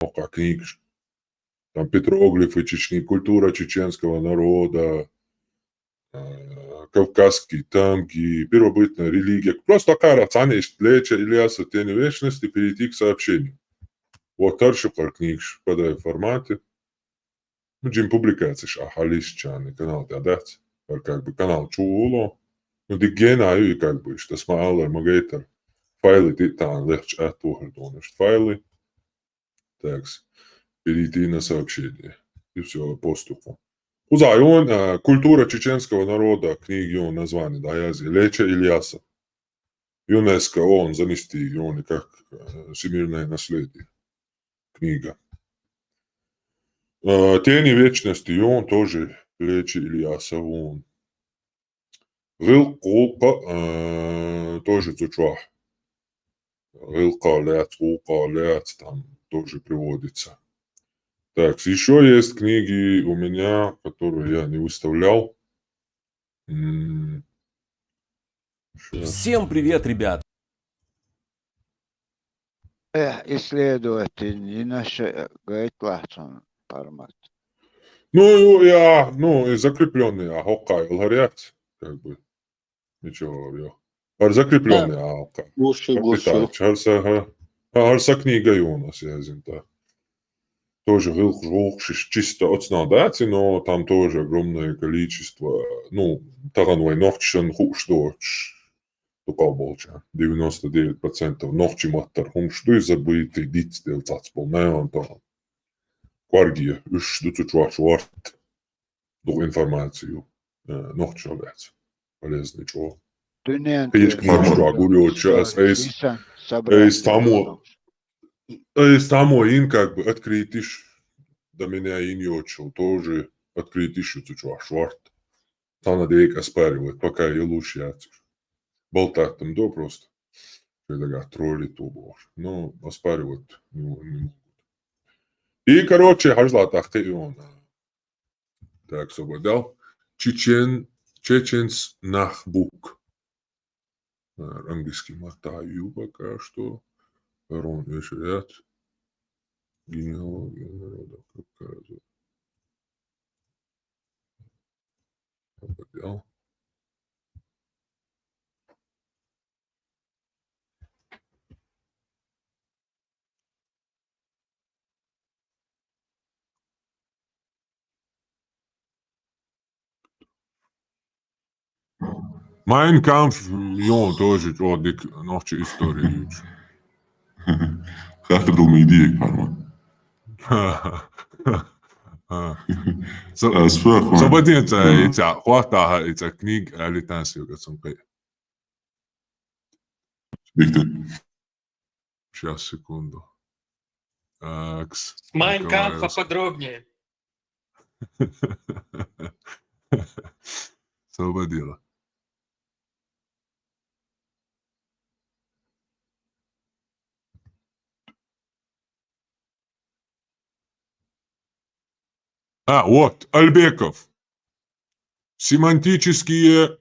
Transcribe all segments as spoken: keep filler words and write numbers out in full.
хӀокху книгаш. Там петроглифы чечни, культура чеченского народа, э, кавказские тамги, первобытная религия. Просто кхара цхьана иштта леча Ильяса «Тени вечности», перейти к сообщению. Вот, тарши кхара книгаш в P D F формате. Ну, джин публикацеш а хьалисчарна канал тӀе дац. Ар как бы канал чу волу. Ну, диггена ю и как бы иштта ас ма аллара, ма гайтара. Файлы тӀе тахан лехча атта вахар дона иштта файлы. Так, перейти на сообщение. И всё, пост юкъа. Кхузахь ю, а, «Культура чеченского народа», книга ю название, да, яз, Леча Ильяса. ЮНЕСКО, ООН занести ю как, э, всемирное наследие. Книга. Э, «Тени вечности» ю тоже Леча Ильяса ю. «ГӀиллакх гӀуллакха», э, тоже цу чохь. «ГӀиллакх лаьцна, гӀуллакх лаьцна», там тоже приводится. Так, ещё есть книги у меня, которые я не выставлял. М, щас. Всем привет, ребят! Э, исследователь, не наша, э, говорит, лахсон формат. Ну, и, я, ну, и закреплённый, а хӀокху йолу хӀара яц, как бы. Ничего, ё. ХӀара закреплённый, а хӀокху. Лучше, лучше. Хьар са, хьа, хьар са книга ю у нас, я зинта. Тоже гӀуллакх-, гӀуллакхаш чисто оцунах дац, но там тоже огромное количество, ну, тахана вай нохчашна хууш доцуш, дукхах болчарна, девяносто девять процентов нохчийн маттара хӀумаш ду, забытый, дицделла цхьацца болу, наверное, тахана. Кхорге, уьш ду цу чохь шорта. Дукха информаци ю, э, нохчашна лаьцна. Полезный чӀогӀа. Дуьненан книжкаш чохь гур йоцуш, ас, айс, айс тамо, айс тамо йина, как бы, открытиш, до меня йина йоцуш, тоже открытиш ю цу чохь шорта. Цхьана декъа оспаривать, пока я лучше яц. Болтать там до просто. Шайн дагахь троллить ву бохуш. Ну, оспаривать не, не могут. И, короче, хьажал тӀаккха и он. Так, освободил. Чечен, Чеченс нах бук. А, английский маттахь ю пока что. Рон эшаят. Генеалогия народов Кавказа. Освободил. Mein Kampf ю тоже чӀогӀа дика нохчийн истори юучу. Хаттар ду ма идея, Карма. Со-, а, сфер, освободил, ца, и ца, хӀоттахьа, и ца книга, али тан сига цунна кхин. Виктор. Щас, секунду. Акс, Mein Kampf поподробнее. Освободила. А, вот, Альбеков. Семантические,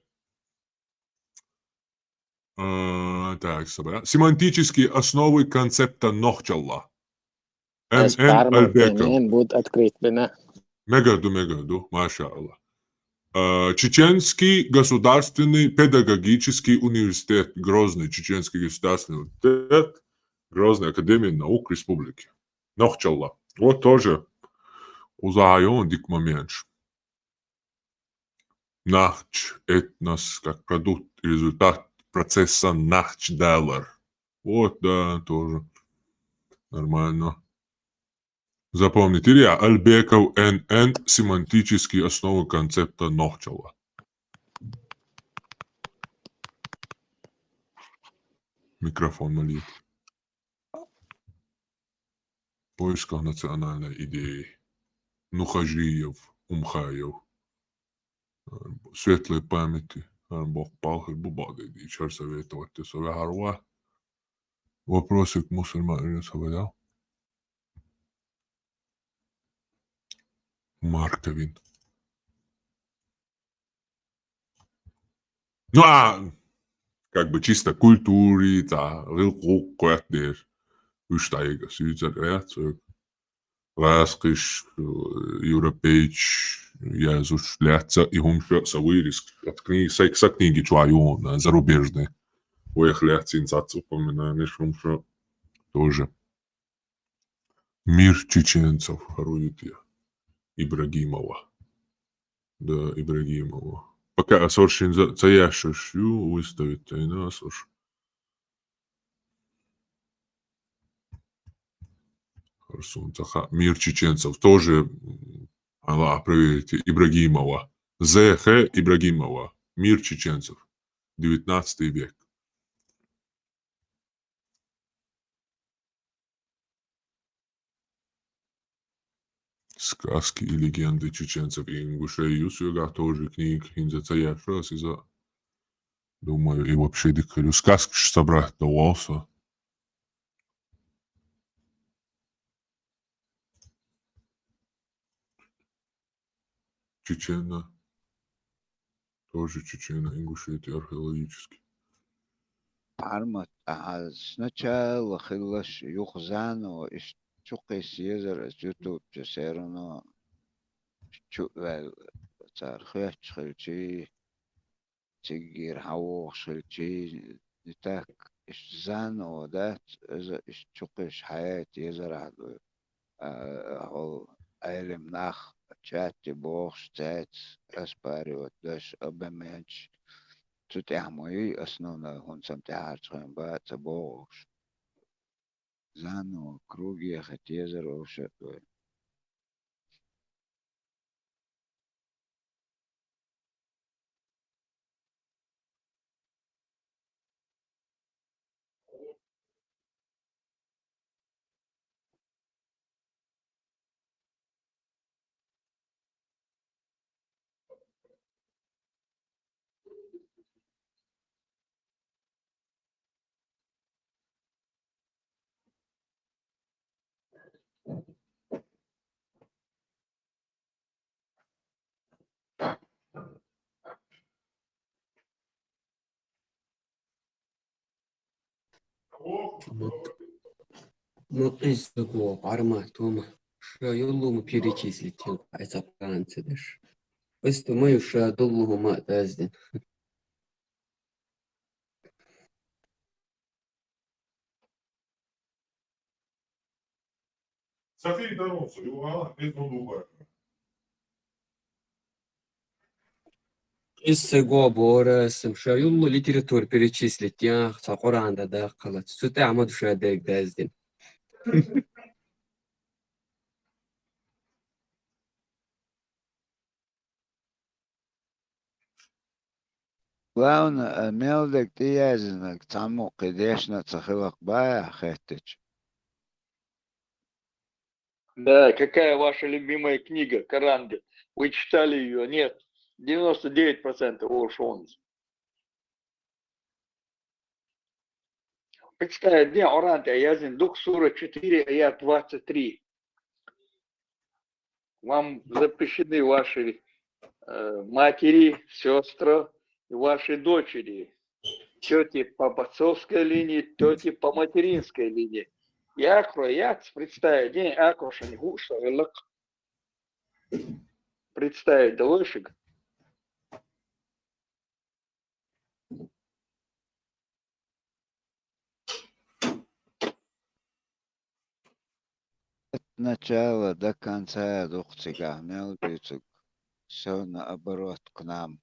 э, так, собра-, семантические основы концепта нохчалла. Н Н Альбеков. Будет открыт, да. Мегар ду, мегар ду, машаАллах. Э, Чеченский государственный педагогический университет, Грозный Чеченский государственный университет, Грозная академия наук республики. Нохчалла. Вот тоже кхузахь ю дика моменташ. Нахч, этнос, как продукт, результат процесса нахчдалар. Вот, да, тоже нормально. Запомнить, Илья, Альбеков, Н Н, семантические основы концепта нохчалла. Микрофон молит. В поисках национальной идеи. Нухажиев, Умхаев. Светлой памяти. Боккха палхир бу бакъдерг дийцича, хӀара совет отту со вехьар ван. Вопросы к мусульманам, Ильяс Хабадян. Марковин. Ну, а, как бы чисто культури, да, гӀиллакх-гӀуллакх кхоьттинера. Уьш дӀайига, суьйцар яц, гӀаскхиш, э, европейцаш яздеш лаьцна и хӀумаш а са вырезка. От книги, са, са книги чу а ю, э, зарубежный. Вайх лаьцна цхьацца упоминанеш, хӀумаш а тоже. «Мир чеченцев», хӀара ю те? Ибрагимова. Да, Ибрагимова. Пока асоршинза ца яшаш ю выставить тайна асорш. ХӀара сона ца хаьа. «Мир чеченцев». Тоже, м, ала, проверите. Ибрагимова. З Х Ибрагимова. «Мир чеченцев. Девятнадцатый век». «Сказки и легенды чеченцев и ингушей» ю соьгахь тоже книга, хӀинца ца яшаш иза. Думаю, и вообще дика хир ю. Сказкаш собрать дан волу со. Чечена. Тоже Чечена, Ингушетия археологический. Пармат, ахьа сначала хилалаш юха заново, иштта чу кхесса езар ас YouTube чу, всё равно чу а ваьлла, цара хоьттуш хилчий, циггара хьан вогӀуш хилчий, и так, иштта заново дац, иза иштта чу кхесса хьаяйта езар ахьа дуй. А, хьо Ӏелам нах чатте бохуш, цаьрца оспаривать деш, обменаш, цу тӀехь ма юй основной, хӀунда сан тӀаьхьарчу хенахь бан а ца бохуш. Заново круг ехать езар вовшах а вай. Ма, ма къизза го, Пармат, хӀума. Ша йоллу хӀума перечислить йо, хьайца план ца деш. Просто ма ю ша доллу хӀума а даздина. Къизза го бора, сам ша йоллу литература перечислить ян, цхьа Къуръан дан даккхалац. Цу тӀехь ма ду ша дерг даздина. Главное, а, мел дерг тӀеяздинарг цхьаммо кхин дешна а ца хиларх бан ахь хеттача. Да, какая ваша любимая книга? Коран, говорит, вы читали её? Нет. Девяносто девять процентов олуш ву. Представить де, Къуръан тӀехь яздина ду-кх, сура четыре, аят двадцать три. Вам запрещены ваши, э, матери, сестры, ваши дочери, тети по отцовской линии, тети по материнской линии. Я крояц, представить де, акъошан гуш хилла-кх. Представить далуй шуьга. От начала до конца ду-кх цигахь мел дуьйцург, всё наоборот к нам.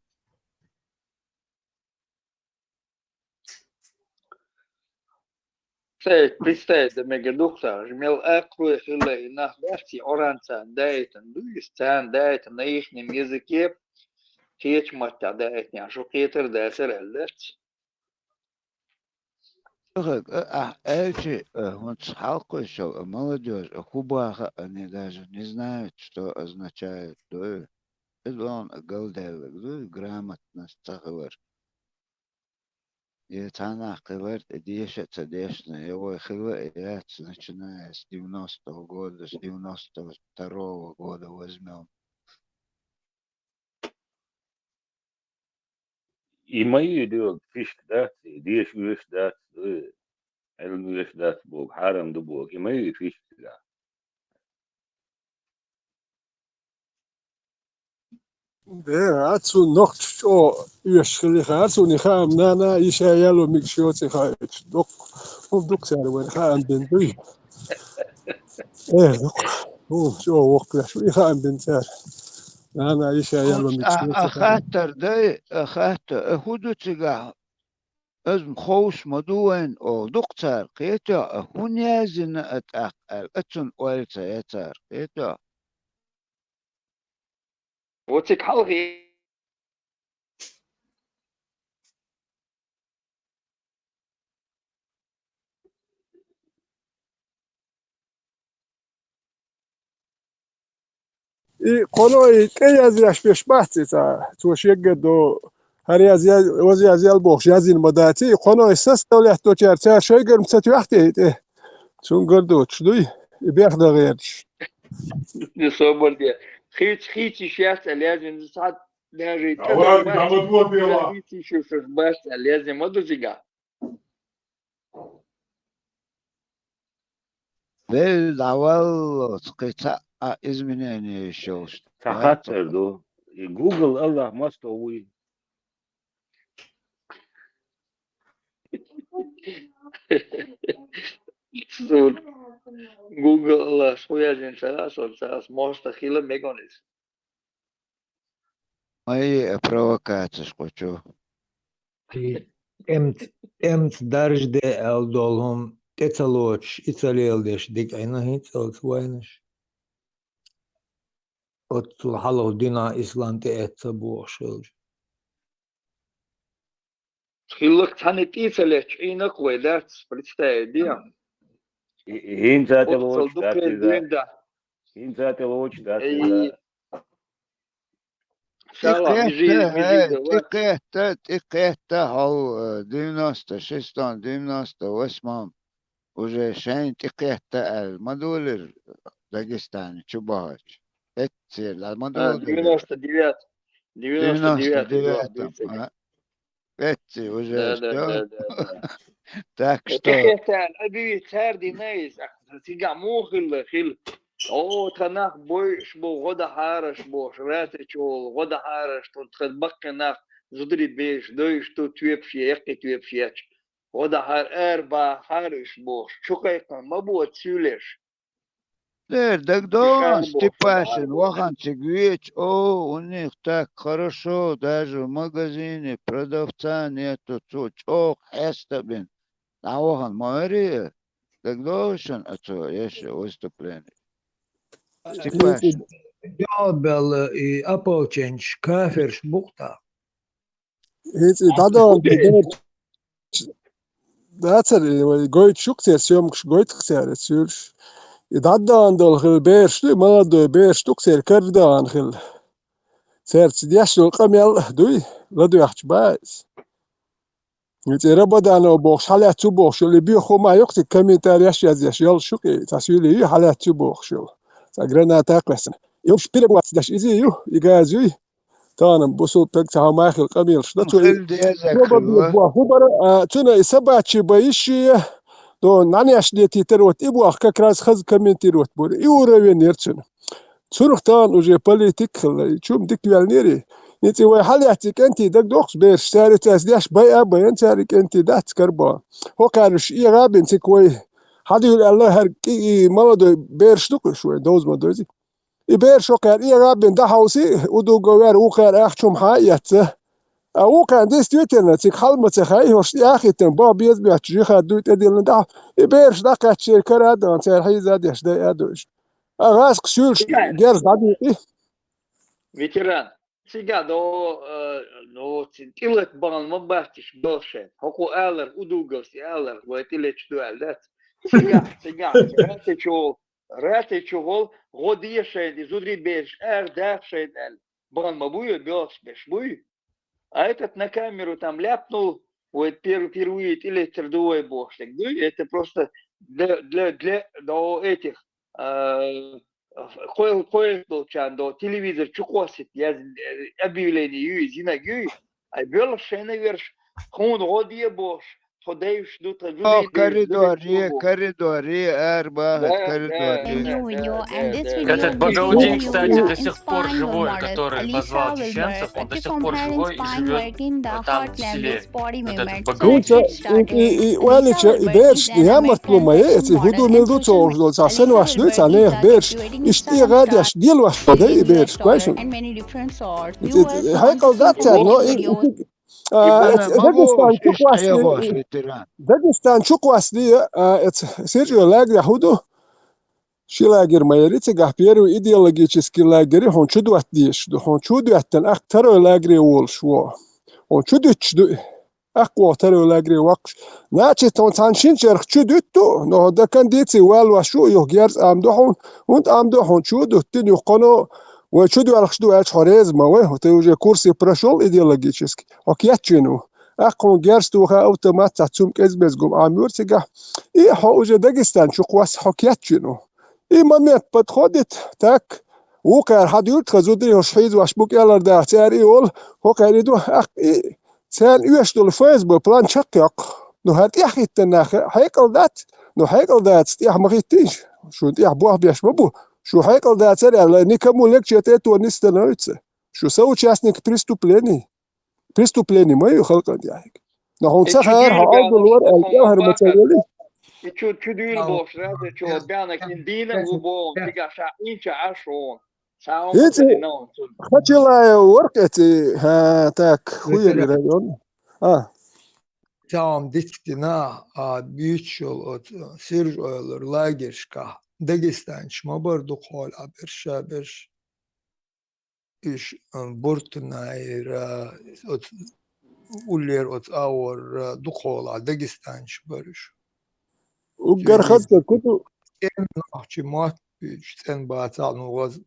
Представить, представить дан мегар ду-кх цара, мел акхарой хилла и нах бац, и Къуръан царна даийтина ду иза, царна даийтина на ихнем языке, кхечу маттехь даийтинехь, шу кхетар а дацара аьлла дац. Ахьа, а, ахь аьлча, а, хӀунца хьалакхуьйсуш йолу, а, молодёжь, а, хӀун боху, они даже не знают, что означает, дуй. Иза вон а галдаьлларг дуй, грамотность ца хилар. Я цхьаннах хилар тӀе деша а ца дешна, я вай хилла а яц, начиная с девяностого года, с девяносто второго года возьмём. И ма ю и доьгу фишка дац, и деша оьшуш дац, э, Ӏилма оьшуш дац боху, хьарам ду боху, и ма ю и фишка цигахь. Де, а цу нохча чӀогӀа оьшуш хилла хаар, цуьнан хаам, нана, йиша ял мегаш йоций хаийташ. Дукха, хӀума дукха цара вайн хаам бина дуй. Э, дукха, хӀума чӀогӀа воккха веш, и хаам бина цара. Нана, йиша ял мегаш йоций хаийташ. Хаттар дай, а хатта, а хӀун ду цигахь? Аз ма ховш ма ду вайн, оха дукха цара кхетош, а хӀун яздина а тӀаккха аьлла, а цунна ойла ца яц цара кхетош. Оциг хьалхе И кхоной тӀе язъеш беш бац и цхьа, цо шегга до, хӀара яз, яз, ваз яз ял бохуш, язйина ма дац и, кхоной составлять дочара, цара шайгара ма ца тоьхна те и тӀе. Цунна гар доцуш дуй, и бех дан гӀерташ. Собар де. Хийца, хийца йиш яц аьлла язйина, цхьа даже и тӀе дан бац. Хийца йиш йолуш бац аьлла язйина ма ду цигахь. Велла дӀаваллалц кхин цхьа а изменение йиш йолуш. Цхьа хаттар ду. И Google Аллах мостагӀа вуй? Суна Google Аллах хӀун яздина ца хаьа, со ца хаьа, мостагӀа хила мегаш иза. Ай, э, провокацеш кху чу. И тӀемца, тӀемца даржаде аьлла долу хӀума тӀе ца лоцуш, и ца леладеш дика Ӏийна хӀинццалц вайнаш. Оццул хьалха динан ислам тӀеэцна бохуш хилча. Хиллак цхьаьна тӀе ца летча, Ӏийнарг вай дац, представить де. И, и хӀинца тӀе лоцуш дац иза. ХӀинца тӀе лоцуш дац иза. ТӀекхетта, э, тӀекхетта, тӀекхетта хьо, э, девяносто шестом, девяносто восьмом уже шайна тӀекхетта аьлла ма долира Дагестане чу бахача. Эццера ма долу девяносто девятом, девяносто девятом, а? Эцци уже. Да, да, да, да, да. Так что тӀекхетта аьлла, аби цара дина иза, цигахь муха хилла хила. О, тхан нах бойуш бу, гӀо дахьараш бохуш, ратачу гӀо дахьараш, тхан баккхий нах, зударий бераш дойуш ду, тоьпаш е, яккхий тоьпаш ечу. ГӀо дахьар, ара бахьара уьш бохуш, чу кхайкхина ма бу оцу суьйлеш. Дера, дагадогӀу, Степашин вахана цига веча, о, у них так хорошо, даже в магазине продавца нету, цо чӀогӀа хьеста а бина. ДӀавахана ма вари, дагадогӀу шуна оцо еш выступление? Степашин. Жоп белла и ополченчаш кафирш бу-кх тӀаккха. ХӀинца и дӀадахана долу бераш дацара, и вай гойтуш ю-кх церан съёмкаш, гойту-кх цара и суьйлаш. И дӀадахана долу хила бераш дуй, молодой бераш ду-кх церан карадахана хила. Цаьрца деш долу къамел дуй, ладоьгӀча бан иза. ХӀинца и Рабаданов бохуш, хьалаьцна цу бохуш йолу, и боьха хӀума ю-кх цига комментареш язъеш, йолуш ю-кх и, цхьа суьйлий ю, хьалаьцна цу бохуш йолу. Цхьа граната а кхоьссина. И уьш переводить деш изий ю, и газа юй? Тахана бусулба стаг цхьа хӀума хила къамелаш дан цо и. Хила деза хӀун бара, а, цуьнан и собачий бан йиш я, до нанеш летийтар вот и боху как раз хаза комментировать бора. И уровень яра цуьнан. Цунах тахана уже политик хилла, и чум дика ваьллера. ХӀинца и вай хьалаьцна и кӀентий дагадогӀу-кх бераш, цаьрца ас деш байа а байна, цара и кӀентий дац карабан. ХӀокхаьрнаш эгӀа а бина цига вай хьадуьйла аьлла, хӀара кӀи-, и молодой бераш ду-кх уьш вай, довза ма дойзи. И бераш хӀокхара эгӀа а бина дӀахьовси, удуго вер вукхара ахча хӀума хьа а эцна. А вукхарна действительно цига хьал ма ца хаьа, хӀорш тӀе а хӀиттина, баха беза моьттуш, жихад дуй тӀедиллина дӀа. И бераш дӀакхаьчча шайн кара а дан, цара хьийза а деш, дайа а дойуш. А гӀазкхи суьйлаш герз дӀадийкъи. Ветеран, цига до, э, ну, ци-, тӀилат бахана ма бац уьш белхашайн. ХӀокхо алар, удуговс и алар, вай тӀилеташ ду аьлла дац. Цигахь, цигахь, ратачу, ратачу гӀол, гӀо де шайна, и зударий бераш ара даха шайна аьлла. Бахана ма буй, белхаш беш буй. А этот на камеру там ляпнул, вот пер-, впервые тӀелеттар ду вай бохуш дерг дуй. Это просто для, для, для, до этих, а, кхойл-, кхойлуш долчарна до телевизор чу кхоссийта яз-, объявление юй, зинаг юй. Ай, боьлхуш шайна верш, хьуна гӀо де бохуш, тхо девзаш ду, тха О, жуди девзаш ду, коридоре, ву. коридоре, арбаха, Да, да, коридоре. да, да, да, да, Этот да. Багаудин, кстати, до сих пор живой, который позвал чеченцев, он до сих пор живой и живет там, в селе. Этот Хунца Багаудин. и и и уалича и берш ямартлу ма е эци худу милду цо ошдол ца сен ваш ду ца нех берш. Ишти гадяш дил ваш да и берш. Квайшун. Хай калдат ца но и а, эци Дагестан чу квасли. Дагестан чу квасли, а, эци Сержио лагерь худу. Ши лагерь ма яри, цигахь первый идеологический лагерь хьон чу дуат деш ду. Хьон чу дуаттан ах второй лагерь волш во. Хьон чу дуч ду. Ах во второй лагерь вакш. Значит, хьон цан шин черх чу дутту, но хьо да кондиции вал ваш шу, юх герз ам ду хьон, хьон ам ду хьон чу дуттин юх коно, вай чу дуалхш ду ач хьо рез ма вай, хьо ты уже курсы прошёл идеологический. Хьо кятчину. Ах хьон герз туха автомат ца цум кез безгум ам юр цигахь. И хьо уже Дагестан чу квас хьо кятчину. И момент подходит, так, вукхар хьадуьрт хазудри хьо шхьиз ваш бук ялар дах цар и ол, хьо кхари ду, ах, и цан уьш дол Ф С Б план чаккъякъ. Ну хьар тӀехиттан нах хьекъал дац, ну хьекъал дац тӀех ма хиттинш. Шу тӀех бох беш ма бу. Шу хьекъал дацар аьлла, никому легче от этого не становится. Шу соучастник преступлений. Преступление ма ю халкъан тӀехь. Но хьун ца хьер, хьо Ӏовдал вар, аьлла, кӀелхьар ма ца вели. И чу, чу дуьйла бохуш, раза чу бяна кин дийна ву боху, тига ша инча Ӏаш вон. Ца хьун ма ца дина вон цу. Хачилаев варкъ эци, хьа, так, хуери район. А. Цаам дицдина, а, буьйцуш йолу оцу Сирж ойлур лагерьшкахь, Дагестанчу ма бара дукха хьолахь берш, ша берш. Иш, а, Буртанайра, оцу уллера оцу агӀорра дукха хьолахь Дагестанчу бара уьш. Уггар хаза ку ду. ЦӀен нохчий мотт буьйцуш, цӀен бацахь, ну, хаза,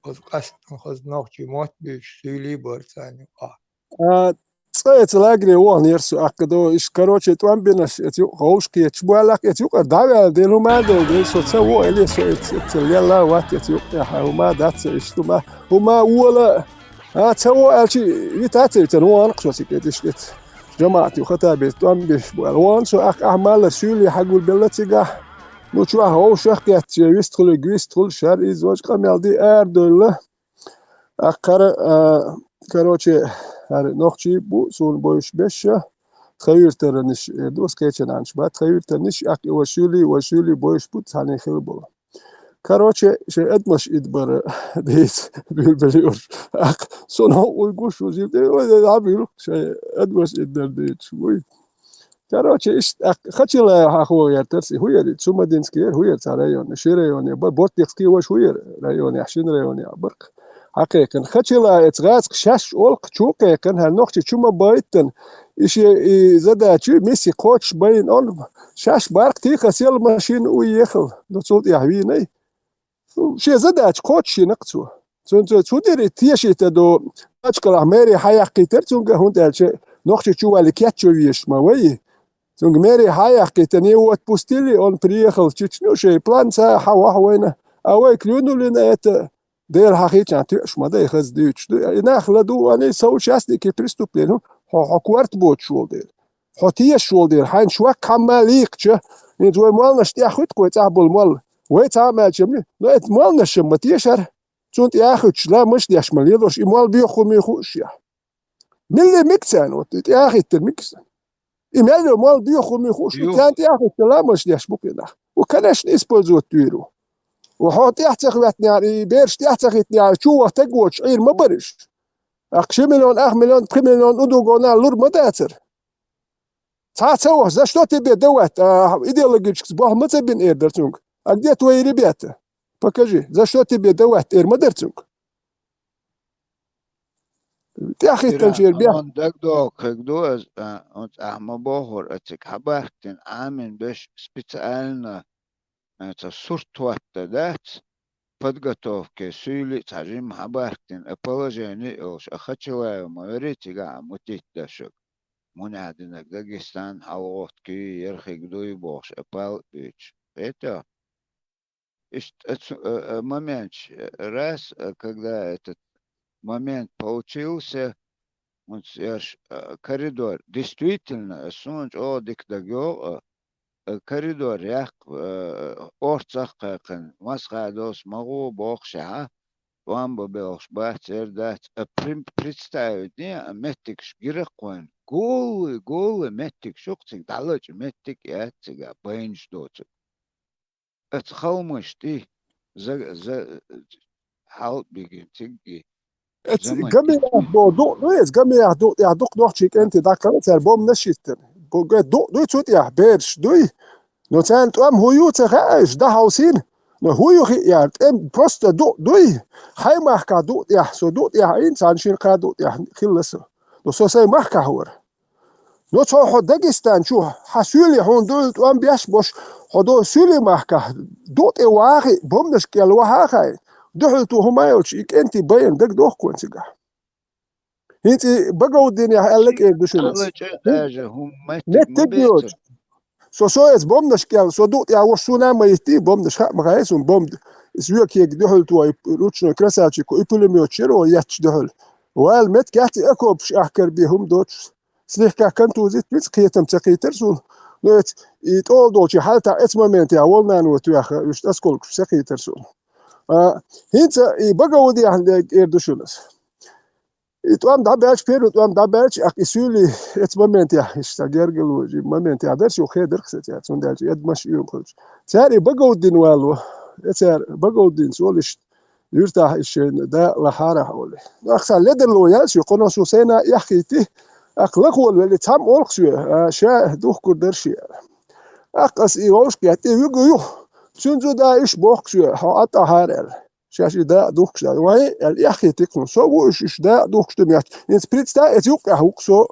хаза къаьстина хаза нохчий мотт буьйцуш, суьйлий бара царна юкъахь. А, цкъа эца лагере вахана яра со, аккха до, иш, короче, тӀом бинарш эца юкъа ховш кхеташ, буьйлакх эца юкъара дӀаваьлла дела, хӀума а долу дела, со ца во, или со эца, эца лелла вац эца юкъа тӀехь, хӀума а дац, иштта хӀума, хӀума а вола, а, ца во аьлча, витац эца, вахана-кх со цига эца, иштта эца. ЖамаӀат ю хата беца, тӀом беш бу аьлла. Вахана со, аккха ахь малар суьйлий хьагулбелла цигахь. Ну, чохь ховшах кхетча, вистхуьлуьг вистхуьлу, шар иза важа къамел ди арадевлла. Аккхара, а, короче, хӀара нохчий бу, суна бойуш беша, тхан юьртараниш, э, ду, ас кхечананаш бац, тхан юьртараниш, аккха и вай суьйлий, вай суьйлий бойуш бу, цхьаьна хила болу. Короче, шайн адамаш идбара дийца буьйлабелла уьш. Аккха, со новкъа вуй гуш ву жима, ой, ой, ой, ой, шайн адамаш идбар дийцаш вуй. Короче, иштта, а, Хачилаев хьан хӀун яра тарси, хӀун яра, Цумадинский яра, хӀун яра цхьа район, ши район яра, Бо-, Ботникский ваша хӀун яра район, я шин район я баркх. Хьан кхайкхина. Хачилаев эца гӀазкха шаьш олкха чу кхайкхина, хӀара нохчи чу ма байтан, и шен, и задача, миссия кхочуш байна он, шаьш баркх тийха сел машина у ехал, ну, цул тӀехь вийнай. Шен задача кхочушйина-кх цо. Цуьнан цо цу дери тешийта ду, Мачкалахь мэрия хьаяккхийтара цуьнга, хӀунда аьлча нохчи чу валли кеччо везаш ма вай. Цуьнга мэрия хьаяккхийтина, его отпустили, он приехал в Чечню, шайн план ца хьан вахьа вайна. А вай клюнули на это, Дела хьан хийчахьана тоьуш ма дай, хаза дуьйцуш ду. И нах ладугӀу, они соучастники преступления. Хьо, хьо корта боцуш волу дела. Хьо тешаш волу дела. Хьайна шуьга хьамма лийкхача, хӀинца вай молланаш тӀехь хуьтту вай цӀахь болу молла. Вай цхьа а мелча, но это молланаш ма тешара. Цунна тӀе а хуьттуш, ламаш деш ма лелош, и молла боьха хӀума хууш я. Милли миг царна, вот, и тӀе а хӀиттина миг царна. И мел йо молла боьха хӀума хууш, царна тӀе а хӀиттина ламаш деш бу кхин нах. Ву, конечно, использовать дуьйр ву. Ву, хьо тӀаьхьа ца хӀоьттинехь, и бераш тӀаьхьа ца хӀиттинехь, чу ваха таг воцуш Ӏийр ма бара уьш. Аккха ши миллион, ах миллион, пхи миллион удугонал лур ма дацара. Цхьа а ца вахча, за что тебе давать? А, идеологически бохь ма ца бина эр дара цуьнга. А где твои ребята? Покажи. За что тебе давать? Эр ма дара цуьнга. ТӀаьхьахӀиттинчера бехк. Дагдоху хиг ду ас, а, оцу ахь ма бохура, ациг хьабахкина Ӏамин беш специально, а, цхьа сурт хӀотта дац, подготовке суьйли а цхьа жимма хьабахкина, а, положение а йолуш, а, Хачалаев ма верий цигахь а мутитта дашаг. Муьнехь динарг Дагестан, хьалагӀоттакий, ярхиг дуй бохуш, а, пал а буьйцуш. Кхетий? Иштта, а, цу, а, а, моменташ, а, раз, а, когда этот момент получился, хӀунц ерш, а, коридор, действительно, суна чӀогӀа дика дагайогӀу, а, а, коридор яккха, а, орцах а кхайкхина, масхадос ма гӀо бохушехьа, тӀом бан белхаш бац, ер дац, а, прим-, представить де, а, меттигаш гиракх вайн. Голый, голый меттигаш ю-кх цига, дӀалача меттиг яц цига, байнаш доцург. Эца халмаш тӀе за, за, хьал бигина цигги. Эца заман гамиях тӀе. Бо дукъ ду, эца гамиях дукъ тӀехь дукха нохчий кӀентий дӀакхана цара бомбанаш йиттина. Бо га дукъ дуй цу тӀехь, бераш дуй. Но царна тӀом хӀун ю ца хаьа, уьш дӀахьовсийна. Но хӀун ю хиъ яра, тӀем просто дукъ дуй. Хьайн махкахь дукъ тӀехь, со дукъ тӀехь Ӏийна, царна шина кхаа дукъ тӀехь хилла со. Но со сайн махкахь вара. Но цо хьо Дагестан чу, хьан суьйле хьуна дуьхьал тӀом беш бош, хьо до суьйле махкахь, дукъ тӀе вахи, бомбанаш кӀел вахьа а хаьа, дуьхьал ту хӀума а йолчу, и кӀентий байна дагадохку вайн цигахь. ХӀинца и Багауддинехь аьлла кӀера ду шуна ас. Алла чӀе даже хӀума меттиг ма Меттиг бецара. Йоцу. Со, со эца бомбанаш кӀел, со дукъ тӀехь вош суна а ма йиттий, бомбанаш хаа ма хаьа суна, бомба. Иза векега дуьхьал ту, и ручной красавчик, и пулемёт шеро етташ дуьхьал. Вала меттиг яц и окопаш ахкар бе хӀума доцуш. Слегка контузит виц, кхетам ца кхийтар суна. Но эца и тӀола долчу хьалта эца моментехь волнан ву тоьхна, уьш осколкаш ца кхийтар суна. А, хӀинца и Багауддинехь эр ду шуна ас. И тӀом дӀабаьлча, первый тӀом дӀабаьлча, аккха и суьйлий эца моментехь, иштта гергарло, и моментехь дара, шу хедарх сан цара, цундела эдмаш оьгу хилча. Цара и Багауддин вало, э, цара Багауддинца олу иштта, юьртахь и шайна да лахьарахь олий. Ахса ледарло яьлла шу, кхуьнан шу сайна эххийти, аккха лахола велли, цхьамма олу-кх соьга, а, ша духкур дара ши аьлла. Аккха ас и вовшах геттий, вуьгу юха, цуьнан зуда уьш бохку соьга, хьо Ӏа тӀаьхьара аьлла. Шаьш и дакъа духкуш дац. Вай, аьлла, эххийти-кх хьуна. Со ву уьш, уьш дакъа духкуш ду моьтту. ХӀинца представь, эца юккъехь ву-кх со.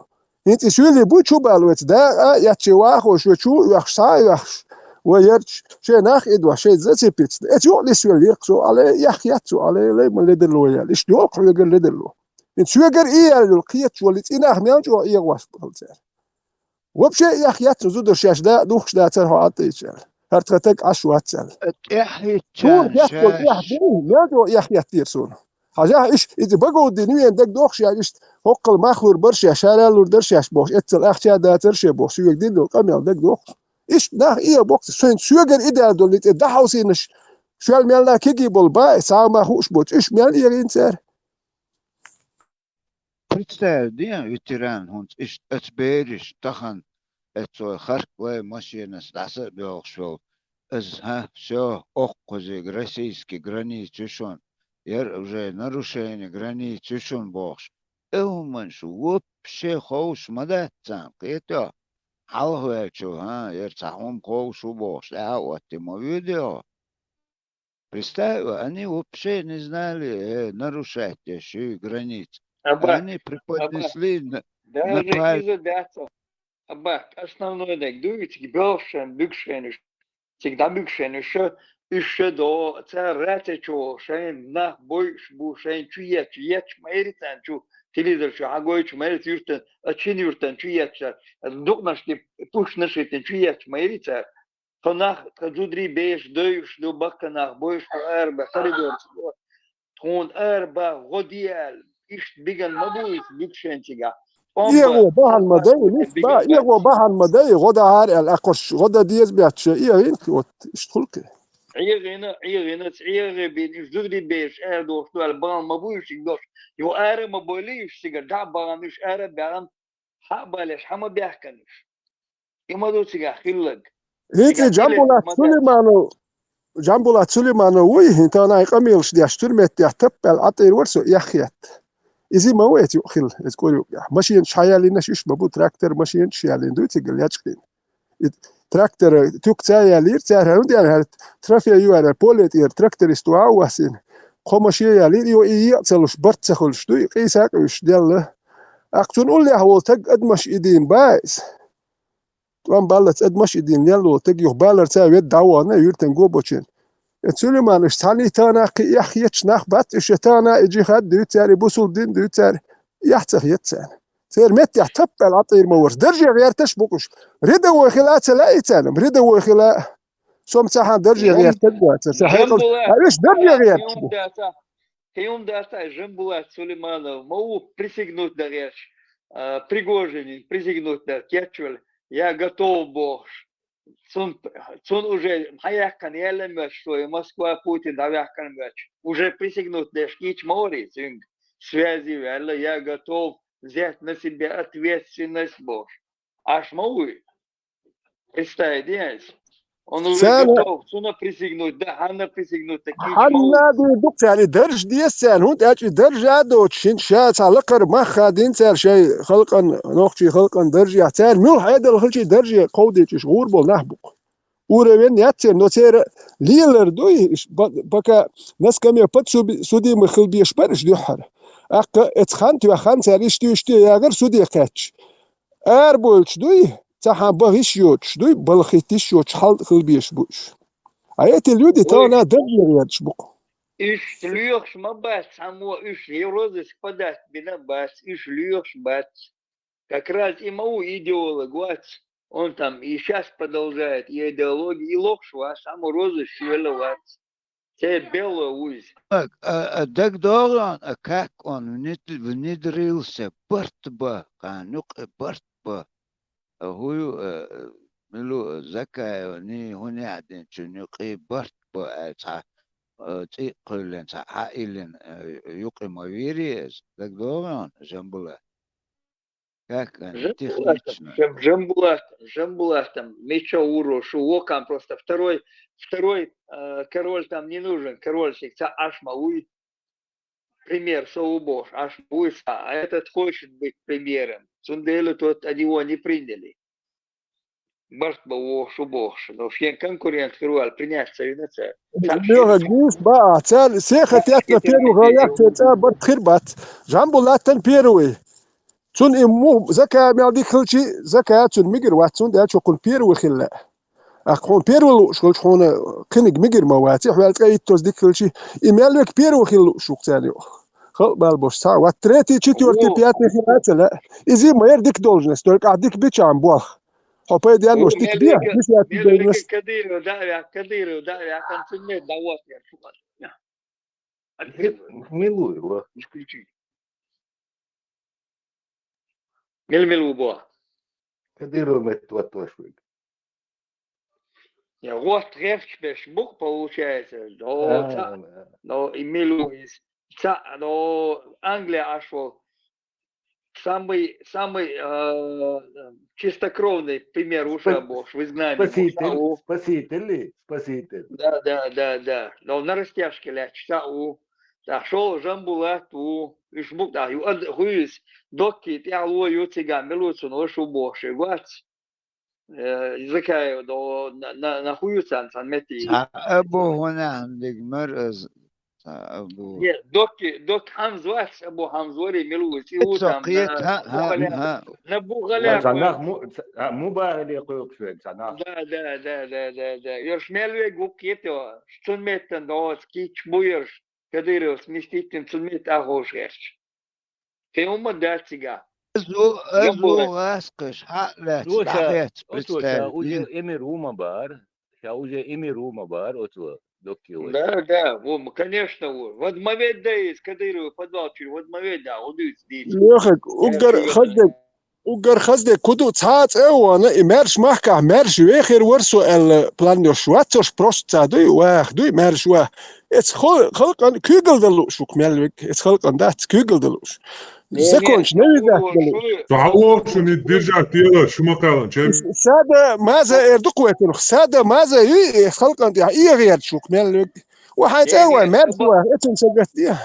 ХӀинца и суьйлий буй чу бала вайца дакъа а, эцчи вахош вай чу а оьхуш, схьа а оьхуш. Вай ярча, шайн нах а идош, шайн зацепиться. Эца юкъа нисвелла йира-кх со, алай, эхь яц цо, алай, лай ма ледарло яьлла. Иштта йолу-кх хьоьгара ледарло. ХӀинца соьгара и яьлла йолу кхеташ волу и цӀийнах мел чӀогӀа эгӀош бахьа цара. Вообще эхь яц цу зударша шаьш дакъа духкуш дацара хьо Ӏа тӀе йича аьлла. ХӀара тхан таг Ӏаш вац аьлла. ТӀехь хӀиттачарна суна шаьш. Эхь ду, мел чӀогӀа эхь яц тера суна. Хьажахь, иштта, иза Багауддин вен дагадохуш яьлла, иштта, хӀоккхул мах лур бара шаьш, шара лур дара шаьш бохуш, эццал ахча дацара шен бохуш, соьга дина долу къамел дагадохуш. Иштта нах и а боккху, шайн соьгара и даьлла долу и тӀе дӀахьовсийнаш, шоьл мел нах кегий болу бай, цхьа а ма хууш боцу, уьш мел эгӀийна цара. Представь де, ветеран, хӀунца иштта оцу бераш тахана, эцо харк вай машенас дӀаса а доьлхуш волу, иза, хӀа, всё, оккхузиг российский граница ю шуна, яра уже нарушение границы ю шуна бохуш, и хӀуманаш вообще ховш ма дац царна, кхетий хьо? Хьалхаваьллачо, хӀа, яра цхьа хӀума ховш ву бохуш, тӀаьхьа а отти ма воьдий хьо? Представь, они вообще не знали, э, нарушать те ши границы. Аббат, они преподнесли на, на даже паль- иза дац. Аббат, основной дерг дуй, цига белхашан, буьгушан уьш, цига дӀабуьгушан уьш, уьш ша до, цара рацечо, шайн нах бойуш бу, шайн чу етташ, етташ ма эри царна чу, телевизор чу хьагойтуш ма эри цу юьртан, а чин юьртан чу етташ, дукънаш тӀе пушнаш хӀиттина чу етташ ма эри цара. Тхо нах, тхан зударий беш дойуш ду, баккха нах бойуш ду, арабаьхна коридорца. Тхуна арабаха гӀо де аьлла, иштта биган ма бу иза буьгушан цигахь. ЭгӀо бахьана ма дай, нисба, эгӀо бахьана ма дай, гӀо дахьара аьлла, аккхуш гӀо дан деза бетташ, эгӀийна кхин, вот, иштта хуьлу кхин. ЭгӀийна, эгӀийна, ца эгӀий бийна, уьш зударий беш арадохуш ду аьлла, бахьана ма бу уьш цига дош. Юха ара ма бойли уьш цигара, дӀа а бахана уьш ара а баьхна, хьа а балеш, хьа ма баьхкана уьш. И ма ду цигахь хилларг. ХӀинца и Джамбулат Сулейманов, Джамбулат Сулейманов вуй, хӀинца тахана и къамелаш деш, туьрметтехь таппаьлла Ӏатийр вара со, эхь хетта. Иза ма ву эца юкъа хилла, эца кӀур юкъехь. Машенаш хьаяллинаш уьш ма бу, трактор, машенаш яллин дуй цигара лечкъийна. И трактор туька ца яллийра, цара хӀара хӀун деана, хӀара трофей ю аьлла, поле тӀера тракторист ван а воссийна. Кхо машен яллийра, и, и екъа ца луш, барт ца хуьлуш дуй, и къийса а къуьйсуш делла. Аккха цунна уллехь волу таг адамаш идийна баьйса. ТӀом баллац адамаш идийна лелла волу таг юха баларца ведда дӀавахана юьртан гобочен. Э, Сулейман, уьш цхьаьний тахана кхин эхь хеташ нах бац, уьш я тахана и джихад дуьйцу цара, и бусулба дин дуьйцу цара, эхь ца хета царна. Церан меттехь таппаьлла Ӏатийр ма вара. Дарже гӀерташ бу-кх уьш. Рядовой хила а ца лаьий царна, рядовой хила а. Со-м цхьаьна дарже гӀертарг вацара, сан хьекъал. Ткъа уьш дарже гӀерташ бу. Кхин хӀума дац, ай, Жамбулат Сулейманов ма ву присягнуть дан гӀерташ. а, Пригожинин присягнуть даьд, кечвелла, я готов бохуш. Цун, цун уже хьаяьккхина яьлла моьттуш, цо и Москва, Путин дӀаваьккхина моьттуш. Уже присягнуть деш кийча ма варий цуьнга. Связи ваьлла, я готов взять на себя ответственность бохуш. Аш ма вуй. Представь, динас. Он уже Царна готов, цунна присягнуть, да, хьанна присягнуть, да, кийча ма вуй. Хьанна дийр ду царна, и дарж деза царна, хӀунда аьлча и дарж а доцуш, хӀинца ша цхьа лакхара мах хадийна цара шайн халкъан, нохчийн халкъан даржехь. Цара муьлха Ӏедал хилча и дарже кховдийча уьш гӀур болу нах бу-кх. Уровень яц церан, но церан лелар дуй, иш ба-, бака на скамье подсуби-, судимых хила безаш бара уьш дуьххьара. ТӀаккха эцу хан тоьхна цара иштта, иштта ягар суде кхаьчча. Арабойтуш дуй, цхьаъ бан йиш йоцуш дуй, балхийта йиш йоцуш хьал хила безаш бу уьш. А эти люди тахана дарже гӀерташ бу-кх. Уьш лоьхуш ма бац, цхьаммо уьш и розыск подать бина а бац, уьш лоьхуш бац. Как раз и ма ву идеолог вац, он там и щас продолжает, и идеология, и лохуш вац, цхьаммо розыск велла вац. Церан белла ву иза. А, а, а дагадогӀу, а, как он внед-, внедрился, барт бан, кхана юкъа барт бан. А хӀун ю, а, мила ву, а, Закаев, ни хӀун яхь динчун юкъе барт бан аьлла цхьа, а, цӀий а кхоьллина, цхьа хьаиллина, а, юкъе ма вийрий иза, дагадогӀу, Жамбулат? Как они, Жамбулатом, технично. Жам-, Жамбулат, Жамбулатом, мича вуро шу вокан просто второй, второй, э, король там не нужен, король шик ца аш ма вуй. Пример со ву бохуш, аш ма вуй ца, а этот хочет быть премьером. Цундела тот они его не приняли. Барт бан вохуш ву бохуш. Но шен конкурент хир ваьлла принять ца вина ца. Леха, гуш баа, царна сехат яц, но первый гӀалгӀах церан цӀа барт хир бац. Жамбулатан первый. Цунна и му-, Закаев мел дика хилчи, Закаев цунна мигар вац, цунна аьлча хӀокхунна первый хилла. ТӀаккха хьуна первый лууш хилча, хьуна кхиниг мигар ма вац, и хьоьл цкъа иттаза дика хилчи, и мел век первый хилла лууш ву-кх царна юкъа. Халкъ бала бош цхьа а вац. Третий, четвёртый, пятый хила а ца лаьа. Иза ма яра дика должность, только ахь дика бичахьана болх. Хьо пайда яннуш дика бе, десятый должность. Кадыров, да, Кадыров, да, я концерт, да, вот я. Милуй, ва. Исключить. Мил-мил ву бо. Кадыров метта ваттош вуьг. Я, вот гӀерташ беш бух, получается. Но, а, ца-, а, но и мил ву из. Ца-, но Англия аш вол. Самый, самый, э, чистокровный пример уже бохуш, в изгнании. Спаситель, спаситель, спаситель. Да, да, да, да. Но на растяжке лаьтташ ца а ву. ТӀаккха шолгӀа Жамбулат ву. Уьш бу-кх тӀаккха ю-, ад-, хуьйсу. Докки тӀехьало ю цигахь, мила ву цунна ваша ву бохуш, и вац. Э, Закаев, до, на, на, на хуьйсу царна цхьана метте. Цхьа а бу хӀунда хьан диг мар аз. Цхьа а бу. Не, Докки, Докки Хьамза вац, Абу Хьамза вари, мила ву, цӀи ву там, на, на Бухаля-, на Бухаля. Цхьа нах му-, цхьа, а, му бахиле кхойкхуш вен, цхьа нах. Да, да, да, да, да, да. Ерш мел вег ву кхета, цун меттан доц, кийча бу ерш. Кадыровс миститтина цун метта а ховш гӀерташ. Кхин хӀумма дац цигахь. Аз ву, аз ву гӀаскхаш, хьа а лаьцна, дӀахецна, представь. Уже эмир ву ма бара, ша уже эмир ву ма бара, оцо Докки вай. Да, да, ву, м, конечно, ву. Вот ма ведда из, Кадыров подвал чуьра, вот ма ведда, хӀун дуьйцу дийца. Лехаг, уггар хазде, уггар хазде, куду цхьа а цӀа а вана, и маьрша махкахь, маьрша вехир вара со аьлла план йолуш вац, ош просто ца дуй, ваха дуй, маьрша ваха. Эца хо-, халкъан куьйгалла лууш ву-кх мел вег, эца халкъан дац куьйгалла лууш. Закончу навидат лууш. Со хьаллоху шуна и держать дело, шу ма кхалан, чем? Сада маза эр дукха вецунах. Сада маза юй, эца халкъан тӀехь эгӀерчух мел вег. Ва хьайн цӀа вай, маьрша вай, эцун са гатде.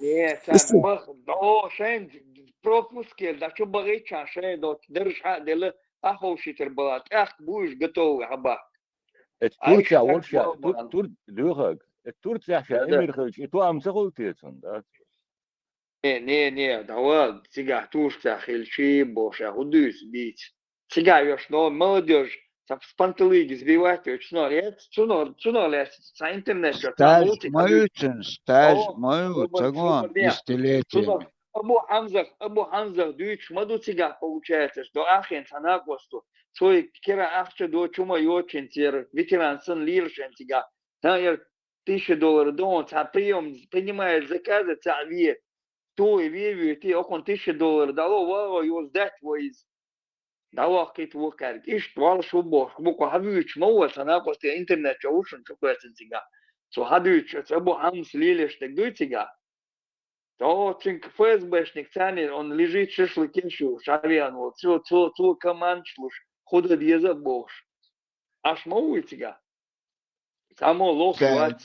Не, ца бах, до шайн пропуск ел, да чу бахийча шайн до, держа хьа а дела, аховшитар бала, тӀаккха буйш готовый хьаба. Эт Турция волча, тур, тур, дуьхаг. Эт Турция ша эмир хилча, и тоам ца хуьлу те цунна, да? Не, не, не, давай, цигахь тушка хилчи, бо ша, хӀун дуьйцу, дийца. Цигахь йош, но молодёжь, ца спанталыги сбивать, цунах лец, цунах, цунах лец, ца интернет чу, ца стаж мултик ма ю цуьнан, стаж ма ю, ца гон, десятилетиями. Абу Хьамзах, Абу Хьамзах дуьйцуш ма ду цигахь, получается, до ахен ца накъосту. Цой кира ахча до чума йочинцер, ветеран сан лийршен цигахь. Ца яр тысяча долларов до, он ца приём, принимает заказы, ца ве. Ту и ве вуьйти, окхунна тысяча доллар дӀало, вагӀо йоз даьтта вай иза. ДӀаваккхийта вокхаьрга. Иштта валш ву бохуш, буква хьавуьйчу ма ву, сан накъостий интернет чу ву шуна чу кхоьссина цигахь. Цо хьадуьйцуш, оцу Абу Хьамса лелаш дерг дуй цигахь. Цо цуьнга ФСБшник царнера, он лежит шашлыкеш ю, шавиан волу, цо, цо, цо командаш луш, худа деза а бохуш. Аш ма вуй цигахь? Цхьаммо лохуш вац.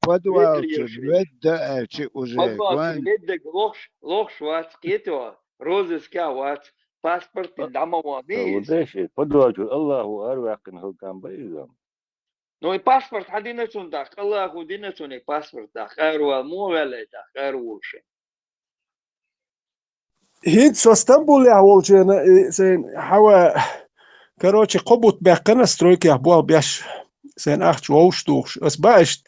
Подвал чу ведда аьлчи уже. Подвал чу веддага лохуш, лохуш вац, кхетий, розыскехь вац, паспорт дина дӀа ма ван. Подвал чу Аллаху араваьккхина хӀалкам ба иза. Ну, и паспорт хьан дина цунна тӀаккха, Аллаху дина цунна и паспорт тӀаккха, аравала мо ваьлла тӀаккха, араволуш. ХӀинца со Стамбулехь волчу хенахь, и, сайна хьава, короче, кхо бутт баьккхина стройкех болх беш, сайна ахча вовшах тухуш. Ас баьшта,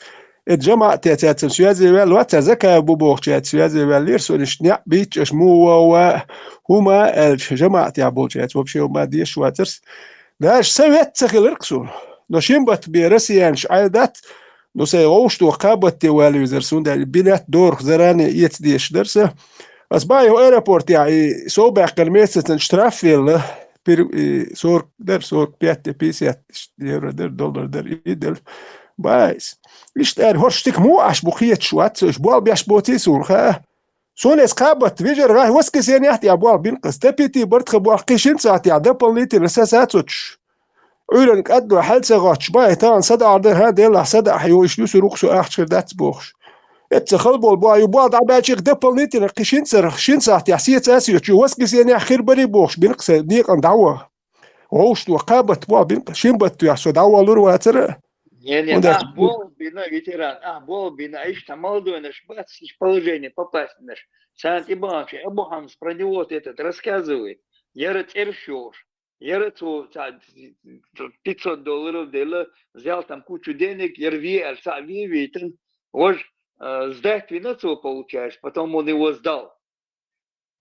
эта жамаӀате цаьрца связе ваьлла вац, цара Закаев бу бохучаьрца связе ваьллера, со иштта неӀ бийцча, аша муха ван, хӀума аьлча, жамаӀатехь болчаьрца вообще хӀума дезаш вацара. Даже совет ца хилира-кх суна. Но шин баттахь бен россиянаш Ӏайла дац, ну, сайн вовшах туху кхаа баттахь вала везара, цундела билет дорах заранее эца дезаш дара сан. Ас баьхьа аэропортехь и сов баьккхина месяцан штраф велла, пир-, и сорок дара, сорок пять, пятьдесят евро дара, доллар дара, и дара. Баьхьа. Иштта аьлла, хӀорш стика муха Ӏаш бу кхеташ вац, уьш болх беш боций суна, хаа. Суна эца кхаа баттахь вижар гӀай воскресенье тӀехь болх бина-кх ас. До пяти бара тхан болх, кхин шина сахьтехь дополнительно сан сацоцуш. Ӏуьйранна кӀаддо хьал ца гӀоттуш, баьхьа тахана садаӀар дара, хӀан, делахь садаӀа йо, иштта юсур ву-кх со, ахча хир дац бохуш. Эцца хала болу бохьа ю, болх дӀабаьлча дополнительно кхин шина сахьтехь сеца а сецаш, ю воскресенье хир барий бохуш бина-кх сан некъан дӀаваха. Вовшах туху кхаа баттахь болх бина-кх, шин баттахь со дӀаволлур вацара. Не, не, ахь болх бина, ветеран, ахь болх бина, иштта молодойнаш бац, иштта положение попасть наш. Царна тӀе баханчу Абу Хьамс про него этот рассказывает. Яра цӀераш йолуш. Яра цо цхьа пятьсот долларов делла, взял там кучу денег, яра ве аьлла, цхьаъ ве витан, важа, э, сдать вина цо, получается, потом он его сдал.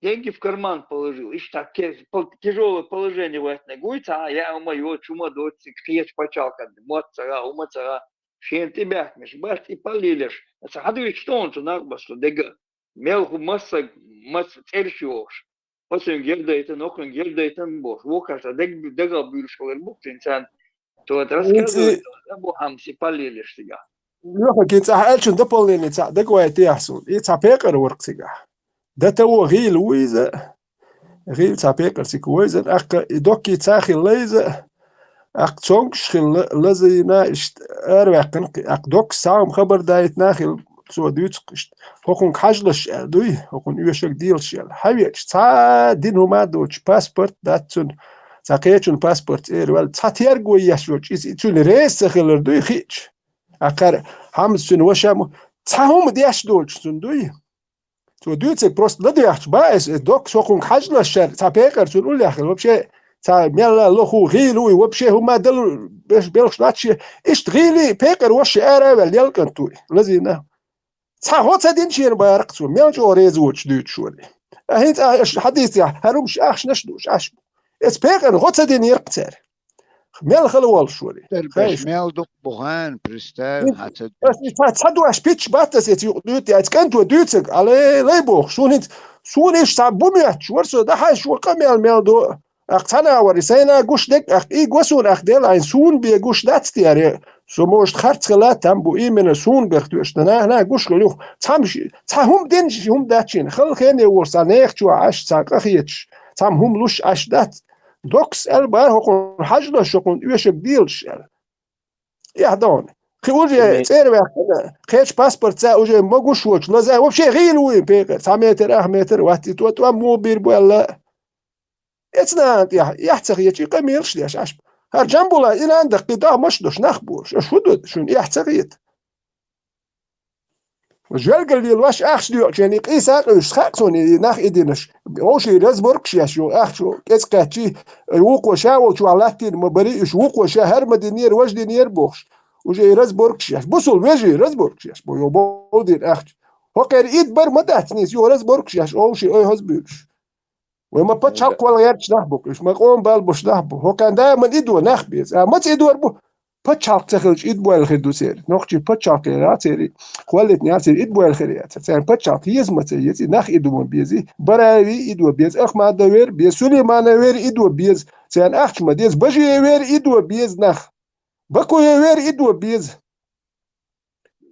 Деньги в карман положил. Иштта ке-, пол-, тяжёлое положение ваьтнарг вуй цхьа, яа хӀума йоцуш, хӀума доцург, кхечу пачхьалкхана мотт ца гӀа, хӀума ца гӀа, шена тӀебаьхкинарш бац, и паллийлеш. Аса хьадуьйцуш тохучу накъосташна дега. Мел хӀу массаг, масса цӀераш йохуш. Хьо цуьнга ярдайтина, хӀокхуьнга ярдайтина бохуш. Вокхарша дег-, дагал буьйлуш хилар бу-кх цуьнан царна. Тхо рассказывать Абу Хьамси паллийлеш цигахь. Лоьхакин цӀахь аьллачун дополнение цхьаъ дагавайтехьа суна. И цхьа пекъар вара-кх цигахь. Д Т О гӀийла ву иза. ГӀийла цхьа пекъар цига вайзана. Аккха и доккхий цхьа хилла иза. Аккха цомгуш хилла, лазийна, иштта араваьккхина, аккха доккхас цхьа хӀума хабар даийтина хилла, цо дуьйцу-кх иштта. ХӀокхунга хьажалаш аьлла дуй, хӀокхунна оьшург делаш аьлла. Хьавеача, цхьа дина хӀума а доцуш, паспорт а дац цуьнан, цхьа кхечун паспорт цӀера ваьлла, цхьа терго еш йолчу иза, и цуьнан реза ца хилар дуй хиъча. Аккхара Хьамза цуьнан ваша ма, цхьа хӀума деш доцуш цунна дуй. Цо дуьйцург просто ладоьгӀча бан аса, иза доккхас хӀокхунга хьажалаш шаьра, цхьа пекъар цунна уллехь хилла, вообще, цхьа мелла лоху, гӀийла ву и, вообще хӀума дала беш-, белхаш дац шен. Иштта гӀийла и, пекъар ваша ара а ваьлла, ял кӀант ву и, лазийна. Цхьа хӀо ца дина шена бара-кх цо, мел чӀогӀа реза воцуш дуьйцуш вара и. А хӀинца а аша хьадийцехь, хӀара хӀумаш ахчанаш а дууш, Ӏаш бу. Эца пекъарна хӀо ца динера-кх цара. Мел хала волуш вара и. Тербеш мел дукха бу хан, представь, хьан ца дуьйцу. Аса и цхьа, цхьа дош питча бац аса эца юкъа дуьйцу, аьлча кӀант ван дуьйцург, алай, лай бохуш, суна хӀинца, суна иштта цхьа бу моьттуш вара со, дӀахьаьжча вай къамел мел до. Аккха цхьана а вара и, сайна гуш дерг, аккха и го суна, аккха Делахь, суна бен гуш дац те хӀара. Со, может, харц хила там бу, именно суна бехк доьшу, дан нахана гуш хила юха. Цхьамма ши-, цхьа хӀума дина, хӀума дац шена, хала хене волуш, цхьа нехан чохь Ӏаш, цхьа къахеташ, цхьамма хӀума луш Ӏаш дац. Доккхас аьлла бара хӀокхунна хьажалаш, хӀокхунна оьшург делаш аьлла. Эхь дан. Кхин уже цӀера ваьккхина, кхечу паспортца уже могуш воцуш лаза, вообще гӀийла ву и пекъар, цхьа метр, ах метр вац и, тӀо-, тӀом муха бийр бу аьлла. Эцна тӀехь, эхь ца хеташ, и къамелаш деш Ӏаш бу. ХӀара Джамбула и нана даккхий, дагӀмаш а долуш нах бу уьш. Аша хӀун ду, шуна эхь ца хета? Жоьлгал лелош ахча доькъучу хенахь, и къийса а къуьйсуш хаьа-кх суна, и нах и динарш. Вовшийн разборкаш еш ю, ахча кӀезиг кхаьччий, вукхо ша волчохь латтийна ма барий, уьш вукхо ша хӀара ма динера, важа динера бохуш. Уже и разборкаш еш. Бусул вежарий разборкаш еш. Бо, йо, бовдийна ахча. ХӀокхеран ид бар ма дац нийса, йо, разборкаш еш, овший ой хаза буьйлуш. Вай ма пачхьалкх кхолла гӀерташ нах бу-кх уьш, ма къоман бал беш нах бу. ХӀокхарна даиман идо нах беза. А маца идор бу? паччахьалкх ца хилча, идбойла хир ду церан. Нохчий паччахьалкх яра церан, кхоллийтина яра церан, идбойла хир яц. Царна паччахьалкх еза ма ца еза, нах идо беза, Бараеви идо беза, Ахмада вер беза, Сулеймана вер идо беза, царна ахча ма деза, Бажие вер идо беза нах, Бакуе вер идо беза.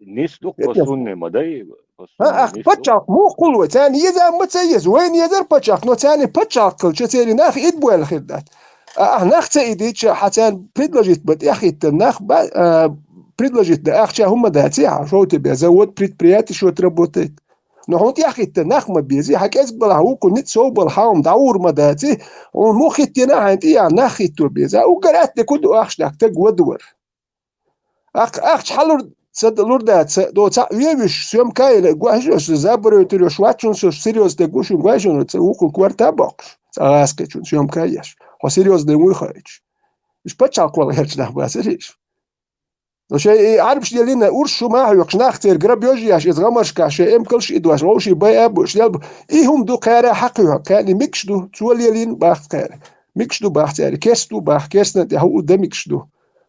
Нис ду, по сунне ма дай, по сунне ах, нис ду. Паччахьалкх муха кхулло? Царна еза ма ца еза, вайна езар паччахьалкх, но царна паччахьалкх хилча, церан нах идбойла хир дац. А, ах, нах ца идича, хьа царна предложить ба тӀеххӀитта нах ба, а, предложить да, ахча хӀума дац, хьа шо тебе завод, предприятие шо работает. Но хьуна тӀеххӀитта нах ма беза, хьа кӀезиг балахь вукху ницкъ сов бала хьа хӀума дӀагӀур ма дац, хьуна муха хӀиттийна хьайна тӀе яхь нах хӀитто беза. Уггар атта де ку ду ахча даккха таг вадвар. Ах-, ахча хьалур ца д-, лур дац, до цхьаъ вевиш, съёмка йина, гуахьаш, заборонить йош вачун, со серьёзно гушун, гуайшун, ца вукхун кварта боккхуш, цхьа гӀаскхичун съёмка еш. Хьо серьёзный вуй хаьча. Уж паччахьалкх вала гӀерташ нах бацариш. Но шей и Ӏарбаш лелина урс шу ма хьоькхуш, нах церан грабёж еш, из гӀамаршка шей эмкалш идваш, вовший бай абуш, лел бу. И хӀума ду кхара хьакхуьйхьа, кхаьни микаш ду, цо лелин бахц кхара. Микаш ду бахц аьри, керс ду бахц, керсна тӀехь у да микаш ду.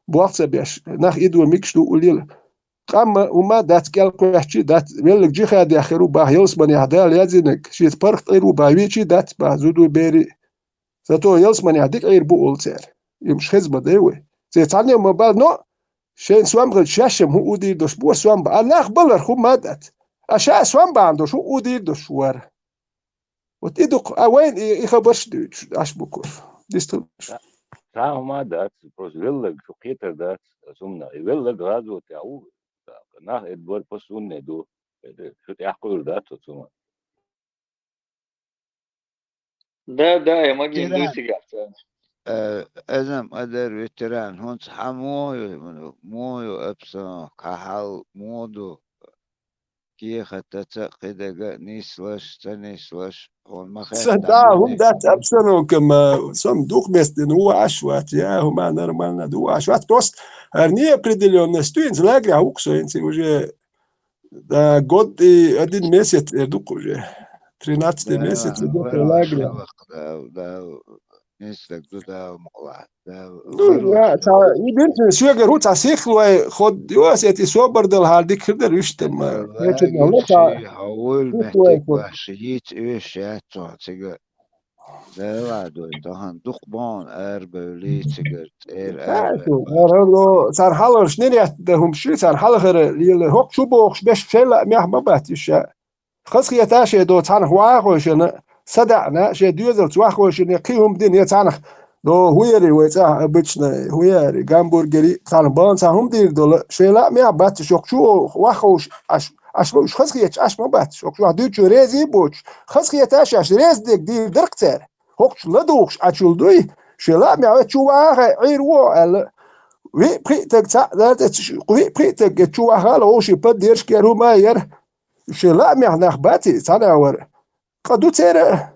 Бохца беш, нах идва микаш ду уллила. Къамма хӀума дац, кӀел кхоьссачи дац, веллаг джихад яххир ву бах, ялсманехь Дала яздинарг, шеца паргӀат Ӏийр ву бах, вичи дац бах, зуду бери. Зато ялсманехь дика Ӏийр бу улла церан. Имаш хеза ма дай вай. Церан цхьанне ма бал, но шайна сом хилча, шаьшшам хӀу удийр дош бу, сом ба. А нах балар хӀу ма дац. А ша сом бахьана дош хӀу удийр дош вара. Вот и дукха, а вайна и, и хабарш дуьйцуш, аш бу кур. Дистхилаш. Ца, ца хӀума дац, просто веллаг, шу кхетар дац, сумна. И веллаг гӀазот я у, нах эдбар по сунне ду. Шу тӀехкхуьр дац, вот сума. Да, да, я могу Ветеран. Индусига. Э, эзам адар ветеран, хӀунца хьа мо ю, мо ю обстановка, хьа хьал мо ду? Кехатаца кхидага нислаш, ца нислаш, хьуна ма хетта. Са да, хӀума дац обстановка, ма, сом дух местный, ну, ваш вац, я, хӀума нормально, ду ваш вац. Просто, а, неопределённость, ту инца лагеря вуксо, инца уже, да, год и один месяц, э, дук уже. Тринадцатый месяц, да, идёт лагеря. Да, да. Нислаг ду Дала мукъалахь. Дала Ну, я, ца, единственное, соьгара хӀу ца сихлой ход, юас эти собар дал хьар дикхир дар виштам. Лагерь ца, ши хьо вуйла меттиг баш, йиц уьш яц цо цига. Дала дуй, тахан дукх бон арбевли цигар, цӀер арбев. Цар хьаларш нерят да хӀум ши, цар хьалхара лила, хӀокху шу бохуш беш шайла мех ма бац иша. Хазахета шайн до цхьанах вахойшина, садаӀна, шайн доьзалц вахойшина, кхин хӀума дина, я цхьанах до хӀу яри вай цӀа обычно, хӀу яри, гамбургери, цхьанах бан цхьа хӀума дийр дола, шайн лаамехь бац, шокх чу вахховш, аш, аш лууш хазахеташ, аш ма бац, шокх чу вах дуьйчу рези а боцуш, хазахета шаьш, рез дег дийр дарх цара. ХӀокхуш ладугӀуш Ӏачул дуй, шайн лаамехь вай чу ваха, Ӏийр ву аьлла. Виъ-пхиъ таг цхьаъ, виъ-пхиъ таг чу вахала, вовший поддержка яр, хӀума яр. Шайн лаамехь нах бац и цхьана а вара. Къа ду церан а,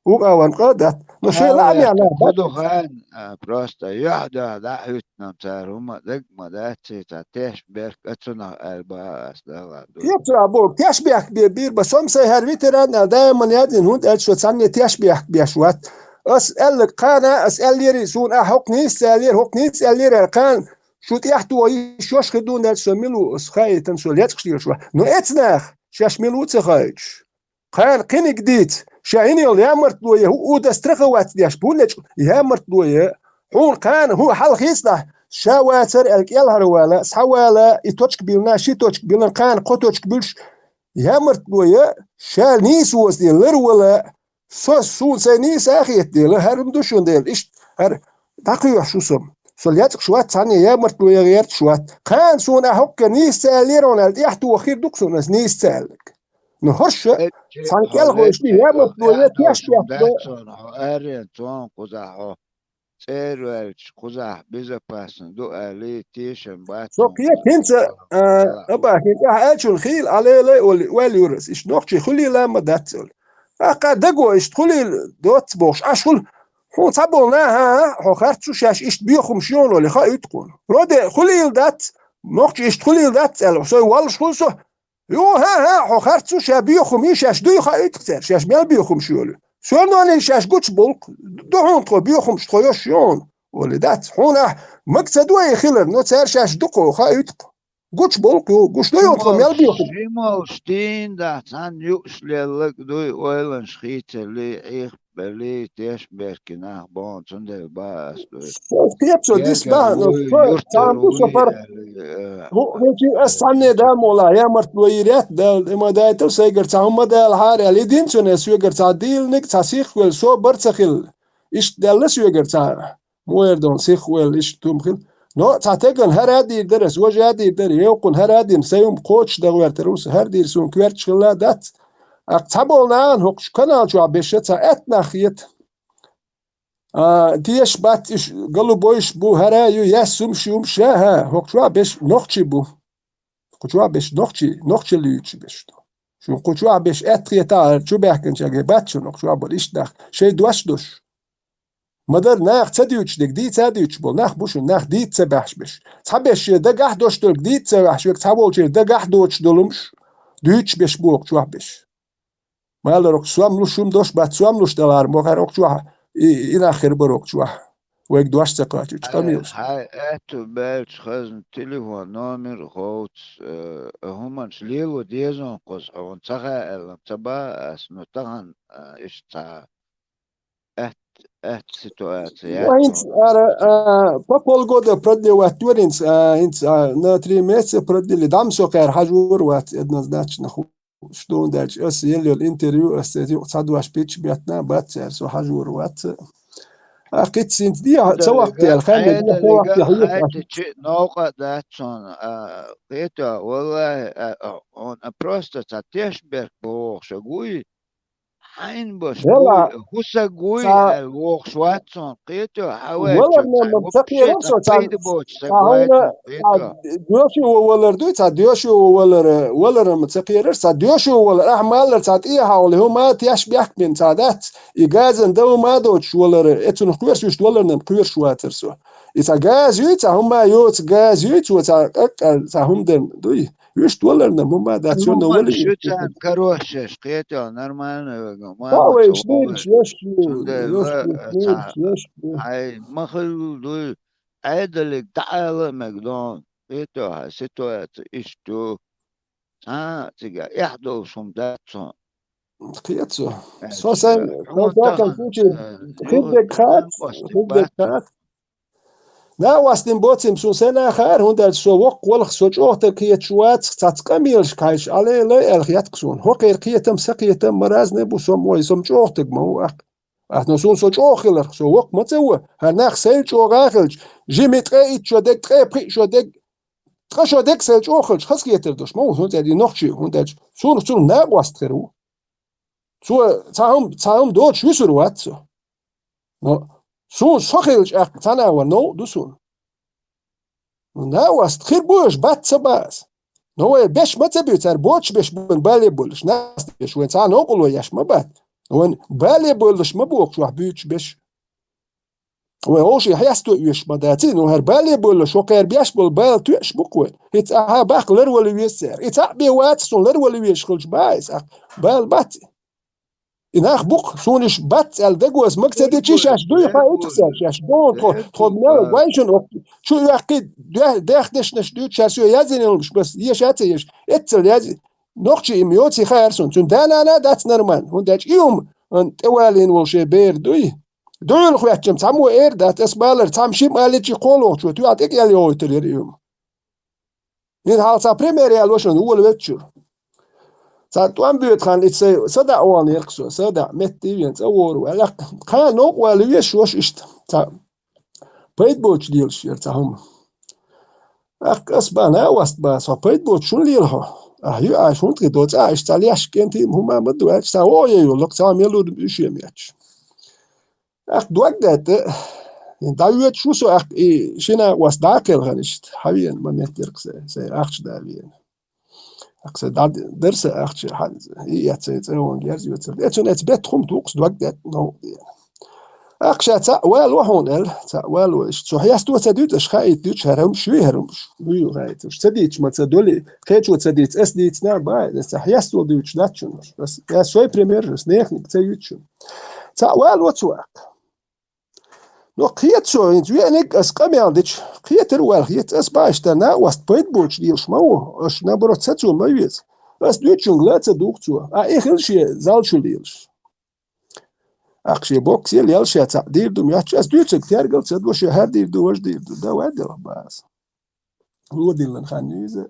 вукъа а ван къа а дац. Но шайн лаамехь нах бац. Ду хан, а, просто юьхь-дуьхьа дӀа а хӀуьттунам цара хӀума даг ма дац, цхьа теш берк а цунах аьлла баха ас дала ду. Кхетар а бу, теш бехк бе бийр ба. Со-м сайн хӀара ветеран аьлла даиман яздина, хӀунда аьлча со цхьанне теш бехк беш вац. Ас аьлларг кхана, ас аьллера, суна ахьа хӀокху нийса ца аьллера, хӀокху нийса аьллера аьлла кхана, шу тӀехь тоха йиш йолуш хир дуна аьлча со мила ву, ас хаийтина, со лецкъаш лелаш вац. Но эцнах, шаьш мила ву ца хаийтуш. Кхана кхиниг дийца, ша йина йолу ямартло я, хӀу уда страховать деш, хӀуннечу ямартло я, хьуна кхана хӀу хьалхийцадахь, ша вацар аьлла кӀелхьарвала, схьавала, и точка билна, ши точка билна, кхана кхо точка буьлуш, ямартло я, ша нийса воза дела, лар вала, со суна сайн нийса а хета дела, хӀара ма ду шуна дела, иштта, хӀара дӀакхоьхьуш ву со. Со лецкъаш вац, цхьанне ямартло я гӀерташ вац. Кхана суна ахьа хӀокхуьнга нийса ца аьллера хьуна аьлла, тӀехь тоха хир ду-кх суна ас нийса ца аьлларг. Ну, хӀорш а, цхьана кӀелхойшна ямартло я, теш бехк бо. Хьо арен, цунна кхузахь хьо цӀера ваьлча, кхузахь безопасно ду аьлла, тешам бац. Со кхета хӀинца, а, аба, хӀинца ахьа аьллачунна хийла, Ӏа лелай олий, ойла юр ас, иштта нохчий хуьлийла а ма дац олий. Ахьа даго иштта хуьлийла доцца бохуш, Ӏаш хуьлу. Хьуна цхьаболу наха, хьо харц ву шаьш иштта боьхамаш йолу олий, хаийта тхуна. Вроде хуьлийла дац, нохчий иштта хуьлийла дац аьлла, со воллуш хуьлу со. Ю, хӀан, хӀан, хьо харц ву, ша боьхам ю, шаьш дуй хаийта-кх цара, шаьш мел боьхамаш йолу. Всё равно шаьш гучу болу-кх, ду хьуна тхо, боьхамаш тхо йош ю хьуна. Олий дац. Хьуна ахь мага ца дуй хилар, но цаьршаш дукхо хауьйту-кх. Гучу болу-кх, гуш ду йолу тхо мел беху. Шимал штийна дахь, цхьанна юуш леллаг дуй, ойланаш хийцаллий, Ӏехабеллий, тешнаберкий нах боху, цундела бан ас дуй. Со кхеташо дис бахьана, со цхьа ду со пара. ХӀу, хӀу, ас цхьанне да молахь, ямартло йийр яц, Дала тӀе ма дайтал сайгара цхьа хӀума далахьара аьлла, и динцунна соьгара цхьа дийланиг, цхьа сихвелла, со бар ца хилла. Иштта даьлла соьгара цхьа. Муэр дон сих ойла иштта хӀума хила. Но цхьа теган хӀара а дийр дара ас, важа а дийр дара, евкъун хӀара а дина, сайн хӀума кхочуш дан гӀоьртар ву со, хӀара дийр суна коьрташ хилла дац. Аккха цхьаболу нахана хӀокхучу канал чохь беша цхьа аьтта нах хета. А, теша бац уьш, голубойш бу, хӀара а ю, яьссумаш ю, хӀумаш а, хӀа, хӀокху чохь беша нохчий бу. Кху чохь беша нохчий, нохчалла юьйцуш беша ду. Шун кху чохь беша аьтта хетахь, хӀара чу баьхкинчаьрга бац шуна хӀокху чохь болу иштта нах. Шайн дош долуш. Ма-дарра наха ца дуьйцуш дерг, дийца а дуьйцуш болу нах бу шуна, нах дийца ца баьхьаш беш. Цхьаберш шен дагахь дош долг дийца ца баьхьаш верг, цхьаболчеран дагахь доцуш долумаш дуьйцуш беш бу хӀокху чохь беш. Малар хӀокху сом луш хӀума дош бац, сом луш далахьара ма хӀара хӀокху чохь, и, и нах хир бара хӀокху чохь. Вайга дош ца кхачуьйтуш къамелаш. Хьайн аьтту баьлча хазна телефон номер а ховц, э, хӀуманаш лело деза хьуна кхуза, хьуна ца хаьа аьлла, ца бан ас, ну, тахана, э, иштта цхьа Аьтта, аьтта ситуация яц. ХӀинца ара, а, по полгода продлевать дора хӀинца, а, хӀинца, а, на три месяца продлили. Дам со кхара хьажор вац однозначно ху-, что он дальше. Ас елла йолу интервью, ас цаьрца юкъа ца дош пичча беттана бац цара, со хьажор вац. А кхица хӀинца дехьа ца ваккхаелла, хан дехьа ца ваккхаелла. Хьайта чи новкъа а дац цунна, а, кхета, валлахӀи, а, а, он, а, просто ца тешнаберг бохуш вуй. Хьайна баш вела, буй, хӀусаг вуй, ца аьлла, вохуш вац цунна, кхетий, хьан ваьлча валар цхьа ма ца вообще кхерар цхьа со, ца пайда боцуш ца хьайна, вац цунна, кхетий. Ца доьшо валар дуй, ца доьшо валар, валар ма ца кхерар, ца доьшо валар, ахьа маллар цхьа тӀехьа хьоле, хӀума теш бехк бина цхьа дац, и газан дан хӀума доцуш валар, э, цунах кхоьруш вуьшта валарна кхоьруш вацар со. И цхьа газ юй, цхьа хӀума йоцу газ юй, цо цхьа къакъал, цхьа хӀума дан дуй. Вуьшта валарна хӀума дац, йонна валий. Шу царна карош еш, кхетий, нормально вега. Ма вайш дийраш еш ю, цундела, еш ю, еш ю. Ай, ма хилла дуй, Ӏедалиг дӀаала а мега дон. Кхетий, хьан ситуация иштта ю. Цхьа а цига эхь долуш хӀума дац цунна. Кхетий. Со сайн, со сакхан случай, хӀиддег хац, хӀиддег хац. Накъостан боцийла суна сайн а хаьара, хӀунда аьлча со воккха валах, со чӀогӀа стаг кхеташ вац, цхьацца къамелаш кхайша, алей-лай аьлла хетта суна. ХӀокхеран кхетам, сан кхетам ма разный бу, со ма вай, со ма чӀогӀа стаг ма ву аккха. Ахьа, но суна со чӀогӀа хиларх, со воккха ма ца ву. ХӀара нах сайл чӀогӀа а хилча, жимма ткъе итт шо дерг, ткъе пхиъ шо дерг, ткъа шо дерг сайл чӀогӀа хилча, хазахетар долуш ма ву, хӀунда аьлча и нохчий, хӀунда аьлча суна, цунах накъост хир ву. Цо цхьа хӀума, цхьа хӀума доцуш вуьсур вац со. Но суна со хилча, аккха цхьана а ван новкъа ду суна. Ну, накъост хир бу аша, бац ца бан аса. Но вай беш ма ца буьйцу, цара боцуш беш бу вайн бале болуш, накъост беш вайн цхьа а новкъарло еш ма бац. Вайн бале болуш ма бохуш вахь буьйцуш беш. Вай вовшийн хьесто оьшуш ма дац, ну, хӀара бале болуш, хӀокхара беш болу бала тоьаш бу-кх вай. ХӀинца ахьа баккха ларвала веза цара. И цхьаъ бен вац суна ларвала везаш хилча бан аса, ахь бала бац. И нах бу-кх, суна иша бац аьлла дагоса мага ца дечий, шаьш дуй хаийтах цара, шаьш боху тхо, тхо мел гой шуна, чу оьккхий, дехь дешнаш дуьйцу, шаьш соьга яздина йолуш бас, еша а ца еша, эццал яз-, нохчий и-м йоций хаьара суна, цуьнан да-нана а дац нормально, хӀунда аьлча и хӀума, ан, тӀевалийна волу шен бер дуй. Дуьйла хӀоьттича-м цхьаммо эр дац, ас балар, цхьамма шимма аличи кхолохучо, тоьхьа тӀекӀел йогӀуьйтур яра и хӀума. ХӀинца хьалха цхьа пример яьлла ва шуна, вуо веллачуьра. Цхьа тӀом боьду хан и сайн садаӀа вахана яра-кх со, садаӀа метта вена цӀа вогӀур ваьлла. Кхана новкъа вала везаш ваша иштта. Цхьа пайда боцуш лелаш яра цхьа хӀума. Аккха ас бан, накъост бан, со пайда боцуш хӀунда лела хьо? Ахьа ю, ахьа хӀунда кхин доцу, ахьа иштта цхьа леш кӀентий хӀума ма ду аьлча, цхьа вогӀу ян йоллакх, цхьа мел лур ду уьш ема яьлча. ТӀаккха дог даьтта, дӀавоьдуш ву со, аккха и шина накъост дӀа а кхелхина иштта, хьан вена ма меттира-кх сайн, сайн ахча да вена. Аккха сайн дӀа дара сайн ахча, хьан и эццай цӀа ван герз йоцар. Эцун эца бетта хӀума туху-кх дог даьтта новкъа дена. Аккха ша цхьаъ вало хьуна аьлла, цхьаъ вало иштта. Со хьесто ца дуьту, аша хаийта дуьту, хӀара хӀумаш юй, хӀара хӀумаш. Юй хаийта, ца дийцаш ма ца доли, кхечо ца дийца, ас дийцина а бан, аса хьесто дуьйцуш дац шуна. Ас, ас сой пример, ас нехниг ца юьту шуна. Цхьаъ вало цо аккха. Но кхета цо, хӀинца веаниг ас къамел дича, кхетар ваьлла хета, ас бааш тара накъост пайда боцуш лелаш ма ву, аш наоборот сацо ма веза. Ас дуьйцучунга ла а ца дугӀу цо, а и хила шен зал чу лелаш. Ахча боккхал ел ша цхьаъ дийр ду моьттуш, ас дуьйцург тергал ца до, ша хӀара дийр ду, важа дийр ду, да ваьддалах база. Лодиллан хан иза.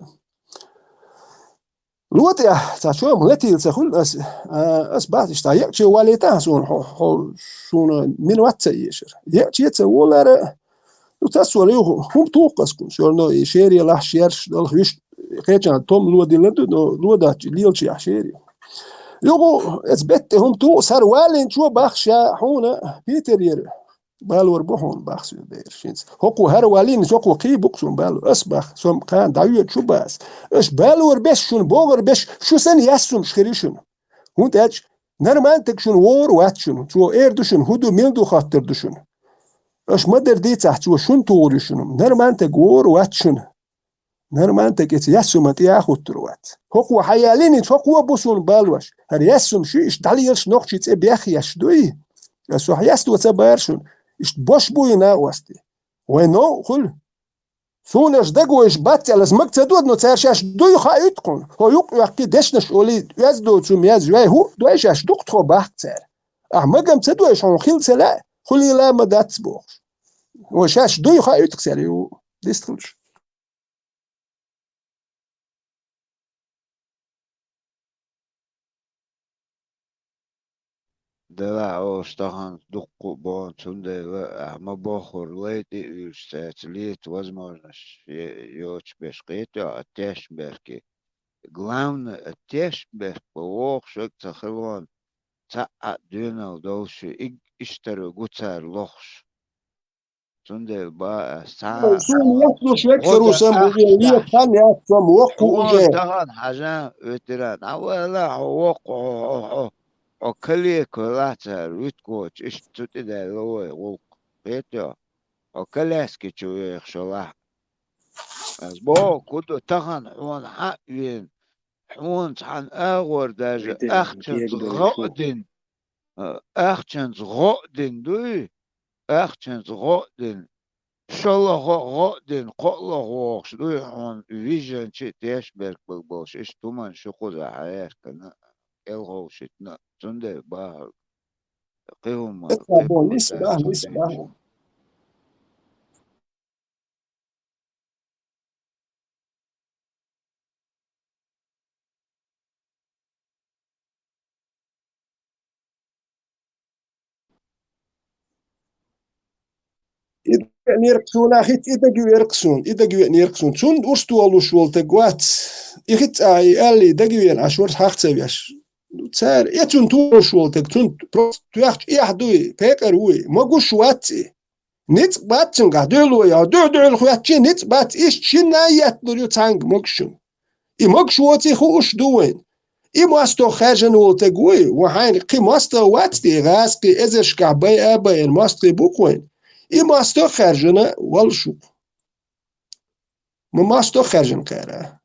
Ло тӀехь, цхьа чома латийла ца хуьлу ас, а, ас бац иштта, екъче валийтахьа суна, хьо, хьо, суна мин вац ца эшар. Екъче ца волара, ну, цас вала юха, хӀума туху ас кхунна, всё равно и шере лахьа шераш, далха виш, кхечан том лодилла ду, но лодачи лелачи ахь шере. Юха, эц бетте хӀума туху, сара валинчо бахша хьуна, Питер яра. Балор бу хьуна бах соьга бераш хӀинца. ХӀокхо хӀара валийна, хӀокхо кхий бу-кх суна балор. Ас бах, со-м кхана дӀайоьду шу бац. Аш балор беш шуна, богӀар беш, шу санна яьссумаш хир ю шуна. ХӀунда аьлча нормальный таг шуна вогӀур вац шуна. Цо эр ду шуна, хӀун ду, мила ду хоттур ду шуна. Аш ма-дарра дийцахь, цо шуна тухур ю шуна. Нормальный таг вогӀур вац шуна. Нормальный таг эца яьссума тӀе а хуттур вац. ХӀокхо хьаялийна, хӀокхо а бу суна балош. ХӀара яьссумаш ю, иштта дӀалелаш нохчий цӀе бехъеш дуй? Ас со хьаэцна ца бара шуна. Иштта бош бу и накъостий. Вай новкъа хуьлу. Суна аша дагавайш бац аьлла, ас мага ца дода, но цара шаьш дуй хаийта кхунна. ХӀо юкъ йоккхий дешнаш олий, оьзда доцу мез вай хӀуъа дой шаьш дукха тхо бахка цара. Ахьа магам ца дойш хьуна хила ца лаьа, хуьлийла ма дац бохуш. Вай шаьш дуй хаийта кху цара ю. Дистхуьлуш. Делахь олуш тахана дуккха а боху, цундела ахьа ма боххура лай тӀе а вуьйлуш цаьрца лета возможность е-, йоцуш берш кхетий хьо, а тешнаберкий. Главное, а тешнаберк бан вогӀуш верг ца хилон, цхьаъ а доьналла долуш ю, иг-, иштта гу цара лохуш. Цундела бан ас цхьа а Суна яц луш векхар ву сан, уже лет хан яц сан, воккху уже. Тахана хьажа, ветеран, а вала хьо воккху, хьо, хьо, хьо, хьо калеко лаьцара вуьтуьгочу, иштта цу тӀе даьлла вай гӀуллакх. Кхетий хьо? Хьо коляски чу вехаш лахь. Ас боху, хӀун ду тахана хьуна хьаъ вена, хьуна цхьана агӀор даже ахчанца гӀо а дина, а, ахчанца гӀо а дина дуй, ахчанца гӀо а дина, шолгӀа гӀо а дина, кхоалгӀа вогӀуш дуй хьуна, вижанчи а тешнаберг бан болуш, иштта хӀуманаш ю кхузахь хьаьркина, кӀелховшийтина, цундела бан хьоьга. Кхин хӀума, кхин хӀума нис бан, нис бан. И дагавеанера-кх суна, хӀинца и дагавеара-кх суна, и дагавеанера-кх суна. Цунна урс долуш волу таг вац. И хӀинца а, и аьллий дагавеана, Ӏаш вара хьах ца веш. Ну, цара, э, цунна тухуш волу таг, цунна просто тоьхча эхь дуй, пекъар вуй, могуш вац и. Ницкъ бац цуьнгахь, дуьхьало яхьа, дуьхь-дуьхьал хӀоьттича ницкъ бац, иштта шинна а етталур ю цхьаьнга могушшун. И могуш воций хууш ду вайн. И мостагӀ хаьржина волу таг вуй, ван хьайна кхин мостагӀ вац те, гӀазкхий эзаршкахь бай а байина мостагӀий бу-кх вайн. И мостагӀ хаьржина валла шу-кх. Ма мостагӀ хаьржина кхара.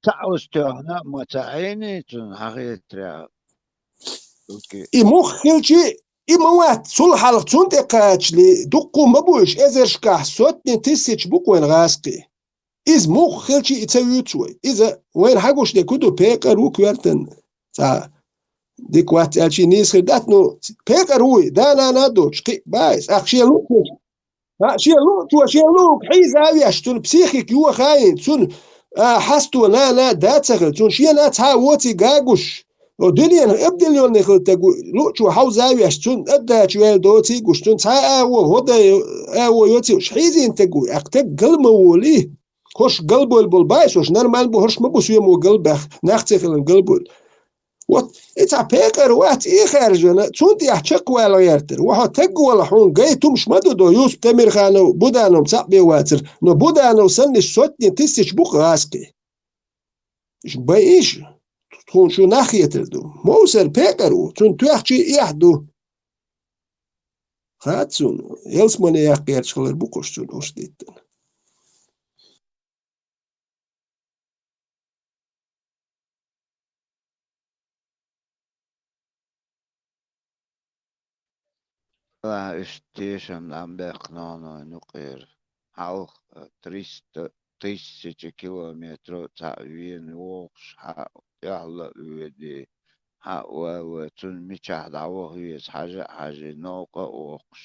Цхьаъ оцу тоьхна а ма ца Ӏийний цунна хьан хетарехь? Окей. И мух хилчи, и ма вац, цул хьалха цунна тӀе кхачале, дуккха ма бу уьш, эзаршкахь, сотни тысяч бу-кх вайн гӀазкхий. Иза мух хилчи и ца вуьйцу вай. Иза вайна хьагуш дерг хӀун ду, пекъар ву коьртан. Цхьа дика вац аьлчи нийса хир дац, ну, пекъар вуй, да-нана а доцуш, кхин а бац. Ахьа шен луъучо, а, шен луъучо, шен луъург хьийза а веш, цуьнан психика йохаийна, цуьнан, а, хьасто нана а да ца хилла, цунна шена а цхьа а воций гагуш. О, дуьненах эбдина йолу хила таг ву, луъучо хьовза а веш, цунна аддача ваьлла доций гуш, цунна цхьа а агӀо, гӀо дай агӀо йоций уьш, хьийзийна таг ву, аккха таг гал ма волий. ХӀорш галбойла болу баьш, хӀорш нормально бу, хӀорш ма бу соьмо галбаьхна, нах ца хиларна галбойла. Вот, и цхьа пекъар вац, и хаьржина, цунна тӀехь чекхвала гӀертара. Ва хьо таг вала, хьуна гай тумаш ма ду до, Юсуп Темирханов, Буданов цхьаъ бен вацара, но Буданов санна иштта сотни тысяч бу-кх гӀазкхий. Иштта байиш, тхуна шу нах хетар ду. Мовсар пекъар ву, цунна тоьхчий эхь ду. Хац цунна, ялсамане яккха гӀерташ хилар бу-кх уьш цунна урс диттина. Делахь иштта тешам дӀа ма баьккхина хьуна вайн юкъера. Хьалха, э, триста, тысяча километров цхьаъ вена вогӀуш, хьа тӀехьла а воьдий, хьа а валой, цунна мичахь дӀаваха веза хьажа а хьажий, новкъа а воккхуш.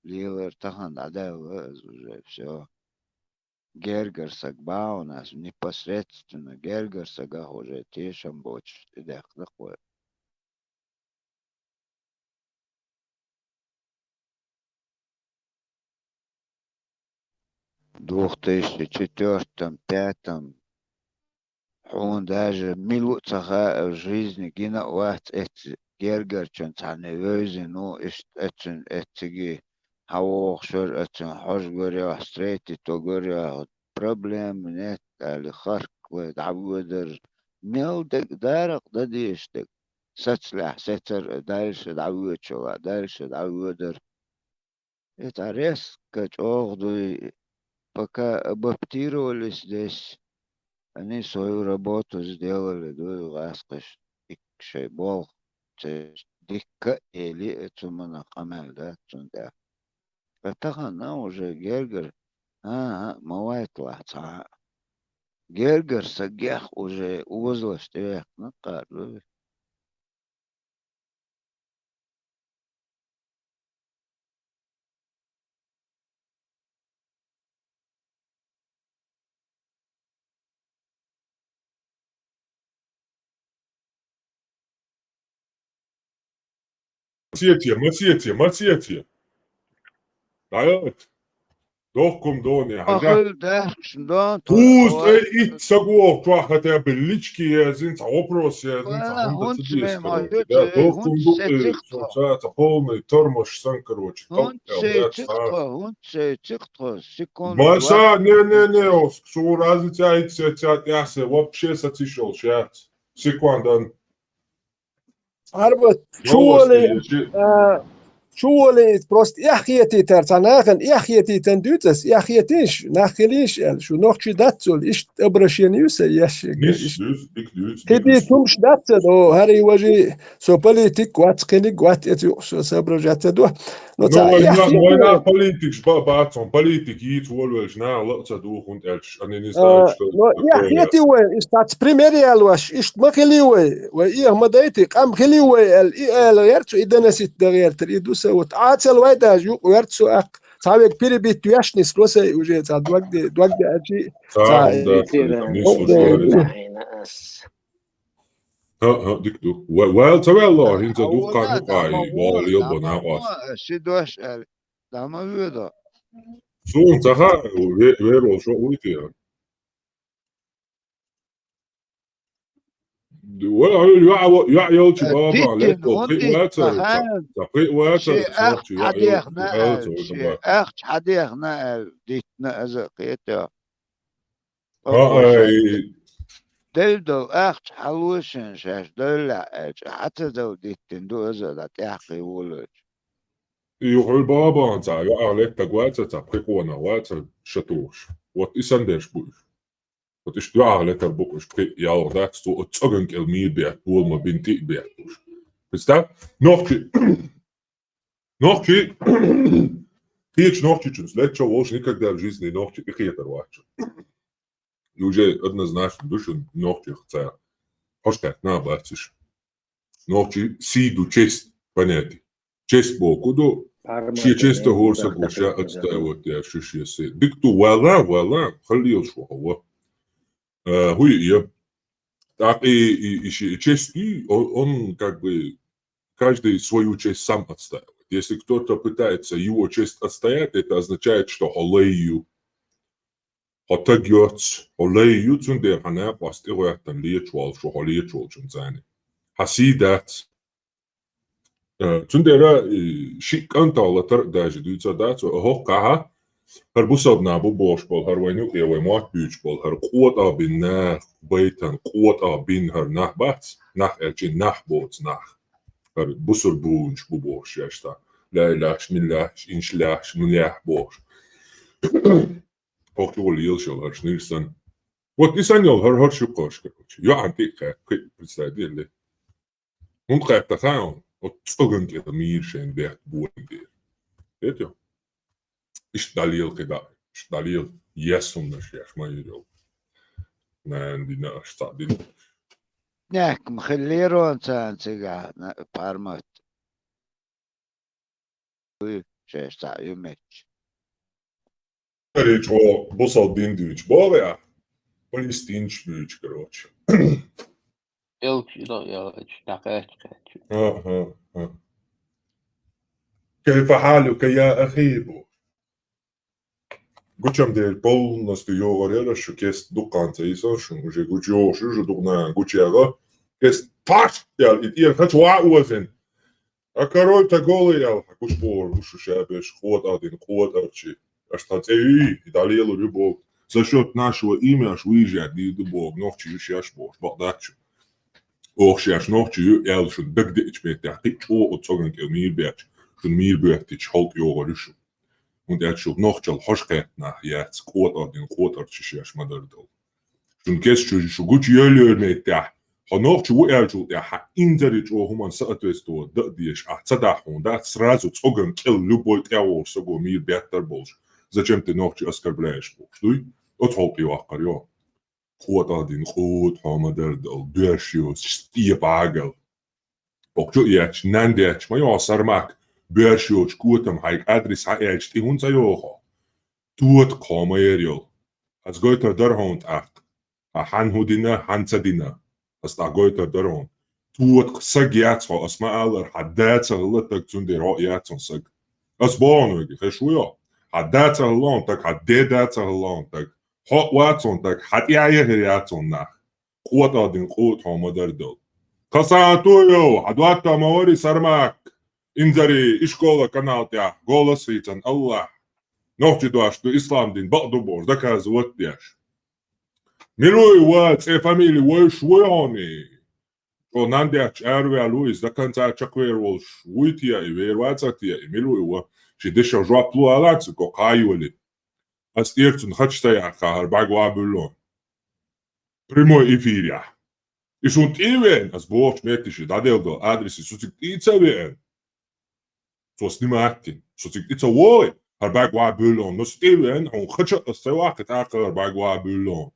Лелар тахана дӀадаьлла из уже, всё. Гергара саг бахьа у нас, непосредственно гергара сагах уже тешам боцуш тӀедаьккхина-кх вай. Двух тысячи четвёртом, пятом хьуна даже мила а ца хаьа, в жизни гина а вац эцци гергарчун цхьанне вевзина ву, иштта эццун эцциги хьавогӀуш вара, эццун хьожа гур йохь, встретить ван гур йохь, проблема нет, аьлла, харквай дӀавоьдар. Мел дерг дарах дан дезаш дерг. Сацалехь сецар а, дальше дӀавоьдучул а, дальше дӀавоьдар. И цхьа резко чӀогӀа дуй, пока адаптировались здесь, они свою работу сделали, дуй гӀаскхаш, икка шайн болх, ца дикка а эли, цу манах къамел дац цунна тӀехь. Ткъа тахана уже гергара, а, а, ма вайталахь цхьа а. Гергара сагех уже озалаш тӀеваьккхина кхара дуй. Масете, масете, масете. Дайот. Дохкум доне, хьажа. Ахуй, даьхкаш дон, Куз, ой, эй, ит сагох, чохь хотя бы лички язин, цхьа вопрос язин, цхьа хӀунда ца хӀунда деза, короче, да, дохкум ду, э, цхьа, цхьа полный тормоз сан, короче, хӀунда ца цхьа, хӀунда ца секунду. Маса, не, не, не, ос, су разница ит се, ца, тӀехь се, вообще сацийшал шац. Секундан. Арба, чу волий, а, чу волий, просто эхь хетийтар, цхьа нахана эхь хетийтан дуьйцу ас, эхь хетийш, нах хилийш аьлла, шу нохчий дац цул, иштта обращение ю сан еш. Нис, дуьйцу, дика дуьйцу, дика дуьйцу. Хетий тумаш дац сан, о, хӀара и важий, со политик вац, кхиниг вац, эцу юкъа со соображать ца до. Ну, ца вай, вай политикаш ба-, бац хьуна, политик йийца волавелча наха ла а ца духа, хӀунда аьлча, они не знают, что это такое. Но эхь хетий вай, иштта цхьацца пример ялош, иштта ма хилий вай, вай эхь ма дайтий, къам хилий вай аьлла, и ала гӀерта цо, и доносить дан гӀертара, и ду сан вот. Ӏацал вай даже юкъа верца цо аккха, цхьа верг перебить веш нисло сай уже, цхьа дог де, дог де аьлчи, цхьа. ХӀа, хӀа, дика ду. Ва-, ваьлла ца ваьлла, хӀинца дуккха а юкъа, вала лелабан накъост. Ши дош аьлла. ДӀа ма воьду. Суна ца хаьа, ве-, вер волу шо вуй те? Вай, хьуьлла йоӀ, йоӀ йолчу бабахь летто пхиъ вацара, ца, ца пхиъ вацара, ца нохчи йоӀ йолчу пхиъ вацара, ца ахча хьадехна аьлла, диттина аза а кхетахь. Ха, ай. Девдал ахча хьалошина шаьш девллехь аьлча, хьан ца дала диттина ду аза а дӀа тӀаьххье волавелча? И юха хьуьлла бабахь цхьа йоӀах леттаг вацара, цхьа пхи къонах вацара ша тухуш. Вот и санна дерш бу уьш. Вот иштта йоӀах летар бу-кх уьш пхи а, ялх дац, цо оцу цӀоган кӀел мийра бетта, бола ма бина тӀе а бетта уьш. Представь, нохчи, нохчи, кхечу нохчичунца летча волуш никогда в жизни нохчи и кхетар вац. И уже однозначно ду шуна нохчех цара хьожа кхаьчна а бац уьш. Нохчи сий ду, честь, понятие. Честь боху ду, шен честь а хӀора саго ша отстаивать деш шу шен сий. Дика ду, вала, вала, хала лелаш ву хьо, ва. Э, хӀу я? ТӀаккха и, и, и ши-, честь, и он, он как бы каждый свою честь сам отстаивает. Если кто-то пытается его честь отстоять, это означает, что хьо лай ю. Хьо таг йоццу, хьо лай ю, цундела хьан накъост тӀе гӀоьттина лечу волуш ву хьо лечу волчун цӀарна. Хьан сий дац. Э, цундела, э, шиъ кӀантах латар а даже дуьйцур дац вай, хӀокхахьа, хӀара бусалба нах бу бохуш болу, хӀара вайн юкъе вай мотт буьйцуш болу, хӀара къотӀа бина нах, байтан къотӀа бина хӀара нах бац, нах аьлчи нах боцу нах. ХӀара бусалба бу бохуш шаьш цхьа. Лайлахьаш, миллахьаш, иншлахьаш, муллахь бохуш. ХӀокху чу гӀо лелаш йолу хӀара шнир санна. Вот и санна йолу хӀара, хӀара шу кхоьруш, короче. ЙоӀан тӀе а кхаьчна, кхин а представь де. ХӀунда кхаьчна хаьий хьуна? Оцу цӀоган кӀел мийра шайна бетта бола дела. Эт йо. Иштта дӀалела кхидӀа. Иштта дӀалела. Ес хӀуманаш еш ма йир йол. Нана дина, аш цхьа дина. Нехк ма хиллера он царна цигахь пармат. Уй, шаьш цхьа ю меч. Речо бусал дин дуьйч богӀа я. Палестинч буьйч, короче. Элч, да, я, эч, да, кач, кач. Ага, ага. كيف حالك يا أخي بو؟ Гучам дер полностью йогӀар яра шу кест дуккханца ийсан шун уже гуча йогӀуш ю шу дукъна гуча яга. Кест паш! Ял, и тӀера хача ваӀ озен. А король-то голый, ял, гуш бохур, гуш шу шабеш, къотӀа дин, къотӀарчи. Аш тхан цӀе юй, и дӀалелур ю боху. За счёт нашего имя аш вуьйжа дийр ду боху, нохчи ю шеш бохуш, бакъдаччу. Оха шеш нохчи ю, ял шун дагадеачу меттехь, кхин чӀогӀа цоган кӀел мийр бетташ, шун мийр беттича хьалкъ йогӀур ю шу. ХӀунда аьлча шу нохчал хьожа кхетта нах яц, къотӀа дин, къотӀарчи шеш ма-дарра долу. Шун кест шу, шу гуча йоллера меттехь, хьо нохчи ву аьллачул тӀаьхьа, хьан инзаре чӀогӀа хӀуманна соответствовать дан а дезаш, ахь ца дахь хьуна дац, сразу цоган кӀел любой тӀехволуш саго мийр беттар болуш, зачем ты нохчи оскорбляешь бохуш дуй? Оцу хьалкъе ваккхар йо. КъотӀа дин, къотӀа хьо ма-дарра долу, боьрша йоцуш, степа Ӏагал. Боккхачу а етташ, нан детташ ма йо, сармак, боьрша йоцуш котам хьайга адрес хьаэцча, тӀе хӀунда ца йоху? Тота кхо ма яра йолу. Ас гойтар дара хьуна тӀаккха. Хьан хӀун дина, хьан ца дина. Ас тӀаккха гойтар дара хьуна. Тота саг яц хьо, ас ма аллара, хьан да ца хилла таг, цундела хьо а яц хьуна саг. Ас боху хьуна вайга, хеш ву йо? Хьан да ца хилла хьуна таг, хьан де да ца хилла хьуна таг. Хьо а вац хьуна таг, хьан тӀе а яхир яц хьуна нах. КъотӀа дин, къотӀа хьо ма-дарра долу. Кхасатуев, хьан доттагӀа ма вари сармак? Инзаре, ишкола канал тӀехь, голос хийцан Аллахь. Нохчи дош ду, ислам дин бакъ ду бохуш, доказывать деш. Милуй ва, цӀе фамили вайш вуй хьуна? Чо нан детташ араваьлла ву иза, до конца чекхвер волуш вуй те и, вер ваца те и, милуй ва? Ши дешах жоп лу алаца, го кхайоли. Ас тӀера цунна хача ца яхха, хӀара бӀаьрг ван буьллун. Прямой эфирехь. И шун тӀе а веана, ас бохучу метте ши дӀаделла долу адреси, шу цига тӀе а ца веана. Цо снимать дина. Шу цига тӀе ца вогӀий, хӀара бӀаьрг ван буьллун. Но шу тӀе а веана, хьуна хача аса ца ваккхи, тӀаккха хӀара бӀаьрг ван буьллун.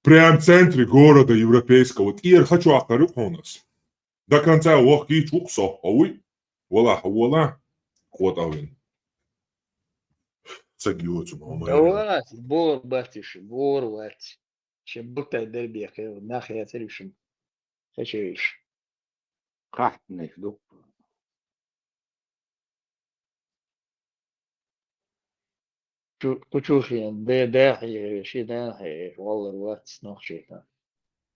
Прям в центре города европейского тӀера хача ваккхар ю хьуна ас. До конца вахкийча ву-кх со, хьо вуй? Вала, хьо вала? КъотӀа вина. Ца гиоцу, ма, ма, Давай, бор бац иш, бор вац. Шен бутай дербе кхел, нах яцар ишин. Хача иш. Хахтнеш ду. Кучухин, де, де, хье, ши да, хье, валлар вац, нохчи та.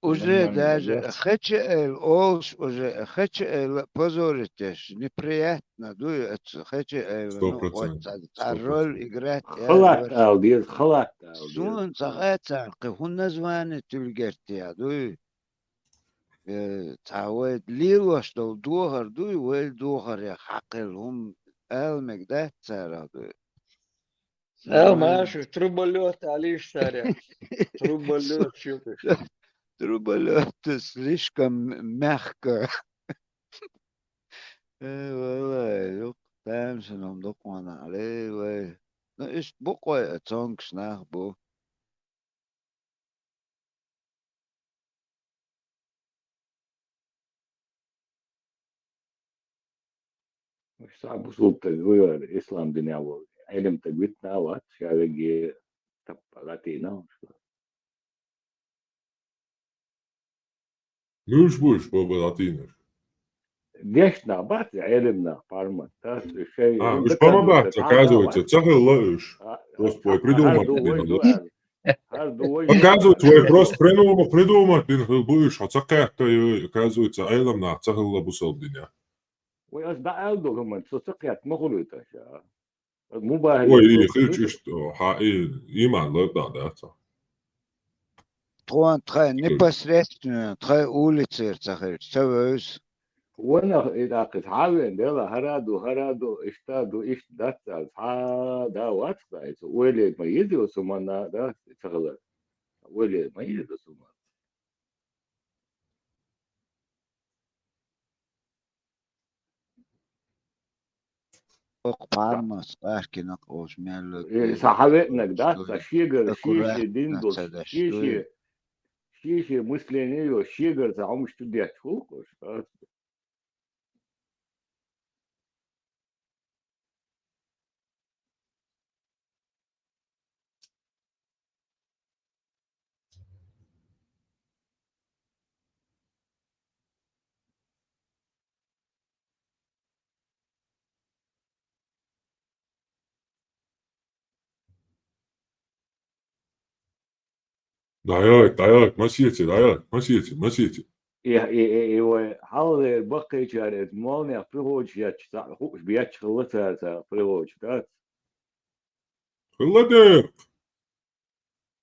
Уже даже хача эл, олш уже хача эл позоритеш, неприятно, дуй, это хача эл, Сто процентов. Роль играть. Халат ал, дез халат ал. Сун ца хацар, кхы хӀун название тюлгерти я, дуй? Э, ца вай лилош дол дохар, дуй, вай дохар я хьакхел, хӀум, алмег дац цара, дуй. А, Маша, труболёт, алиш царя. Труболёт, чё ты? Труболёты слишком мягко. Э, валай, юк, тамашинам дукъана, алей, вай. Ну, иш букъой, а цонгаш нах бу. Уж сагӀа бусулб таг вуй вара, ислам динехь волу. Ӏелим таг витна а вац, ша веге таппа латийна уж. Муьш бу уж баба латийнаш? Дешна бац, Ӏелим нах пармат. Тас шей. А, уж бама бац, оказывается, ца хилла уж. Просто вай придумать дина. Оказывается, вай просто придумать, придумать дина хилла бу уж, хьо ца кхетта, оказывается, Ӏелам нах ца хилла бусалба дине. Вай ас дӀаал ду хӀуман, со ца кхетта ма хуьлуьйташ, а? Ой, и хилча иштта, хьан и иман лар дӀа дац. Тхуна тхайн непосредственно, тхайн улицера ца хилча, ца вевза. Ванах и даккхис хьан вен дела, хӀара ду, хӀара ду, иштта ду, иштта дац ас, хьа да вац дай, цу ойла ма йиза сумана, да, ца хилар. Ойла ма йиза сумана. Окху пхьармас къаьхкина къовш мел луьйту. Э, сан хьавеънаг дац, сан шегара, шен-шен дин долуш, шен-шен, шен-шен мысление йолуш, шегара сан хӀумаш чу детташ хуьлу-кх уьш. ДӀайойт, дӀайойт, масеце, дӀайойт, масеце, масеце. И, и, и, и вай хьалхалера баккхийчара иза молнех приходуш етташ, цхьаъ хууш бетташ хилла цара, цара приходуш дац. Хилла дера.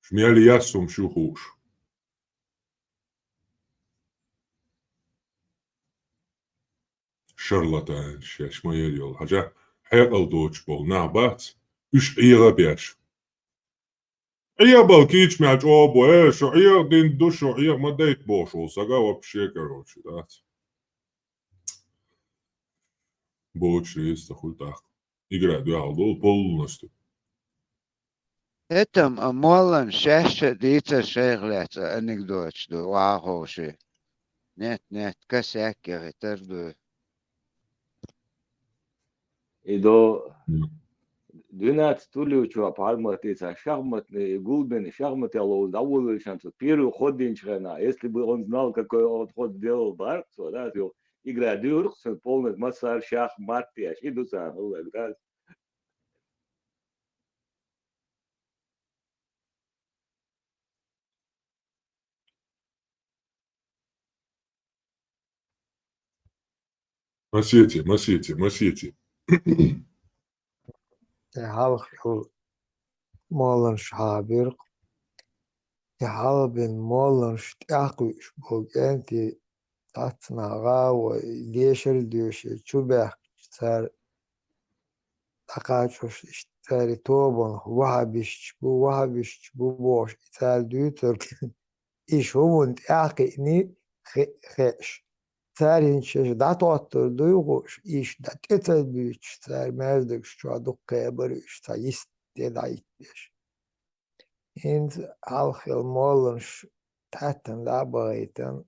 Шу мел яс хӀума шу хууш. Шарлатанаш шаьш ма яра йолу. Хьажа, хьекъал доцуш болу нах бац, уьш Ӏеха беш. Ӏеха бала кийча мел чӀогӀа бу, э, шу Ӏеха дин ду, шу Ӏеха ма дайта бохуш волу сага вообще, короче, дац. Боцуш реза ца хуьлу тӀаккха. Игра дуьхьал долу полностью. ХӀетам а моллан шаьш а дийцар шайх лаьцна анекдоташ ду, ваховши. Нет, нет, косяк яхийтар ду. И до М. двенадцать тулевчу пхьарматица шахматный, гулбенный шахмат ялову дӀаволавелчан цо первый ход динчу хенахь, если бы он знал, какой он ход делал, бахара цо, да, цо игра дуьйхира-кх цуьнан полный массара шах, мат еш, и ду царна хӀаллак, да. Масети, масети, масети. Э, хьалха йолу молланаш хьабийра-кх. И хьалха бина молланаш тӀаьхьа кхуьуш болу кӀентий цхьацца нах гӀа а вой, дешар а доьший, чу баьхкича, цара дӀакхачош, иштта церан тобанах вахьабисташ бу, вахьабисташ бу бохуш, и цара дуьйцург, иштта хӀуманна тӀаьхьа кхиъний хе-, хууш. Цара хӀинца шаьш дӀатоттур дуй хууш, иштта дӀа тӀе ца буьйцуш, цара маьждигаш чохь дукха кхебира уьш, цхьа йист тӀе дӀахӀиттадеш. ХӀинца хьалха хилла молланаш тӀаьттана дӀа а бахийтина,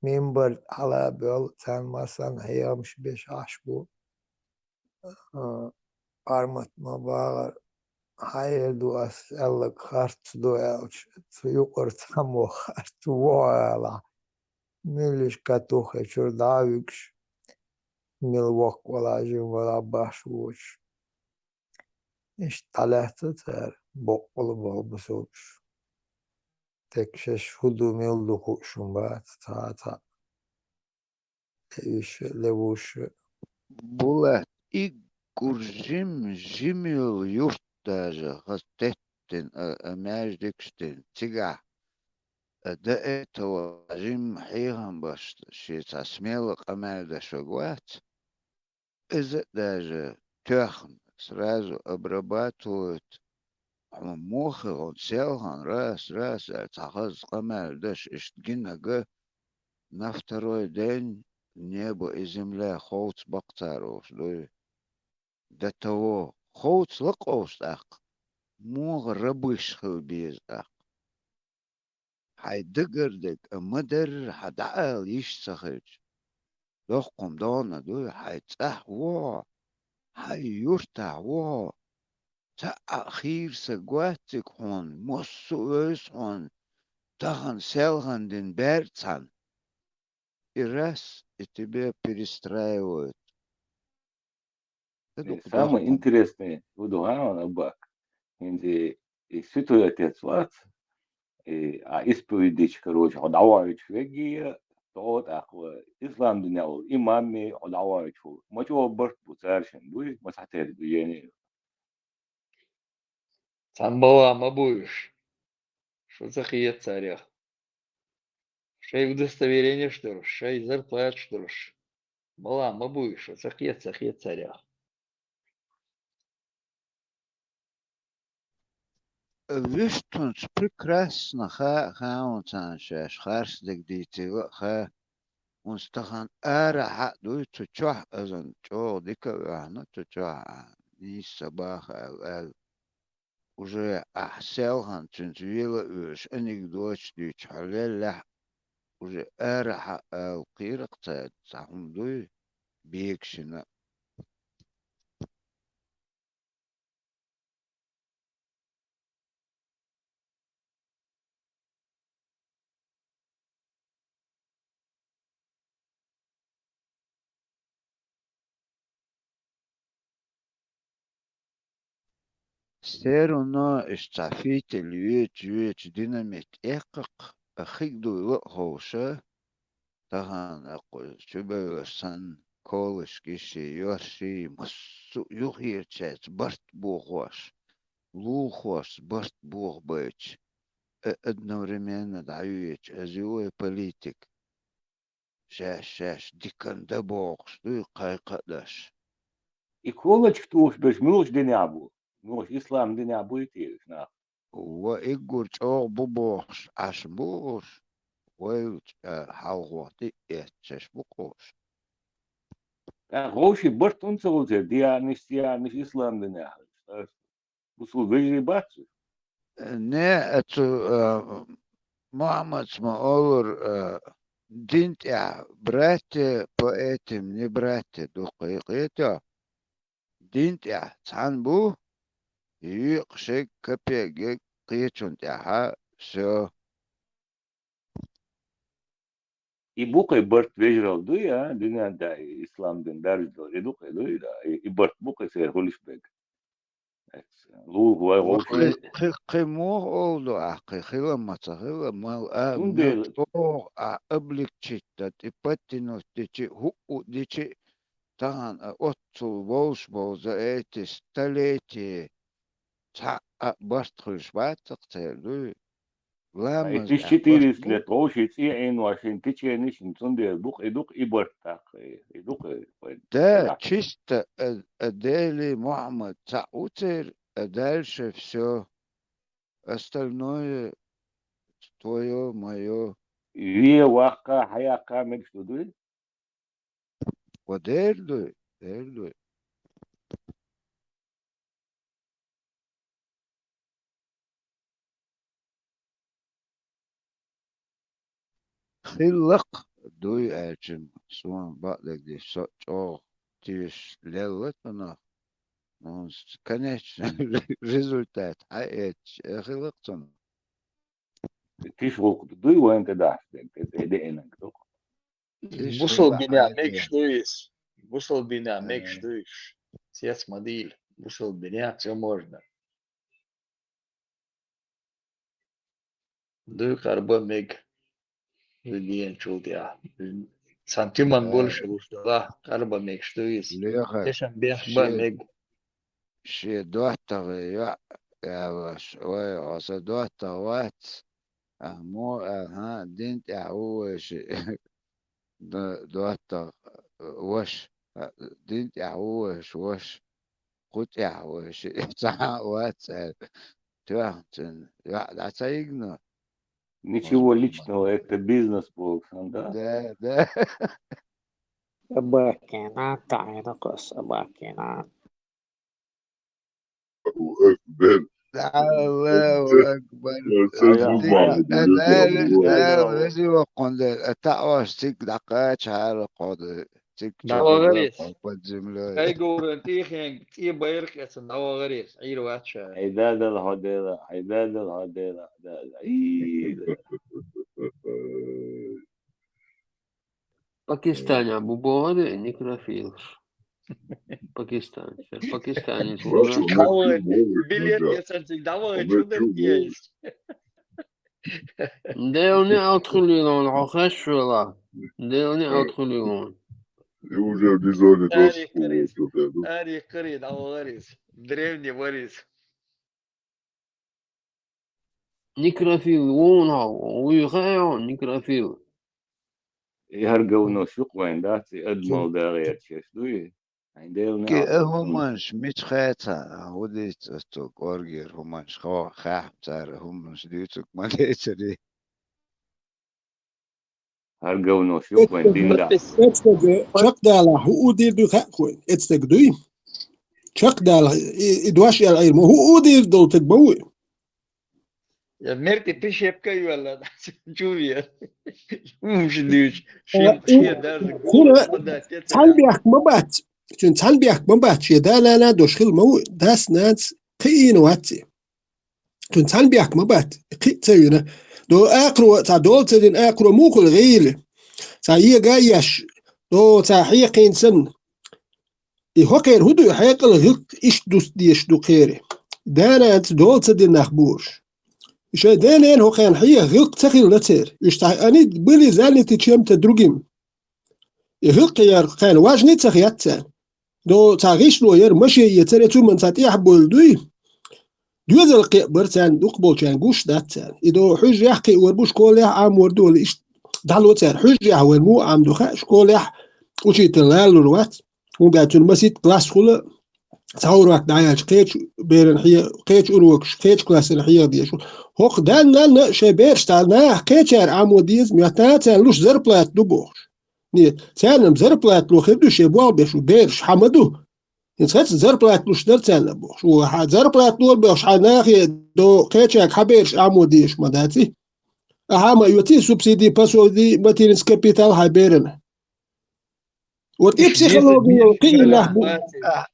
мимбар хьала а боьлла, царна массарна хьехамаш беш Ӏаш бу. А, Пармат ма бахара, хьан эр ду ас аьлларг харц ду аьлча, цу юкъара цхьаммо харц ву хьо алахь. Муьлхачу катуххе чуьра дӀа а вуьгуш, мила воккха валахь, жима валахь баш воцуш. Иштта дӀалаьцна цара боккъала болу бусулбаш. Тек шаьш хӀун ду, мила ду хууш хӀума бац, цхьа а цхьаъ. Левуьйш а, левуш а. Булат, иггур жим, жима йолу юрт даже хаза теттина, а, а, маьждигаш дина. Цигахь, а, до этого жима хьехам беш шен цхьа смело къамел деш верг вац. Иза а даже тоьхна, сразу обрабатывают. Хьуна муха хьуна селхана, раз, раз аьлла, цхьа хаза къамел деш, иштта гинарг, на второй день небо и земля ховца баккха цара олуш дуй. До того, ховца лакховса тӀаккха, муха рабыш хила беза тӀаккха. Хьайн дагардерг а ма-дарра хьан дӀаала йиш ца хилча. Доккхум догӀна дуй, хьайн цӀахь ву хьо, хьайн юртахь ву хьо. Цхьа а хийра са готтиг хьуна, массо а вевза хьуна, тахана селхана дина бер цхьаьна. И раз, и тебе перестраивают. Э, самое интересное, буду, а, Аббак. ХӀинца и ситуация вац, и, а, исповедь дича, короче, хьо дӀавоьдуш веггий, то тӀаккха ислам динехь волу имамми хьо дӀавоьдуш ву. Ма чӀогӀа барт бу цара шен, буй, ма цхьатерра движение. Цхьа бала ма бу уьш. Шу ца хета царех. Шайн удостоверенеш долуш, шайн зарплаташ долуш. Бала ма бу уьш, шу ца хета, ца хета царех. Вуьштунца прекрасно ха-, хаьа хьуна царна шаьш харцдерг дийцийла а ха. ХӀунда тахана арахьа а дуй, цу чохь азан чӀогӀа дика а ваьхьна, цу чохь а нийса баха аьлла, аьлла. Уже ахь селхана цуьнца вела а вуьйлуш, аниг доцуш дуьйцу хьо леллехь а, уже арахьа а ала кхийракх цаьрца цхьа хӀума дуй, бегашина. Все равно иштта цхьа фитиль вечу, вечу динамит эккхакх, а хиг дуйла а ховша, тахана аккхуза чубевллаш санна, колышкаш, йорший, массо а юхерчаьрца барт бохош, лулахошца барт бохабайча, а одновременно дӀаюеча, аза ю вай политик. Шаьш-шаьш диканна дан бохуш дуй кхайкха а даш. И колочка тухуш берш муьлхачу динехь бу? Муьлхачу ислам динехь буй те уьш нах? Ва уггар чӀогӀа бу бохуш Ӏаш бу уьш, вайлачу, а, хьалхо тӀе а эцчеш бу-кх уьш. ТӀаккха вовшийн барт хӀунда ца хуьлу церан, дианиш, дианиш ислам динехь? Бусул вежарий бац уьш? Не, оцу, а, Мухьаммадс ма олура, а, дин тӀехь братья по этим, не братья ду кхайкхетехь. Дин тӀехь цхьаьна бу, екъа шег, капек гег кхечунна тӀехьа, всё. И бу кхин барт вежаралла дуй, а, дуьнен тӀехь ислам дин даржадалар, и ду кхин дуй, да, и, и барт бу кхин церан хуьлуш берг. Лулахой вовшийн. Кхин, кхин, кхин муха олу ду ахь, кхин хила а ма ца хила, мала а, цундела муьлхха а облегчить дан, тӀе подтянуть дичи, хӀуъу дичи, тахана а оццул волуш болу за эти столетие цхьа а барт хуьлуш бац-кх церан дуй. Ай, ламаз тысяча четыреста лет вовшийн цӀе Ӏийна вайн течениш, цундела ду-кх, и ду-кх и барт тӀаккха, и ду-кх и вайн. Да, чисто, э, э, Дели Мухьаммад цхьаъ ву церан, а дальше всё. Остальное твоё, моё. Вен ваккха, хьаяккха мегаш ду дуй? Ва дер дуй, дер дуй. Хиллакх дуй аьлча, суна бакъдерг дийцча, со а чӀогӀа тешаш лелла цунах, но конечный результат хьаэцча, э, хиллакх цунах. Тиша гӀуллакх дуй вайна тӀедахьаш дерг, тӀе, тӀе деанарг ду-кх. Тиша хилла хьан мегаш ду иза? Бусалба динехь мегаш ду иза? Цец ма дийла. Бусалба динехь всё можно. Дуй, къарба мега. Дуй, деначул тӀехь. Цхьана тиман болуш а гуш дала, къарба мегаш ду иза. Леха, тешам бех ба шен мега. Шен доттагӀий йоӀ аьлла, вай, хьо сан доттагӀа вац, ахь мо аьлла, хӀан, дин тӀехь ву вай ши-, д-, доттагӀа ваша, дин тӀехь ву вай ши ваша, кху тӀехь вай ши цхьа а вац аьлла, тоьхна цуьнан йоӀ дӀа ца йигна? Ничего личного, это бизнес был, да? Да, да. Собакина, тайна собакина. Аллаху акбар. Аллаху акбар. Ай, ай, ай, ай, ай, ай, вези воккхун дела, а таӀош цига дӀакхача хьала кхо ду. Цига чу дӀавахарис. Под землёй. Ай, говран тӀехенга, тӀе байракх эцна дӀавахарис, Ӏийр вац ша. Хьайдадал хьо дела, хьайдадал хьо дела, да, да. Ий, да. Пакистанехь бу боху некрофилаш. Пакистанехь. Пакистанехь. Билет я царциг, давай, чудо есть. Дело не от хулиган, хо хешвела. Дело не от хулиган. И уже в дизайне тоже. Ари, Кари, давай, Древний Борис. Некрофил вон хьо, вуй хаьа хьуна некрофил? И хӀара говнаш юкъа вайн дац, и адамал дагӀерчаш дуй? Хьайн Делан ки а хӀуманаш мича хаьца, а хӀу дийца ас цо кӀоргера хӀуманаш, хо-, хаьхьа цара хӀуманаш дуьйцург ма дийцаре. ХӀара говнош ю вайн дин да. Эцтага чакхдала хӀу удийр ду хаьа хӀуй? Эцтага дуй? Чакхдала, и, и дош ял айр ма хӀу удийр долу таг ма вуй? Я мерти пишепка юала чувия. Умш дюч. Шим Хура цхьана бехк ма бац. Цуьнан цхьана бехк ма бац, шен да-нана дош хила ма ву, дас-нанас кхиийна вац и. Цуьнан цхьана бехк ма бац, кхиъ ца вина. До акхаро, цхьа дола ца дина акхаро мухула гӀийла. Цхьа ега а еш, до цхьа хьекхийна санна. И хӀокхера хӀу ду и хьекъал гӀилкх иштта дуста дезаш ду кхерий? Да-нанас дола ца дина нах бу уьш. И шайн денен хӀокхерна хьеха гӀилкх ца хилла церан. Уьш цхьа они были заняты чем-то другим. И гӀилкх яр кхарна важный ца хетта царна. До цхьа гӀишло яра, машен эцара, цу ман цхьа тӀехь а бовла дуй. Доьзал кхиъ бара царна, дукхахболчарна гуш дац царна. И до хьуьжарехь кхиъ вар бу, школехь Ӏамор ду вала иштта дӀало цара. Хьуьжарехь вайн муха Ӏам ду хаьа, школехь учитель лалур вац. ХӀунда аьлча цуьнан масийтта класс хула, цхьа урок дӀаяьлча кхечу беран хье-, кхечу урокаш, кхечу классана хьеха дезаш ву. ХӀокху да-нанна а шайн бераш цхьа наха кхечара Ӏамо деза моьтту, царна луш зарплата ду бохуш. Нет, царна-м зарплата ло хир ду, шен болх беш ву, бераш хьан ма ду. ХӀинца хаза зарплата луш дара царна бохуш. Ву хьан зарплата лор бохуш, хьан нахе до кхечаьрга хьан бераш Ӏамо дезаш ма дац и. Ахьа ма оьций субсиди, пособие, материнский капитал хьан берана. Вот и психология кхин нах бу.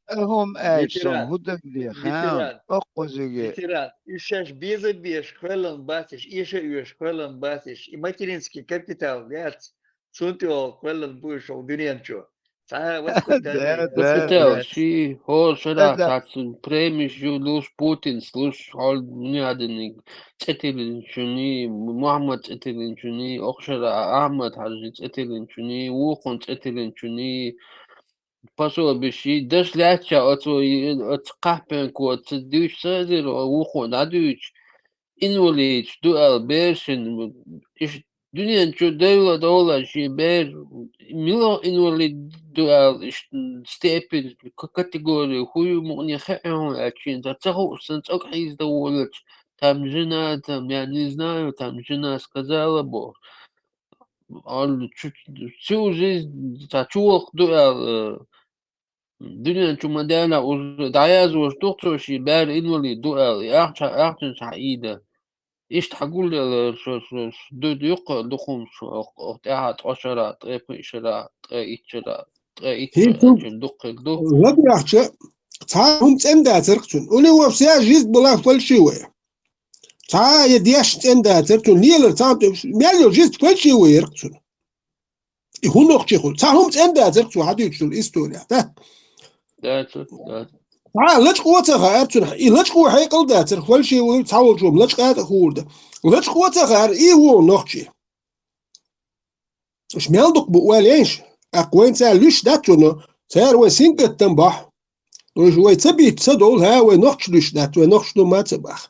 ХӀума аьлча, сон хӀу даг леха, оккхузиге. Ветеран, уьш шаьш беза беш, кхоьллан бацаш, эша оьш, кхоьллан бацаш, и материнский капитал яц, цунна тӀе кхоьллан бу уьш дуьнен чу. Цхьа а вац кху Да, тайна. да, Василий, да. Ши, хӀо шара Да, да. Цхьацца премиш ю луш, Путинс луш, хьол неадениг цӀе тиллинчуьний, Мухьаммад цӀе тиллинчуьний, охшара Ахьмад Хьажи цӀе тиллинчуьний, вукхун цӀе тиллинчуьний, пособиш и даш лаьттача оцу, оцу кхахпенко ца дуьйцу ца эзира, вукхун дӀадуьйцу, инвалидаш ду аьлла берашин, иш дуьнен чу девла довла ши бер, мила инвалид ду аьлла, иш степень, к-, категория, хӀу ю мукъане хеа хьуна аьлча, ца хууш сан цӀог хьийзда волча, там жена, там, я не знаю, там жена сказала бо. Аьлла, чу, всю жизнь, ца чувалх ду аьлла, дуьнен чу ма-дена уже дӀаязвош ду цо ши бер инвалид ду аьлла, и ахча, ахчанаш хьаийда. Иштта хьагуллера шо, шо, шо ду, дукха духумаш, ох, ох, тӀаьхьа ткъа шара, ткъе пхи шара, ткъе итт шара, ткъе итт ХӀинца шара, чун дуккхир ду. ЛадоьгӀча, цхьа хӀума цӀена дацарх цун. У него вся жизнь была фальшивая. Цхьа я деш цӀена дацар цун, лелар цхьа хӀума, мел йолу жизнь фальшивая ярх цун. И хӀун нохчи хуьлу? Цхьа хӀума цӀена дацарх цо хьадуьйцуш долу история, да? Дацар, дацар. Цхьа лачкъо ца хаьара цунах, и лачкъо хьекъал дацарх, фальшивый вуй, цхьа волчо лачкъа а тӀе хуур дан. Лачкъо ца хаьара, и ву нохчи. Уьш мел дукха бу ойла ейша, тӀаккха вайн цара луьйш дац цунах, цара вайн сингаттам бахь. Уьш вай ца бийца ца довла, хӀа, вай нохча луьйш дац, вай нохча ду ма ца баха.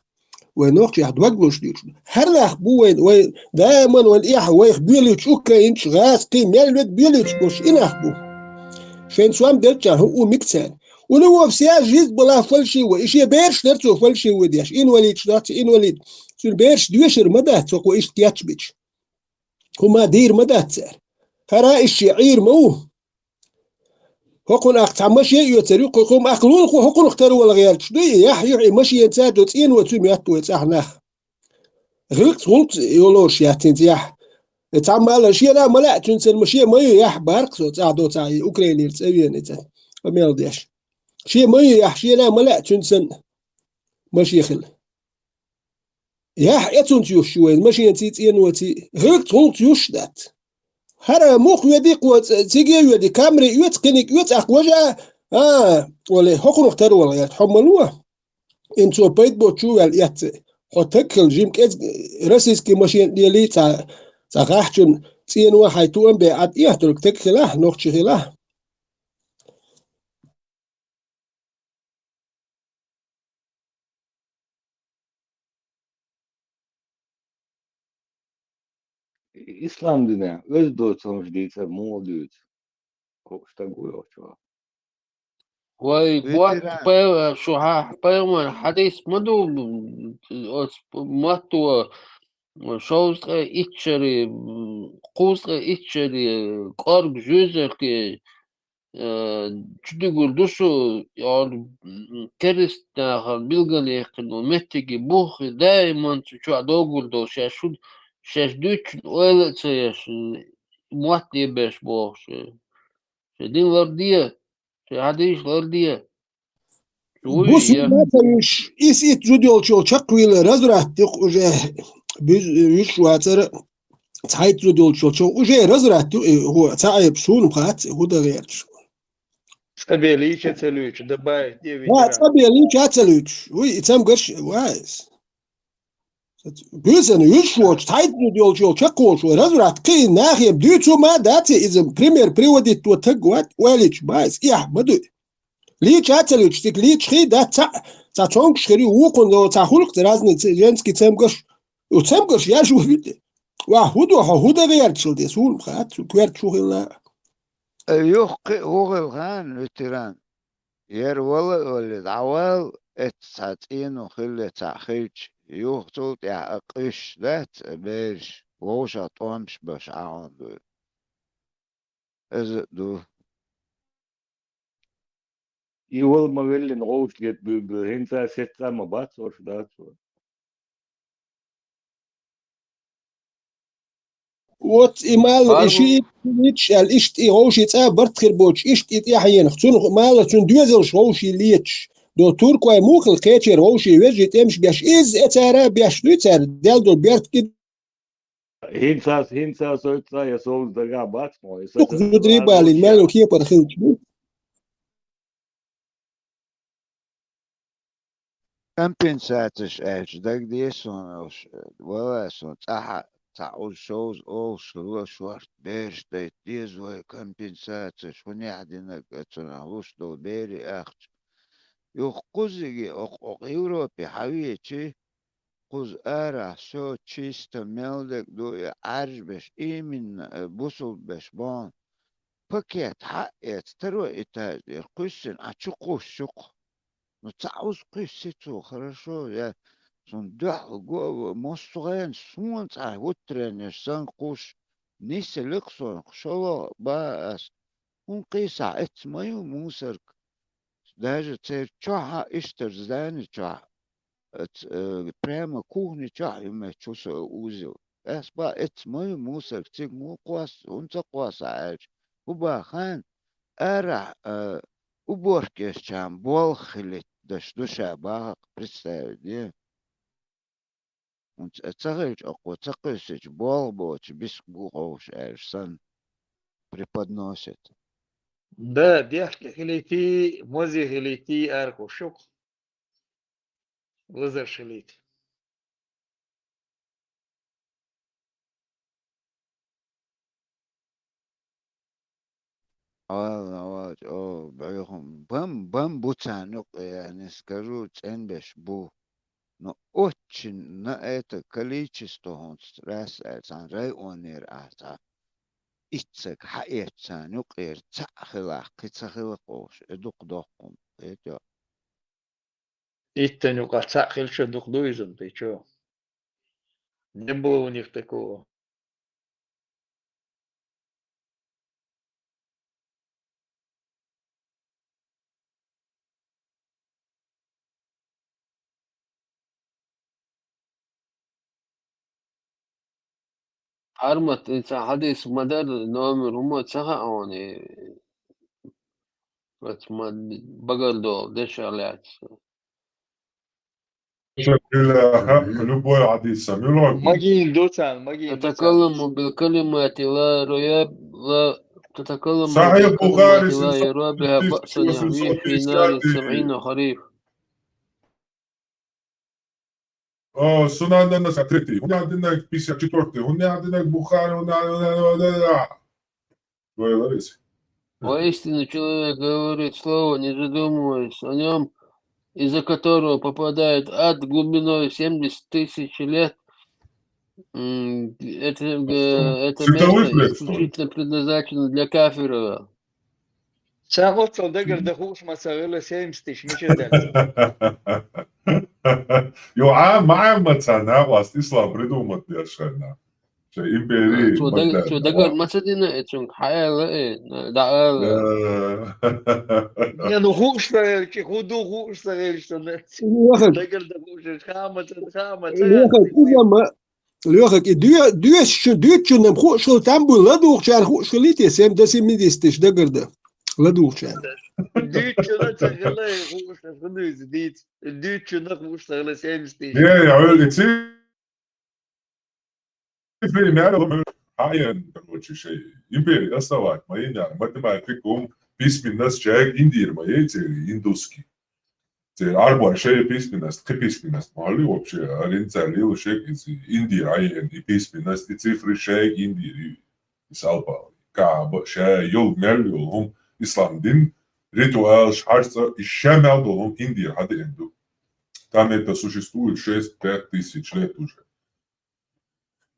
Вай нохчех дог луш дуьйцу. ХӀара нах бу вайн, вай даиман вайн эхь, вайх боьлуьйтуш, украинчу, гӀазкхий, мел вега боьлуьйтуш болуш и нах бу. Шайн сом делчча, хӀу у миг царна. У него вся жизнь была фальшивая. И шен бераш дара цо фальшивый деш. Инвалидаш дац, инвалид. Цуьнан бераш доьшур ма дац, цо кху иштта кечбича. ХӀума дийр ма дац цара. ХӀара иштта шен Ӏийр ма ву. ХӀокхунах цхьа машен а оьцур ю, кху хӀума ахлулхо хӀокхунах тара вала гӀерташ дуй, яхь юьхь и машен цара до цӀено цу моьтту вай цӀахь нах. ГӀилкц гӀулкц йолуш яц хӀинца яхь. Цхьамма аьлла, шена ма лаьа цуьнца санна, машен ма ю яхь баркх со, цӀахь до цхьа и Украинера цӀа вена иза. Къамел деш. Шен ма ю яхь, шена ма лаьа цуьнца санна, машен хила. Яхь эцунца юш ю вайн, машенций, цӀеноций, гӀилкц гӀулкц юш дац. ХӀара мух веди кхо, циге а веди, камри оьцу, кхиниг оьцу, ахь важа, а, оле, хӀокхунах тара вала гӀерта, хьо ма ло. Ин цо пайда боцчу ваьлла эцци. Хьо таг хила жим кӀезиг российский машен лелий цхьа, цхьа гӀахчун цӀено хьайн туам бе Ӏад эхь, только таг хилахь, нохчи хилахь. Ислам динехь оьзда доцурш дийцар муха дуьйцу? Кху стаг ву йохчо. Вай, Ветеран. Бот пай-, шу хьа-, пайхамар хьадис ма ду, оц матто шовзткъе итт шера, м, кхузткъе итт шера кӀорга жожагӀате, э, чудугур ду шу, яр, м, керста нахана билгалъяьккхина меттиге буххе, даиман цу чохь доггур долу шаьш шу, шаьш дуьйцучун ойла а ца еш, м, мотт лебеш бохуш. Шайн дин ларде, шайн хьадисаш ларде. Бусулба ца вуьйш, исс-итт зуда йолчул чекхвийла разврат ю-кх уже. Буьз-, вуьйш вацара, цхьайтта зуда йолчул чу уже разврат ю, и хӀу, ца Ӏебаш, суна-м хац, хӀу дан гӀерташ. ЦӀа бен лийча а ца луьйчу, дабай, тӀе а ва, витира. ЦӀа бен лийча а ца луьйчу. Вуй, и цамгарш, вай. Буьйсанна вуьйш воцу, цхьайтта зуда йолчул чекхволуш вай разврат кхин нахе дуьйцу ма дац иза, пример приводить во таг вац, ойла йича, ма иза эхь ма дуй. Лийча а ца луьйчу, стик лийча хи дац, цхьа, цхьа цомгуш хир ю, вукхунна цхьа хуьлу-кх разный ц-, женский цамгарш. У цамгарш яж ву вити. Ва, хӀу ду хьо, хӀу дан гӀерташ хила де, суна-м хац, цу коьрта хӀу хилла. Юха кхин а хӀу хилла хаьий, ветеран? Яра вала а вале, дӀавала, эцца цхьа цӀено хилла цхьаъ хилча, юха цул тӀаьхьа а къуьйсуш дац а бераш, вовшах тӀомаш беш Ӏа хьуна дуй. Иза а ду. И вала ма веллина вовшахгетта буьйбуьйлу, хӀинца сеццӀа а ма бац, ош дац вай. Оцу и мала и шиъ леташ аьлла, иштта и вовшийн цӀа барт хир боцуш, иштта и тӀаьхьенах, цунах мала цуьнан доьзалш вовшийн леташ, до туркой муха хила кхечеран вовшийн вежарий тӀемаш беш, изза э цара а беш дуй цара, дел долу берт кӀи ХӀинца, хӀинца со цӀа я совца дагахь бац мо, и са Тух зударий балийна мел кепара хилча бу. Компенсацеш аьлча дагадеа суна уьш, валлай, суна цӀахь а цхьа уьш шовзткъа олуш хилла шорта бераш дайта деза вай компенсацеш, хӀунехь динарг а цунах луш долу берийн ахча. Юха кхузиге окху, окху Европе хьан веачий, кхуза арахь со чисто мел дерг ду и Ӏаьржа беш, именно, э, бусулба беш боху. Пакет хьаэца, второй этаж тӀера кхуьссина, Ӏа чу кхуссуш ю-кх. Ну, цхьа уьш кхуьссий цо, хорошо, я, цунна дуьхьал го а во, массо а гӀенаш суна цхьа хӀуттаренеш санна кхуссуш, нисъелла-кх суна, шолгӀа бан ас. ХӀунда кхийсахь, эцца ма ю мусорка. Даже церан чохь а, иштта здани чохь а, ц-, э, прямо кухни чохь а ю меттиг со узел. Ас бан, эцца ма ю мусорка, цига муха кхосса, хӀунда ца кхоссахь аьлча, хӀун бахан, арахь, э, уборка еччарна болх хилийта даш ду ша бахарх, представить де. ХӀунда ца хилча, окхо ца кхуьссича, болх боцуш биска бу ховш аьлча санна преподносит. Да, дехке хилийтий, мозе хилийтий, арахуш ю-кх. Лазарш хилийта. Ала, ала, о, бӀоьху, бан, бан бу царна юкъе, я не скажу, цӀенбеш бу. Но очень на это количество хӀунца раз аьлла, цхьана районера ахьа цхьа итт саг хьаэцча царна юкъера цхьаъ хилахь, кхин ца хила кхуш, и дукха доккхун, кхетий? Иттан юкъахь цхьаъ хилча дукха ду иза, ты чё? Не было у них такого. Армат, и цхьа хьадис ма дара, номер хӀума ца хаьа хьуна, и, оцу ма багардолу дешах лаьцна. Любой хьадис, любой. Магийна ду царна, магийна ду царна. تتكلم بالكلمات لا ريب-، لا تتكلم بالكلمات لا يرى بها بأسا يهوي في نار سبعين خريف. О, Сунан ан-Насаи, третий. ХӀунда динарг, пятьдесят четвёртый. ХӀунда динарг Бухари, хӀунда, хӀунда, хӀунда, хӀунда. Твоя Лариса. Воистину, человек говорит слово, не задумываясь о нем, из-за которого попадает в ад глубиной семьдесят тысяч лет. М, это, э, это место исключительно предназначено для кафира. Сан оццул дагардан хууш ма ца хилла, семьдесят тысяч мичара дац? Йо, а, ма, ма ца накъост ислам придумать деш хьайна. Шай империи Цо даг- цо дагар ма ца дина, э, цунга хьаала, э, дӀаала. Не, ну хууш ца хилча, ху ду хууш ца хилча, сан Лехак, дагардан хууш, хаа ма ца, хаа ма ца. лехак, изама, лехак, и дуе- дуеш чу, дуьч чу нам хууш хилла, там буй ладугӀучарна хууш хилла те, семь до семидесяти тысяч дагардан. ЛадугӀучарна. Дуьч чу на ца хилла, хууш хилла, дийц. Дуьч чу на хууш ца хилла, семьдесят тысяч. Не, я говорю, ци- цифры мягко, хьаен, короче, шай. Империя оставать, ма ина, математикум, письменность, шай, индийр, ма, е, ци, индусский. Ци, арбой, шай, письменность, кхы письменность, мали вообще, арин цали, шай, из индийр, аен, и письменность, и цифры, шай, индийр, и, и салпал. Ка, ба, шай, йол, мел, йол, хум, ислам дин, ритуал, шхарца, и шамал, долум, индийр, хьади, энду. Там это существует шесть-пять тысяч лет уже.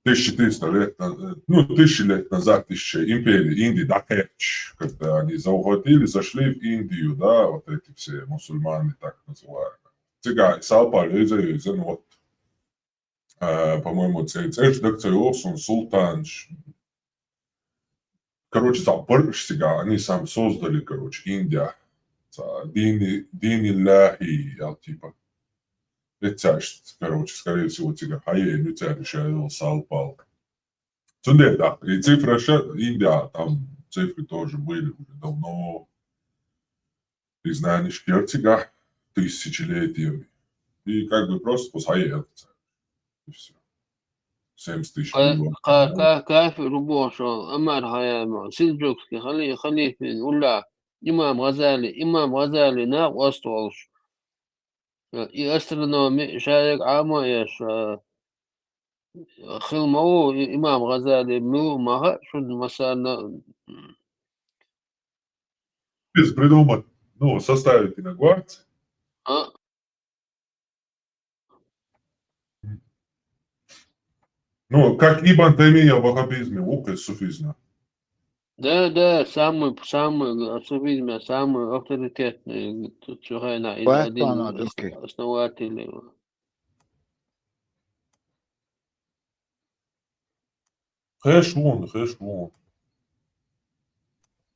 Тысяча триста лет назад, ну, тысячи лет назад, тысяча империи Индии, да, кэч, когда они захватили, зашли в Индию, да, вот эти все мусульмане, так называемые. Цыгане, салпа, леза, леза, ну вот. Э, по-моему, це, це ж так це Осун, султан, ш- короче, забыл, что они сам создали, короче, Индия. Ца, дини, дини ляхи, я типа. Это, короче, скорее всего, цыгане, хьаен, ну, ця решил салпал. Цунде, да, и цифра ща, Индия, там цифры тоже были уже давно. И знаешь, перцыга тысячелетиями. И как бы просто пусть хьаен. И все. Семьдесят тысяч Ка- было. ка- ка- Кафир рубошо, амар хаяма, силджукский хали- халифин, улла, имам Газали, имам Газали, нах остолш. И астрономи, шарик, ама, яш, хилмау, имам Газали, мил, маха, шуд, масана, Без придумать, ну, составить иногварцы. а, Ну, как Ибн Таймия в ваххабизме, укы суфизма. Да, да, самый, самый, а, суфизме самый авторитетный, т- цухайна, из Бай один пана из духи. Основателей. Хеш вон, хеш вон.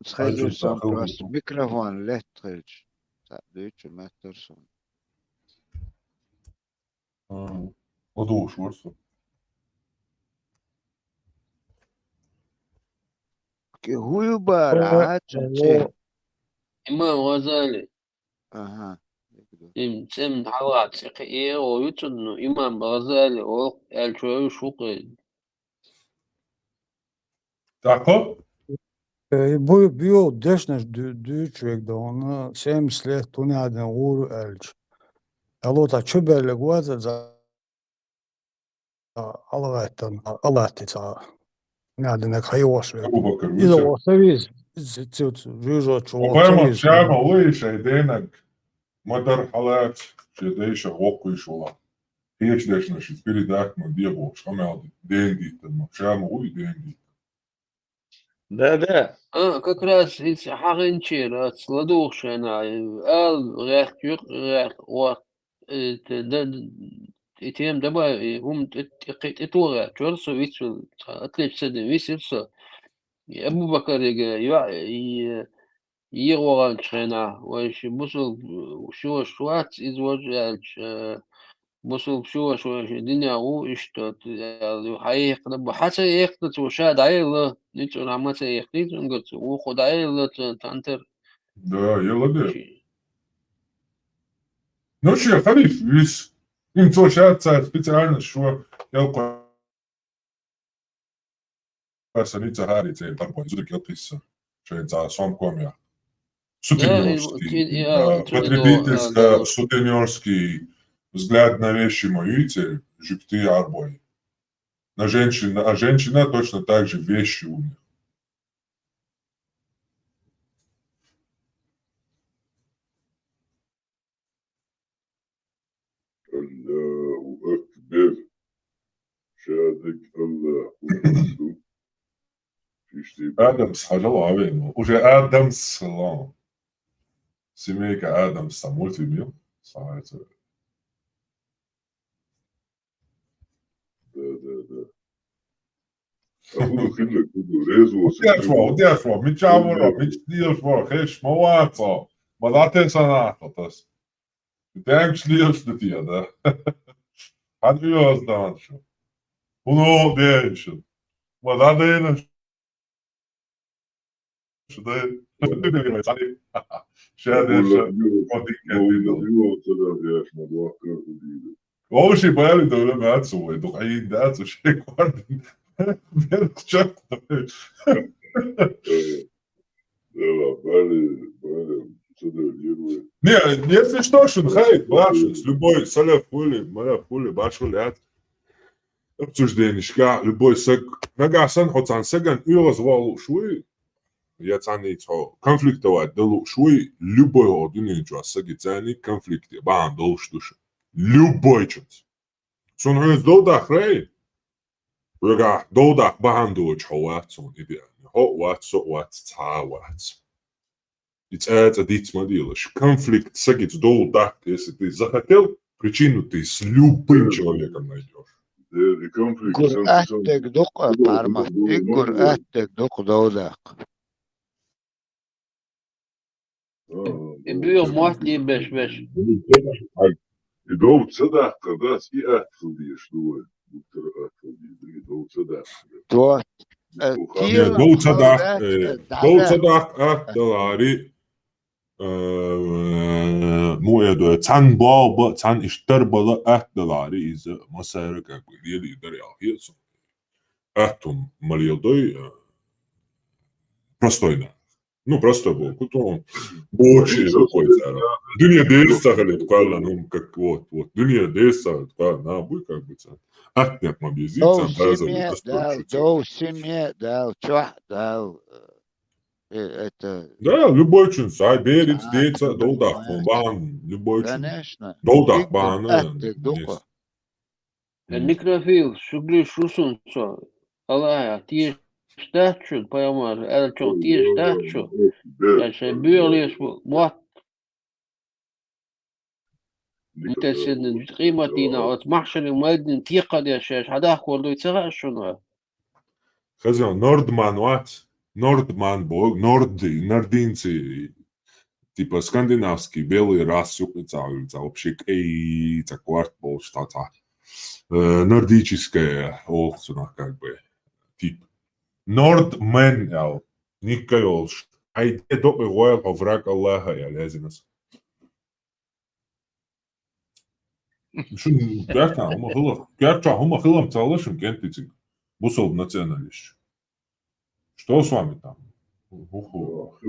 Схайджу Хеш сам вон. просто микрофон лет хеш. Са дючу маттер сум. А, одуш ворсу. Ки хую бара, а, чачи. Имам Газали. Ага. Им цем хала цикъи эо юцун, ну, имам Газали ол элчо шукъи. Тако? Э, бу- бу дешнаш дю- дючвек да, он семьдесят лет туняден гуру элч. Алота чубелле гуаза за алгайтан, алатица. Наденек хайошвек. Абу Бакр, Иза вице. Осавиз, цют жужо чуо Опэма Осавиз. чама уйшай денег. Мадар халат, чедейша окуйшула. Хеш дешнаш из передать ма дебо, шамал дендитан, ма чама уй дендитан. Да, да. А, как раз из хагынчи раз ладух шена, ал гэх юк гэх ва, э, те- да- и тем давай, и ум, и туга, чорсо вицу, отличседе висирсо. И Абу Бакарига, я, и Йигъвагъанчхьена, вайши бусул шуаш вац, из вож ялч, э, бусул шуаш вайши диня у ишто, хьаихъна, бу хьаца ихъна цу ша дайла, ницу рама ца ихъни цунга цу, у ху дайла цу тантер. Да, ела де. Ну че, халиф, вис. Им цо ша ца специально шо, ел ко- Пасаница хари цей тарпой зудик ел писса. Шен ца сом комя. Сутенёрский, Да, и- и- да, а, потребительская, да. Сутенёрский взгляд на вещи мои, те, жюкты арбой. На женщин, а женщина точно так же вещи у них. Аллаху акбар. Шадак Аллаху акбар. Ишти Адамс, хажал авен. Уже Адамс, салам. Семейка Адамс, цхьа мультфильм ю. Цхьа хӀара. Да, да, да. А хӀун ду хилла, хӀун ду, резво, хӀун деш ву, хӀун деш ву, мича вара, мича деш вара, хеш ма вац хьо, ма дӀатесна нах тас. Тенкаш лелаш ду те, да? Хьан оьгӀаз дан шу? ХӀун деш шу? Ма дӀадайна шу, дай. Ша деш шу, ма дикка дийна. Вовши бали довле мацу вай, дукха йин дац, шей квардин. Бен чак. Дела, бали, бали, ца дела, дела. Не, если что, шун хай, башун, с любой, саляф хули, маляф хули, башун лят. Обсужденишка, любой саг, нагасан, хьо цан саган оьгӀаз валуш вуй, я цан ицхьо конфликтовать далуш вуй, любой хьо дуьнен чу саги цани конфликте, бахьан долуш ду шу. Любой чунц. Цун хьуьнца дов даккхарий? Вегахь дов даккха бахьана доцуш хьо вац цунна идеальный. Хьо а вац, со а вац, цхьа а вац. И цӀа-цӀа диц ма делаш. Конфликт сагица дов даккха, если ты захотел, причину ты с любым человеком найдёшь. Дера, и конфликт Гур сан, сан, аттег дукха, сан, парма. сан, И гур сан, аттег дукха дов даккха. Ага, И буьйха мотт лийбеш веш. И дов ца даккхар дац, и атта хила дезаш ду вай. Гуттара атта хила дезаш, и дов ца даккхар. То, э, Уха. Не, тела дов ца хала даккха, дац, э, э, дов ца дала. Даккха атта далари, э, му эдо, цан баба, цан иштар бала атта далари, иза масайра как бы лели дар ял хецу. Атта ма лел дой, э, простой на. Ну, просто бо-, кутун бочи Ага. рукой цара. Дуьне дерс ца хилит кхоьллан, ну, как вот, вот. Дуьне дерс ца хилит кхоьллан, на, буй как бы цан. Атнек ма бези, Дов цан база симе, вот, дал, шу цан. Дов симе, дал, чохь, дал, э, это Да, любой чун, сай бериц, А, деца, дов даккха, конечно. Бахьан, любой чун. Конечно. Дов даккха, Диггур бахьана, атта дукха. Э, Мгм. Некрофил, шу гуш шу сунца. Аллахьа, тешаш дац шу, пайхамар, аьллачух тешаш дац шу. Ой, ой, ой, ой. Ша шайн буьйха леш бу, мотт. Некрофил. Витасенна къематдийнахь оцу махьшаран майданна текхадеш шаьш хьадахкор дуй ца хаьа шуна? Хаза, Нордман вац? Нордман бо-, Норди-, нординцы, типа скандинавский белый рас юкъа цхьа, цхьа вообще кӀай, цхьа корта болуш цхьа, цхьа, э, нордическая олу цунах как бы, тип. Нордмен аьлла, никка йолуш. Хьайн де докъе гӀойла хьо враг Аллаха аьлла, яздинас. Шун герта хӀума хила, герта хӀума хилам ца хила шун кӀентий цига. Бусалба националист. Что с вами там? Уху.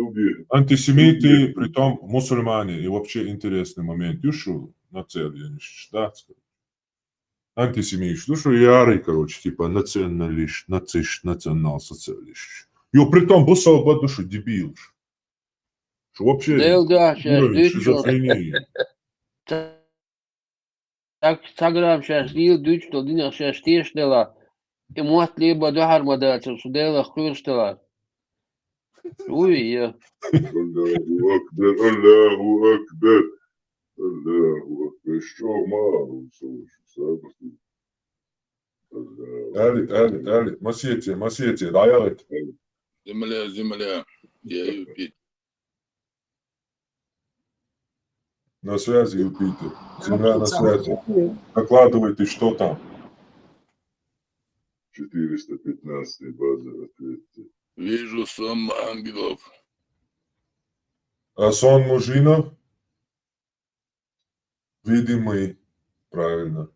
Антисемиты, притом мусульмане. И вообще интересный момент. Ю шу националист, да? Антисемист. Ю шу ярый, короче, типа националист, нацист, национал-социалист. Ю притом бусалба ду шу дебил. Шу вообще Дел да, шаьш уровень дуьйцу шизофрении. Ца-, ца грамм шаьш лийла дуьйцу долу динах шаьш тешаш делахь, и мотт леба дуьхьал ма дацара, шу Делах кхоьруш делахь. Уй, я. Аллаху акбар, Аллаху акбар. Аллаху акбар. Иш чӀогӀа ма алу, со вуьш, сабахти. Аллаху акбар. Алит, алит, алит. Масете, масете, дӀаялит. Земля, земля. Я Юпитер. На связи, Юпитер. Земля на связи. Докладывайте, что там. Четыреста пятнадцатый база, ответьте. Вижу сон ангелов. А сон мужчина? Видимый. Правильно.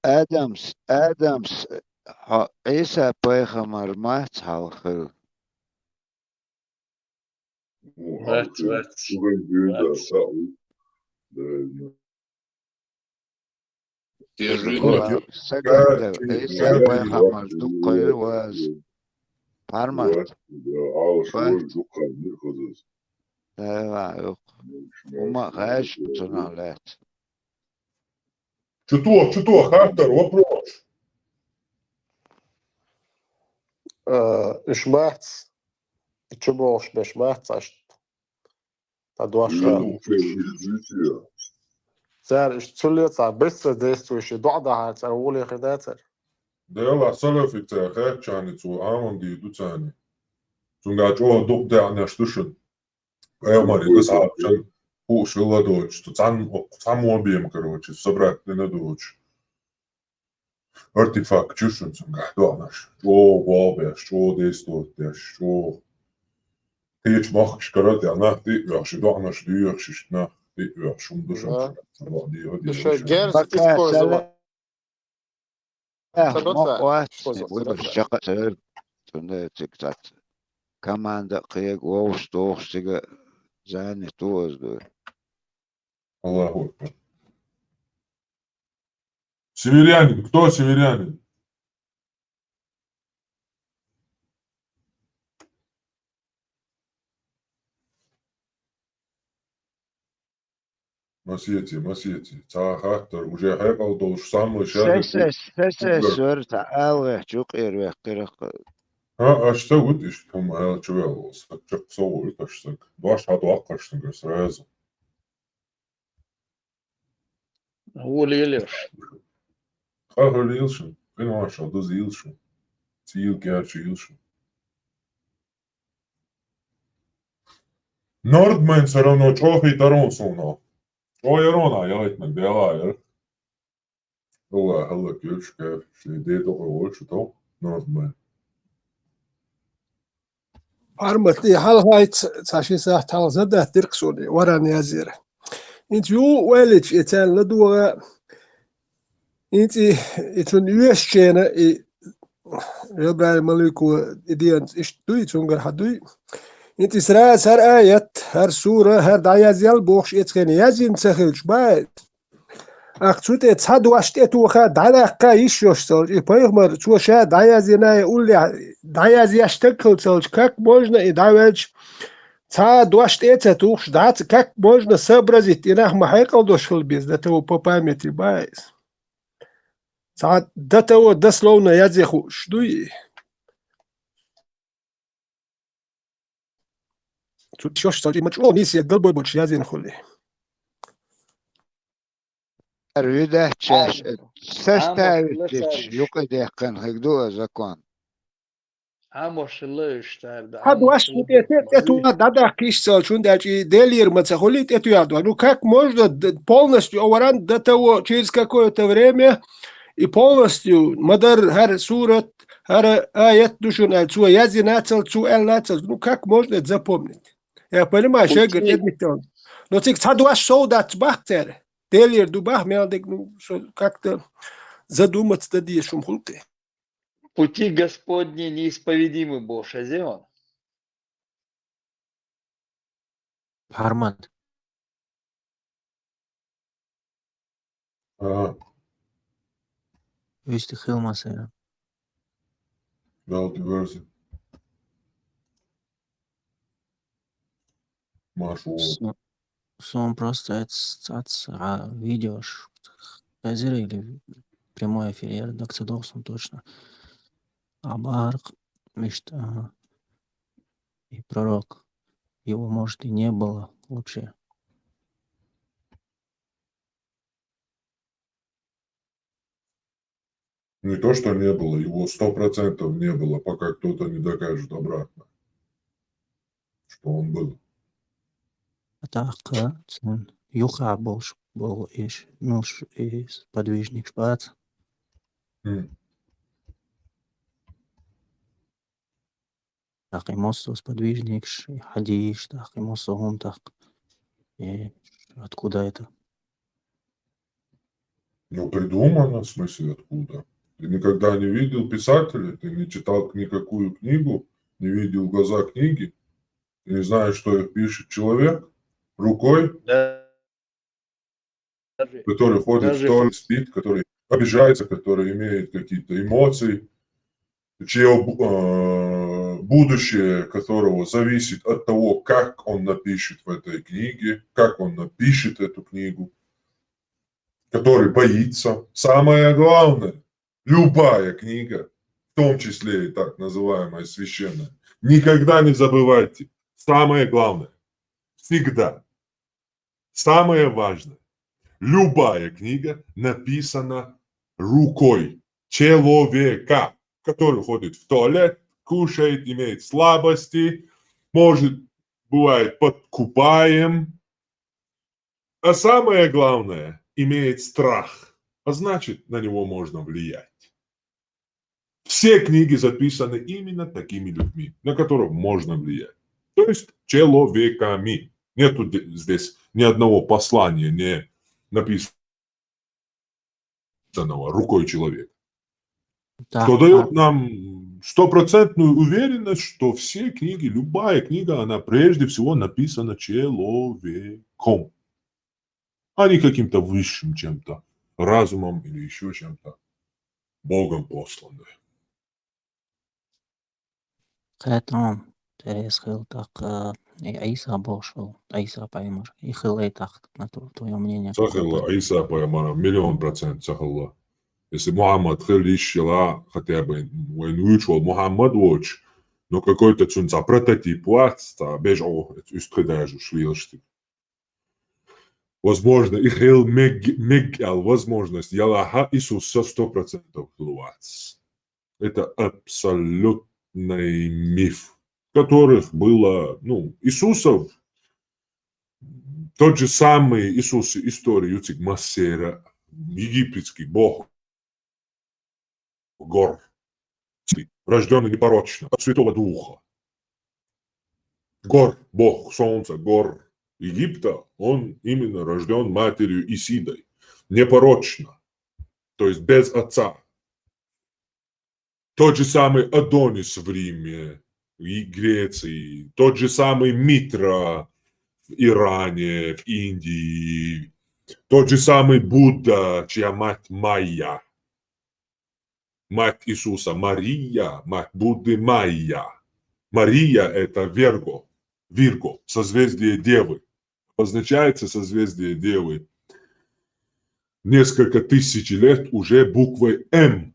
Адамс, Адамс, хьо Ӏийса пайхамар мац хьалхара? Вац, вац. Вац. Те же Ва-, сагатта, Ӏийса пайхамар дукха хир ваза. Пармат. Вац, да, Алла шоьлу дукха хир хаза. Да, ва, юх. ХӀума хаьш цунах лаьцна. Чу тоха, чу тоха, хаттар, вопрос. Э, уьш бац, чу бохуш беш бац, аш Ӏа дош. Цара иштта цул ле цхьа бесса действующий доӀа дахьар цара, вуле хир дацара. Дела салафи ца хаьттача цо Ӏамал дийр ду царна. Цуьнга чӀогӀа дукха даьӀнаш ду шуна. Пайхамар и асхьабашна хууш хилла доцуш, цу цхьаммо бен, короче, собрать дина доцуш. Артефакт чу шуна цуьнгахь доӀанаш. ЧӀогӀа болх беш, чӀогӀа действовать деш, чӀогӀа. Кхечу махкашкара а тӀе нах тӀе а оьхуш, и доӀанаш доьхуш, иштта нах тӀе а оьхуш, хӀума ду шуна. Ага. Цу доӀа дийхьа, дийхьа. Ша герз Бакъ искусство. Цара мохк вац, выборщ чаккха а ца хир, цундела цига цхьацца команда а кхега вовшах дохуш цига занят ву аса дуй. Аллаху акбар. Северянин. Кто северянин? Масети, масети. Цхьа хаттар уже хьекъал долуш самый шадерг. Сесес, сесес, вер цхьа алгӀехь чукъера вехкхира. А, аш ца вуьту иштта хӀума аьлла чу ваьлла волу стаг, чекх со вуьту аш стаг. Дош хьадоккхуш стага сразу. Вуьлийла аш. Къахьлийла шу, къиношал дузийла шу, цӀийла кечйийла шу. Нордмен всё равно чӀогӀа хетарон суна. ЧӀогӀа ярон а яхийтинарг Дела яра. Алла хӀаллак йолуш каьр, шайн ден тӀе а волуш тов Нордмен. Пармат, и хьалхайца цхьа ши сахьт хьалха задат диркх суна, варан язйира. ХӀинца ю ойлича, и царна ладогӀа, хӀинца и, и цунна оьшучена, и Жабраил малико и деанца иштта дуй, цуьнгара хьан дуй. ХӀинца и сразу хӀара аят, хӀара сура, хӀара дӀаязъял бохуш эцхена язйина ца хилча, бац. Ахь цу тӀе цхьа дош тӀетоха, дӀадаккха йиш йолуш цалча, и пайхамар, цо ша дӀаяздина, и уллехь дӀаязъеш стаг хила цалча, как можно и дӀаваьлча, цхьа а дош тӀе а ца тухуш, дӀа ца, как можно сообразить, и нах ма хьекъал долуш хила беза, до того по памяти бац. Цхьа до того дословно язъе хууш дуй и. Цу тӀе шош цалча, и ма чӀогӀа нийса галбой боцуш язйина хуьлий. Ар вуьдаччаш, Ам-, составить амма дечу лаша юкъа дехкан хиг ду а закон. Амма шилла уьш тар да, Хьан амма дош шилла тӀе, тӀе, тӀе, тӀе, дӀадаккхийша цалча, хӀунда аьлча и Делера ма ца хуьлий тӀетоьхна дош. Ну, как можно д-, полностью, а варан до того, через какое-то время, и полностью, ма-дарра хӀара сурат, хӀара аят ду шуна аьлла, цо язйина цалча, цо аьлла цалча. Ну, как можно это запомнить? Я понимаю, шайгара тӀедитталла. Но цига цхьа дош сов дац бах цара. Делера ду бах, мел дерг, ну, со как-то задуматься дан дезаш хӀума хуьлу-кх. Пути Господни неисповедимы бохуш, хезий хьуна? Пармат. Ага. Вуьшта хила ма сайра. Дала тӀе верза. Маршо. Со-, сон просто эц-, цац, а, видеош хезира или прямой эфир яра, дагца догӀу сон точно. А бахарх мишта, ага. И пророк, его, может, и не было вообще. Не то, что не было, его сто процентов не было, пока кто-то не докажет обратно, что он был. А тӀаккха цуьнан юха болуш болу иш, ну, ш-, и сподвижникаш бац. М. ТӀаккха и массо а сподвижникаш, и хьадисаш, тӀаккха и массо а хӀума тӀаккха. И откуда это? Ну, придумано, в смысле, откуда? Ты никогда не видел писателя, ты не читал никакую книгу, не видел в глаза книги, ты не знаешь, что их пишет человек рукой, Да. Даже, который ходит в даже туалет, спит, который обижается, который имеет какие-то эмоции, чье бу-, э, будущее которого зависит от того, как он напишет в этой книге, как он напишет эту книгу, который боится. Самое главное, любая книга, в том числе и так называемая священная, никогда не забывайте, самое главное, всегда Самое важное. Любая книга написана рукой человека, который ходит в туалет, кушает, имеет слабости, может, бывает подкупаем. А самое главное, имеет страх. А значит, на него можно влиять. Все книги записаны именно такими людьми, на которых можно влиять. То есть человеками. Нету де- здесь ни одного послания не написанного рукой человека. Да, Что дает нам стопроцентную уверенность, что все книги, любая книга, она прежде всего написана человеком, а не каким-то высшим чем-то, разумом или еще чем-то, Богом посланная. Поэтому Терес хыл так, э, и Иса бошел, Иса поймешь, и хыл и так, на тво- твое мнение. Сахилла, Иса поймана, миллион процент сахилла. Если Мухаммад хыл ищела, хотя бы, вайн вычвал Мухаммад воч, но какой-то цунца прототип вац, та бежо, это истхыдажу шлилшти. Возможно, и хыл мег, мег ал возможность, ялаха Иисус со сто процентов хыл вац. Это абсолютный миф, которых было, ну, Иисусов, тот же самый Иисус истории юцик Массера, египетский бог гор, рожденный непорочно от Святого Духа. Гор, бог солнца, гор Египта, он именно рожден матерью Исидой, непорочно, то есть без отца. Тот же самый Адонис в Риме и Греции, тот же самый Митра в Иране, в Индии, тот же самый Будда, чья мать Майя, мать Иисуса Мария, мать Будды Майя. Мария — это Верго, Вирго, созвездие Девы. Обозначается созвездие Девы несколько тысяч лет уже буквой М.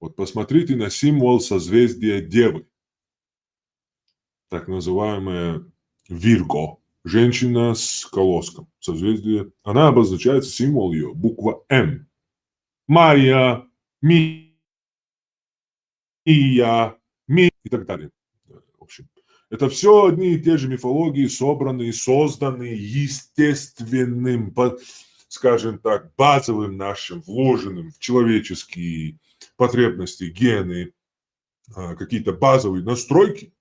Вот посмотрите на символ созвездия Девы, так называемая Вирго, женщина с колоском, созвездие. Она обозначается, символ ее, буква М. Майя, Ми, Ия, Ми и так далее. В общем, это все одни и те же мифологии, собранные, созданные естественным, по- скажем так, базовым нашим, вложенным в человеческие потребности, гены, а, какие-то базовые настройки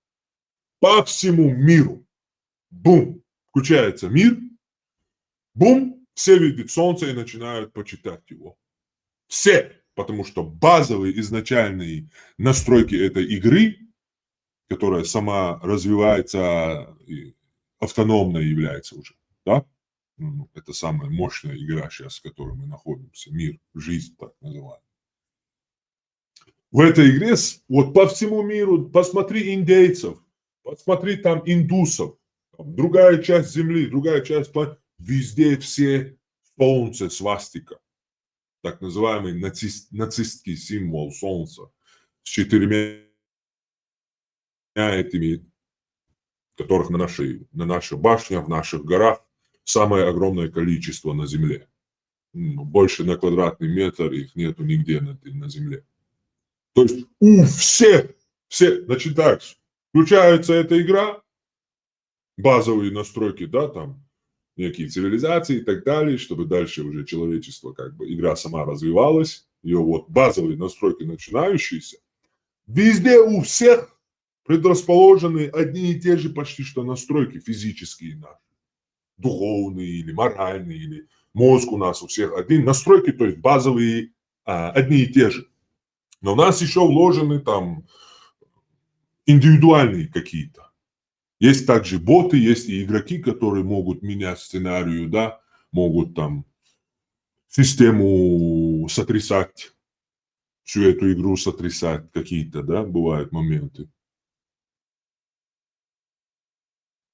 по всему миру. Бум! Включается мир, бум, все видят солнце и начинают почитать его. Все, потому что базовые изначальные настройки этой игры, которая сама развивается и автономно является уже, да? Ну, это самая мощная игра сейчас, в которой мы находимся, мир, жизнь так называемая. В этой игре, с- вот по всему миру, посмотри индейцев, посмотри там индусов, там другая часть земли, другая часть планеты, везде все солнце, свастика, так называемый нацист, нацистский символ солнца с четырьмя этими, которых на нашей, на нашей башне, в наших горах самое огромное количество на Земле. М, Больше на квадратный метр их нету нигде на, на Земле. То есть у всех, все, значит так, включается эта игра, базовые настройки, да, там, некие цивилизации и так далее, чтобы дальше уже человечество, как бы, игра сама развивалась, ее вот базовые настройки начинающиеся, везде у всех предрасположены одни и те же почти что настройки физические наши, духовные или моральные, или мозг у нас у всех один, настройки, то есть базовые, а, одни и те же. Но у нас еще вложены там индивидуальные какие-то. Есть также боты, есть и игроки, которые могут менять сценарию, да, могут там систему сотрясать, всю эту игру сотрясать какие-то, да, бывают моменты.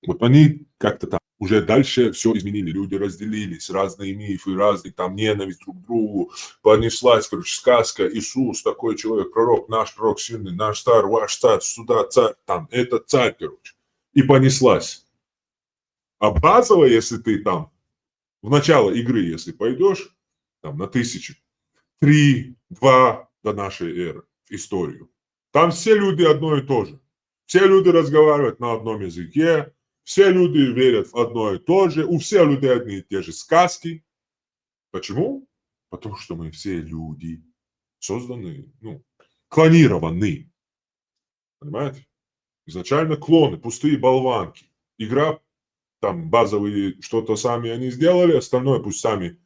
Вот они как-то там уже дальше все изменили, люди разделились, разные мифы, разные там ненависть друг к другу, понеслась, короче, сказка, Иисус, такой человек, пророк, наш пророк сильный, наш царь, ваш царь, сюда царь, там, этот царь, короче. И понеслась. А базово, если ты там в начало игры, если пойдешь, там на тысячу, три, два до нашей эры, в историю, там все люди одно и то же. Все люди разговаривают на одном языке, все люди верят в одно и то же, у всех людей одни и те же сказки. Почему? Потому что мы все люди созданы, ну, клонированы. Понимаете? Изначально клоны, пустые болванки. Игра, там базовые что-то сами они сделали, остальное пусть сами,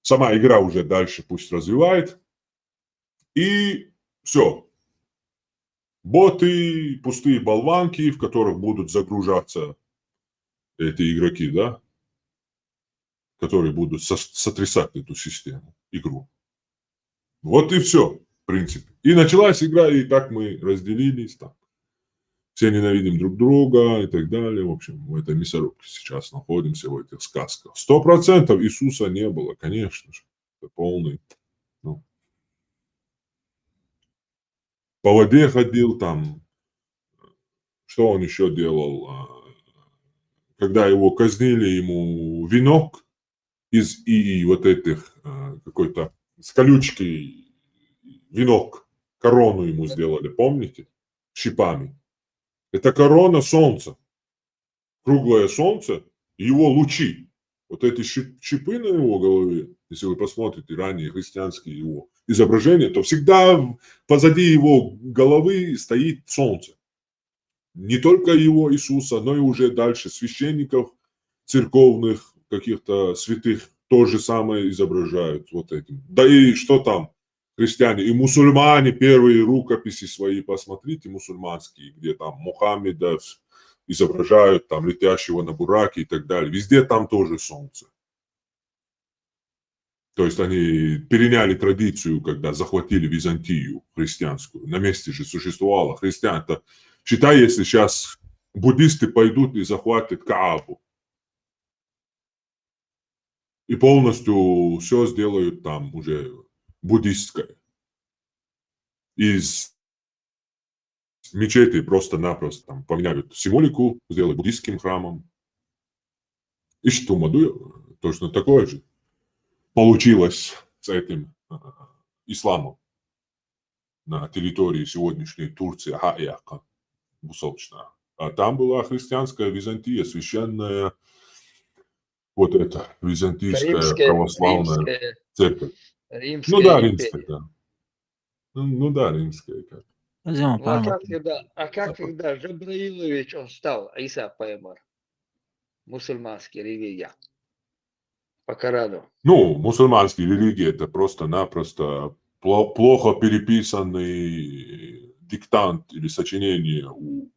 сама игра уже дальше пусть развивает. И все. Боты, пустые болванки, в которых будут загружаться эти игроки, да, которые будут со- сотрясать эту систему, игру. Вот и все, в принципе. И началась игра, и так мы разделились. Там. Все ненавидим друг друга и так далее. В общем, в этой мясорубке сейчас находимся, в этих сказках. Сто процентов Иисуса не было, конечно же. Это полный. Ну, по воде ходил там. Что он еще делал? А, когда его казнили, ему венок из и вот этих а, какой-то с колючкой венок, корону ему сделали, помните? Щипами. Это корона солнца. Круглое солнце, его лучи. Вот эти щи- щипы на его голове, если вы посмотрите ранние христианские его изображения, то всегда позади его головы стоит солнце. Не только его Иисуса, но и уже дальше священников, церковных, каких-то святых, то же самое изображают вот этим. Да и что там, христиане, и мусульмане первые рукописи свои посмотрите, мусульманские, где там Мухаммеда изображают, там летящего на бураке и так далее. Везде там тоже солнце. То есть они переняли традицию, когда захватили Византию христианскую. На месте же существовало христиан. Это, считай, если сейчас буддисты пойдут и захватят Каабу. И полностью все сделают там уже буддистское. Из мечети просто-напросто там поменяют символику, сделают буддийским храмом. Иштумаду точно такое же получилось с этим а, исламом на территории сегодняшней Турции, Хаяка, Бусолчна. А там была христианская Византия, священная вот эта византийская Римская, православная римская, церковь. римская Ну да, империя. Римская, да. Ну, ну да, римская как. Зима, Ну, а как память. тогда, а как тогда Джабраилович он стал, Иса Пайгамбар? Мусульманский религия. По Корану. Ну, мусульманские религии это просто-напросто пло- плохо переписанный диктант или сочинение у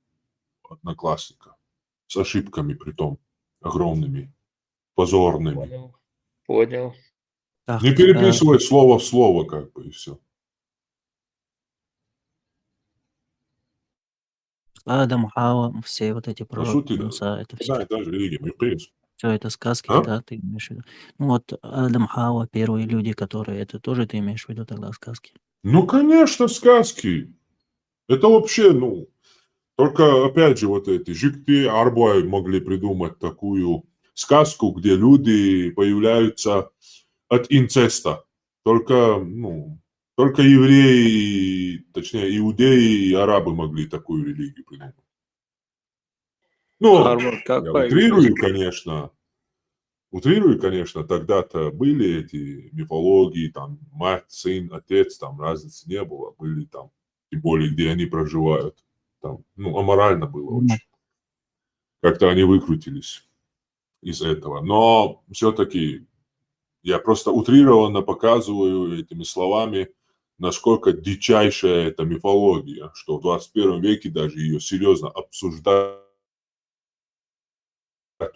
одноклассника с ошибками притом огромными, позорными. Понял. Понял. Так, Не э, переписывай слово в слово, как бы, и все. Адам, Хава, все вот эти По пророки, сути, да. Муса, это все. Да, даже религия, миф. Все это сказки, А? Да, ты имеешь в виду? Ну вот Адам, Хава, первые люди, которые это тоже ты имеешь в виду тогда сказки? Ну, конечно, сказки. Это вообще, ну, только, опять же, вот эти жигти, арбуай могли придумать такую сказку, где люди появляются от инцеста. Только, ну, только евреи, точнее, иудеи и арабы могли такую религию придумать. Ну, Арман, как я появились? Утрирую, конечно. Утрирую, конечно, тогда-то были эти мифологии, там, мать, сын, отец, там разницы не было. Были там, тем более, где они проживают. Там, ну, аморально было Мгм. очень. Как-то они выкрутились из этого. Но все-таки я просто утрированно показываю этими словами, насколько дичайшая эта мифология, что в двадцать первом веке даже ее серьезно обсуждать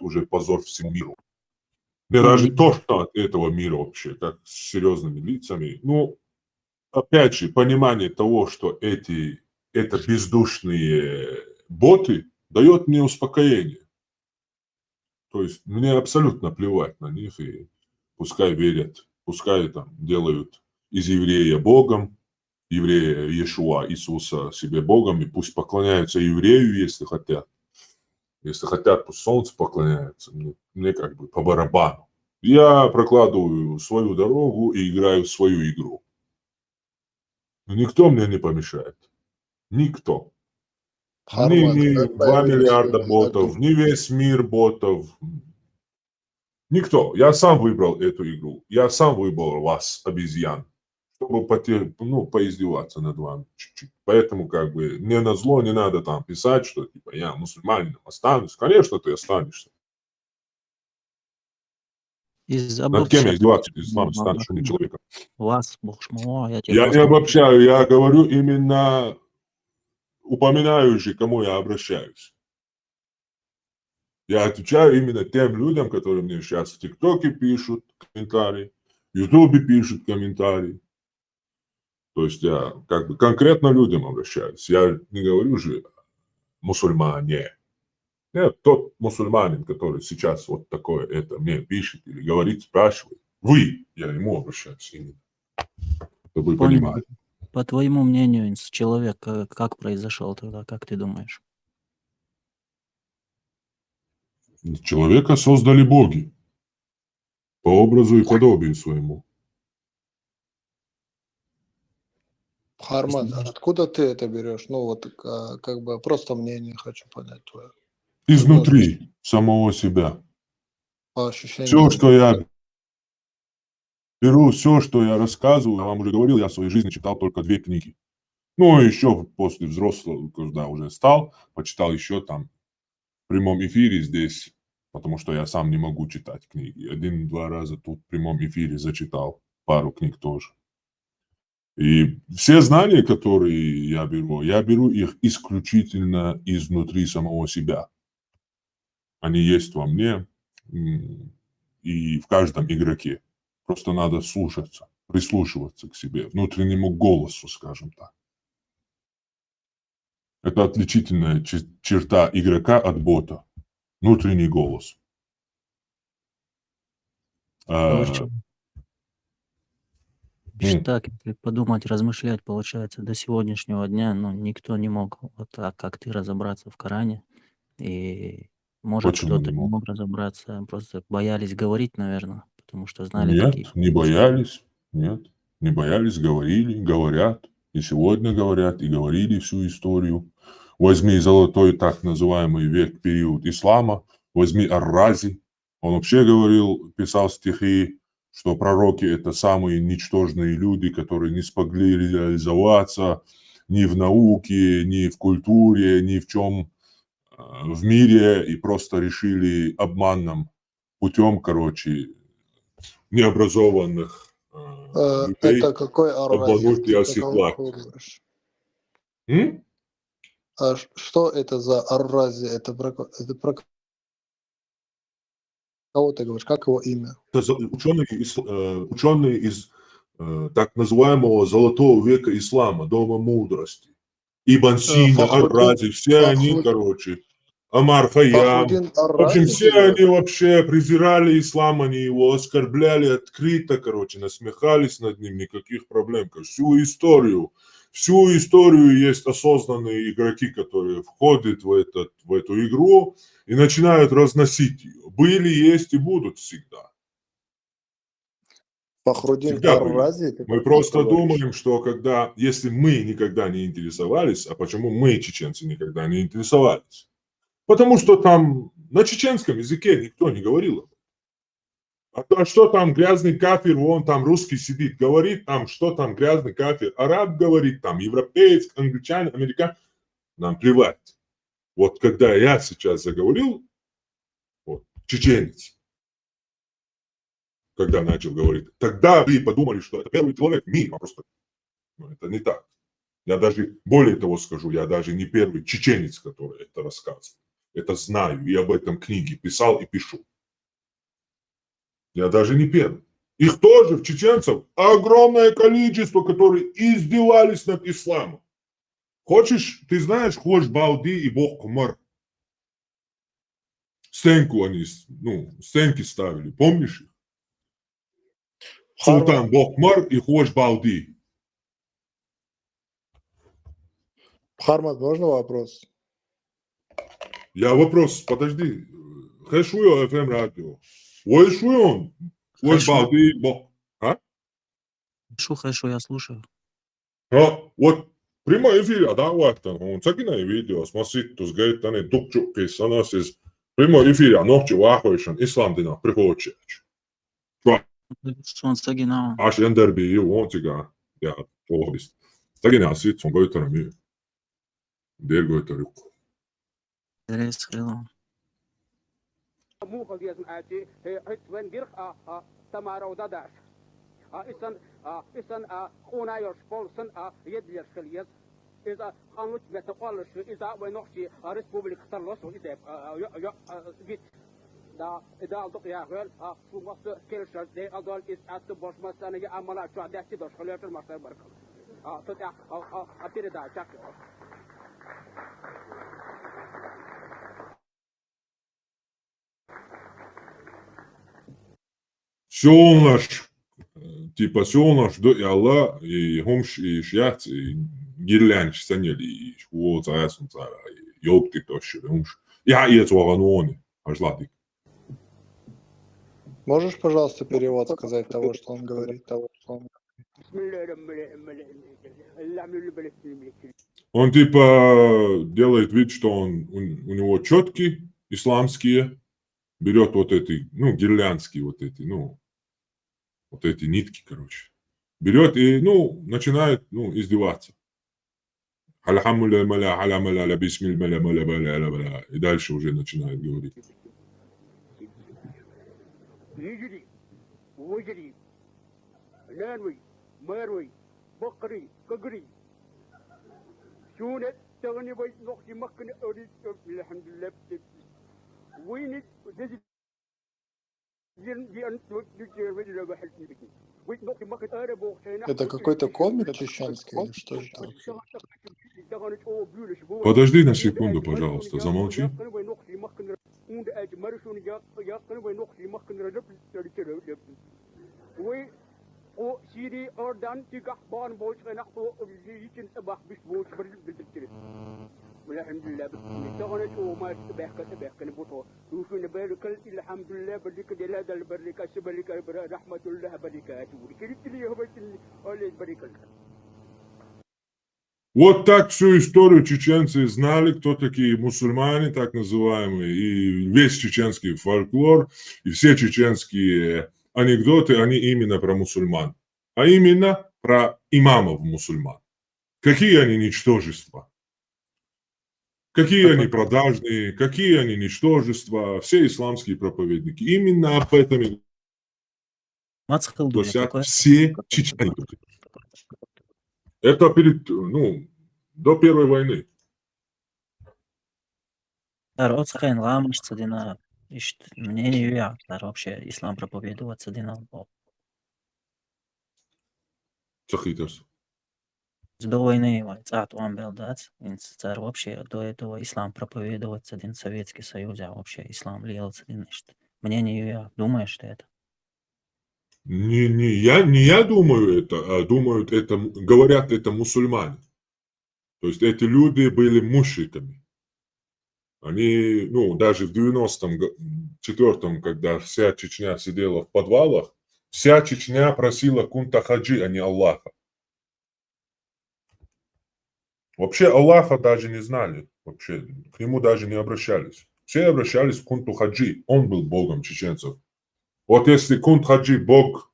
уже позор всему миру. Мне даже Мгм. тошно от этого мира вообще, как с серьезными лицами. Ну, опять же, понимание того, что эти, это бездушные боты, дает мне успокоение. То есть мне абсолютно плевать на них, и пускай верят, пускай там делают из еврея Богом, еврея Иешуа Иисуса себе Богом, и пусть поклоняются еврею, если хотят. Если хотят, пусть солнцу поклоняются. Мне, мне как бы по барабану. Я прокладываю свою дорогу и играю в свою игру. Но никто мне не помешает. Никто. Ни, Harman, ни как два появились миллиарда люди? ботов, ни весь мир ботов. Никто. Я сам выбрал эту игру. Я сам выбрал вас, обезьян, чтобы поте-, ну, поиздеваться над вами чуть-чуть. Поэтому как бы мне назло не надо там писать, что типа я мусульманином останусь. Конечно, ты останешься. Из Над кем я обобща- издеваться? Ислам Ну, станешь обобщ- человеком. Вас, бог мой, я тебе Я не просто- обобщаю, я говорю именно, упоминаю же, к кому я обращаюсь. Я отвечаю именно тем людям, которые мне сейчас в ТикТоке пишут комментарии, в Ютубе пишут комментарии. То есть я как бы конкретно людям обращаюсь. Я не говорю же мусульмане. Нет, тот мусульманин, который сейчас вот такое это мне пишет или говорит, спрашивает, вы, я ему обращаюсь именно. Чтобы вы Понял. понимали. По твоему мнению, инс- человек э, как произошел тогда, как ты думаешь? Человека создали боги по образу и подобию своему. Харман, а откуда ты это берешь? Ну вот, а, как бы просто мнение хочу понять твое. Изнутри самого себя. По ощущениям. Все, что я беру, все, что я рассказываю, я вам уже говорил, я в своей жизни читал только две книги. Ну, еще после взрослого, когда уже стал, почитал еще там в прямом эфире здесь, потому что я сам не могу читать книги. Один-два раза тут в прямом эфире зачитал пару книг тоже. И все знания, которые я беру, я беру их исключительно изнутри самого себя. Они есть во мне, м, и в каждом игроке. Просто надо слушаться, прислушиваться к себе, внутреннему голосу, скажем так. Это отличительная чер- черта игрока от бота. Внутренний голос. А, Короче, Если так, если подумать, размышлять, получается, до сегодняшнего дня, ну, никто не мог вот так, как ты, разобраться в Коране. И, может, Почему кто-то не не мог? мог разобраться, просто боялись говорить, наверное, потому что знали Нет, такие. Не боялись, нет, не боялись, говорили, говорят, и сегодня говорят, и говорили всю историю. Возьми золотой так называемый век, период ислама, возьми Ар-Рази. Он вообще говорил, писал стихи, что пророки — это самые ничтожные люди, которые не смогли реализоваться ни в науке, ни в культуре, ни в чем в мире, и просто решили обманным путем, короче, необразованных э, Э, людей Это какой Ар-Рази? обмануть и Ты про кого осеклать. кого говоришь? М? А ш- что это за Ар-Рази? Это про, ко- это про кого ты говоришь? Как его имя? Это за- ученые из, э, ученые из э, так называемого золотого века ислама, дома мудрости. Ибн Сина, Фахруддин- Ар-Рази, все они, Фахруд- короче, Амар Хайям. Фахруддин В общем, Ар-Рази, все ты говоришь? Они вообще презирали ислам, они его оскорбляли открыто, короче, насмехались над ним, никаких проблем. Короче, всю историю, всю историю есть осознанные игроки, которые входят в, этот, в эту игру и начинают разносить ее. Были, есть и будут всегда. Фахруддин Всегда были. Ар-Рази? Ты Мы про просто кого говоришь? Думаем, что когда, если мы никогда не интересовались, а почему мы, чеченцы, никогда не интересовались? Потому что там на чеченском языке никто не говорил об этом. А то, что там грязный кафир, вон там русский сидит, говорит там, что там грязный кафир, араб говорит там, европеец, англичанин, американец, нам плевать. Вот когда я сейчас заговорил, вот, чеченец, когда начал говорить, тогда вы подумали, что это первый человек в мире. А просто ну, это не так. Я даже, более того скажу, я даже не первый чеченец, который это рассказывает. Это знаю, и об этом книги писал и пишу. Я даже не первый. Их тоже, в чеченцев, огромное количество, которые издевались над исламом. Хочешь, ты знаешь, Хож Балди и Бог Кумар? Стенку они, с- ну, стенки ставили, помнишь их? Султан Бог Кумар и Хож Балди. Хармат, можно вопрос? Я вопрос, подожди. Хеш вуй F M радио? Вай шуй он? Вай Хеш вуй. Балди бо-, а? Шу, хеш вуй, я слушаю. А, вот прямой эфир, а да, вот там, он цагина и видео, смотрит, то сгает, они дукчу, кисанас из прямой эфир, а ногчу вахуешен, ислам дина, приходит. Шуан цагина. Аш эндер би, он цига, я, то бис. Цагина сит, сон гойтарами. Дер гойтарюк. Дерес хило. Муха везн ати, э, э, вен гирх, а, а, тамаро дадаш. А, исан, а, исан, а, хуна ёш полсан, а, едлер хилез. Иза ханлуч мета къалыш, иза вен нохчи, а, республик тарлос, иза, а, а, ё, ё, а, вит. Да, да, алдык я гөл, а, шу махсу келшер, де, алдал из атты бош масаны, я, амала, чуа, дәсти дош, хилешер масар баркал. А, тут, а, а, а, а, передача. Сёлнаш, э, типа, сёлнаш до и Алла, и хумш, и шьяц, и гирлянч санели, и швоц, аясун цара, и ёлк ты тощи, хумш. Я, и это вагануоны, аж ладик. Можешь, пожалуйста, перевод сказать того, что он говорит? Он типа делает вид, что он, у, у него четки исламские, берет вот эти, ну, гирлянские вот эти, ну, вот эти нитки, короче. Берет и, ну, начинает, ну, издеваться. Альхамдулилля, маля, аля, маля, аля, бисмилля, маля, маля, маля, аля, маля. И дальше уже начинает говорить. Нижери, вожери, лянвей, мэрвей, бакри, кагри. Сюнет, тагни вей, нохти, макни, ори, альхамдулилля. Войни, дези Это какой-то коми чеченский или что это вообще? Подожди на секунду, пожалуйста, замолчи. Ой, о, Сири, Ордан, тигах, бан, боч, гэнах, о, о, личин, эбах, биш, боч, бир, бир, бир, бир. Альхамдулилля, бир. Тагана, о, мар, эбах, эбах, буту. Тушуна, барикал, альхамдулилля, барика, деладал, барика, сибарика, бара, рахматуллях, барикату. Киритли, хабатин, оле, барикал. Вот так всю историю чеченцы знали, кто такие мусульмане, так называемые, и весь чеченский фольклор, и все чеченские анекдоты, они именно про мусульман, а именно про имамов мусульман. Какие они ничтожества, какие они продажные, какие они ничтожества, все исламские проповедники. Именно об этом и Мацхал, гласят все чеченцы. Это перед, ну, до Первой войны. Ар оцхайн ламаш цадина, ишт мнение я, ар вообще ислам проповедовать цадина. Цахитарс. До войны вай цат уан белдац, инс цар вообще до этого ислам проповедовать цадин Советский Союз, а вообще ислам лел цадин, ишт мнение я, думаешь, что это? Не, не я, не я думаю это, а думают это, м-, говорят это мусульмане. То есть эти люди были мушриками. Они, ну, даже в девяносто четвёртом, когда вся Чечня сидела в подвалах, вся Чечня просила кунта хаджи, а не Аллаха. Вообще Аллаха даже не знали, вообще к нему даже не обращались. Все обращались к кунту хаджи, он был богом чеченцев. Вот если кунт хаджи бог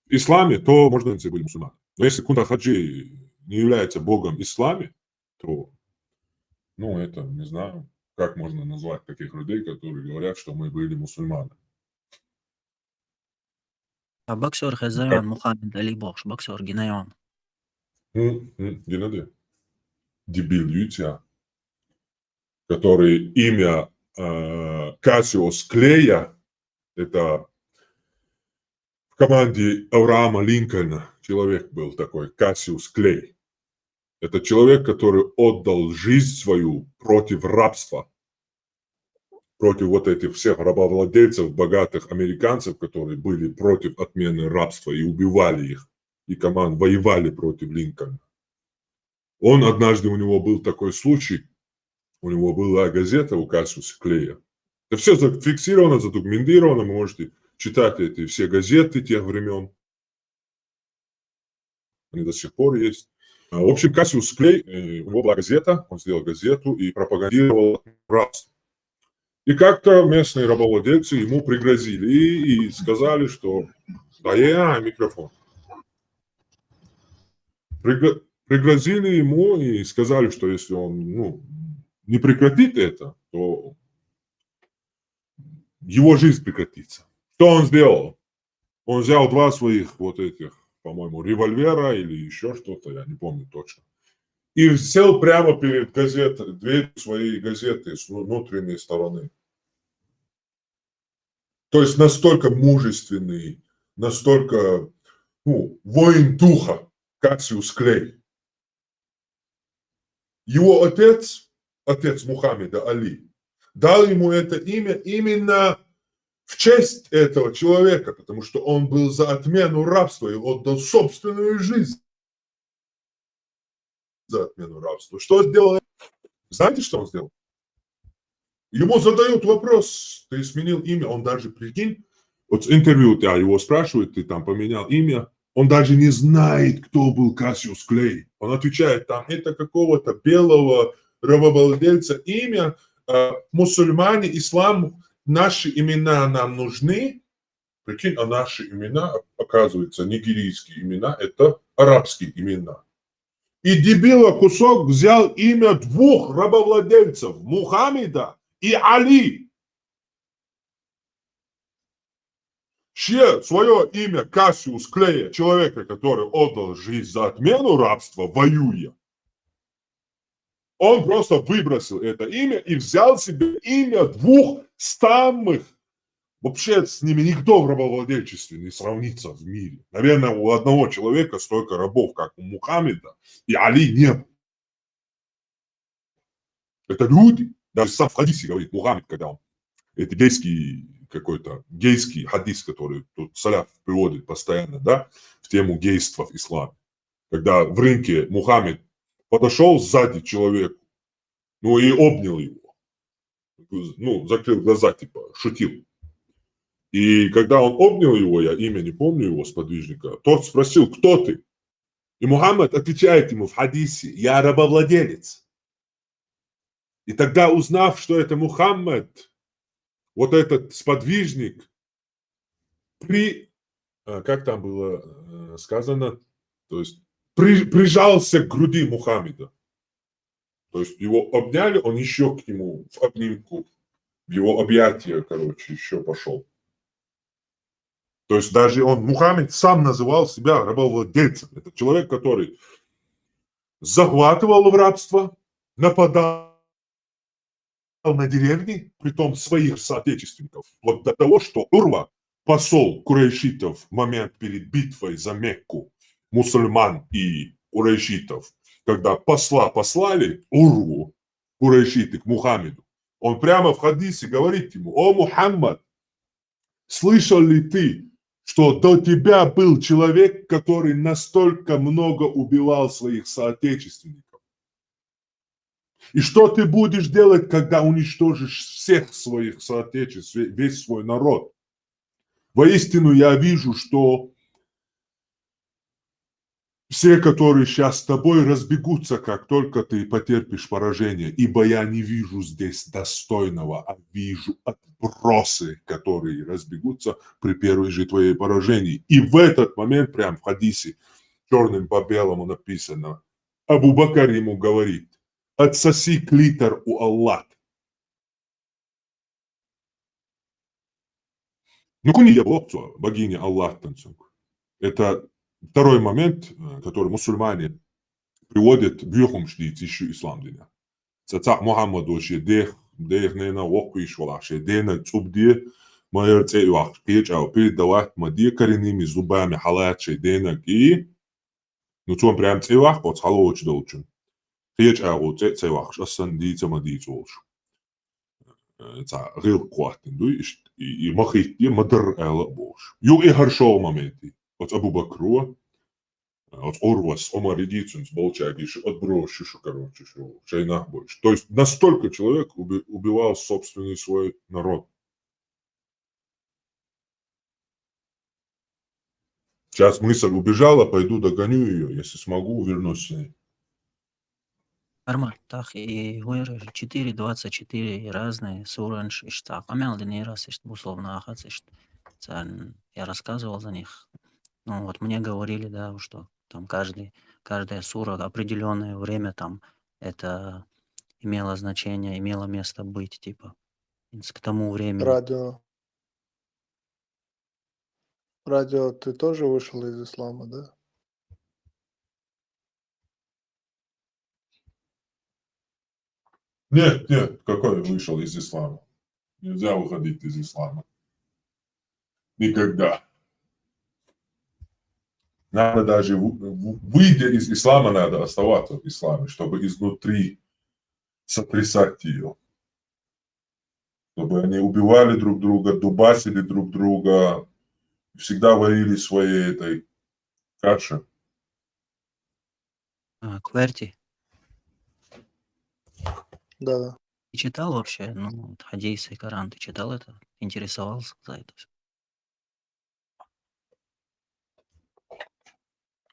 в исламе, то, может, они были мусульмане. Но если кунт хаджи не является богом в исламе, то, ну, это, не знаю, как можно назвать таких людей, которые говорят, что мы были мусульмане. А боксёр хазаран Мухаммед Али бокс, боксёр гинайон. М, м, гинады. Дебил Ютя, который имя, э, Кассиус Клея, это в команде Авраама Линкольна человек был такой, Кассиус Клей. Это человек, который отдал жизнь свою против рабства, против вот этих всех рабовладельцев, богатых американцев, которые были против отмены рабства и убивали их, и команд воевали против Линкольна. Он однажды, у него был такой случай, у него была газета у Кассиуса Клея. Это все зафиксировано, задокументировано, вы можете читать эти все газеты тех времен. Они до сих пор есть. А, в общем, Кассиус Клей, э, у него была газета, он сделал газету и пропагандировал рабство. И как-то местные рабовладельцы ему пригрозили и, и сказали, что... Да, я микрофон. Пригро- пригрозили ему и сказали, что если он, ну, не прекратит это, то его жизнь прекратится. Что он сделал? Он взял два своих вот этих, по-моему, револьвера или еще что-то, я не помню точно. И сел прямо перед газетой, дверью своей газеты с внутренней стороны. То есть настолько мужественный, настолько, ну, воин духа Кассиус Клей. Его отец, отец Мухаммеда Али, дал ему это имя именно в честь этого человека, потому что он был за отмену рабства и отдал собственную жизнь за отмену рабства. Что сделал? Знаете, что он сделал? Ему задают вопрос: «Ты сменил имя?» Он даже, прикинь, вот интервью у тебя, его спрашивают: «Ты там поменял имя?» Он даже не знает, кто был Кассиус Клей. Он отвечает там: «Это какого-то белого рабовладельца имя, э, мусульмане, ислам, наши имена нам нужны». Прикинь, а наши имена, оказывается, нигерийские имена, это арабские имена. И дебила кусок взял имя двух рабовладельцев, Мухаммеда и Али. Чье свое имя Кассиус Клея, человека, который отдал жизнь за отмену рабства, воюя, он просто выбросил это имя и взял себе имя двух самых... Вообще с ними никто в рабовладельчестве не сравнится в мире. Наверное, у одного человека столько рабов, как у Мухаммеда и Али, не было. Это люди. Даже сам в хадисе говорит Мухаммед, когда он... Это гейский какой-то, гейский хадис, который тут саляф приводит постоянно, да, в тему гейства в исламе. Когда в рынке Мухаммед подошел сзади человеку, ну и обнял его. Ну, закрыл глаза, типа, шутил. И когда он обнял его, я имя не помню его, сподвижника, тот спросил: «Кто ты?» И Мухаммад отвечает ему в хадисе: «Я рабовладелец». И тогда, узнав, что это Мухаммад, вот этот сподвижник при... э, как там было, э, сказано, то есть при- прижался к груди Мухаммеда. То есть его обняли, он еще к нему в обнимку, в его объятия, короче, еще пошел. То есть даже он, Мухаммед, сам называл себя рабовладельцем. Это человек, который захватывал в рабство, нападал на деревни, притом своих соотечественников, вплоть до того, что Урва, посол курайшитов, в момент перед битвой за Мекку, мусульман и курайшитов, когда посла послали, Урву, курайшиты, к Мухаммеду, он прямо в хадисе говорит ему: «О Мухаммад, слышал ли ты, что до тебя был человек, который настолько много убивал своих соотечественников? И что ты будешь делать, когда уничтожишь всех своих соотечеств, весь свой народ? Воистину я вижу, что все, которые сейчас с тобой, разбегутся, как только ты потерпишь поражение, ибо я не вижу здесь достойного, а вижу отбросы, которые разбегутся при первой же твоей поражении». И в этот момент, прям в хадисе, черным по белому написано, Абу Бакр ему говорит: «Отсоси клитор у Аллат». Ну, куни я блокцо, богиня Аллах танцунг. Это второй момент, э, который мусульмане приводят бюхум шдит ищу ислам диня. Цаца Мухаммад воши дех, дех нена воквиш валаши, дена цубди, майор цей вахш, кеч ау передавать мади, кариними зубами халачи, дена ки. Ну, цон прям цей вах, вот халоч долчун. Кеч ау цей, цей вахш, асан ди, цама ди цолш. Э, ца гил кватин дуй, и, и махит, и мадар эла бош. Ю и харшо моменти. Вот Абу Бакру, э, От Урвас, Омар, иди отсюда, болчаги, ещё отбрось, ещё, короче, ещё, чайнах больше. То есть настолько человек уби-, убивал собственный свой народ. Сейчас мысль убежала, пойду догоню её, если смогу, вернусь с ней. Армат, тах и гойры четыре двадцать четыре и разные суры, ишта, къамиалды нейрас, ишта, бусолбна ахац, ишта. Цан, я рассказывал за них. Ну вот мне говорили, да, что там каждый, каждая сура определённое время там это имело значение, имело место быть, типа, к тому времени. Радио. Радио, ты тоже вышел из ислама, да? Нет, нет, какой вышел из ислама? Нельзя выходить из ислама. Никогда. Надо даже, вы-, вы-, выйдя из ислама, надо оставаться в исламе, чтобы изнутри сотрясать её. Чтобы они убивали друг друга, дубасили друг друга, всегда варили своей этой каше. А, Кверти, Да-да. ты читал вообще, ну, вот, хадисы, Коран, ты читал это? Интересовался за это всё?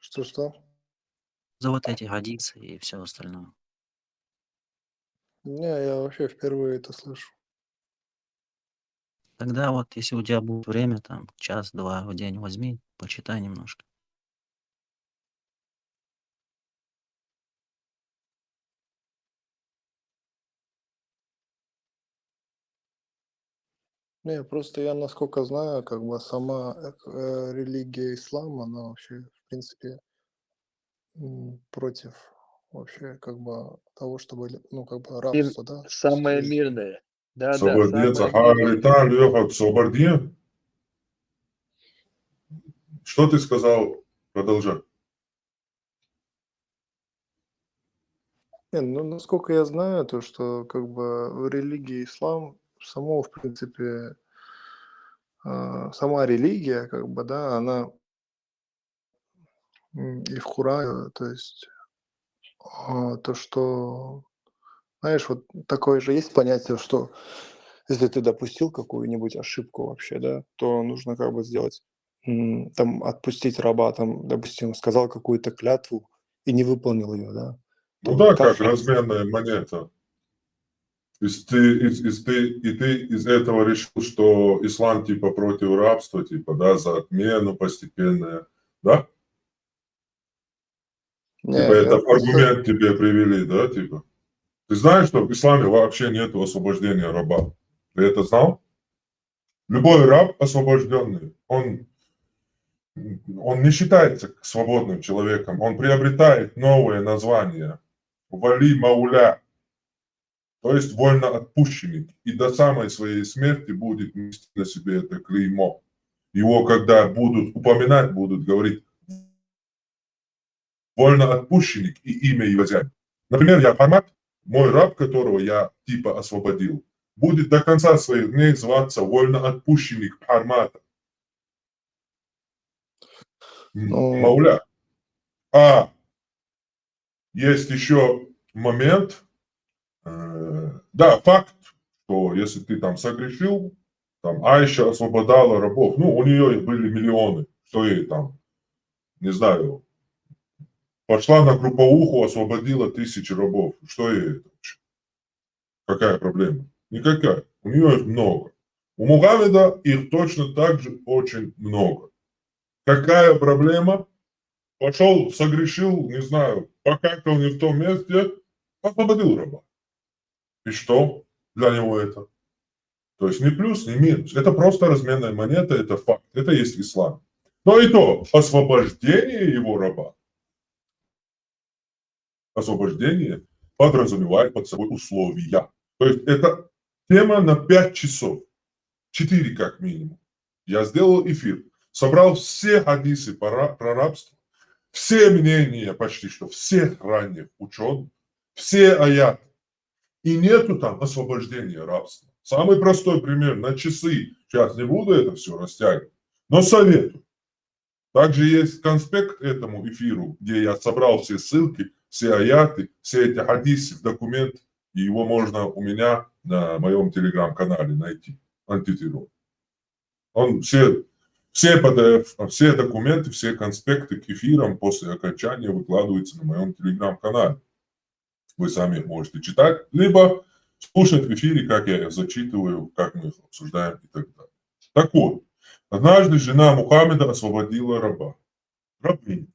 Что-что? За вот эти хадисы и всё остальное. Не, я вообще впервые это слышу. Тогда вот, если у тебя будет время, там, час-два в день возьми, почитай немножко. Не, просто я, насколько знаю, как бы сама, э, к-, э, религия ислам, она вообще, в принципе, м, против вообще, как бы, того, чтобы, ну, как бы, Мир-, рабство, да, самое существовало. Мирное. Да, да, Собардиен, самое Сахара, мирное. Италия, как Собардиен. Что ты сказал? Продолжай. Не, ну, насколько я знаю, то, что, как бы, в религии ислам само, в принципе, а, сама религия, как бы, да, она, м, и в Коране, то есть, а, то, что, знаешь, вот такое же есть понятие, что если ты допустил какую-нибудь ошибку вообще, да, то нужно как бы сделать, м, там, отпустить раба, там, допустим, сказал какую-то клятву и не выполнил её, да. Ну Там да, как как разменная монета. Из ты, из, из ты, и ты из этого решил, что ислам типа против рабства, типа, да, за отмену постепенное, да? Не, Типа, я это просто аргумент тебе привели, да, типа? Ты знаешь, что в исламе вообще нету освобождения раба? Ты это знал? Любой раб освобождённый, он, он не считается свободным человеком, он приобретает новое название. Вали мауля, то есть вольноотпущенник, и до самой своей смерти будет нести на себе это клеймо. Его, когда будут упоминать, будут говорить: «Вольноотпущенник», и имя его взять. Например, я Пхармат, мой раб, которого я типа освободил, будет до конца своих дней зваться вольноотпущенник Пхармата. М, Ну. Мауля. А есть ещё момент. Э, да, факт, что если ты там согрешил, там Айша освобождала рабов, ну, у неё их были миллионы, что ей там, не знаю, пошла на групповуху, освободила тысячи рабов, что ей это вообще? Какая проблема? Никакая. У неё их много. У Мухаммеда их точно так же очень много. Какая проблема? Пошёл, согрешил, не знаю, покакал не в том месте, освободил раба. И что для него это? То есть ни плюс, ни минус. Это просто разменная монета, это факт. Это есть ислам. Но и то, освобождение его раба, освобождение подразумевает под собой условия. То есть это тема на пять часов. Четыре как минимум. Я сделал эфир, собрал все хадисы по ра-, про рабство, все мнения почти что всех ранних учёных, все аяты. И нету там освобождения рабства. Самый простой пример на часы. Сейчас не буду это всё растягивать, но советую. Также есть конспект этому эфиру, где я собрал все ссылки, все аяты, все эти хадисы в документ, и его можно у меня на моем телеграм-канале найти, антитеррор. Он все, все P D F, все документы, все конспекты к эфирам после окончания выкладываются на моем телеграм-канале. Вы сами их можете читать, либо слушать в эфире, как я их зачитываю, как мы их обсуждаем и так далее. Так вот, однажды жена Мухаммеда освободила раба, рабыню.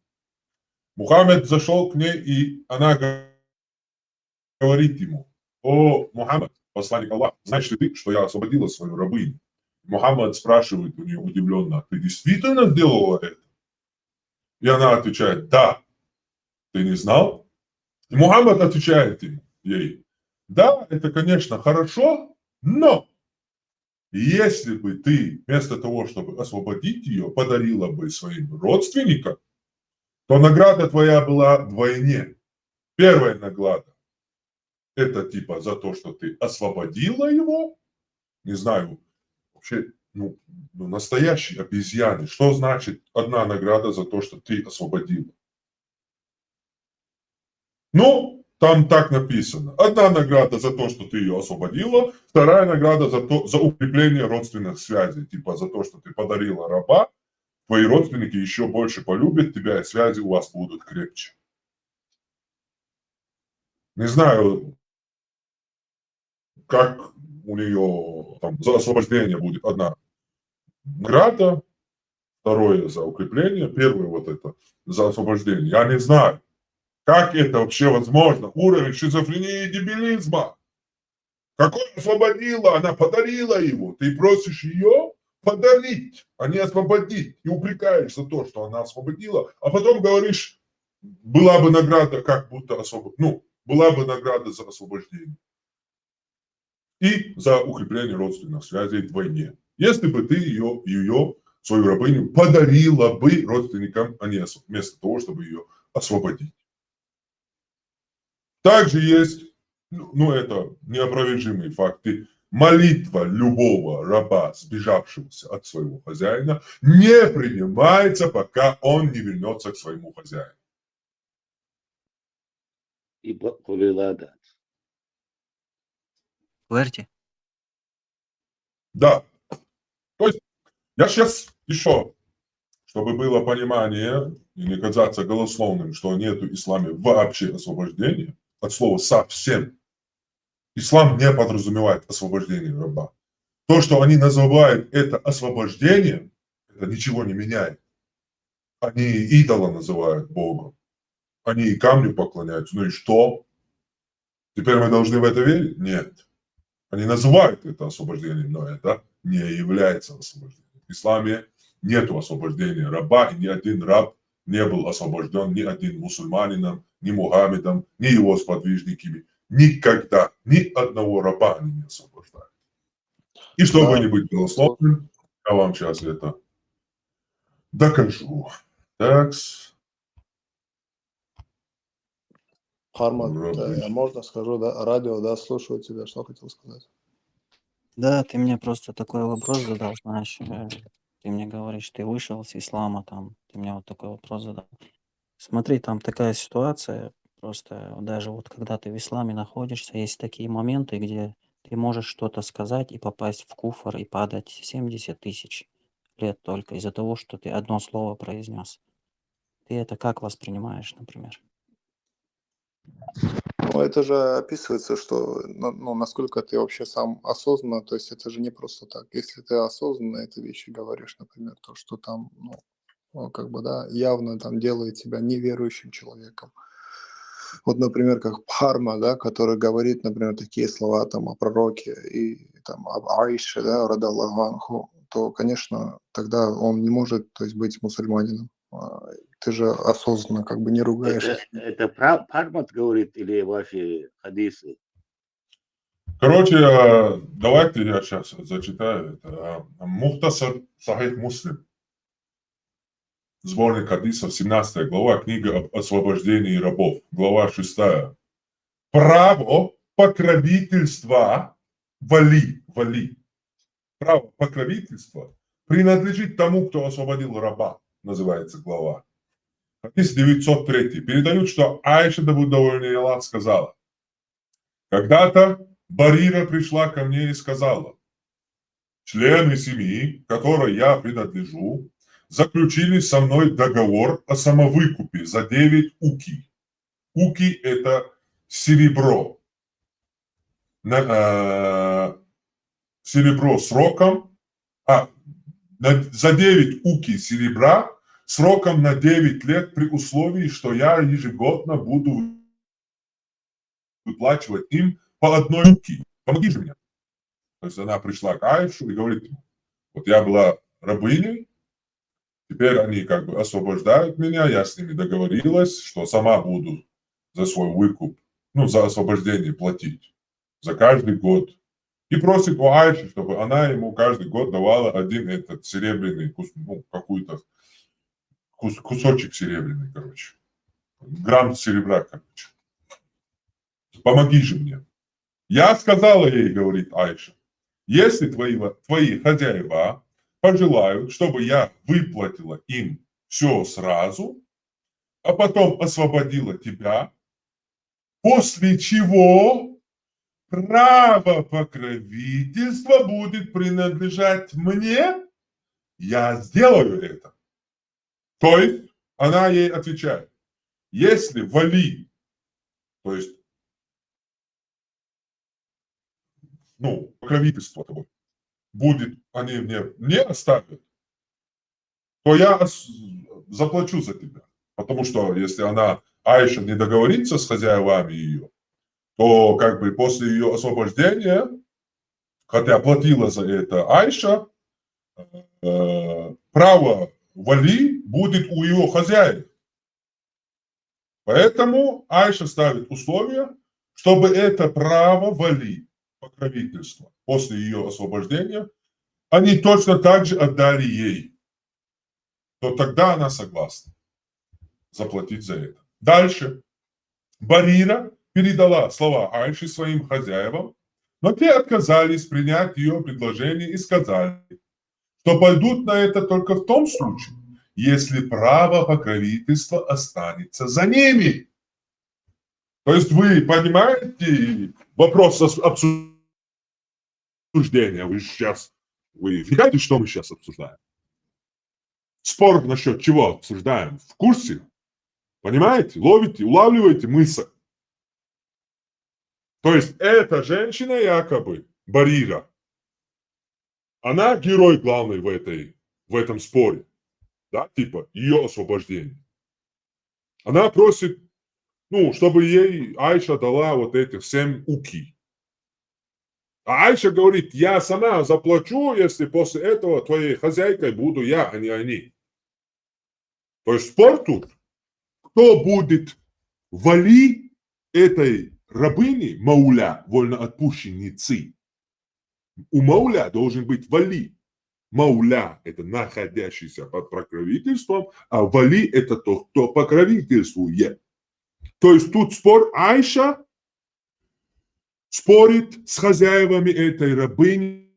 Мухаммед зашел к ней, и она говорит ему: «О, Мухаммад, посланник Аллаха, знаешь ли ты, что я освободила свою рабыню?» Мухаммад спрашивает у нее удивленно: «Ты действительно сделала это?» И она отвечает: «Да». «Ты не знал?» И Мухаммад отвечает ему, ей: «Да, это, конечно, хорошо, но если бы ты вместо того, чтобы освободить ее, подарила бы своим родственникам, то награда твоя была вдвойне. Первая награда — это типа за то, что ты освободила его, не знаю, вообще, ну, ну, настоящие обезьяны. Что значит одна награда за то, что ты освободила?» Ну, там так написано. Одна награда за то, что ты ее освободила, вторая награда за то, за укрепление родственных связей, типа за то, что ты подарила раба, твои родственники еще больше полюбят тебя, и связи у вас будут крепче. Не знаю, как у нее там за освобождение будет одна награда, второе за укрепление, первое вот это за освобождение. Я не знаю, как это вообще возможно. Уровень шизофрении и дебилизма. Какое освободила? Она подарила его. Ты просишь ее подарить, а не освободить. И упрекаешь за то, что она освободила. А потом говоришь, была бы награда как будто освобод... ну, была бы награда за освобождение и за укрепление родственных связей вдвойне. Если бы ты ее, ее, свою рабыню подарила бы родственникам, а не осв... вместо того, чтобы ее освободить. Также есть, ну, ну, это неопровержимые факты, молитва любого раба, сбежавшегося от своего хозяина, не принимается, пока он не вернется к своему хозяину. И бо- хули ладат. Верти. Да. То есть я сейчас еще, чтобы было понимание и не казаться голословным, что нету в исламе вообще освобождения, от слова совсем. Ислам не подразумевает освобождение раба. То, что они называют это освобождением, это ничего не меняет. Они идола называют Богом. Они и камню поклоняются. Ну и что? Теперь мы должны в это верить? Нет. Они называют это освобождением, но это не является освобождением. В исламе нету освобождения раба, и ни один раб не был освобожден ни один мусульманином, ни Мухаммедом, ни его сподвижниками. Никогда ни одного раба они не освобождали. И чтобы Да. не быть голословным, я вам сейчас это докажу. Так. Хармат, Рабыч. э, можно скажу, да, радио, да, слушаю тебя, что хотел сказать. Да, ты мне просто такой вопрос задал, знаешь, э, ты мне говоришь, ты вышел с ислама, там, ты мне вот такой вопрос задал. Смотри, там такая ситуация, просто даже вот когда ты в исламе находишься, есть такие моменты, где ты можешь что-то сказать и попасть в куфр и падать семьдесят тысяч лет только из-за того, что ты одно слово произнес. Ты это как воспринимаешь, например? Ну, это же описывается, что, ну, ну, насколько ты вообще сам осознанно, то есть это же не просто так. Если ты осознанно эти вещи говоришь, например, то, что там, ну, ну, как бы, да, явно там делает тебя неверующим человеком. Вот, например, как Бхарма, да, который говорит, например, такие слова там о пророке и там об Аише, да, радаллаху анху, то, конечно, тогда он не может, то есть, быть мусульманином. А, Ты же осознанно как бы не ругаешься. Это, это Пра- Пармат говорит или ваши хадисы? Короче, э, давайте я сейчас зачитаю. Это э, Мухтасар Сахих Муслим. Сборник хадисов, семнадцатая глава, книга об освобождении рабов. Глава шестая. Право покровительства вали, вали. Право покровительства принадлежит тому, кто освободил раба. называется глава. Хадис девятьсот третий. Передают, что Айша, да будет довольна Аллах, сказала: «Когда-то Барира пришла ко мне и сказала: члены семьи, которой я принадлежу, заключили со мной договор о самовыкупе за девять уки». Уки — это серебро. На, э, серебро сроком, а, на, за девять уки серебра сроком на девять лет при условии, что я ежегодно буду выплачивать им по одной уки. Помоги же мне. То есть она пришла к Айшу и говорит ему: «Вот я была рабыней, теперь они как бы освобождают меня, я с ними договорилась, что сама буду за свой выкуп, ну, за освобождение платить за каждый год». И просит у Айши, чтобы она ему каждый год давала один этот серебряный кус-, ну, какой-то кус-, кусочек серебряный, короче. Грамм серебра, короче. «Помоги же мне». «Я сказала ей, — говорит Айша, — если твои, во-, твои хозяева пожелают, чтобы я выплатила им все сразу, а потом освободила тебя, после чего право покровительства будет принадлежать мне, я сделаю это». То есть она ей отвечает: «Если вали, то есть, ну, покровительство тобой будет, они мне не оставят, то я ос-, заплачу за тебя». Потому что если она, Айша, не договорится с хозяевами ее, то как бы после ее освобождения, хотя платила за это Айша, э, право вали будет у его хозяев. Поэтому Айша ставит условие, чтобы это право вали, покровительство, после ее освобождения, они точно так же отдали ей, то тогда она согласна заплатить за это. Дальше. Барира передала слова Айши своим хозяевам, но те отказались принять ее предложение и сказали, что пойдут на это только в том случае, если право покровительства останется за ними. То есть вы понимаете вопрос ос-, обсуждения, вы сейчас, вы вникаете, что мы сейчас обсуждаем? Спор насчет чего обсуждаем? В курсе? Понимаете? Ловите, улавливаете мысль? То есть эта женщина якобы, Барира, она герой главный в этой, в этом споре. Да, типа, ее освобождение. Она просит, ну, чтобы ей Айша дала вот этих семь уки. А Айша говорит: «Я сама заплачу, если после этого твоей хозяйкой буду я, а не они». То есть спор тут, кто будет вали этой рабыни, мауля, вольноотпущенницы. У мауля должен быть вали. Мауля — это находящийся под покровительством, а вали — это тот, кто покровительствует. То есть тут спор: Айша спорит с хозяевами этой рабыни,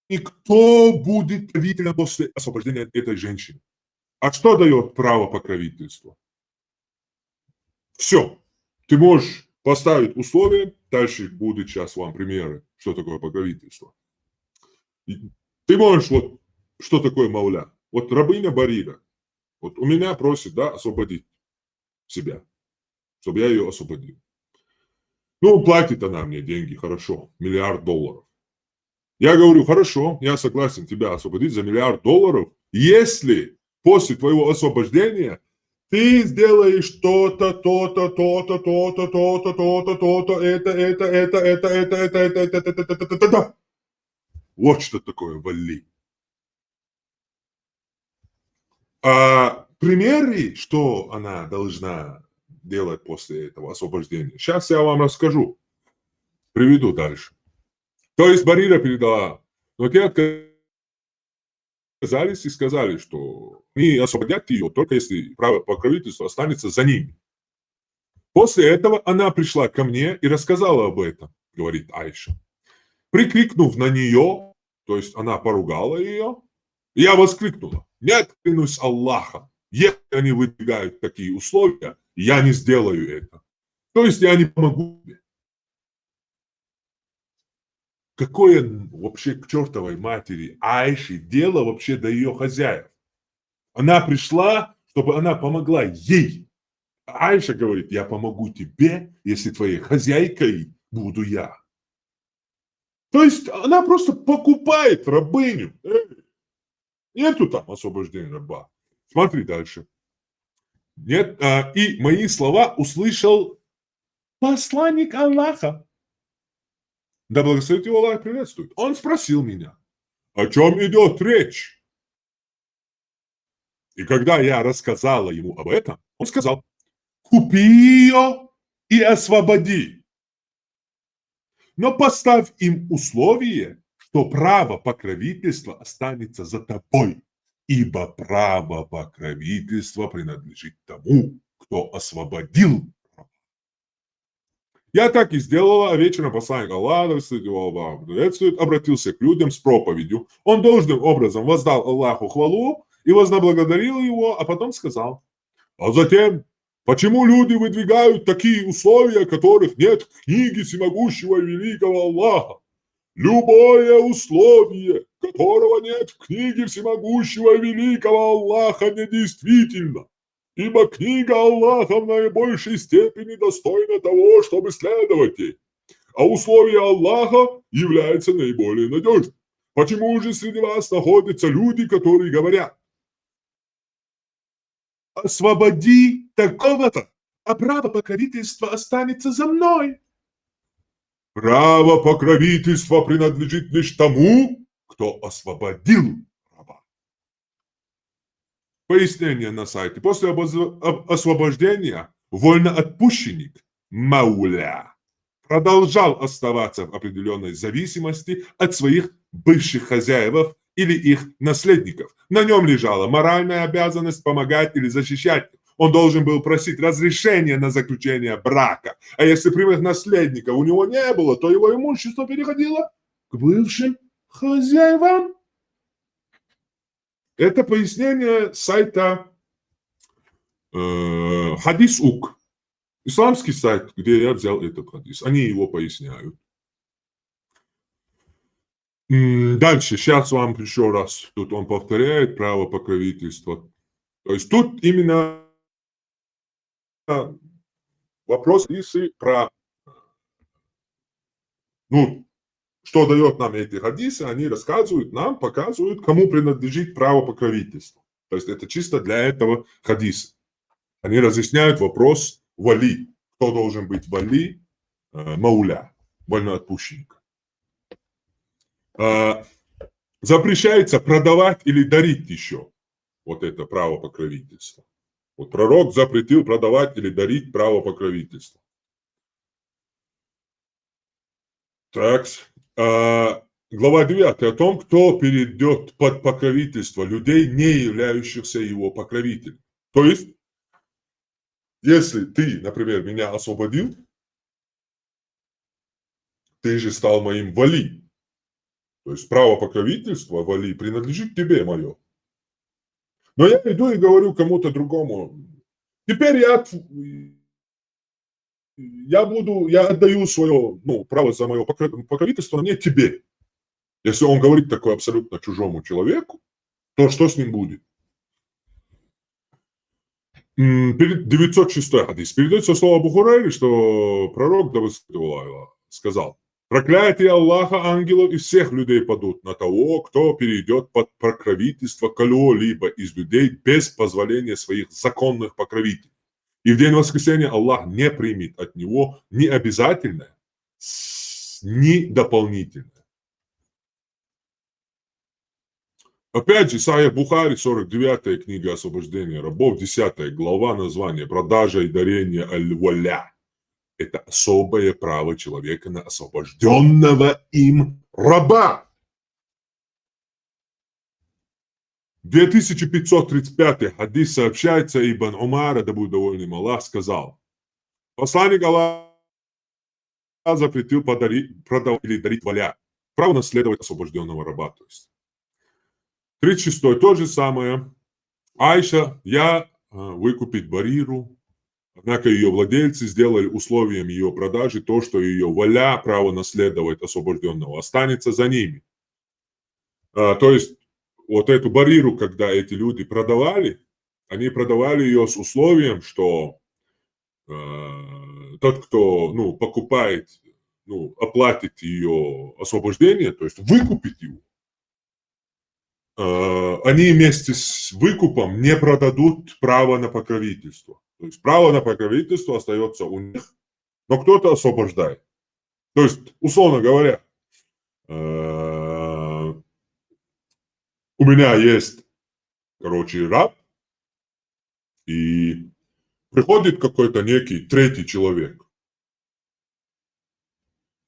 и кто будет правителем после освобождения этой женщины. А что дает право покровительства? Все. Ты можешь поставить условия, дальше будут сейчас вам примеры, что такое покровительство. И ты можешь вот, что такое мауля? Вот рабыня Барира. Вот у меня просит, да, освободить себя, чтобы я ее освободил. Ну, платит она мне деньги, хорошо, миллиард долларов. Я говорю: «Хорошо, я согласен тебя освободить за миллиард долларов, если после твоего освобождения ты сделаешь то-то, то-то, то-то, то-то, то-то, то-то, то-то, это, это, это, это, это, это, это, это, это, это, это, это». Вот что такое вали. А примеры, что она должна делать после этого освобождения, сейчас я вам расскажу. Приведу дальше. То есть Барира передала, но те отказались и сказали, что они освободят ее, только если право покровительства останется за ними. После этого она пришла ко мне и рассказала об этом, говорит Айша. Прикрикнув на нее, то есть она поругала ее, я воскликнула: Нет, клянусь Аллахом, если они выдвигают такие условия, я не сделаю это. То есть я не помогу тебе. Какое вообще к чертовой матери Айше дело вообще до ее хозяев? Она пришла, чтобы она помогла ей. А Айша говорит: «Я помогу тебе, если твоей хозяйкой буду я». То есть она просто покупает рабыню. Эй, нету там освобождения раба. Смотри дальше. Нет, а, и мои слова услышал посланник Аллаха. Да благословит его Аллах и приветствует. Он спросил меня: «О чем идет речь?» И когда я рассказала ему об этом, он сказал: «Купи ее и освободи. Но поставь им условие, что право покровительства останется за тобой, ибо право покровительства принадлежит тому, кто освободил». Я так и сделала, а вечером посланник Аллаха, благословит его Аллах приветствует, обратился к людям с проповедью. Он должным образом воздал Аллаху хвалу и вознеблагодарил его, а потом сказал: «А затем, почему люди выдвигают такие условия, которых нет в книге всемогущего и великого Аллаха? Любое условие, которого нет в книге всемогущего и великого Аллаха, недействительно, ибо книга Аллаха в наибольшей степени достойна того, чтобы следовать ей. А условие Аллаха является наиболее надежным. Почему же среди вас находятся люди, которые говорят: «Освободи такого-то, а право покровительства останется за мной»? Право покровительства принадлежит лишь тому, кто освободил раба. Пояснение на сайте. После обоз- об- освобождения вольноотпущенник, мауля, продолжал оставаться в определенной зависимости от своих бывших хозяев или их наследников. На нем лежала моральная обязанность помогать или защищать их. Он должен был просить разрешения на заключение брака. А если прямых наследников у него не было, то его имущество переходило к бывшим хозяевам. Это пояснение сайта э, Хадис Ук. Исламский сайт, где я взял этот хадис. Они его поясняют. М, Дальше, сейчас вам еще раз. Тут он повторяет право покровительства. То есть тут именно вопрос, если про, ну, что дает нам эти хадисы, они рассказывают нам, показывают, кому принадлежит право покровительства. То есть это чисто для этого хадиса. Они разъясняют вопрос вали. Кто должен быть вали, э, мауля, вольноотпущенник. Э, Запрещается продавать или дарить еще вот это право покровительства. Вот пророк запретил продавать или дарить право покровительства. Так, а, глава девятая о том, кто перейдет под покровительство людей, не являющихся его покровителем. То есть, если ты, например, меня освободил, ты же стал моим вали. То есть право покровительства вали принадлежит тебе мое. Но я иду и говорю кому-то другому: «Теперь я, я буду, я отдаю свое, ну, право за мое покровительство мне тебе». Если он говорит такое абсолютно чужому человеку, то что с ним будет? М, перед- девятьсот шестой хадис. Передается слово Абу Хурайре, что пророк, да благословит его Аллах, сказал: «Проклятие Аллаха, ангелов и всех людей падут на того, кто перейдет под покровительство кого-либо из людей без позволения своих законных покровителей. И в день воскресения Аллах не примет от него ни обязательное, ни дополнительное». Опять же, Сахих Бухари, сорок девятая книга «Освобождение рабов», десятая глава, название «Продажа и дарение аль-валя». Это особое право человека на освобожденного им раба. Две тысячи пятьсот тридцать пятый хадис сообщается, Ибн Умара, да будет доволен им Аллах, сказал: «Посланник Аллаха запретил подари- продавать или дарить валя. Право наследовать освобожденного раба», то есть. Тридцать шестой, то же самое. Айша, я э, выкупить Бариру. Однако ее владельцы сделали условием ее продажи то, что ее валя, право наследовать освобожденного, останется за ними. А, то есть вот эту Бариру, когда эти люди продавали, они продавали ее с условием, что э, тот, кто, ну, покупает, ну, оплатит ее освобождение, то есть выкупит его, э, они вместе с выкупом не продадут право на покровительство. То есть право на покровительство остается у них, но кто-то освобождает. То есть, условно говоря, э, у меня есть, короче, раб, и приходит какой-то некий третий человек.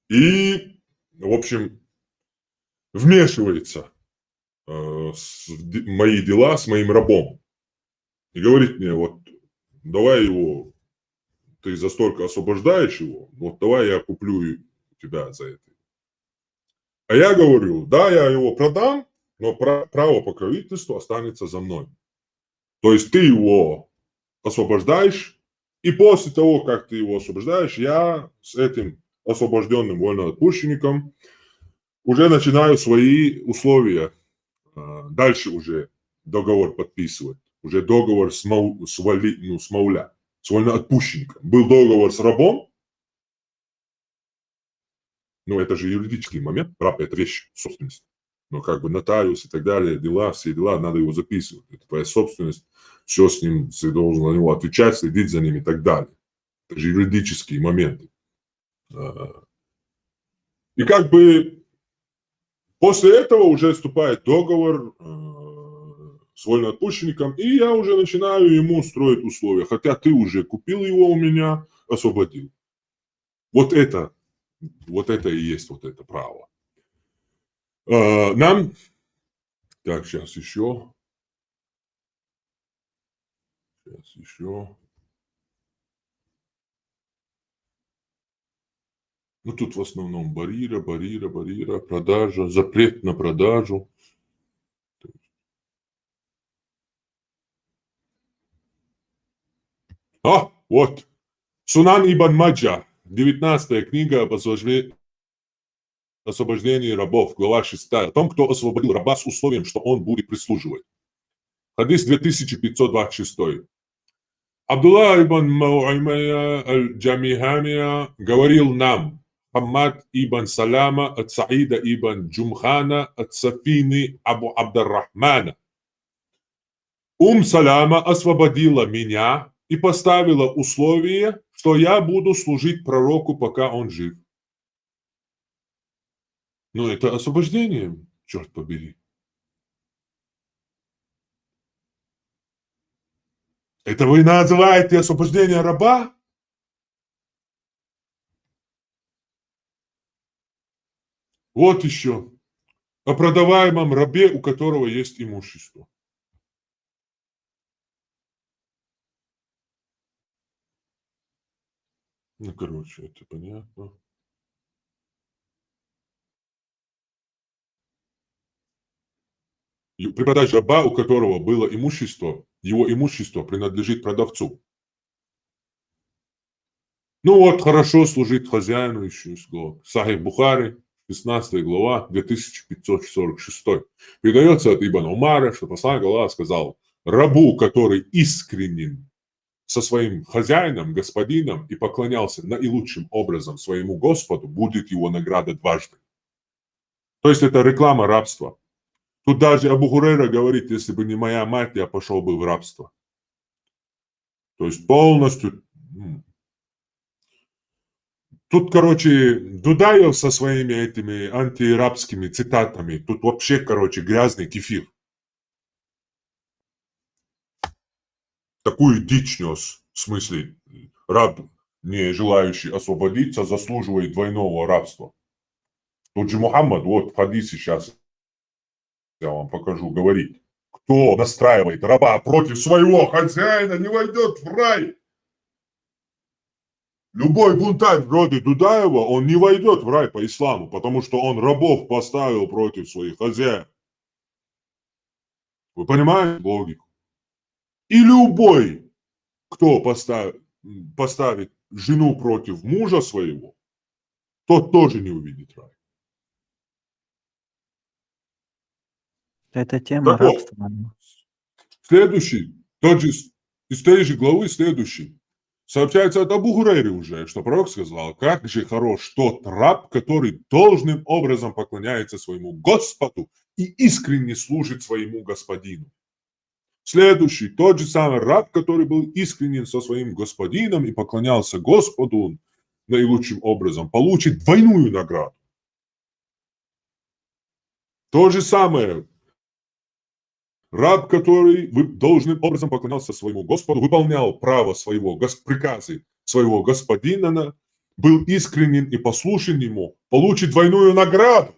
И, в общем, вмешивается э, с- в де- мои дела с моим рабом. И говорит мне, вот, давай его, ты за столько освобождаешь его, вот давай я куплю и- тебя за это. А я говорю, да, я его продам, но пра- право покровительства останется за мной. То есть ты его освобождаешь, и после того, как ты его освобождаешь, я с этим освобожденным вольноотпущенником уже начинаю свои условия э, дальше уже договор подписывать. Уже договор с, мау, с, вали, ну, с мауля, с вольноотпущенником. Был договор с рабом, ну, это же юридический момент, раб — это вещь, собственность. Но как бы нотариус и так далее, дела, все дела, надо его записывать. Это твоя собственность, все с ним, ты должен за него отвечать, следить за ним и так далее. Это же юридические моменты. А, и как бы после этого уже вступает договор э, с вольноотпущенником, и я уже начинаю ему строить условия. Хотя ты уже купил его у меня, освободил. Вот это, вот это и есть вот это право. Э, нам, так, сейчас еще. Сейчас еще. Ну, тут в основном барира, барира, барира, продажа, запрет на продажу. А, вот. Сунан Ибн Маджа, девятнадцатая книга об освобождении рабов, глава шестая, о том, кто освободил раба с условием, что он будет прислуживать. Хадис две тысячи пятьсот двадцать шестой. Абдуллах ибн Мауаймая аль-Джамихамия говорил нам, Хаммад ибн Саляма от Саида ибн Джумхана от Сафины Абу Абдаррахмана. Ум Саляма освободила меня и поставила условие, что я буду служить пророку, пока он жив. Ну, это освобождение, черт побери. Это вы называете освобождение раба? Вот еще. О продаваемом рабе, у которого есть имущество. Ну, короче, это понятно. При продаже раба, у которого было имущество, его имущество принадлежит продавцу. Ну вот, хорошо служить хозяину, еще из глав. Сахих Бухари, шестнадцатая глава, две тысячи пятьсот сорок шестой. Передается от Ибн Умара, что посланник Аллаха сказал: «Рабу, который искренен со своим хозяином, господином, и поклонялся наилучшим образом своему Господу, будет его награда дважды». То есть это реклама рабства. Тут даже Абу Хурейра говорит: «Если бы не моя мать, я пошел бы в рабство». То есть полностью... Тут, короче, Дудаев со своими этими антирабскими цитатами. Тут вообще, короче, грязный кефир. Такую дичь нёс, в смысле, раб, не желающий освободиться, заслуживает двойного рабства. Тот же Мухаммад, вот в хадисе сейчас я вам покажу, говорит: «Кто настраивает раба против своего хозяина, не войдет в рай». Любой бунтарь вроде Дудаева, он не войдет в рай по исламу, потому что он рабов поставил против своих хозяев. Вы понимаете логику? И любой, кто поставит, поставит жену против мужа своего, тот тоже не увидит рай. Это тема Так вот, рабства. Следующий, тот же, с- из той же главы следующий. Сообщается от Абу Хурайры уже, что пророк сказал: «Как же хорош тот раб, который должным образом поклоняется своему Господу и искренне служит своему господину». Следующий, тот же самый раб, который был искренен со своим господином и поклонялся Господу наилучшим образом, получит двойную награду. То же самое. Раб, который вы- должным образом поклонялся своему Господу, выполнял право своего гос- приказы своего господина, на- был искренен и послушен ему, получит двойную награду.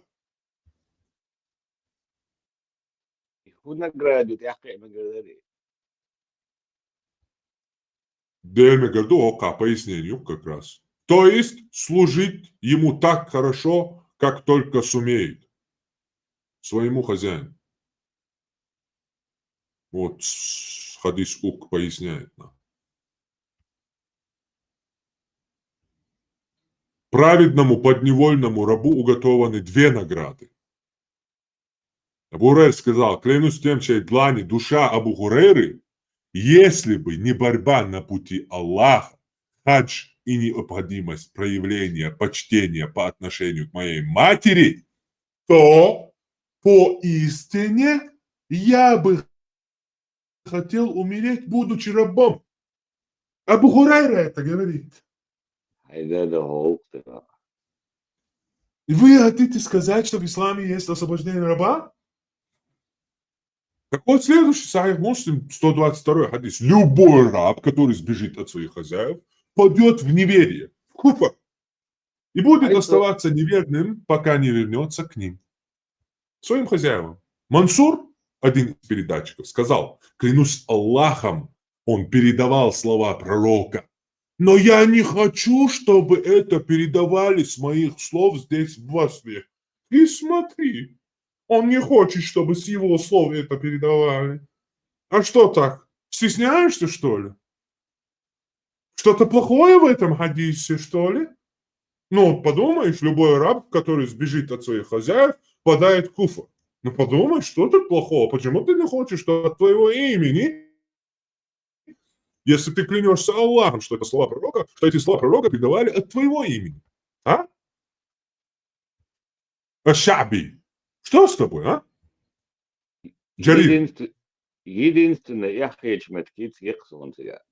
Худа награду, я хай магадари. Дельме горду, ока, пояснение как раз. То есть служить ему так хорошо, как только сумеет. Своему хозяину. Вот с- хадис ук поясняет нам. Праведному подневольному рабу уготованы две награды. Абу Хурейр сказал: «Клянусь тем, чьей длани душа Абу Хурейры, если бы не борьба на пути Аллаха, хадж и необходимость проявления почтения по отношению к моей матери, то поистине я бы хотел умереть, будучи рабом». Абу Хурейра это говорит. Хайда да хоуктера. И вы хотите сказать, что в исламе есть освобождение раба? Так вот, следующий Сахих Муслим, сто двадцать второй хадис. Любой раб, который сбежит от своих хозяев, падет в неверие, в куфр. И будет Ай, оставаться неверным, пока не вернется к ним. Своим хозяевам. Мансур, один из передатчиков, сказал: «Клянусь Аллахом, он передавал слова пророка. Но я не хочу, чтобы это передавали с моих слов здесь в Басре. И смотри, он не хочет, чтобы с его слов это передавали. А что так? Стесняешься, что ли? Что-то плохое в этом хадисе, что ли? Ну, подумаешь, любой раб, который сбежит от своих хозяев, падает в куфр. Ну, подумай, что тут плохого? Почему ты не хочешь, что от твоего имени, если ты клянешься Аллахом, что это слова пророка, что эти слова пророка передавали от твоего имени? А? Аш-Шаби. Что с тобой, а? Джарир. Единственное, единственное, я хочу меткит, я ксонция.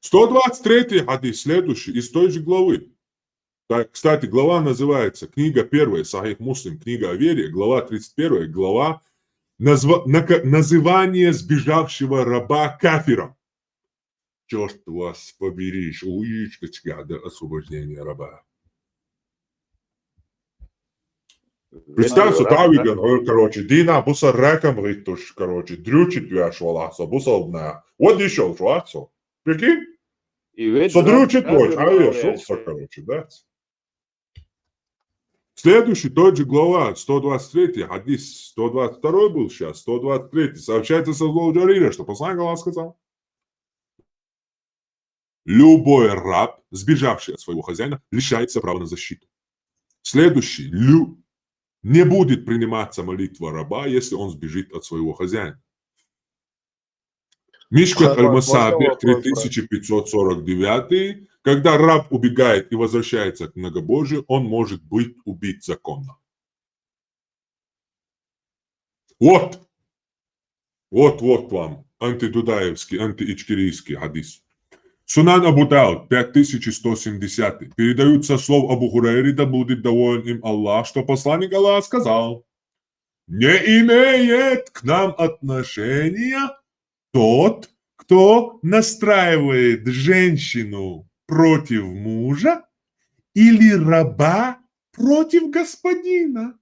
сто двадцать третий хадис, следующий, из той же главы. Так, кстати, глава называется, книга первая, Сахих Муслим, книга о вере, глава тридцать первая, глава назва- нака- называние сбежавшего раба кафиром. Черт вас побери, уйдите до освобождения раба. Представь, что Тавиган, короче, дина буса раком ритуш, короче, дрючит вяш валаса, буса обна. Вот еще швацу. Прикинь? И ведь Содрючит раб- ночь, а я шел, короче, да? Следующий, тот же глава, сто двадцать третий хадис, сто двадцать второй был сейчас, сто двадцать третий. Сообщается со слов Джарира, что посланник Аллаха сказал: «Любой раб, сбежавший от своего хозяина, лишается права на защиту». Следующий, лю... не будет приниматься молитва раба, если он сбежит от своего хозяина. Мишкат Можно аль-Масабих, вопрос задать? три тысячи пятьсот сорок девятый. Когда раб убегает и возвращается к многобожию, он может быть убит законно. Вот. Вот, вот вам антидудаевский, антиичкерийский хадис. Сунан Абу Дауд, пять тысяч сто семьдесят. Передают со слов Абу Хурайры, да будет доволен им Аллах, что посланник Аллаха сказал: «Не имеет к нам отношения тот, кто настраивает женщину против мужа или раба против господина».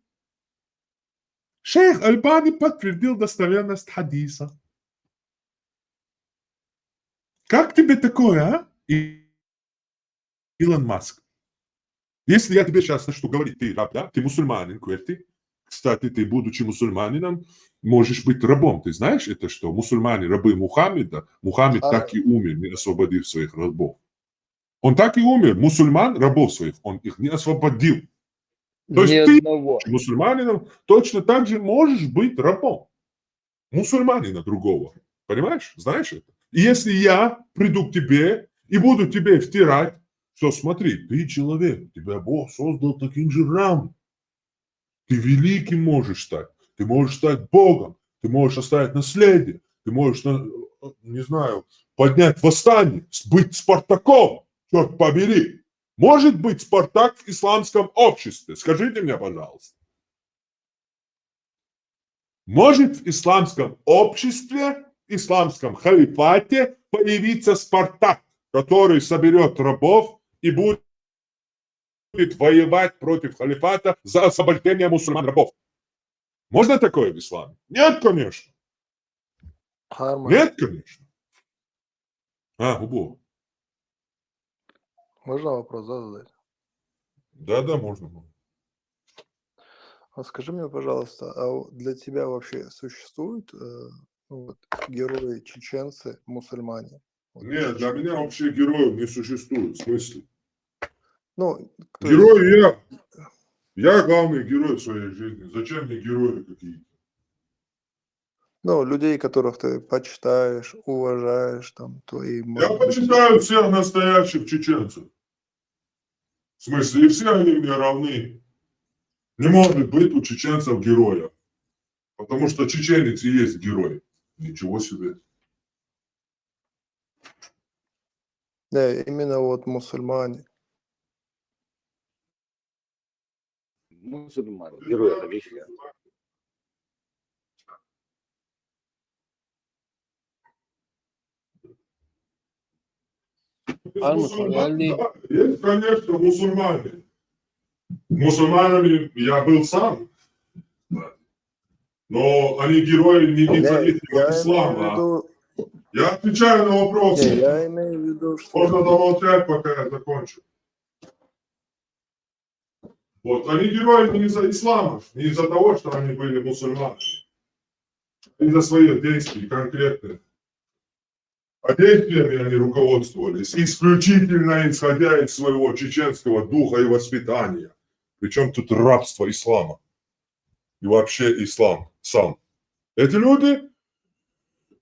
Шейх Альбани подтвердил достоверность хадиса. Как тебе такое, а? И- Илон Маск. Если я тебе сейчас начну говорить, ты раб, да? Ты мусульманин, кверти. Кстати, ты, будучи мусульманином, можешь быть рабом. Ты знаешь это, что мусульмане рабы Мухаммеда? Мухаммед так и умер, не освободив своих рабов. Он так и умер. Мусульман, рабов своих, он их не освободил. То есть ты, мусульманином, точно так же можешь быть рабом мусульманина другого. Понимаешь? Знаешь это? И если я приду к тебе и буду тебе втирать, что смотри, ты человек, тебя Бог создал таким же равным. Ты великим можешь стать. Ты можешь стать Богом. Ты можешь оставить наследие. Ты можешь, на- не знаю, поднять восстание, с- быть Спартаком, черт побери. Может быть Спартак в исламском обществе? Скажите мне, пожалуйста. Может в исламском обществе, исламском халифате появиться Спартак, который соберет рабов и будет воевать против халифата за освобождение мусульман рабов? Можно такое в исламе? Нет, конечно. Harman, Нет, конечно. А, убо. Можно вопрос, да, задать? Да, да, можно. А скажи мне, пожалуйста, а у- для тебя вообще существуют э, ну вот, герои чеченцы мусульмане? Вот Нет, для чечен- меня вообще героев не существует. В смысле? Ну, то есть, Герой я. Я главный герой в своей жизни. Зачем мне герои какие-то? ну, людей, которых ты почитаешь, уважаешь, там, твои, Я может быть, почитаю всех настоящих чеченцев. В смысле, и все они мне равны. Не может быть у чеченцев героя. Потому что чеченец и есть герой. Ничего себе. Да, именно вот мусульмане. Мусульмане, герой это вещи. Из мусульман, да, есть, конечно, мусульмане. Мусульманами я был сам. Но они герои не из-за Я, их я имею в ислама. виду, Я отвечаю на вопрос. не, я имею в виду, что Можно замолчать, пока я закончу. Вот, они герои не из-за ислама, не из-за того, что они были мусульманами, а из-за своих действий конкретных. А действиями они руководствовались исключительно исходя из своего чеченского духа и воспитания. Причем тут рабство ислама? И вообще ислам сам. Эти люди,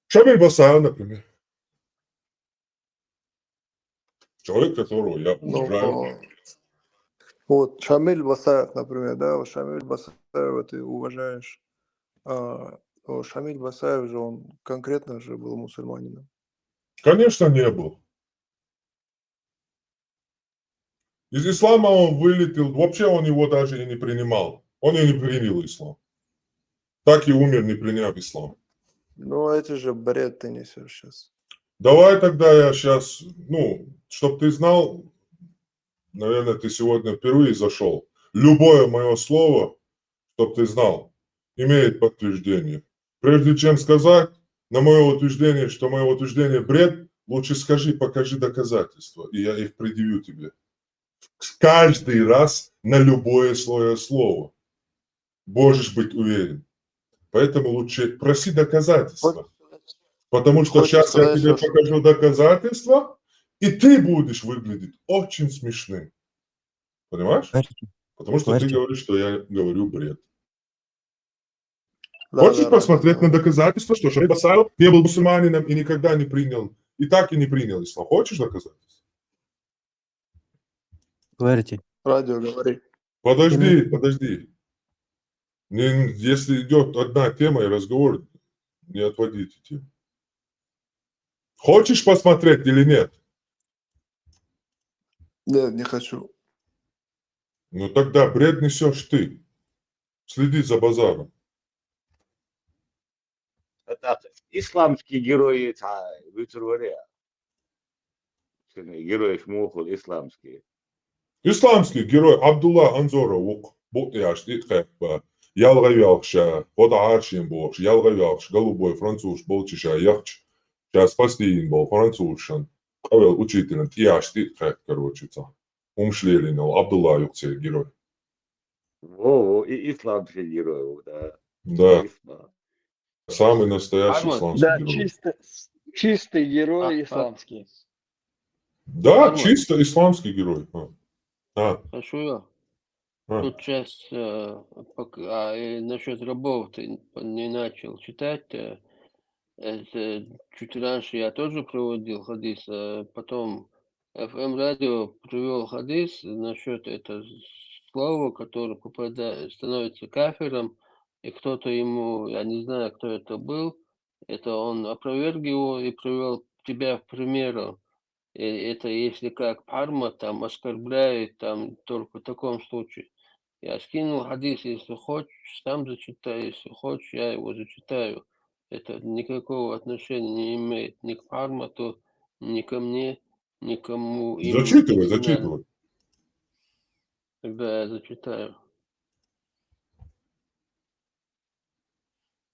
Шамиль Басаев, например, человек, которого я ну, уважаю. Вот Шамиль Басаев, например, да, вот Шамиль Басаева ты уважаешь. А, вот Шамиль Басаев же, он конкретно же был мусульманином. Конечно, не был. Из ислама он вылетел, вообще он его даже и не принимал. Он и не принял ислам. Так и умер, не приняв ислам. Ну, это же бред ты несешь сейчас. Давай тогда я сейчас, ну, чтоб ты знал, наверное, ты сегодня впервые зашел. Любое мое слово, чтоб ты знал, имеет подтверждение. Прежде чем сказать на мое утверждение, что мое утверждение бред, лучше скажи, покажи доказательства, и я их предъявлю тебе. Каждый раз на любое свое слово. Можешь быть уверен. Поэтому лучше проси доказательства. Потому что Хочешь сейчас я сказать, тебе что- покажу доказательства, и ты будешь выглядеть очень смешным. Понимаешь? Говорите. Потому что ты Говорите. Говоришь, что я говорю бред. Да, Хочешь да, да, посмотреть да. на доказательства, что Шамиль Басаев не был мусульманином и никогда не принял, и так и не принял ислам? Хочешь доказательства? Говорите. Радио говори. Подожди, подожди. Не, если идет одна тема и разговор, не отводите тему. Хочешь посмотреть или нет? Нет, не хочу. Ну тогда бред несешь ты. Следи за базаром. Исламский герой, герой мухул исламский. Исламский герой Абдулла Анзоров ук. Бу яш ит хеппа. Ялга ялгша, хода аршин бош, ялга ялгш, голубой француз болчиша яхч. Сейчас спасти им был французшан. Кавел учителем, яш ит хеп, короче, ца. Умшлерин, Абдулла юксе герой. Во, во, и исламский герой, во, да. Да, Исма. самый настоящий Арман. исламский Да, герой. чисто, чистый герой А, а. Исламский. Да, Арман. Чисто исламский герой. А. А. Хорошо. А. Тут сейчас э, пок- а, э, насчет рабов ты не начал читать. э, Это чуть раньше я тоже приводил хадис, э, потом F M радио привел хадис насчет это слова, которое попадает, становится кафиром, и кто-то ему, я не знаю, кто это был, это он опроверг его и привел тебя в примеру. И это если как пхьармат, там оскорбляет, там только в таком случае. Я скинул хадис, если хочешь, сам зачитай, если хочешь, я его зачитаю. Это никакого отношения не имеет ни к пхьармату, ни ко мне, никому. Им Зачитывай, не надо. Зачитывай. Тогда я зачитаю.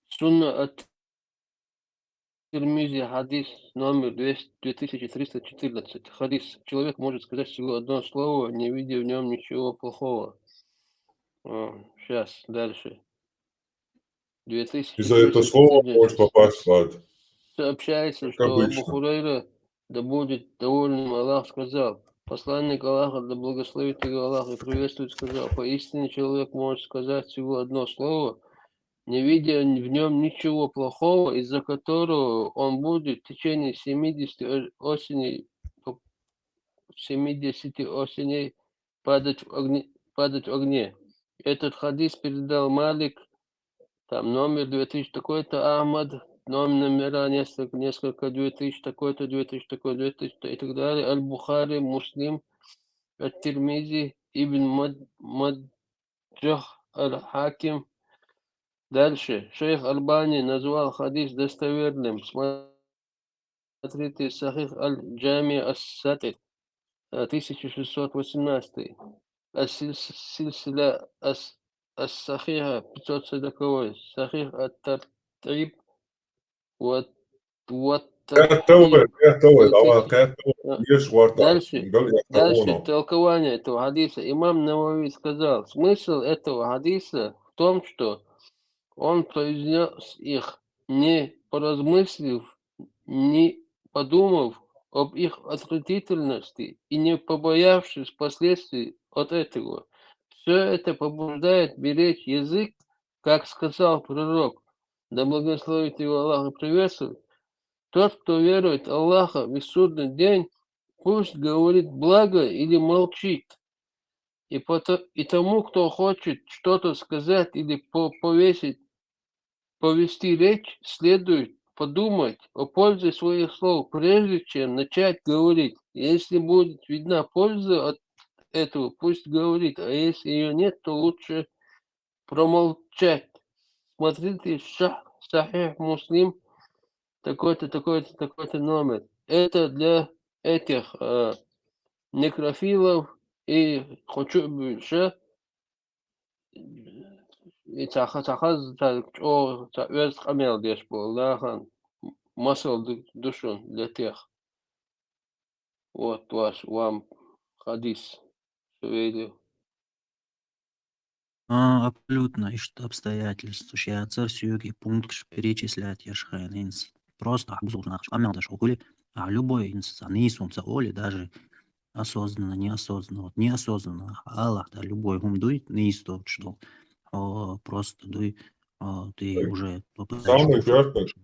Сунна от Тирмизи, хадис номер двести, две тысячи триста четырнадцать. Хадис. Человек может сказать всего одно слово, не видя в нем ничего плохого. Сейчас, дальше. И за это слово может попасть в ад. Сообщается, Как что Абу обычно. Хурайра, да будет довольным Аллах, сказал: «Посланник Аллаха, да благословит его Аллах и приветствует, сказал: поистине человек может сказать всего одно слово, не видя в нем ничего плохого, из-за которого он будет в течение семидесяти о- осеней, по- семидесяти осеней падать в огне, падать в огне». Этот хадис передал Малик, там номер две тысячи такой-то, Ахмад, номер, номера несколько, несколько, две тысячи такой-то, две тысячи такой, две тысячи и так далее, Аль-Бухари, Муслим, Ат-Тирмизи, Ибн Мад- Маджах, Аль-Хаким. Дальше. Шейх Албани назвал хадис достоверным. Смотрите, Сахих Аль-Джами Ас-Сатир, э, тысяча шестьсот восемнадцатый. Ас-Силс- Силсила Ас- Ас-Сахиха, пятьсот сороковой. Сахих Ат-Тартиб, вот, вот Кэттэуэ, кэттэуэ, давай, кэттэуэ. Да. Еш варта. Дальше, Гал я дальше кэттэуэ. Толкование этого хадиса. Имам Навави сказал: смысл этого хадиса в том, что он произнес их, не поразмыслив, не подумав об их отвратительности и не побоявшись последствий от этого. Все это побуждает беречь язык, как сказал пророк, да благословит его Аллах и приветствует: тот, кто верует в Аллаха, в судный день, пусть говорит благо или молчит. И, пото- и тому, кто хочет что-то сказать или по- повесить, повести речь, следует подумать о пользе своих слов, прежде чем начать говорить. Если будет видна польза от этого, пусть говорит, а если ее нет, то лучше промолчать. Смотрите, Шах- Сахих Муслим, такой-то, такой-то, такой-то номер. Это для этих э, некрофилов и хочу больше. И цаха, цаха, цаха, о, цаха, оьз къамел деш бол, да, хан. Масал ду- душун для тех. Вот ваш, вам хадис. Шевелев. А, абсолютно, иштта обстоятельств. Шуьца сюгий пункташ перечислять еш хьайна инс. Просто ахь бусулба нахаш къамел деш хӀу хили, а любой инс ца нийсум ца оли, даже осознанно, неосознанно, вот неосознанно, Аллах, да, любой хӀум дуй, нийс доцуш дол. О, просто дуй, о, ты Ой. уже попадаешь Самый в кушать. Гёртнер.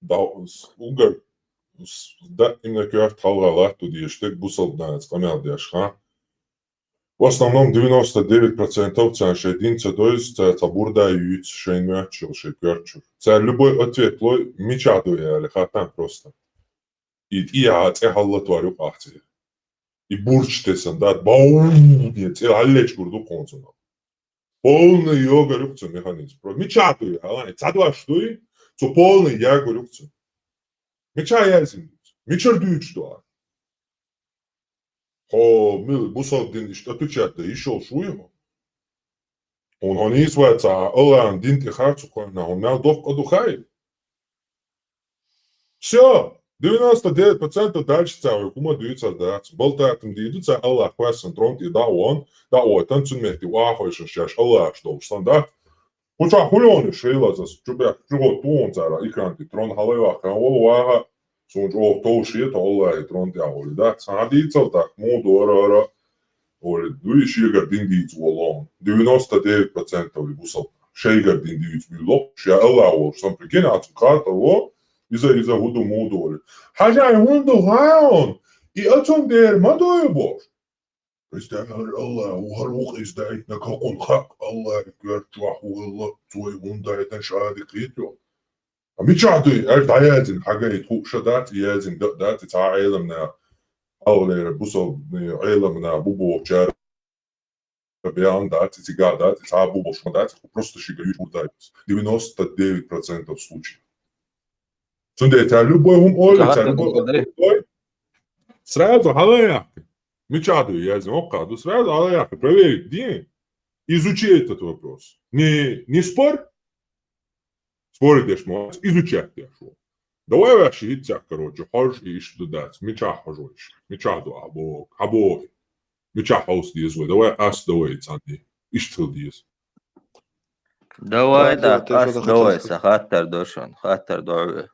Да, с- угар. С- Да, именно Гёрт халгӀа латту деш, тек бусалба нац къамел деш, ха? В основном девяносто девять процентов царна шайн дин ца дойза, царна цхьа бурда юьйцу шайн моьттучул, шайн коьртачул. Царна любой ответ лой, мичахь ду яли, хаттам просто. И тӀе а цӀе хьаллатор юкъахь цӀе. И бурч тесан, да, бау, де, цӀе хьаллечу гур ду кхунцунах. Полный йогар юкъ цу механизм. Про мичахь дуй, хьала, цхьа дош дуй, цу полный ягур юкъ цу. Мичахь яздина дуй? Мичара дуьйцуш ду а? Хьо мила бусалба дин иштта отвечать дан йиш йолуш вуй хьо? Хьуна хьо нийса вац а, Аллахьан дин тӀе харцо кхойна, хьуна мел доккха а ду хай? Всё! девяносто девять процентов дальше цаьрга хӀума дуьйцур дац. Балтатам дийду цаьрга, Аллахь кхоьссина трон тӀе дӀа а вон, дӀа а войтан, цун метте вахойшан шаьш Аллахьаш долуш санна дац. Кху чохь хӀун йоьхна шайла аса, чу бехк, чу гӀо тухун цара, экран тӀе трон хьала йоккху, вала ваха, суна чӀогӀа товш хета, Аллахьи трон тӀехь волу дац. Сан хьан дийцал так, муха дора ара, олу, дуй шегара дин дийца волу. девяносто девять процентов и бусал. Шайгара дин дийца буьйлу. Ша Аллахь волуш, сан прикинь, а цу кхартало, иза, иза хӀу ду, муха долу. Хьажа, хӀун ду хаон? И оцун дера ма дой бохуш. Представь, хӀара Аллахь ву, хӀара ву-кх иза даийтинарг, хӀокхунна хаьа Аллахьан коьрта чохь хӀу хилла, цо и хӀунда даийтина ша дика хетайо. А мичахь дуй, аьлла дӀаяздина, хьагайта хууш дац, и яздина дан а дац, и цхьа Ӏеламнах, хьалхалера бусалба Ӏеламнах бу бохучара беана дац, и цигахь дац, и цхьа а бу болуш ма дац, просто шига юьйцуш хӀума дац. девяносто девять процентов случаев. Цундела цара любой хӀума олу, цара любой хӀума олу, сразу хьала а яьккхи. Мичахь ду яздина, оккхахь ду, сразу хьала а яьккхи, проверить де. Изучи этот вопрос. Не, не спорь. Спорить деш ма вац, изучать деш ву. Давай ваьш хӀинццехь, короче, хьожа и иштта ду дац. Мичахь хьожа вайша? Мичахь ду ахьа боху? Хьан боху? Мичахь хьовса деза вай? Давай ас давай цхьаьна. Иштта хила деза. Давай, да, ас давай, сан хаттар до шуна, хаттар до хьуна.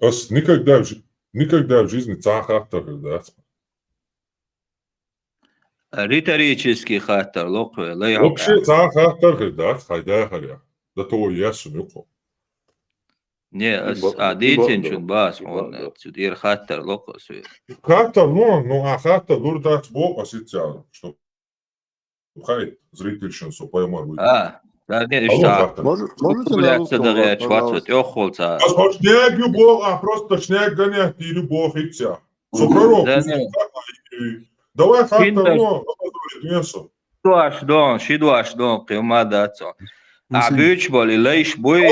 Ас никогда в жи-, никогда в жизни цхьа хаттар хир дац. Риторический хаттар ло кхуьллу, лайхьа. Вообще цхьа хаттар хир дац, хьайн дахарехь. Да того ясун юкъо. Не, ас а дийцинчун бац хьуна, цу тӀера хаттар ло кхуьллу. Хаттар ло, ну, а хаттар лур дац боху ас иццял, чтоб хай, зрительшин со поймар вуй. А, да, не, иштта. Алло, хаттар. Может, можете на русском, пожалуйста? Ас хӀокху снег ю боху, а просто снег гонять ю боху иццял. Со пророк, да, не. Давай хаттар ло, вен со. Ши дош дон, ши дош дон, кхин ма дац со. А буьйцуш болу и лайш буй?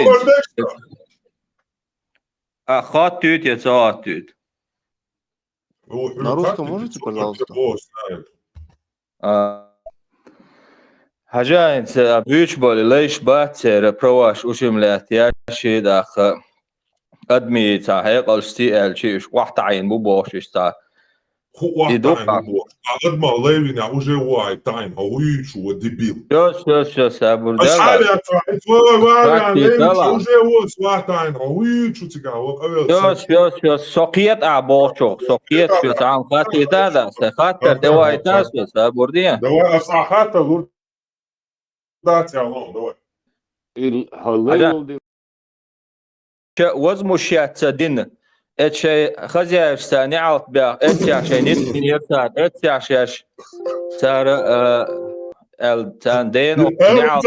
А хаттуьйту я ца хаттуьйту? На русском можете, пожалуйста? А, хьажа, хӀинца буьйцуш болу лайш бац церан, праваш ушим лаьтта яьшший даккха. Адамийн цхьа хьекъалш сий аьлчи, уьш охьатаӀийна бу бохуш, иштта. ХӀун охьатаӀийна бу бохуш? А адамах лай вина уже ву хьайн таӀийна, хьо хӀун юьйцуш ву, дебил? Йос, йос, йос, сабур дала. Ас хьалаьцна, хьайн цо вай варан лай вина уже ву ас охьатаӀийна, хьо хӀун юьйцуш ву цигахь, вай къавелла. Йос, йос, йос, со кхета ахь бохучух, со кхета, шо цхьаъ хаттийта а дац, сайн хаттар тӀе вахийтина со, сабур де. Давай, ас ахь хаттар лур дац, я лом, давай. Ил хьаллай волу ди. Ча возмущаться дина. Эцу шайн хозяевшца неӀалт бех, эццехь шайн ницкъ динера цара, эццехь шаьш цара, а, аьлла, царна дена неӀалт.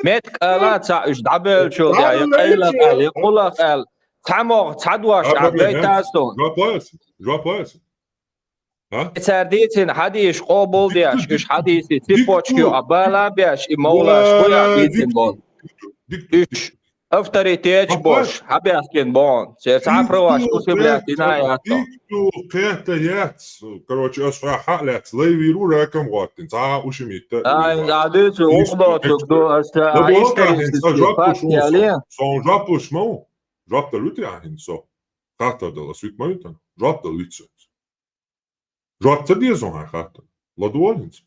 Меттиг ала цхьаъ уьш дӀабевллачул тӀаьхьа, я къайлах аьлла, я къулах аьлла, цхьа могӀа, цхьа дош дӀагайтар суна. Жоп лой ас, жоп лой ас. А? Цара дийцина хьадисаш къобал деш, уьш хьадисийн цепочка юкъа бала а беш, и мовлаш хуя дийцина боху. Уьш авторитеташ бош хьабаьхкина боху. Церан цхьа а праваш ушим лаьтта дина а яц. Дикачу кхетта яц. Короче, ас хьа хьа а лаьцна, лай вийр ву ракам гӀоттина. Цхьа а ушим йитта а вийр вац. Ай, а дуьйцу, укх доцург ду, ас а исторический факт яле. Со жоп луш ма ву? Жоп дала вуьту ахьа хӀинца со? Хаттар дала ас вуьту ма вуьту? Жоп дала вуьту со. Жоп ца деза хьайн хаттар? ЛадогӀал хӀинца.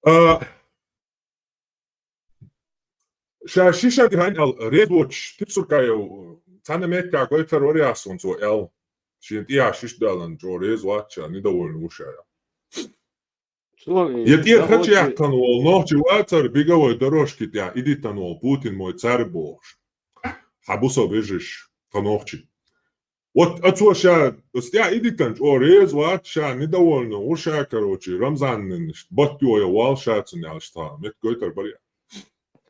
А, ша шишан тӀе хьайна аьлла, реза воцуш, Типсуркаев, цхьана меттехь гойтар вара яхь суна цо аьлла. Шена тӀехьа шиш далан чӀо реза вац ша, недовольна ву ша. Я тӀера хача яьккхина волу нохчи вацара беговой дорожки тӀехь, идитан волу Путин мой царь бохуш. Хьан бу со вежарш, тхан нохчи. Вот а цо ша, ас тӀехь идитан чӀо реза вац ша, недовольна ву ша, короче, Рамзаннан батто я вал ша цунна аьлла тхан, меттиг гойтар бара.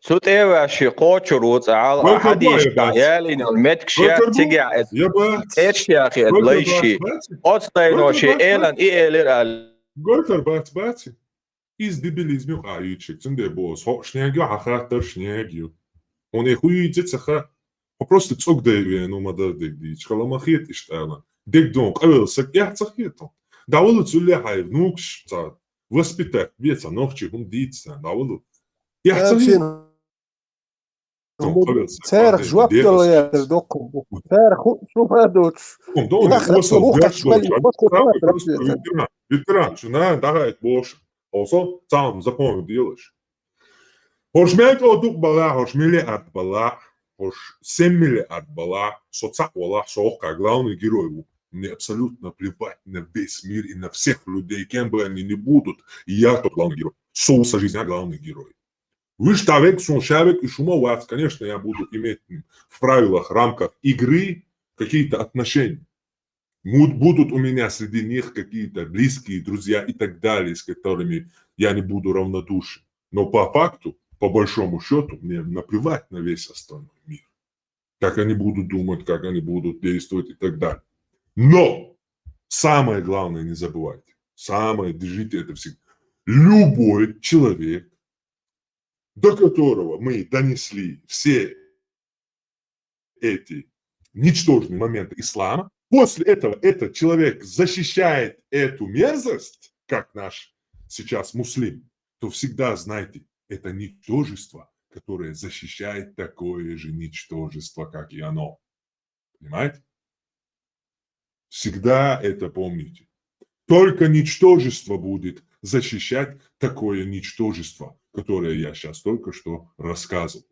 Цу тӀе а ваьш ши кхочур ву цӀа хьала, а хьадийшкахь ялийна йолу меттиг шех цигахь эцна. Эш яхе лайши. Оцу дайно шен элан и элира аьлла. Гойтар бац, бац. Иза дебилизм ю къа йийчиг, цундела боху, хьо шнег ю, хьан хаттар шнег ю. Хьуна и хӀу йийца ца хаьа, хьо просто цӀогдай веана ву ма-дарра дерг дийча, хала ма хета иштта ала. Дерг дон къавелла саг эхь ца хета. ДӀавала цулле хьайн внукаш цхьа воспитать бе, цхьа нохчи хӀума дийца царна, дӀавала. Эхь ца хета. Царах жоп дала яра доккхум бу. Царах ху-, шу ма доцуш. Нах рацу муха кхачу мали, просто ветеран, ветеран, шу на, давай, Бош. Олсо, цаам запомнил делаешь. Хош миллиард бала, хош миллиард бала, хош семь миллиард бала, со цаъ вала, со охка главный герой ву. Мне абсолютно плевать на весь мир и на всех людей, кем бы они ни будут. Я тот главный герой. Со са жизня главный герой. Виш тавек, сон шавек, и шума вац, конечно, я буду иметь в правилах, рамках игры какие-то отношения. Муд-, будут у меня среди них какие-то близкие друзья и так далее, с которыми я не буду равнодушен. Но по факту, по большому счету, мне наплевать на весь остальной мир. Как они будут думать, как они будут действовать и так далее. Но самое главное не забывайте. Самое, держите это всегда. Любой человек, до которого мы донесли все эти ничтожные моменты ислама, после этого этот человек защищает эту мерзость, как наш сейчас муслим, то всегда знайте, это ничтожество, которое защищает такое же ничтожество, как и оно. Понимаете? Всегда это помните. Только ничтожество будет защищать такое ничтожество, которое я сейчас только что рассказывал.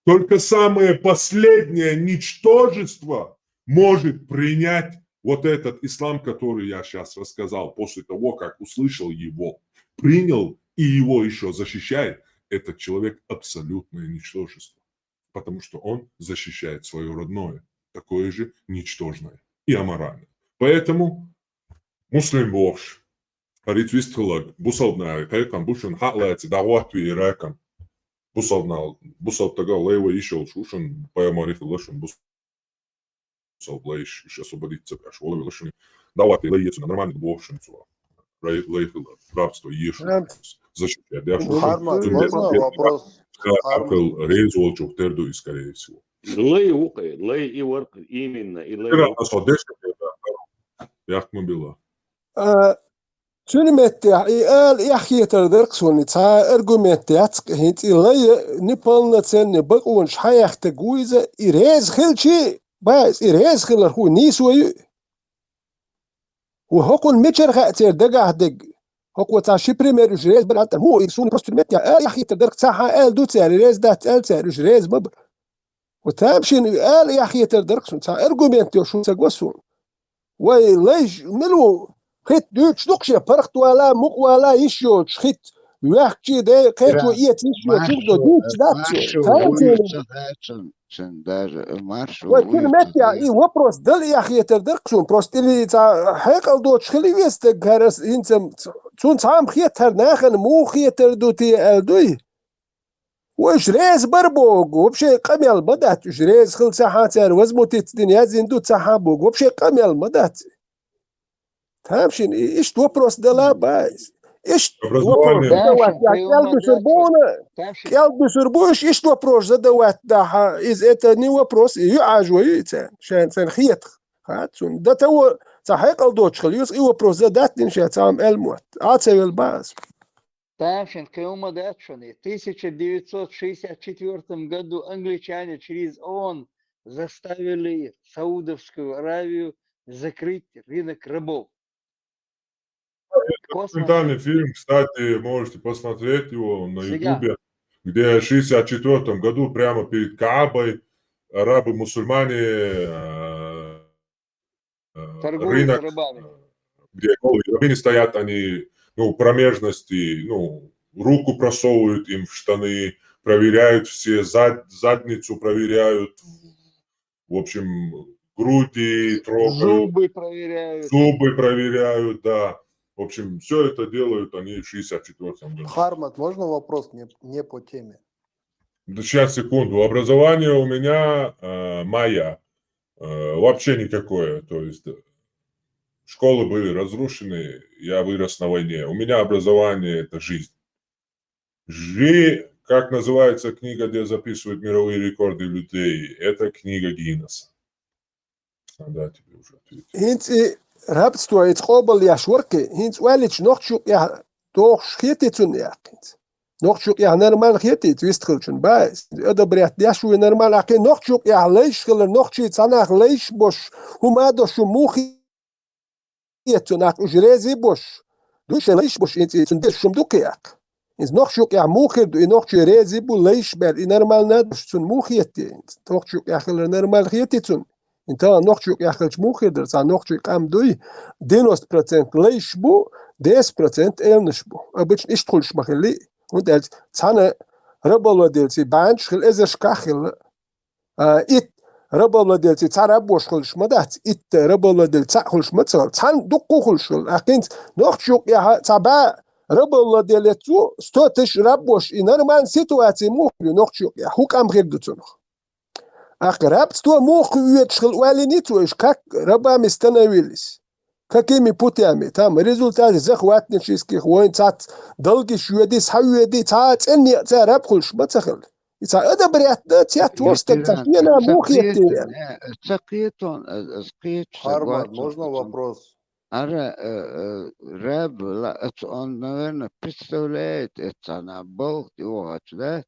Только самое последнее ничтожество может принять вот этот ислам, который я сейчас рассказал, после того, как услышал его, принял и его еще защищает, этот человек абсолютное ничтожество, потому что он защищает свое родное, такое же ничтожное и аморальное. Поэтому муслим бохуш, харицу истхилаг, бусалбнай, кайкам бушун хакълаьци, дагъватви иракам. Бусалбнал, бусалбтага лайва ишел шушун, пайгамбар ихла шун, бусалб лайш, иш освободиться пряш, вола вела шун. Дагъватви лайецуна, нормально бохушун цула. Лай, лайхила, рабство ешун. Защищать, да, шун. Хармат, можно вопрос? Акыл, рез волчух терду и, скорее всего. Лай вукъе, лай и варх именно, и лай. Ира вукъе. Асо деши, да, да. Яхма била. А, цуьнан метте, и ала эхь хетар дарх суна, цхьа аргумент яц, хӀинца и лай неполноценный бакъонаш хьаяхтаг ву иза, и реза хилчи, баьс, и реза хилар хӀу нийсо ю. Ву хӀокхун мичара хаьа церан дагахь дерг? ХӀокхо цхьа ши пример уьш реза бара аьлла, хӀу, и суна просто метте, ала эхь хетар дарх цхьа хьан аьлла ду цара, реза дац аьлла цара, уьш реза ма бара. Вот тамашийна ала эхь хетар дарх суна, цхьа аргумент йо шун ца го суна. Вай лайш мила ву? Хит дуьйцуш ду-кх шен, паргӀатвала, мукъавала йиш йоцуш хит. Ваьхкачий, дай, кхечо эца йиш йоцуш ду, дуьйцуш дац шо. Маршо, вуйцу хачун, чун даже, маршо, вай, цуьнан метте, и вопрос дала эхь хетар дарх суна, просто или цхьа хьекъал доцуш хила веза стаг, хӀара ас хӀинца, цунна цхьа а ма хета, хӀара нахана муха хетар ду те аьлла дуй? Вай уьш реза бара боху, вообще къамел ма дац, уьш реза хила ца хьан цара возмутиться дина яздина ду ца хьан боху, вообще къамел ма дац. Тамашийна, и-, иштта вопрос дала баьс. Иштта вопрос задавать, кӀел дуьсур бу вуна, кӀел дуьсур бу уьш, иштта вопрос задавать дахьа, иза это не вопрос, и ю Ӏажо ю и царна, шайна царна хетах. Хац цунна. Да того, цхьа хьекъал доцуш хила, юс и вопрос задать дина ша, цхьа ам аьлла мотт. Ӏа ца велла баьс. Тамашийна, кхин хӀума дац шуна. В тысяча девятьсот шестьдесят четвёртом году англичане через ООН заставили Саудовскую Аравию закрыть рынок рабов. Документальный фильм, кстати, можете посмотреть его на Ютубе, где в шестьдесят четвёртом году прямо перед Каабой арабы-мусульмане, э, э, торгуют рынок, рабами, э, где голые рабыни стоят, они, ну, промежности, ну, руку просовывают им в штаны, проверяют все, зад-, задницу проверяют, в общем, груди трогают, зубы проверяют. Зубы проверяют, да. В общем, все это делают они в шестьдесят четвёртом году. Хармат, можно вопрос не, не по теме? Да, сейчас, секунду. Образование у меня, э, моя, э, вообще никакое. То есть, э, школы были разрушены, я вырос на войне. У меня образование — это жизнь. Жи, как называется книга, где записывают мировые рекорды людей? Это книга Гиннесса. Надо тебе уже ответить. ХӀинца и рабство, и къобал еш вара-кх, хӀинца оьллича нохчо юкъехь дохуш хетий цунна яххинца? Нохчо юкъехь нормально хетийта вистхилчун баьс. Одобрять деш вуй нормально, ахи нохчо юкъехь лайш хилар, нохчий цхьа нах лайш бош, хӀума а дош шу муха хетта цунах уж рези бош. Ду шайн лайш бош, инци цун деш шум ду кхиакх. Инца нохчо юкъехь муха хир ду, и нохчо рези бу лайш бер, и нормально а дош цун муха хетте. Нохчо юкъехь хилар нормально хетий цун. Инта нохчо юкъехь хилча муха хир дара, цхьа нохчий къам дуй, девяносто процент лайш бу, десять процент элнаш бу. Обычно иштта хуьлуш ма хилли. ХӀунда аьлча цхьана рабовладельций баьнчаш хила эзаршкахь хилла. А, итт рабовладельций цхьа раббош хуьлуш ма дац, итт рабовладель цхьаъ хуьлуш ма ца хилла. Цхьана дуккха хуьлуш хилла. Ахинца нохчо юкъехь цхьа бӀе рабовладелец ву, сто тысяч раббош, и нормальная ситуация муха ю нохчо юкъехь? ХӀун къам хир ду цунах? Ахка рабство муха оьцуш хила оьллина ницкъ вайша, как рабами становились? Какими путями? Там результате захватнических войн цац далгиш йоьди, схьайоьди, цхьа а цӀенна а цара раб хуьлуш ма ца хила. И цхьа одобрять дан цец ву стаг, цхьа шена муха хетте. Ца кхетон, ца кхетон, ца кхетон, ца кхетон, ца кхетон. Хармад, можно вопрос? Ара, э, э, раб ла-, аца он, наверное, представляет, это она балх и вогӀач, да?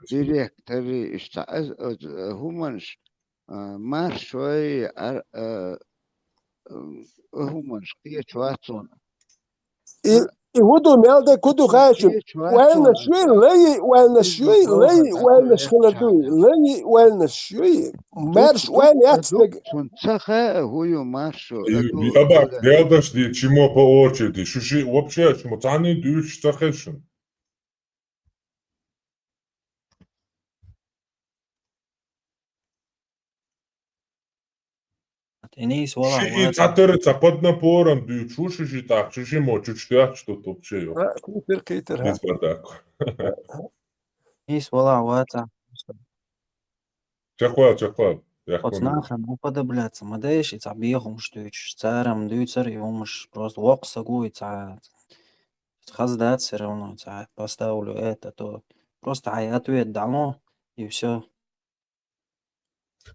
Директори, иштта, э, э, э, хӀуманаш, э, маршой, ар-, э, э, хӀуманаш кхечу вацун. И, и хӀун ду, мел де, хӀун ду хаьшим? Ойланаш юй, лайи ойланаш юй, лайи ойланаш хила дуй, лайи ойланаш юй. Марш ойла яц дага. Цун ца хаьа, хӀун ю маршо? Абак делдаш ди, чимо по очереди. Шу ши вообще, чимо цани дуьйш ца хешин. Денис, вала, ши и цатыр, ца под напором дуьйчу, ши ши так, ши ши мо чуть-чуть, что тут вообще ё. А, китер, китер, а. Без бардак. Денис, вала, ваца. Чакхвал, чакхвал. Оц нахана уподобляться ма дайша, и цхьа бехумаш дуьйцуш, царам дуьйцар юмаш, просто воккха саг ву, и цхьа хаза дац всё равно, цхьа поставлю это, то. Просто хьайн ответ дало, и всё.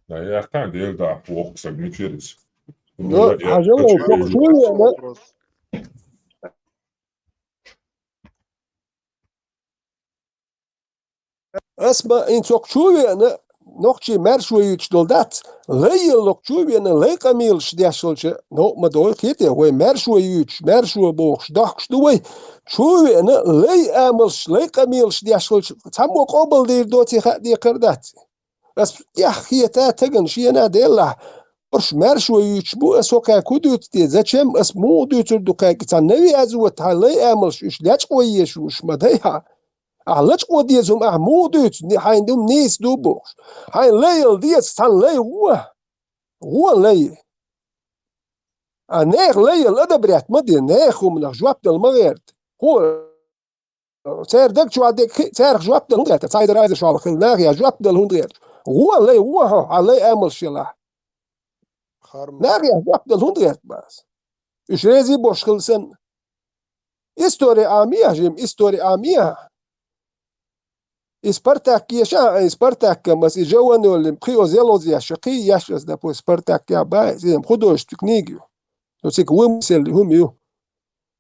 Да, я кхаьн дел да, воккха саг, мичирис. Ну, хьажал, чу вена. Ас ма ин цокх чу вена, нохчий маьршо юьйцуш долу дац, лай еллакх чу вена, лай къамелаш деш волча, ну, ма дой хете, вай маьршо юьйцуш, маьршо бохуш, дохкуш ду вай, чу вена, лай амалш, лай къамелаш деш волча, цхьаммо къобалдийр доций хаа декхар дац. Ас тӀех хета тагана шена деллахь, уьш маьршо юьйцуш бу, ас хӀокхаьрга хӀун дуьйцу те, зачем ас муха дуьйцур ду кхаьрга, цхьа навязывать хьан лай амалш уьш лечкъо езаш вуш ма дай хьан. Ахь лачкъо деза хӀума ахь муха дуьйцу, хьайн дуьма нийса ду бохуш. Хьайн лайъяла деза, цхьана лай гӀо, гӀо лай. А нехан лайъяла одобрять ма де, нехан хӀуманах жоп дала ма гӀерта. ХӀун, церан даг чохь дерг хи, царах жоп дала хӀунда гӀерта? Цхьа и дара айза шолгӀа хилла нахе жоп дала хӀунда гӀерта? ГӀо лай, гӀо хьо, хьан лай амалш елахь. Нахе жоп дала хӀунда гӀерта бац? Уьш рези бош хилла санна. Истори Ӏамийхьа, жима истори Ӏамийхьа. И Спартак еша, и Спартаккам ас и жаваноллим, кхи оз ялозъеш, кхи еш ас, допустим, Спартак я бай, изем художественный книга ю. Ну, цик вымысел хӀума ю.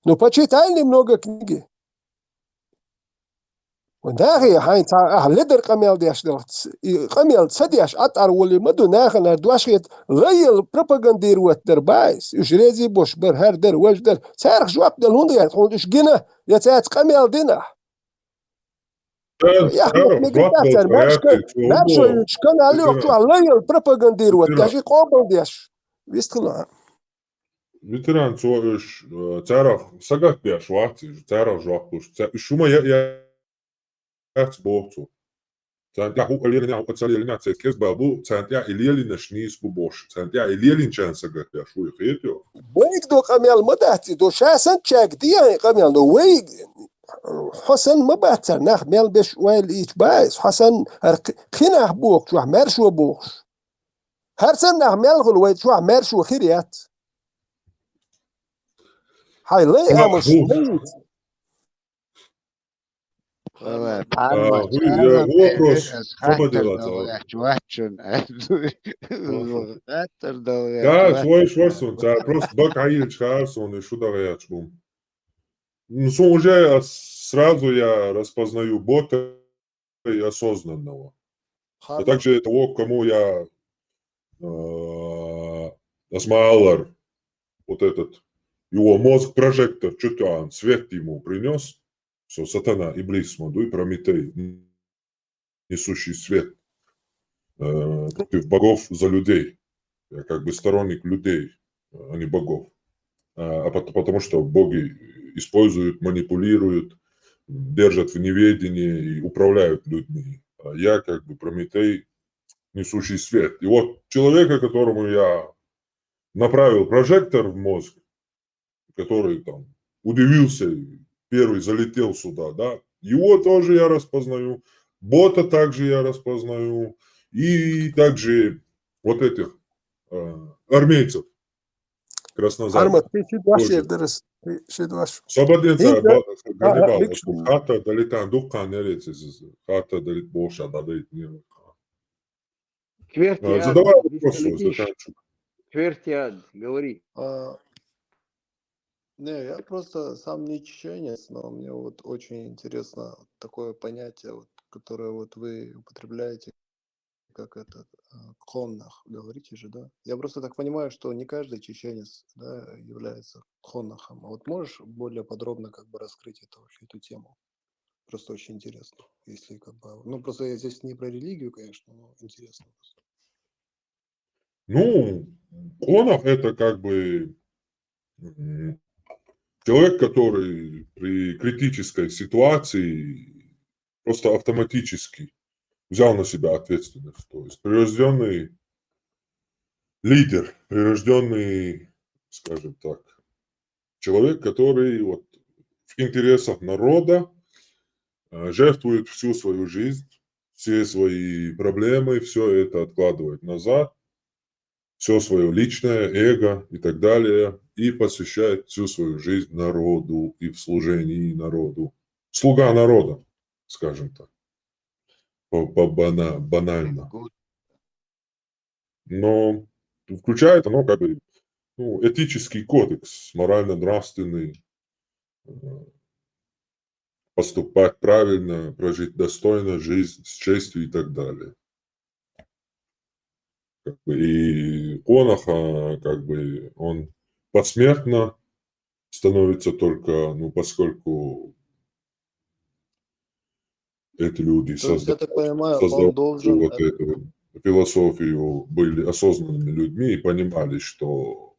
Ну, почитай немного книги. Вай нахе хьайн цхьа ахь ледар къамел деш делахь, и къамел ца деш, ӀатӀар волий ма ду, нахана дош хета, лайъяла пропагандировать дар баьс, уьш рези бош бар, хӀара дар, важа дар. Царах жоп дала хӀунда гӀерта, хьуна уьш гина, я цаьрца къамел дина ахь? Яхь, мегитацияр, маьршо, маьршо юьйцуш канал йохчу, лайъяла пропагандировать деш, и къобалдеш. Вистхила. Ветеран цо уьш, э, царах сагатдеш вац, царах жоп луш. Ца-, уьш хӀума я, я, яц боху цо. Царна тӀехь хӀуъа лелина, хӀуъа ца лелина, цаьрца кӀезбал бу, царна тӀехь и лелинарш нийса бу бохуш. Царна тӀехь и лелинчарна сагатдеш ву, хетайо? Вайга до къамел ма дац и, до ша санчаьрга дехьа къамел, но вай, хьо санна ма бац цара, нах мел беш ойла ийча баьс, хьо санна, хӀара кхи-, кхин нах бохучохь, маьршо бохуш. ХӀара санна нах мел хуьлу вай чохь маьршо хир яц. Хьайн лай амалш ма юьйцу. Вопрос. Хаттар дала. Да, свой шварсон, цара просто бак хьайилча хаар сон, и шу дагӀа яч бу. Ну, сон уже ас сразу я распознаю бота и осознанного. А также того, кому я э, асмаалар, вот этот, его мозг прожектор, что-то он, свет ему принес, что сатана, иблис, мадуй, Прометей, несущий свет э, против богов за людей. Я как бы сторонник людей, а не богов. А, а пот- потому что боги используют, манипулируют, держат в неведении и управляют людьми. А я как бы Прометей, несущий свет. И вот человека, которому я направил прожектор в мозг, который там удивился, первый залетел сюда, да, его тоже я распознаю, бота также я распознаю, и также вот этих э, армейцев краснозарных. Армат, ты чуть ваши дырыс, чуть ваши. Сободеца, Ганнибал, хата далитан дукан нерецис, хата далит боша, да далит не. Четвертый Задавай вопрос, заканчивай. Четвертый, говори. А, не, я просто сам не чеченец, но мне вот очень интересно такое понятие, вот, которое вот вы употребляете, как это, а, конах, говорите же, да? Я просто так понимаю, что не каждый чеченец, да, является конахом. А вот можешь более подробно как бы раскрыть это вообще, эту тему? Просто очень интересно, если как бы... Ну, просто я здесь не про религию, конечно, но интересно просто. Ну, конах это как бы м, человек, который при критической ситуации просто автоматически взял на себя ответственность. То есть прирожденный лидер, прирожденный, скажем так, человек, который вот в интересах народа э, жертвует всю свою жизнь, все свои проблемы, все это откладывает назад, все свое личное эго и так далее, и посвящает всю свою жизнь народу и в служении народу. Слуга народа, скажем так, по, по бана- банально. Но включает оно как бы ну, этический кодекс, морально-нравственный, э, поступать правильно, прожить достойно жизнь с честью и так далее. Как бы и конах, а, как бы он посмертно становится только, ну, поскольку эти люди То есть, я создавали, так понимаю, он создавали должен... вот эту философию, были осознанными людьми и понимали, что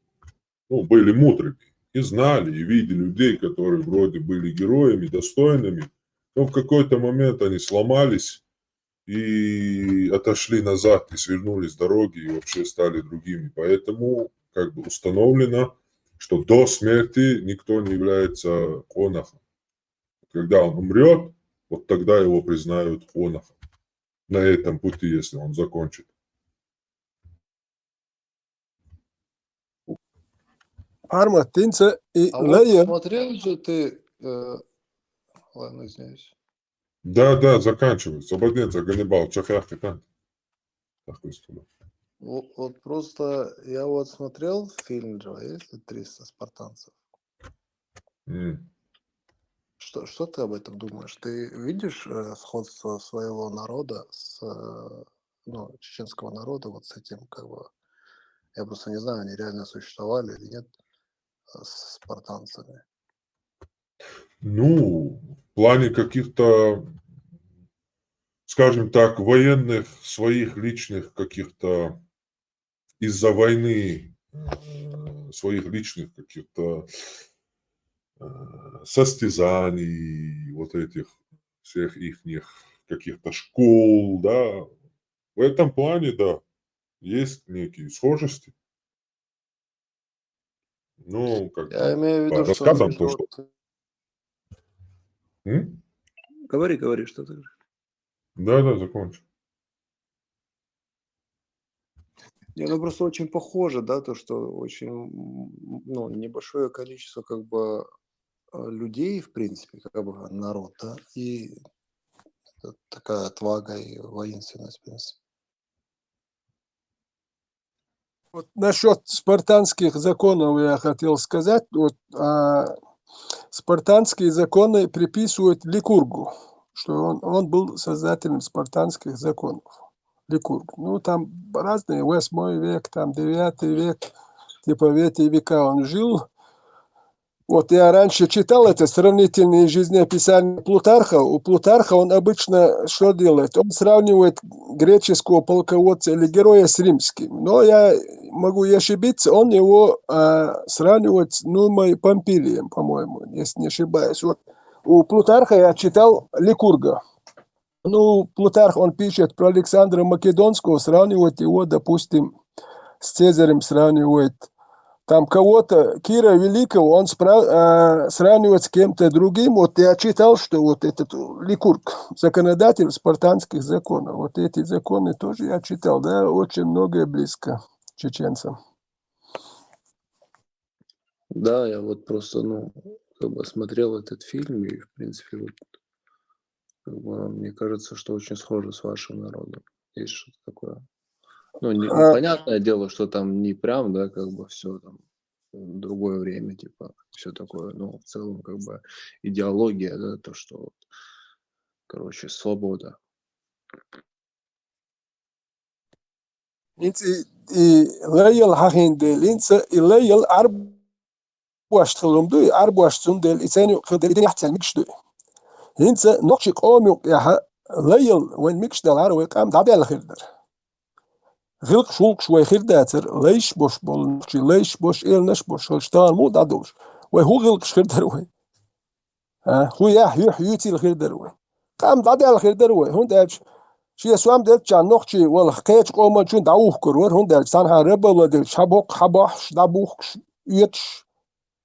ну, были мудрыми и знали, и видели людей, которые вроде были героями, достойными, но в какой-то момент они сломались и отошли назад, и свернули с дороги, и вообще стали другими. Поэтому как бы установлено, что до смерти никто не является конахом. Когда он умрет, вот тогда его признают конахом на этом пути, если он закончит. Армат, тынца и А вот лея. Смотрел же ты... э, Ладно, извиняюсь. Да, да, заканчивай. Сободеца, Ганнибал, чахяхтан. Такой стуло. Во- Вот просто я вот смотрел фильм же, есть ли триста спартанцев? М. Что, что ты об этом думаешь? Ты видишь э, сходство своего народа с, э, ну, чеченского народа вот с этим, как бы, я просто не знаю, они реально существовали или нет, э, с спартанцами. Ну, в плане каких-то, скажем так, военных, своих личных каких-то из-за войны э, своих личных каких-то э, состязаний, вот этих всех ихних каких-то школ, да, в этом плане, да, есть некие схожести. Ну, как Я имею в по виду, что рассказам, они то, же что... вот- М? Говори, говори, что ты говоришь. Да, да, закончу. Не, ну просто очень похоже, да, то, что очень, м, ну, небольшое количество, как бы, э, людей, в принципе, как бы народ, да, и это такая отвага и воинственность, в принципе. Вот насчет спартанских законов я хотел сказать. Вот а, спартанские законы приписывают Ликургу, что он, он был создателем спартанских законов. Ликург. Ну, там разные, восьмой век, там девятый век, типа в эти века он жил. Вот я раньше читал это сравнительное жизнеописание Плутарха. У Плутарха он обычно что делает? Он сравнивает греческого полководца или героя с римским. Но я могу и ошибиться, он его а, сравнивает с Нумой Помпилием, по-моему, если не ошибаюсь. Вот у Плутарха я читал Ликурга. Ну, Плутарх, он пишет про Александра Македонского, сравнивать его, допустим, с Цезарем сравнивает. Там кого-то, Кира Великого, он спра- а, сравнивает с кем-то другим. Вот я читал, что вот этот Ликург, законодатель спартанских законов, вот эти законы тоже я читал, да, очень многое близко чеченцам. Да, я вот просто, ну, как бы смотрел этот фильм, и, в принципе, вот, как бы, мне кажется, что очень схоже с вашим народом. Есть что-то такое. Ну, не, А- понятное дело, что там не прям, да, как бы все там другое время, типа, все такое, но в целом, как бы, идеология, да, то, что вот, короче, свобода. Инца и лайял хьахин дел, инца и лайял Ӏарбош цулум дуй, Ӏарбош цун дел, и цен юкъ хил дел, и дин яхьцел микш дуй. Инца нохчи къом юкъ яха лайял вайн микш далар вай къам дадел хир дар. Гилкъ шулкъш вай хир дацар, лайш бош бол нохчи, лайш бош, элнаш бош, хал штан му дадуш. Вай ху гилкъш хир дар вай. А, ху яхь юх юцил хир дар вай. Къам дадел хир дар вай. Хун дача, ши суам дача нохчи вал кхеч къоман чун даух кур вар, хун дача, сан ха рабала дача, хабок, хабахш, дабухш, ютш.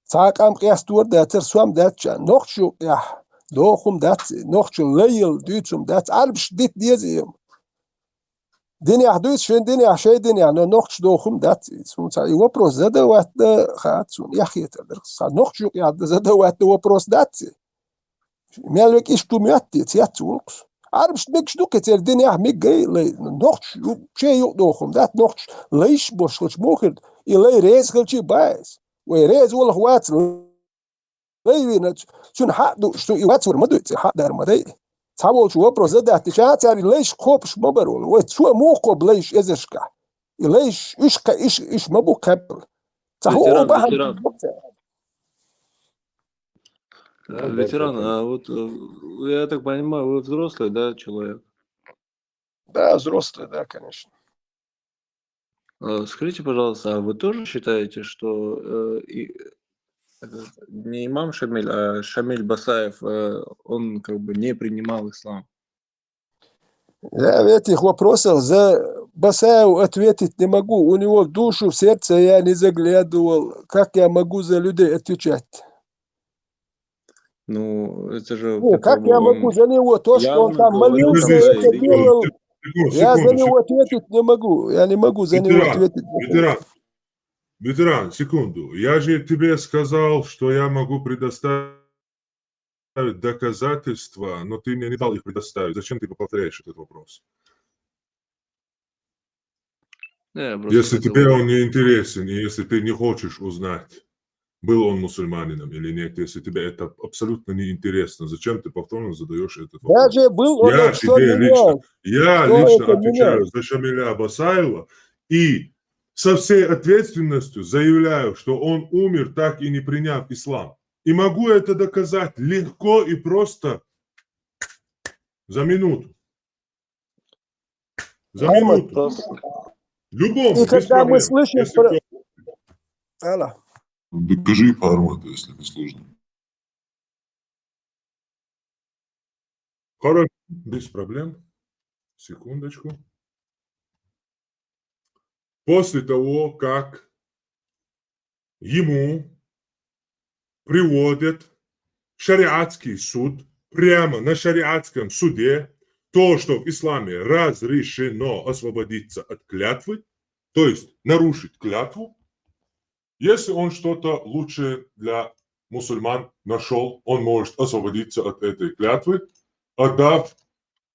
Ца къам къястур дацар суам дача, нохчи яхь, дохум дац, нохчи лайил дуйцум дац, Ӏарбш дит дезим. Динях дуйц, шин динях, шей динях, но нохч дохум дац. Сун ца и вопрос задавать да, хат сун яхетар. Са нохч юкъ яд задавать да вопрос дац. Мел век иш тум ятти, цяц улкс. Ӏарбш микш ду кецер динях мик гай лай. Нохч ю-, че юкъ дохум дац, нохч лайш бош хилч мохир. И лай рез хилчи байс. Вай рез улх вац лай винач, цун хьа ду, что и вацур ма дуй, ца хьа дар ма дай. Ца волчу вопрос задать, ца цари лайш кхопш ма бар вол. Вай цо мо кхоп лайш эзешка. И лайш иш ка иш, иш ма бу кхепл. Ца ху Ветеран, бахан. ветеран. Э, Ветеран, а вот, э, я так понимаю, вы взрослый, да, человек? Да, взрослый, да, конечно. Э, Скажите, пожалуйста, а вы тоже считаете, что э, и, этот, не имам Шамиль, а Шамиль Басаев, э, он как бы не принимал ислам? Я в этих вопросах за Басаева ответить не могу. У него в душу, в сердце я не заглядывал. Как я могу за людей отвечать? Ну, это же Ну, как я могу за него то, что он там молился, это делал? Я за него ответить не могу. Я не могу за него ответить. Ветеран, ветеран, секунду. Я же тебе сказал, что я могу предоставить доказательства, но ты мне не дал их предоставить. Зачем ты повторяешь этот вопрос? Не, я просто Если хотел тебе бы- он не интересен, и если ты не хочешь узнать, был он мусульманином или нет, если тебе это абсолютно не интересно, зачем ты повторно задаешь этот вопрос? Даже был он Я что тебе лично, менял. я Кто лично это отвечаю менял? За Шамиля Абасаева и со всей ответственностью заявляю, что он умер, так и не приняв ислам. И могу это доказать легко и просто за минуту. За Ахмад, минуту. Просто- Любому, И без когда мы проблем. слышим Если про- кто- Алло. Докажи, Ахмад, если не сложно. Хорошо, без проблем. Секундочку. После того, как ему приводят шариатский суд, прямо на шариатском суде, то, что в исламе разрешено освободиться от клятвы, то есть нарушить клятву, если он что-то лучшее для мусульман нашел, он может освободиться от этой клятвы, отдав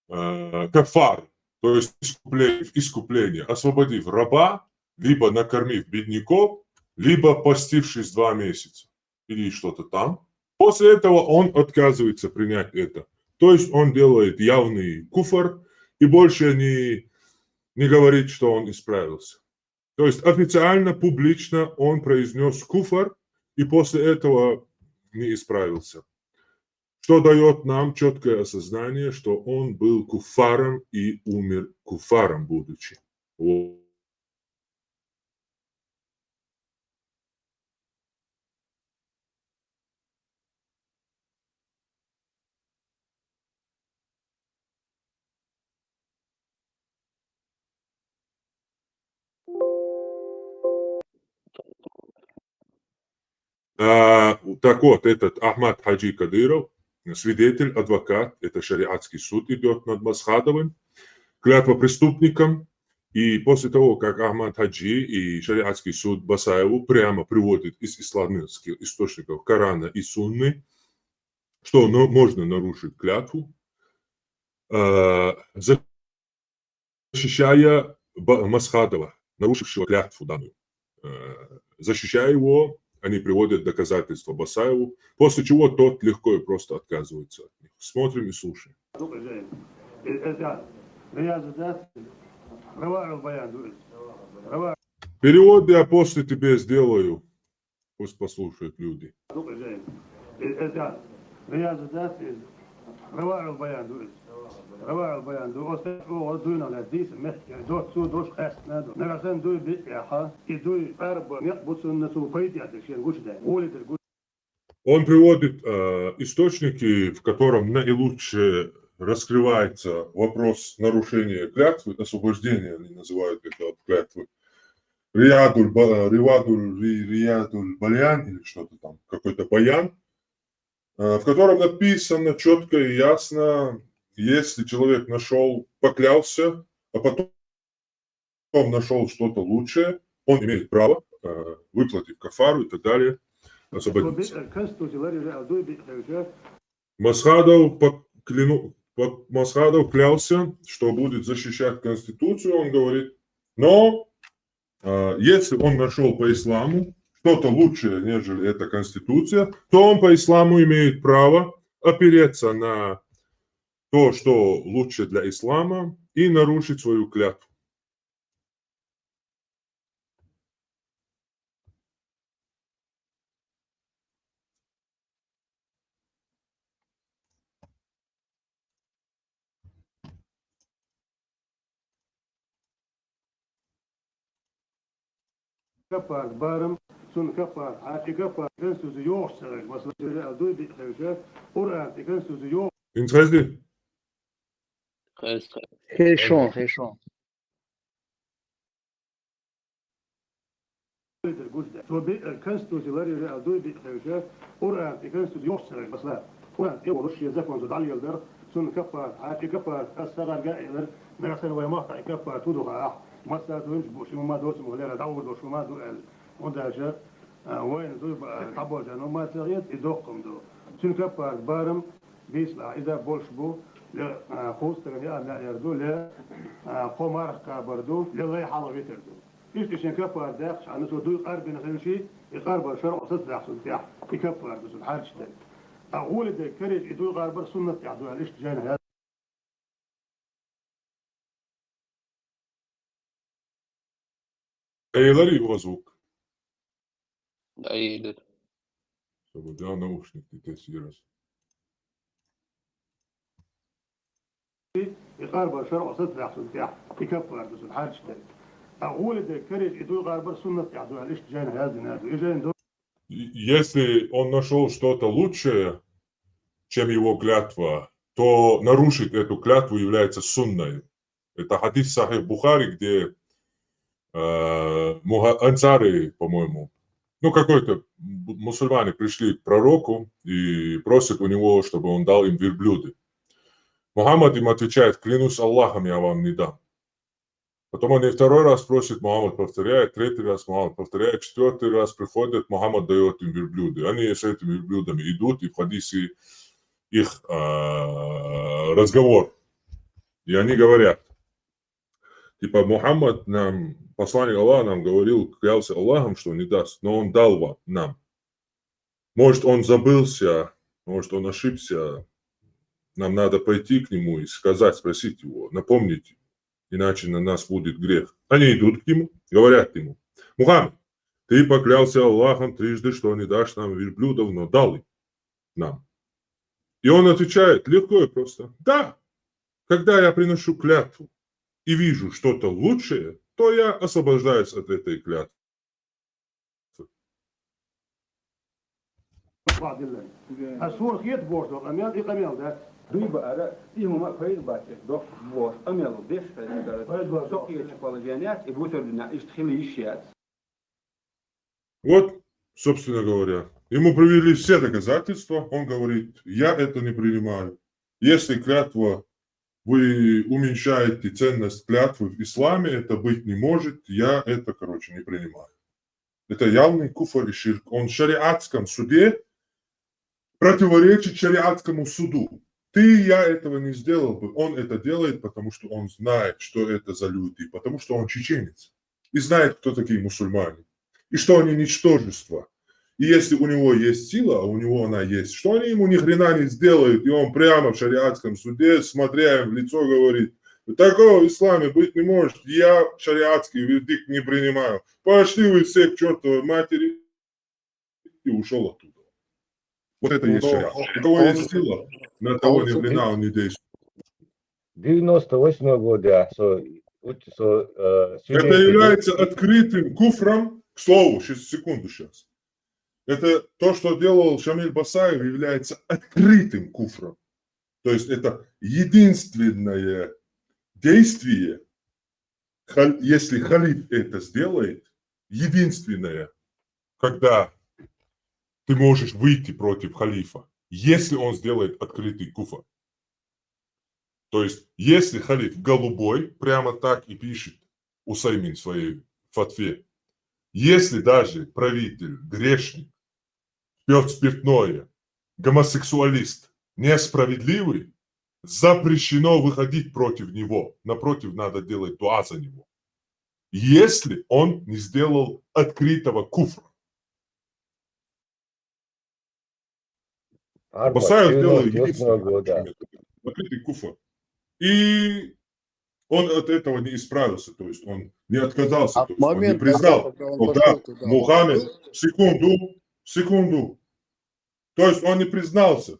э, кафар, то есть искупление, искупление, освободив раба, либо накормив бедняков, либо постившись два месяца или что-то там. После этого он отказывается принять это. То есть он делает явный куфр и больше не, не говорит, что он исправился. То есть официально, публично он произнес куфр и после этого не исправился. Что дает нам четкое осознание, что он был куфаром и умер куфаром, будучи. Вот. А, так вот, этот Ахмад Хаджи Кадыров, свидетель, адвокат, это шариатский суд идет над Масхадовым, клятва преступником. И после того, как Ахмад Хаджи и шариатский суд Басаеву прямо приводит из исламских источников Корана и Сунны, что но, можно нарушить клятву, э, защищая Ба- Масхадова, нарушившего клятву данную. Э, защищая его, они приводят доказательства Басаеву, после чего тот легко и просто отказывается от них. Смотрим и слушаем. Перевод я после тебе сделаю. Пусть послушают люди. Рияз дас из. Раваъул баян ду из. Раваъул баян ду. Оста о дуйна ла дис мет. До цу дош хасна ду. Нарасан дуй би яха. И дуй арба. Нет, буцун на цу пайди ат шен гуш да. Ули дер гуш. Он приводит э, источники, в котором наилучше раскрывается вопрос нарушения клятвы, освобождения, они называют это от клятвы. Риядуль, Ба- Ривадуль, Ри- Риядуль Баян или что-то там, какой-то баян, э, в котором написано четко и ясно, если человек нашел, поклялся, а потом нашел что-то лучшее, он имеет право, э, выплатив кафару и так далее, освободиться. Масхадов, по- кляну- по- Масхадов клялся, что будет защищать Конституцию, он говорит, но э, если он нашел по исламу что-то лучшее, нежели эта Конституция, то он по исламу имеет право опереться на то, что лучше для ислама, и нарушить свою клятву. Капарат барам, сун капарат, а и капарат Конституция йош царай, масала, а дуй би хевша, Къуръан и Конституция йош. Инцхезди? Хешон, хешон. Цо би Конституция ларира а дуй би хевша, Къуръан и Конституция йош царай, масала. Къуръан и ворош я закон цо дал елдар, сун капарат, а и капарат, ас саган га елар, нарасан вай махта и капарат тудуха ах. Масала тунч буш, ма дос ма лера, даур дош ма ду эл. Он даже А, вайна дуй ба-, таболжа, ну, ма цагъет, и дохкум ду. Цун капарат барам, бисла, иза больш бу, ле, а, хустаган я, я, ярду, ле, а, хомар кабарду, ле, лай хала витерду. Ишти шин капарат дах, ша, ну, со дуй къарбин хилши, и къарбар шар осат дах, сун тях, и капарат, сун харчтен. А гули де, кариш, и дуй къарбар суннат тях, дуй, ишти жайна, я. Айлар его звук. Да, едет. Чтобы взял наушник, ты тестируешь. И къарбар шар осат дах, сун тях, и капарат, сун харчтен. А гули де, кариш, и дуй къарбар суннат тях, дуй, ишти жайна, я, зина, дуй, и жайна, дуй. И- если он нашел что-то лучшее, чем его клятва, то нарушить эту клятву является сунной. Это хадис Сахих Бухари, где э, муха- ансары, по-моему, ну, какой-то бу- мусульмане пришли к пророку и просят у него, чтобы он дал им верблюды. Мухаммад им отвечает: «Клянусь Аллахом, я вам не дам». Потом они второй раз просят, Мухаммад повторяет, третий раз Мухаммад повторяет, четвертый раз приходят, Мухаммад дает им верблюды. Они с этими верблюдами идут, и в хадисе их а, разговор. И они говорят, типа, Мухаммад нам, посланник Аллаха нам говорил, клялся Аллахом, что не даст, но он дал вам, нам. Может, он забылся, может, он ошибся. Нам надо пойти к нему и сказать, спросить его, напомнить, иначе на нас будет грех. Они идут к нему, говорят ему: «Мухаммед, ты поклялся Аллахом трижды, что не дашь нам верблюдов, но дал их нам». И он отвечает легко и просто: «Да, когда я приношу клятву и вижу что-то лучшее, то я освобождаюсь от этой клятвы». Сура хетта бохург къамаьл, и къамаьл дац. Дуй баара, и хӀума пайда бац, доккха бохург къамаьл деш хьайгара. Пайда бац. Со кхеташ положение яц, и бусар дина иштта хила йиш яц. Вот, собственно говоря, ему привели все доказательства, он говорит: «Я это не принимаю. Если клятва, вы уменьшаете ценность клятвы в исламе, это быть не может, я это, короче, не принимаю». Это явный куфр и ширк. Он в шариатском суде противоречит шариатскому суду. Ты, я этого не сделал бы. Он это делает, потому что он знает, что это за люди, потому что он чеченец и знает, кто такие мусульмане, и что они ничтожество. И если у него есть сила, а у него она есть, что они ему ни хрена не сделают, и он прямо в шариатском суде, смотря им в лицо, говорит: «Такого в исламе быть не может, я шариатский вердикт не принимаю. Пошли вы все к чертовой матери», и ушел оттуда. Вот это есть шариат. У кого есть сила, на того ни хрена он не действует. Девяносто восьмого года, со, вот, со, э, Это является открытым куфром. К слову, щас, секунду сейчас. Это то, что делал Шамиль Басаев, является открытым куфром. То есть это единственное действие, халь- если халиф это сделает, единственное, когда ты можешь выйти против халифа, если он сделает открытый куфр. То есть, если халиф голубой, прямо так и пишет Усаймин в своей фатве, если даже правитель грешник, пьет спиртное, гомосексуалист, несправедливый, запрещено выходить против него. Напротив, надо делать дуа за него, если он не сделал открытого куфра. Басаев сделал единственный открытый куфр. И он от этого не исправился, то есть он не отказался, то есть он не признал, что да, Мухаммед, секунду, секунду. То есть он не признался,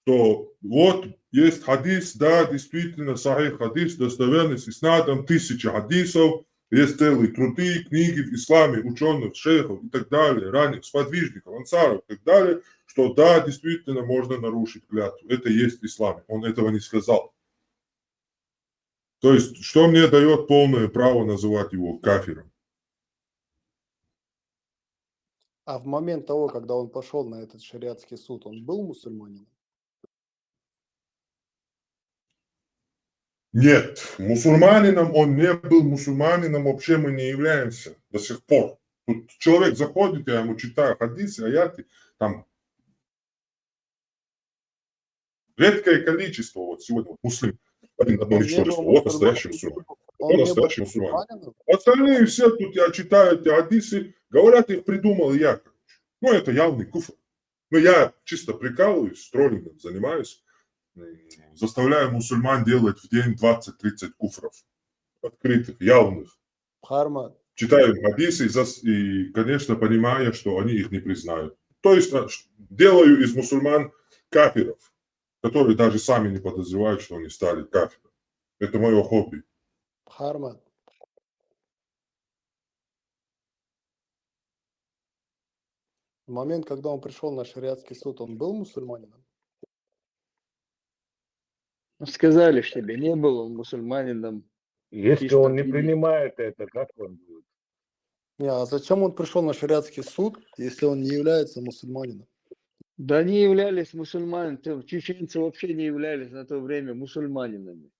что вот есть хадис, да, действительно, сахих хадис, достоверный, с иснадом, тысячи хадисов, есть целые труды, книги в исламе, ученых, шейхов и так далее, ранних сподвижников, ансаров и так далее, что да, действительно, можно нарушить клятву. Это есть в исламе. Он этого не сказал. То есть, что мне дает полное право называть его кафиром? А в момент того, когда он пошел на этот шариатский суд, он был мусульманином? Нет, мусульманином он не был, мусульманином вообще мы не являемся до сих пор. Тут человек заходит, я ему читаю хадисы, аяты, там редкое количество вот сегодня вот муслим, один, одно лишь свидетельство, вот настоящий мусульманин. Он настоящий мусульманин. Остальные все тут, я читаю эти хадисы, говорят, их придумал я, короче. Ну, это явный куфр. Ну, я чисто прикалываюсь, троллингом занимаюсь. Заставляю мусульман делать в день двадцать-тридцать куфров. Открытых, явных. Харма. Читаю хадисы и, зас... и, конечно, понимаю, что они их не признают. То есть а, ш- делаю из мусульман кафиров, которые даже сами не подозревают, что они стали кафирами. Это мое хобби. Харма. В момент, когда он пришел на шариатский суд, он был мусульманином? Сказали ж тебе, не был он мусульманином. Если Чисто он не фини- принимает это, как он будет? Не, а зачем он пришел на шариатский суд, если он не является мусульманином? Да не являлись мусульманами, те- чеченцы вообще не являлись на то время мусульманинами.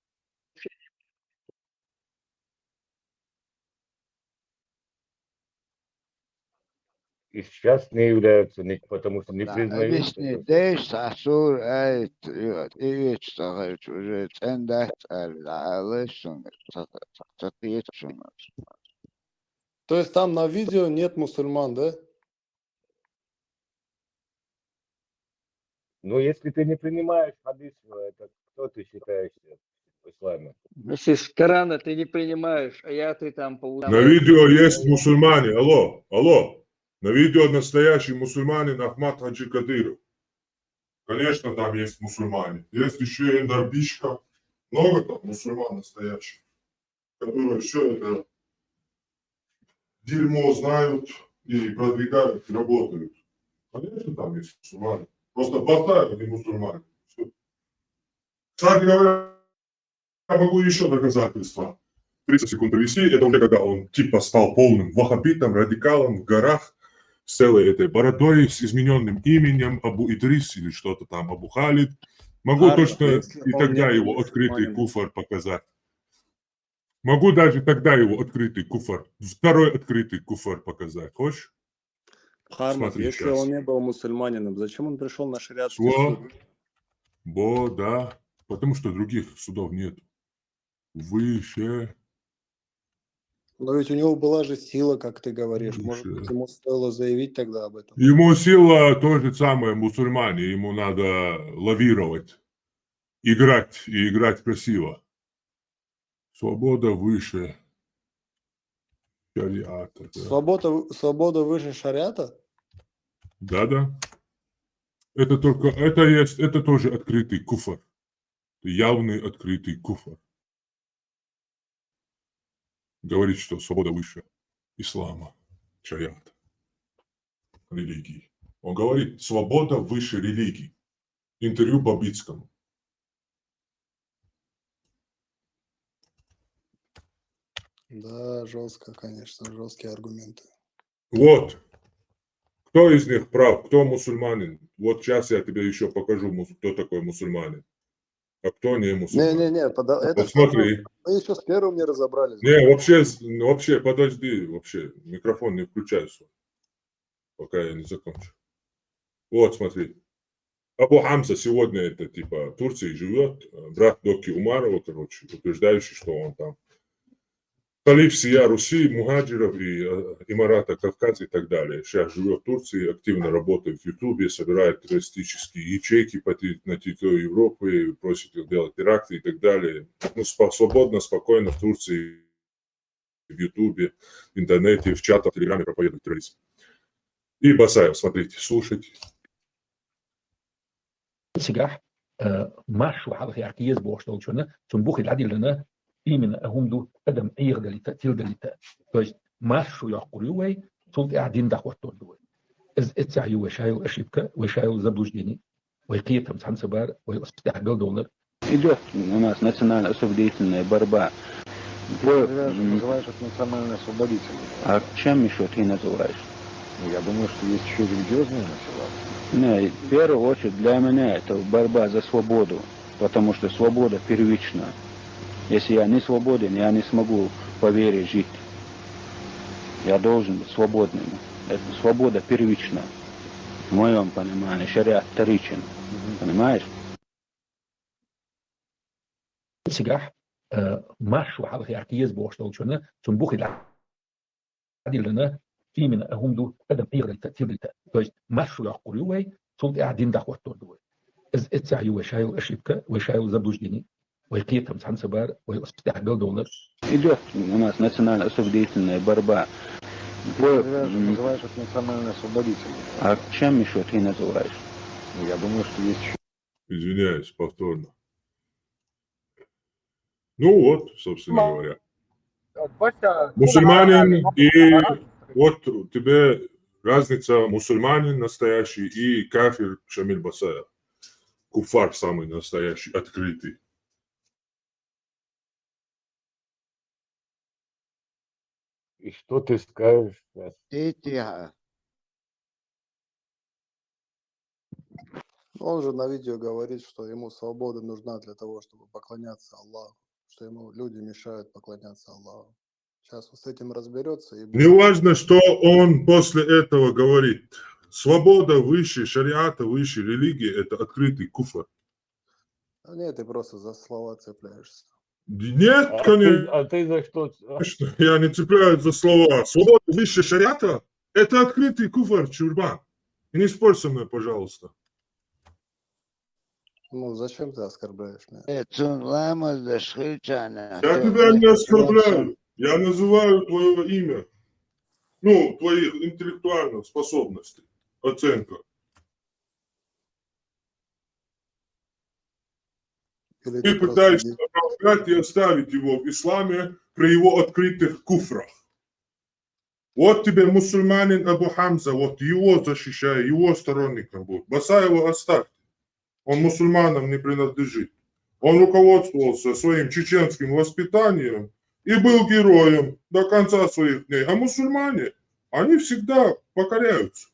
И сейчас не являются, не- потому что не Да, признают. объясни, десь асур, ай, и ведь уже цендат, ай, да, алышын, цатиет шумас. То есть там на видео нет мусульман, да? Ну, если ты не принимаешь хадис, э, это кто ты считаешься в исламе? Если с Корана ты не принимаешь, а я ты там по На видео есть мусульмане. Алло, алло. На видео настоящий мусульманин Ахмад Хаджи Кадыров. Конечно, там есть мусульмане. Есть еще и Нарбишка. Много там мусульман настоящих, которые все это дерьмо знают и продвигают, и работают. Конечно, там есть мусульмане. Просто Басаев не мусульманин. Всё. Кстати говоря, я могу еще доказательства. тридцать секунд привести. Это уже когда он типа стал полным ваххабитом, радикалом в горах, с целой этой бородой, с измененным именем Абу Идрис или что-то там, Абу Халид. Могу Ладно, точно если и он тогда не его открытый мусульманин. Куфр показать. Могу даже тогда его открытый Куфр, второй открытый Куфр показать. Хочешь? Хармат, Смотри если щас. Он не был мусульманином, зачем он пришел на шариатский Сво- суд? Бо, да. Потому что других судов нет. Выше. Но ведь у него была же сила, как ты говоришь. Может быть, Выше. Ему стоило заявить тогда об этом? Ему сила то же самое, мусульмане. Ему надо лавировать. Играть и играть красиво. Свобода выше шариата. Да. Свобода, свобода выше шариата? Да-да. Это только, это есть, это тоже открытый Куфр. Явный открытый Куфр. Говорит, что свобода выше ислама, шариата, религии. Он говорит, свобода выше религии. Интервью Бабицкому. Да, жестко, конечно, жесткие аргументы. Вот. Кто из них прав? Кто мусульманин? Вот сейчас я тебе еще покажу, мус- кто такой мусульманин. А кто не мусульманин? Не-не-не, подо- это Вот смотри. Мы еще с первым не разобрались. Не, вообще, вообще, подожди, вообще, микрофон не включай свой, пока я не закончу. Вот, смотри. Абу Хамза сегодня это, типа, в Турции живет, э, брат Доки Умарова, короче, утверждающий, что он там халиф сия Руси, мухаджиров и э, Эмирата Кавказа и так далее. Сейчас живет в Турции, активно работает в Ютубе, собирает террористические ячейки по те- на территории Европы, просит их делать теракты и так далее. Ну, спо- свободно, спокойно в Турции, в Ютубе, в интернете, в чатах, в Телеграме проповедует терроризм. И Басаев, смотрите, слушайте. Цигахь, э, маршо хьалха яхкиез бохуш долчуна, цун бухи дӀадиллина, именно а хӀума ду адам Ӏехадалита, тиладалита. То есть маршо йоккхур ю вай, цул тӀаьхьа дин дӀахӀоттор ду вай. Из эццахь ю вай шайла ошибка, вай шайла заблуждение, вай кхетам цхьана ца бар, вай оцу тӀехь галдовлар. Идет у нас национально-освободительная борьба. Бой- Ты же м, называешь это национально-освободительной. А чем еще ты называешь? Ну, я думаю, что есть еще религиозные начала. Не, в первую очередь для меня это борьба за свободу, потому что свобода первична. Если я не свободен, я не смогу по вере жить. Я должен быть свободным. Это свобода первична. В моем понимании, шариат вторичен. Понимаешь? Цигахь, э, маршо хьалха яхкиез бохуш долчуна, цун бухи дӀадиллина, именно а хӀума ду адам Ӏехадалита, тиладалита. То есть маршо йоккхур ю вай, цул тӀаьхьа дин дӀахӀоттор ду вай. Из эццахь ю вай шайла ошибка, вай шайла заблуждение, вай кхетам цхьана ца бар, вай оцу тӀехь галдовлар. Идет у нас национально-освободительная борьба. Бой- Ты же м, называешь это национально-освободительной. А чем еще ты называешь? Ну, я думаю, что есть еще Извиняюсь, повторно. Ну вот, собственно говоря. Бася, Мусульманин и вот тебе разница, мусульманин настоящий и кафир Шамиль Басаев. Куфар самый настоящий, открытый. И что ты скажешь сейчас? Эти, а, Он же на видео говорит, что ему свобода нужна для того, чтобы поклоняться Аллаху, что ему люди мешают поклоняться Аллаху. Сейчас он с этим разберется и Не важно, что он после этого говорит. Свобода выше шариата, выше религии — это открытый куфр. А нет, ты просто за слова цепляешься. Нет, А ты, конечно, а ты за что? я не цепляюсь за слова. Свобода выше шариата — это открытый куфр, Чурбан. И не спорь со мной, пожалуйста. Ну, зачем ты оскорбляешь меня? Э, цун ламаз да шхирчана, Я цун тебя не э, оскорбляю. Я называю твое имя. Ну, твоих интеллектуальных способностей. Оценка. Или Ты ты просто пытаешься ди- оправдать и оставить его в исламе при его открытых куфрах. Вот тебе мусульманин Абу Хамза, вот его защищай, его сторонником будь. Басаева оставьте. Он мусульманам не принадлежит. Он руководствовался своим чеченским воспитанием и был героем до конца своих дней. А мусульмане, они всегда покоряются.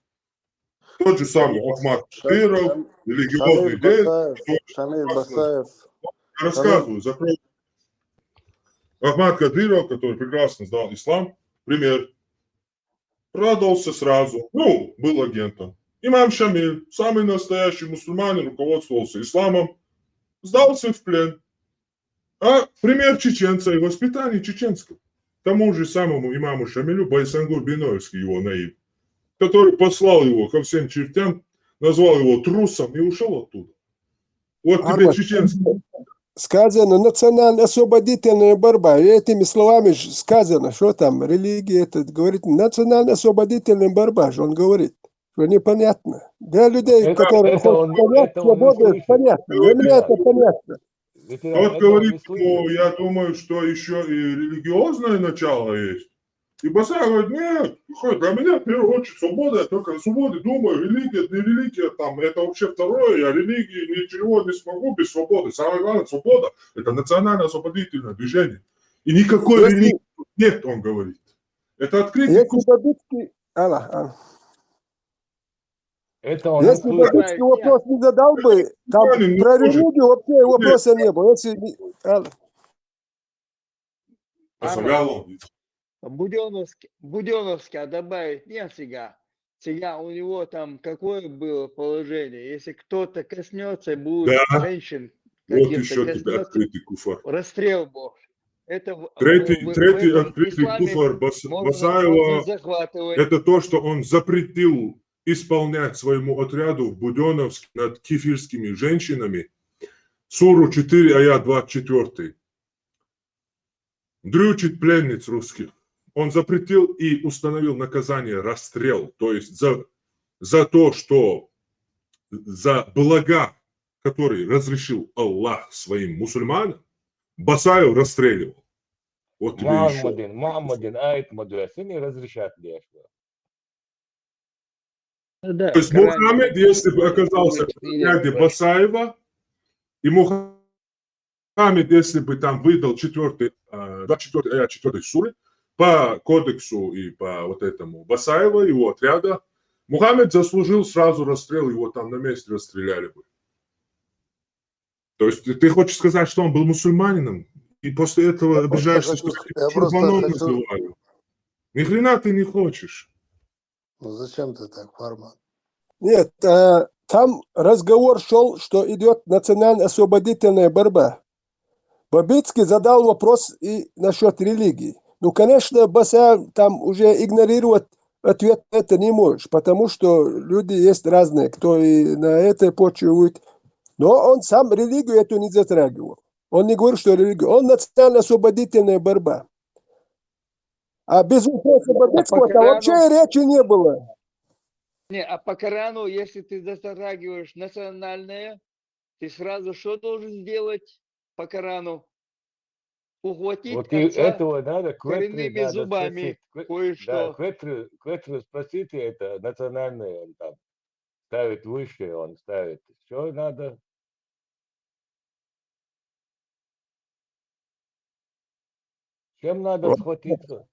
Тот же самый Ахмад Кадыров, религиозный Шамиль деятель, Басаев, который Шамиль прекрасно Басаев, Я рассказываю, закрой. Ахмад Кадыров, который прекрасно знал ислам, пример, продался сразу, ну, был агентом. Имам Шамиль, самый настоящий мусульманин, руководствовался исламом, сдался в плен. А пример чеченца и воспитания чеченского. Тому же самому имаму Шамилю Байсангур Биноевский, его наиб, который послал его ко всем чертям, назвал его трусом и ушел оттуда. Вот тебе Арман, чеченский. Сказано национально-освободительная борьба. И этими словами ж сказано, что там религия, это говорит, национально-освободительная борьба же он говорит. Что непонятно. Для людей, Это, которые это хотят он, понять, это он не свобода, слышит. Понятно. Для меня это понятно. Ветеран, Тот это он говорит, не что слышит. Я думаю, что еще и религиозное начало есть. И Басаев говорит, нет, слушай, для меня в первую очередь свобода, я только о свободе думаю, религия, не религия, там, это вообще второе, я религии ничего не смогу без свободы. Самое главное, свобода, это национально-освободительное движение. И никакой Если- религии нет, он говорит. Это открытый Если куфр. Бабицкий, Алла, Алла. Это он не Если слышит. Бабицкий вопрос не задал бы, там Правильно, про тоже. религию вообще вопроса не было. Если не- Алла. Басаев, Будённовский, Будённовский, а добавить нет сега. Сега у него там какое было положение? Если кто-то коснется, будет Да. Женщин Вот каким-то еще тебе коснется, открытый куфр. Расстрел был. Это в- Третий, в- в- третий в открытый исламе куфр Бас- можно, Басаева можно захватывать. Это то, что он запретил исполнять своему отряду в Будённовске над кефирскими женщинами. Суру четыре, аят двадцать четвёртый. Дрючит пленниц русских. Он запретил и установил наказание расстрел. То есть за, за то, что за блага, которые разрешил Аллах своим мусульманам, Басаев расстреливал. Вот тебе еще. Мухаммадин, Мухаммадин, аят мадуэсини разрешат дешла. Да, То есть Коран Мухаммед, если бы оказался в говорит, отряде что Басаева, и Мухаммед, если бы там выдал четвёртый, э, двадцать четвёртый аят четвёртой суры, по кодексу и по вот этому Басаева, его отряда, Мухаммед заслужил сразу расстрел, его там на месте расстреляли бы. То есть ты, ты хочешь сказать, что он был мусульманином, и после этого Я просто обижаешься, хочу что с- я я тебя просто чурбаном хочу называю? Ни хрена ты не хочешь. Ну зачем ты так, Фарман? Нет, э, там разговор шел, что идет национально-освободительная борьба. Бабицкий задал вопрос и насчет религии. Ну, конечно, Басаев там уже игнорировать ответ на это не можешь, потому что люди есть разные, кто и на этой почве будет. Но он сам религию эту не затрагивал. Он не говорит, что религия. Он национально-освободительная борьба. А без вопроса Бабицкого там вообще речи не было. Не, а по Корану, если ты затрагиваешь национальное, ты сразу что должен сделать по Корану? Ухватить Вот и отца этого надо, Кветры коренными надо зубами спросить. Кве- кое-что. Да, Кветры, Кветры спросите это, национальное он там ставит выше, он ставит. Что надо? Чем надо Вот. схватиться?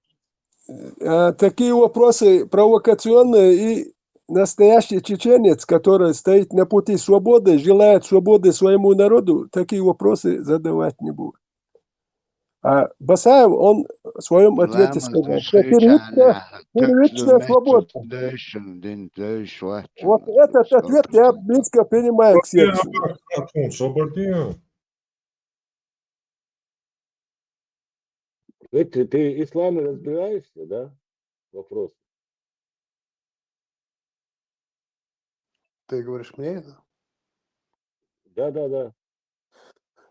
Э, такие вопросы провокационные, и настоящий чеченец, который стоит на пути свободы, желает свободы своему народу, такие вопросы задавать не будет. А Басаев, он в своем ответе сказал, что первичная, первичная свобода. Вот этот ответ я близко принимаю к сердцу. Свободнее. Ты, ты, ты в исламе разбираешься, да? Вопрос. Ты говоришь мне это? Да, да, да.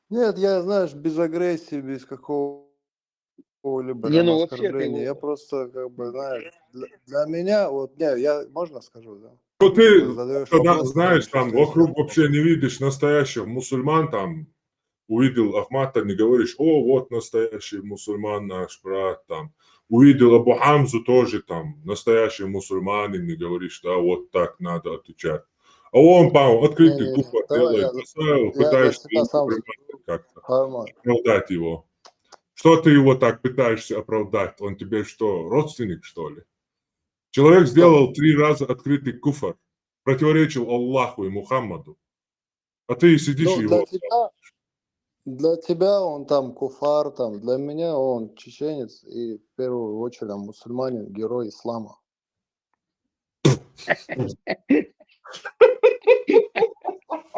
Нет, я, знаешь, без агрессии, без какого-либо Не, там ну вообще ты оскорбления. Я его... просто, как бы, знаешь, для, для меня, вот, не, я, можно скажу, да? Ну, ты Задаешь когда вопрос, знаешь, там там читаешь вокруг там. Вообще не видишь настоящих мусульман, там увидел Ахмата, не говоришь: «О, вот настоящий мусульман наш брат», там увидел Абу Хамзу, тоже там настоящий мусульманин, не говоришь: «Да, вот так надо отвечать». А он, по открытый Не, куфр давай, делает, я, поставил, я для пытаешься себя сам информацию как-то Арман. оправдать его. Что ты его так пытаешься оправдать? Он тебе что, родственник, что ли? Человек Кто? Сделал три раза открытый куфр, противоречил Аллаху и Мухаммаду. А ты сидишь и Ну, для его... тебя, для тебя он там куфар, там, для меня он чеченец и в первую очередь он мусульманин, герой ислама.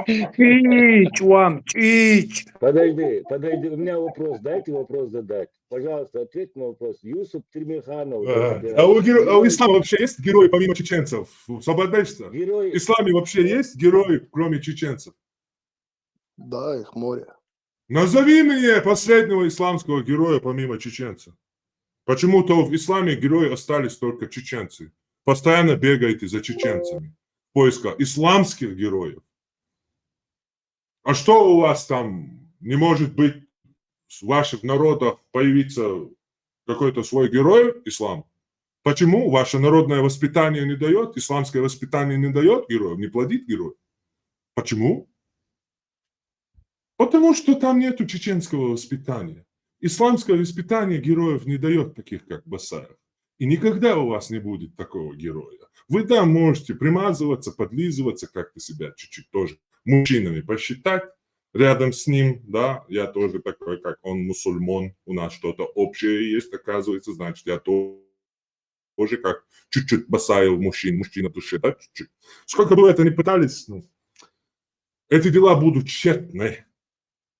Чич вам, чич. Подожди, подожди, у меня вопрос, дайте вопрос задать. Пожалуйста, ответь на вопрос. Юсуп Тимирханов, Ага. дайте, А у, геро- а у герой- ислама вообще есть герой помимо чеченцев? Слабодельство. В герой, исламе вообще есть герой, кроме чеченцев? Да, их море. Назови мне последнего исламского героя помимо чеченца. Почему-то в исламе герои остались только чеченцы. Постоянно бегаете за чеченцами в поисках исламских героев. А что у вас там не может быть в ваших народах появиться какой-то свой герой ислам? Почему? Ваше народное воспитание не дает, исламское воспитание не дает героев, не плодит героев. Почему? Потому что там нету чеченского воспитания. Исламское воспитание героев не дает таких, как Басаев. И никогда у вас не будет такого героя. Вы там можете примазываться, подлизываться, как-то себя чуть-чуть тоже мужчинами посчитать рядом с ним, да, я тоже такой, как он, мусульман, у нас что-то общее есть, оказывается, значит, я то- тоже как чуть-чуть Басаев мужчин, мужчина в душе, да, чуть-чуть. Сколько бы вы это ни пытались, ну, эти дела будут тщетны.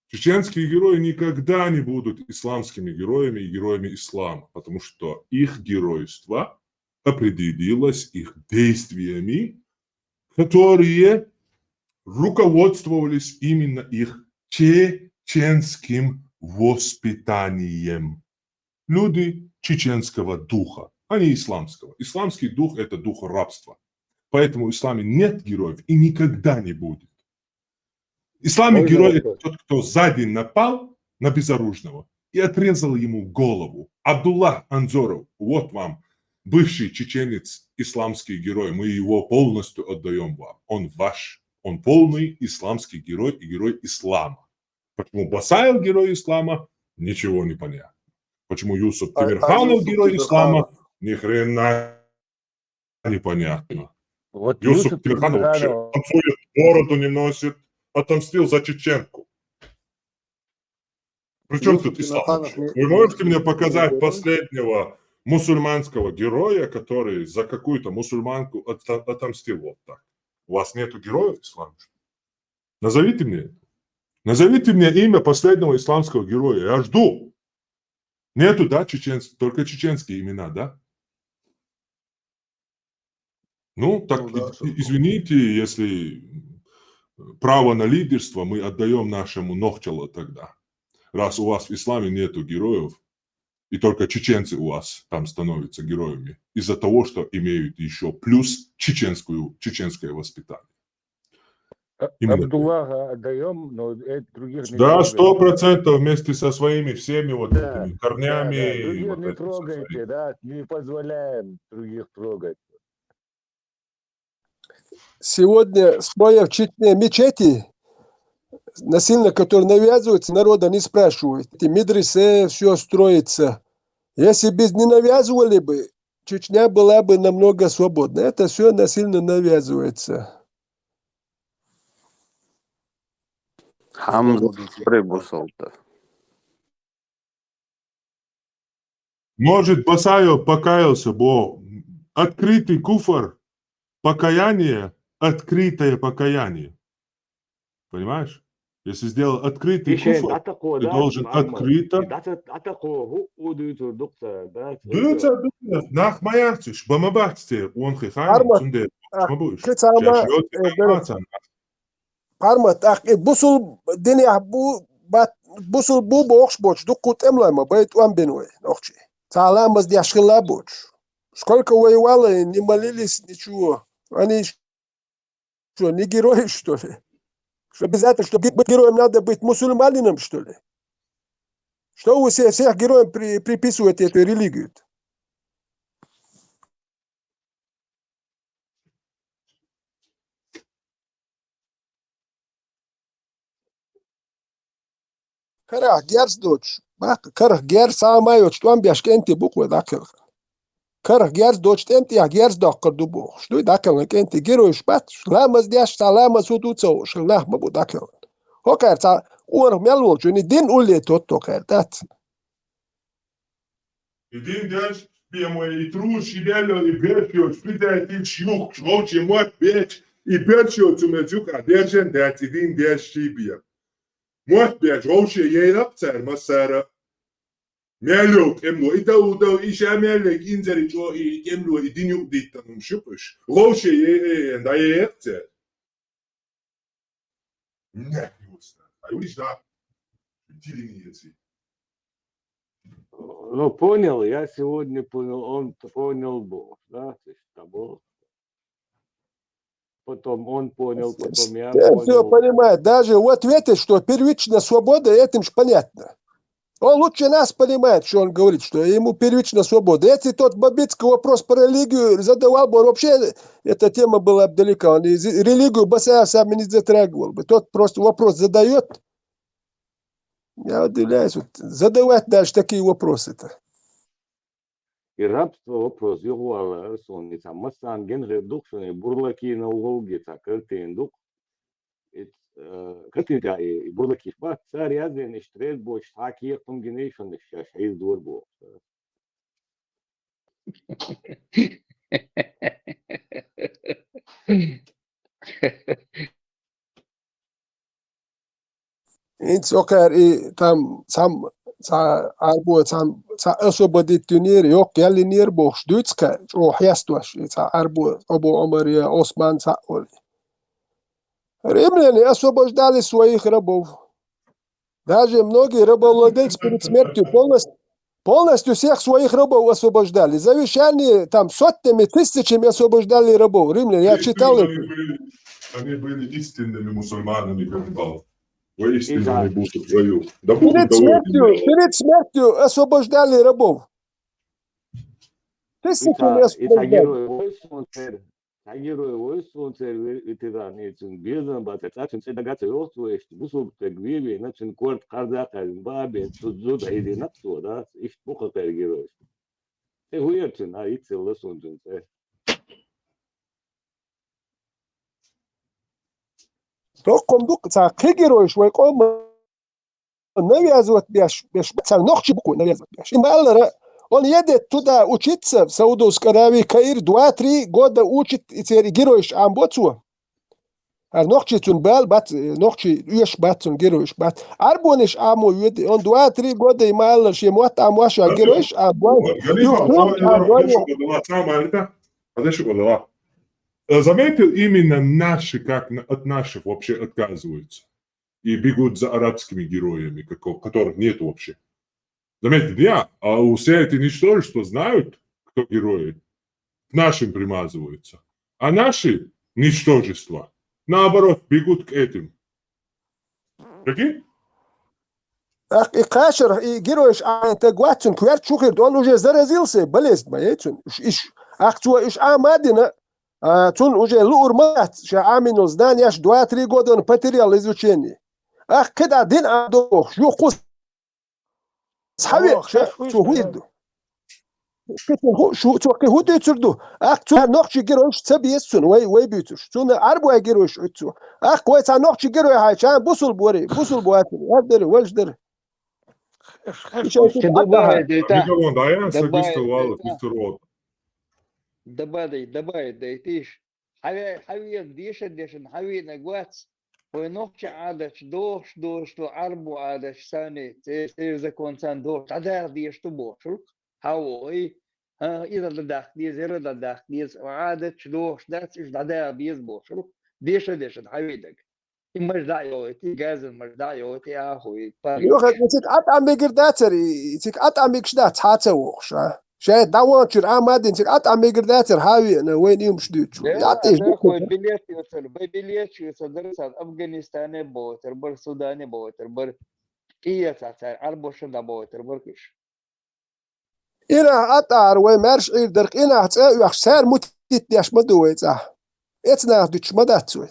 Чеченские герои никогда не будут исламскими героями и героями ислама, потому что их геройство определилось их действиями, которые руководствовались именно их чеченским воспитанием. Люди чеченского духа, а не исламского. Исламский дух — это дух рабства. Поэтому в исламе нет героев и никогда не будет. В исламе Можно герой — это вопрос? Тот, кто сзади напал на безоружного и отрезал ему голову. Абдуллах Анзоров, вот вам бывший чеченец, исламский герой. Мы его полностью отдаем вам. Он ваш. Он полный исламский герой и герой ислама. Почему Басаев герой ислама? Ничего не понятно. Почему Юсуп А, а Тимирханов Юсуп герой ислама? Тимирханов? Ни хрена непонятно. Вот Юсуп Юсуп Тимирханов вообще Тимирханов, танцует, бороду не носит, отомстил за чеченку. При чем Юсуп тут ислам Тимирханов вообще? не- Вы можете мне не показать герой. Последнего мусульманского героя, который за какую-то мусульманку отта- отомстил вот так? У вас нету героев в исламе, что ли? Назовите мне это. Назовите мне имя последнего исламского героя. Я жду. Нету, да, чеченцев? Только чеченские имена, да? Ну, так Ну да, и- что ж. извините, если право на лидерство мы отдаем нашему Нохчалу тогда. Раз у вас в исламе нету героев, и только чеченцы у вас там становятся героями из-за того, что имеют еще плюс чеченскую, чеченское воспитание. А- Именно. Абдуллаха отдаем, но э, других не Да, трогаем. Сто процентов вместе со своими всеми вот Да, этими корнями. Да, да, И других вот не этим со трогайте, своими. Да, не позволяем других трогать. Сегодня, строя в Чечне мечети, насильно, которые навязываются, народа не спрашивают. Эти медресе, все строится. Если бы не навязывали бы, Чечня была бы намного свободна. Это все насильно навязывается. Хамза прибусолта. Может, Басаев покаялся, бо открытый куфр, покаяние, открытое покаяние. Понимаешь? Если сделал открытый Ишен куфр, атако ты да должен Мугьаммад. открыто. Дата атако ху удуй турдукса да. Дүүцэ, дүүцэ, нах маяцыш, бама бацте, он хихай, Арма, цунде, а, мабуш. кыцама, Чашиот э, да. мацан. Пармат, тӀаккха и бусул динехь бу, бат-, бусул бу бохуш боцуш, дуккха тӀемалой ма бай тӀом бина вай, нохчий. Цхьа ламаз деш хилла боцуш. Сколько воевало, и не молились, ничего. Они что, не герои, что ли? Что обязательно, чтобы быть героем, надо быть мусульманином, что ли? Что вы все, всех героям при-, приписываете эту религию? Карах герз доцуш, баккха, карах герз схьа а ма йоцуш, тӀом беш кӀентий бу-кх вай дӀакхелхина. Карах герз доцуш, тӀеман тӀехь герз доккхур ду бохуш дуй дӀакхелхина кӀентий, геройш бац, ламаз деш, цхьа ламаз хӀун ду ца хууш хилла нах ма бу дӀакхелхина. ХӀокхара цхьа къонах мел волчунна дин улле тотто кхаьра дац. И дин деш бен вай, и труш, и белло, и берш йоцу, питайтиш юхкуш, вовче мотт бечу, и берш йоцу мел юкъа держан дац, и дин деш ший бен. Мотт беш вовше яйла-кх цара массара. Мел йолу тӀемало, и дав, дав, и ша мел вега инзаре чӀогӀа, и тӀемало, и дин юкъа диттан хӀума шу-кх уьш. Вовше яй-, яй-, яй-, дӀаяйла-кх цара. Нах юста. Ай, уьш да. Тилинеци. Ну, понял, я сегодня понял, он понял был, да, то есть там был. Потом он понял, потом я Все, все понял. Понимает. Даже вот в этой, что первичная свобода, этим же понятно. Он лучше нас понимает, что он говорит, что ему первична свобода. Если тот Бабицкий вопрос про религию задавал бы, он вообще, эта тема была бы далека. Он и зи-, религию Басаев сам не затрагивал бы. Тот просто вопрос задает. Я удивляюсь, вот задавать даже такие вопросы-то. И рабство вопрос юхавалар суна, и цхьа массарна гина хир ду-кх шуна, и бурлакийн новгӀалге цхьа картина ду-кх. И, э, картинка и, и бурлакиш бац, цара яздина иштта требовать, цхьа кехатам гина шуна, шаьш хьийзадора бохуш. ХӀинца окхара и там цхьам-, цхьа Ӏарбо цхьам-, цхьа освободить динера, йоккха ял йинера бохуш дуьйцу кхаьа, чӀогӀа хьестош, и цхьа Ӏарбо, Абу Ӏумар я Ӏусман цхьаъ волу. Римляне освобождали своих рабов. Даже многие рабовладельцы перед смертью полностью, полностью всех своих рабов освобождали. Завещание там сотнями, тысячами освобождали рабов. Римляне, я читал это. Они были, они были истинными мусульманами, как Павел. Воистину они будут в раю. Да будут довольны. Перед смертью, перед смертью освобождали рабов. Тысячами освобождали. Цхьа герой ву суна церан, цхьа герой ву суна церан ве-, ветеран, и цуьнан безам бац, цхьа цуьнан цӀе дага ца йоху цо, иштта бусулба стаг вен-вена, цуьнан корта кхарза а кхаьрзина, баха бен, цу зуда хьийзина-кх цо, да, иштта бу-кх кхеран геройш. ЦӀе хӀун яра цуьнан, а, иццалла суна цуьнан цӀе. Доккхум ду-кх цхьа кхин геройш вай къоман навязывать беш, беш, цара нохчий бу-кх вай навязывать беш. И ма-аллара, он едет туда учиться, в Саудовскую Аравию, Каир, два-три года учит, и церан геройш Ӏамбо цо. ХӀара нохчий цунна бала бац, нохчий оьшуш бац цунна, геройш бац. Ӏарбонаш Ӏамо йоьду, он два-три года и ма-аллара шен мотт Ӏамош а геройш Ӏамбо. Юха цунна Ӏамбо. Подожди, подожди. Э, заметил, именно наши, как на-, от наших вообще отказываются и бегут за арабскими героями, како-, которых нет вообще. Заметил, я, а у все эти ничтожества знают, кто герои, к нашим примазываются. А наши ничтожества, наоборот, бегут к этим. Каким? Ах, и кхачарах, и геройш Ӏамийна стаг вац цунна, коьрта шу хир ду, он уже заразился, болезнь ма яй цунна. Уьш, иш, ах, цо уьш Ӏама а дина, а, цунна уже луур ма дац, ша Ӏамийна знанияш два-три года он потерял изучение. Ах, кхидӀа дин Ӏамдохуш, юха кху схьаве, ша, цо хӀун ду? Кхин хӀу-, шу, цо кхин хӀун дуьйцур ду? Ах, цу нохчий геройш ца беза цунна, вай, вай буьйцуш. Цунна Ӏарбой геройш оьцу цо. Ах, вай цхьа нохчий герой хьайча, бусул бори, бусул бори, ар дара, валш дара. Добавить дайта. Добавить дайта. Добавить, добавить дайтиш. Хьаве-, хьавега дешан-дешан хьавеанаг вац. Вай нохча Ӏадаташ дохуш, дохуш ду, Ӏарбо Ӏадаташ санна, церан закон санна дохуш, дӀадаха дезаш ду бохуш ву. Хьан ву вай? ХӀан, иза дӀадаккха деза, хӀара дӀадаккха деза, Ӏадаташ дохуш дац, уьш дӀадаха деза бохуш ву. Дешан-дешан хьавеанаг. И маж дӀа а йолуйти, газан маж дӀа а йолуйти, ахуй, пари. Юха, цига атта мегар дацара, и цига атта мегаш дац, хьа ца вохуш, а? Шаьш дӀаваханчуьра Ӏамадина цига атта мегар дацара, хьа а веана, вайна иймаш дуьйцуш. Я, атта иш дар дукха хой билет йоцар, бай билет йоцар, дар царна Афганистане бохуьйтар, бар Судане бохуьйтар, бар. Кхиеца цара Ӏарбошна дӀабохуьйтар, бар кхиш. И нах атта ара вай маьрша Ӏийр дара, и нах цӀа а оьхуш, цара мутитта деш ма ду вай цӀахь. Эца нах дуьтуш ма дац вай.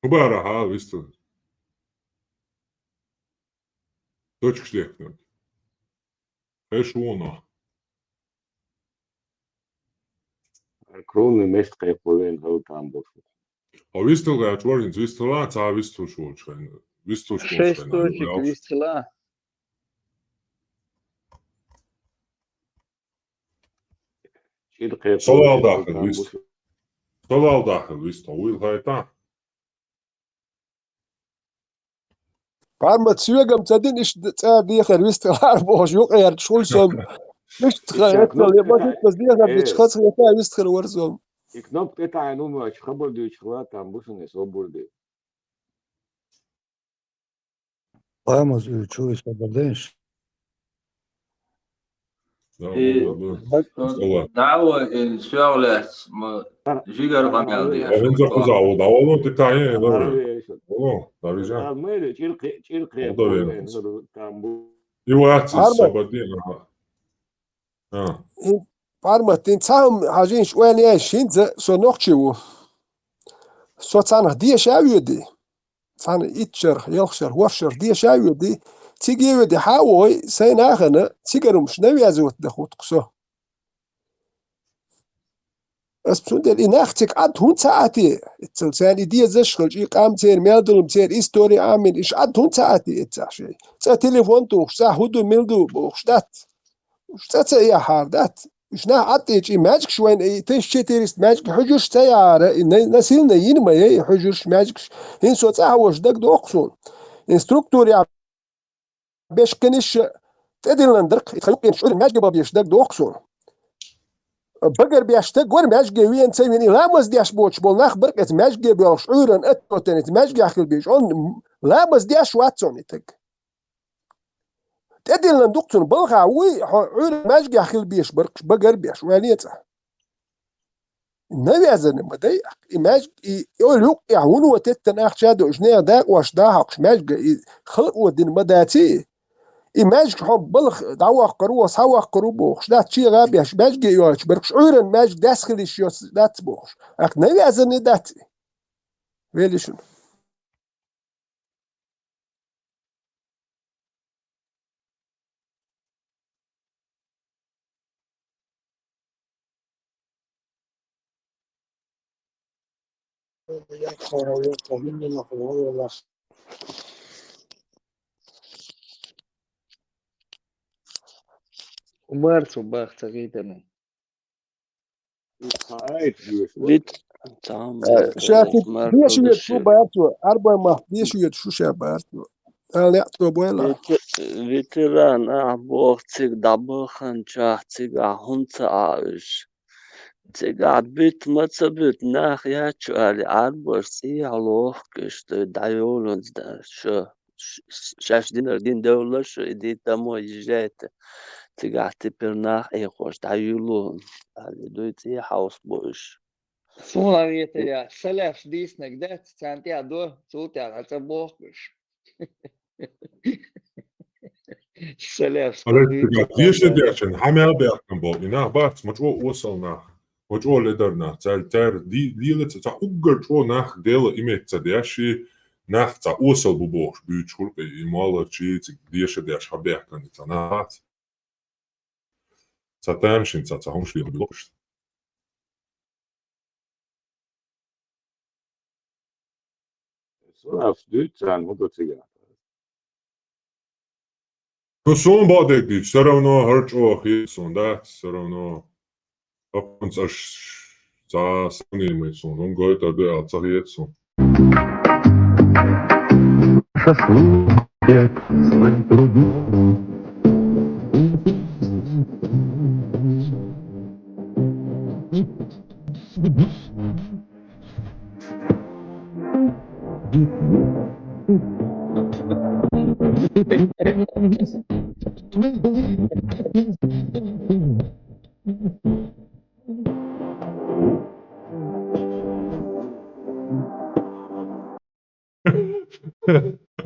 Мубарахьа, вистхила. Точкаш дехкинарг. Хеша вуно. Кровный место кхайкхо вен хӀал там бу. Хьо вистхила гӀерташ вара, хӀинца вистхила, цхьа вистхуш волчу хенахь. Вистхуш волчу хенахь. Шесть точек вистхила. Салал дахар вист. Салал дахар вист, хьо вуйла хайтахь. Пармат соьгам ца дина, иштта цӀа дехар вистхилара бохуш, юкъа гӀерташ хуьлу со. Иштта ха, эццал, я бахиттаза дехар дича, хаза хета вистхир вара со. И кнопка тӀе таӀийна ву моьттуш, хабар дуьйцуш хила, там бу шуна и собар де. Ламаз уьйчу иза хабар дайша. И дӀавоьдина, и соьгӀа лаьцна, ма жигара къамел деш. ХӀинца кхузахь ву, дӀавало, тӀе таӀийна, дӀавало. Вало, дӀавижа. И вац иза, собар де, аха. А. И парматтин цхьа хӀума хьажийша ойла яйша, хӀинца со нохчи ву. Со цхьанхьа деша а воьдий. Цхьана итт шарахь, ялх шарахь, ворхӀ шарахь деша а воьдий. Цига а воьдий, хьа а вогӀий, сайн нахана цигара хӀумаш навязывать дан хӀутту со. Ас цундела и нах цига Ӏад хӀунда ца Ӏати? Эццал царна и дезаш хилча, и къам церан мел долу, церан истори Ӏамийна, иша Ӏад хӀунда ца Ӏати эццахь шайн? Цкъа телефон тухуш, цкъа хӀун ду, мила ду бохуш дац. Уьш цкъа ца яхьара дац. Уьш нах Ӏад тӀечи маьжгаш вайна, и тысяча четыреста маьжгаш хьуьжарш ца яхьара, и на-, насилна йина ма яй, и хьуьжарш маьжгаш. ХӀинца со цӀахь а волуш дагадоккху суна. И структурехь беш кхиниш тӀедиллина дара-кх, и тхан юккъерчу Ӏуьйранна маьжге бан беш дагадоккху суна. Багара беш стаг вара маьжге веана ца вина, и ламаз деш боцуш болу нах бара-кх эца маьжге боьлхуш Ӏуьйранна аттотан эца маьжгехь хила беш. Он ламаз деш вац цунна и стаг. ТӀедиллина ду-кх цунна балха вуй, хьо Ӏуьйранна маьжгехь хила беш бара-кх, багара беш, ваьлла цӀа. Навязанный ма дай, и маьжг-, и, и ойла юккъехь вуно теттина ахча а долуш, нехан дакъош дӀахьокхуш маьжга, и халкъо дина ма даций. И маьжга хьо балха дӀавоккхур ву, схьавоккхур ву бохуш дац, чегӀа а беш, маьжге а йоцуш бара-кх, Ӏуьйранна маьжга дас хила йиш йоцуш дац бохуш. Ахь навязанный дац и. Вели шуна. Умар цо бах ца гайтарна. Вит-, цхьа Э, ша цу Марко деша веза шу бац ву, Ӏарбой мах деша веза шу ша бац ву. Ала неӀ тобойла. Вете-, ветеран ахь боху цига дӀабаханчохь цигахь хӀунда ца Ӏа уьш? Цигахь буьту ма ца буьту, нах яц шу аьлла, Ӏарбош цӀехьа лохкуш ду, дӀайолунца дан шу. Ш-, ш-, шаьш динарг дина девлла шу, и дитамо езжайте. Цигахь тепер нах Ӏехош дӀаюьйлу, аьлла дуй цӀе хьовса бу уьш. Суна гӀетарехь, салафаш дийцинарг дац, царна тӀехь до, цул тӀаьхьа цӀа бохкуш. Салафаш Ара, деша дечун, хьан мел баьхкина болу и нах бац, ма чӀо осал нах, ма чӀо ледар нах, цаьрга, цаьрга ди-, лела ца, цхьа уггар чӀо нах Делан имет ца деш, и нах цхьа осал бу бохуш буьйцуш хуьлу-кх и моллачий, цига деша деш хьан баьхкина цхьа нах бац. Цхьа тамашийна цхьа, цхьа хӀумаш леладо уьш. Салафаш дуьйцу царна хӀун ду цигахь. Ну, суна бакъдерг дийцича, всё равно хӀара чӀогӀа хета суна, дац, всё равно. ХӀокхунца аш цхьа сравнимый суна, хӀума гойтар ду аьлла ца хета суна. Со слов нет, слышь, других.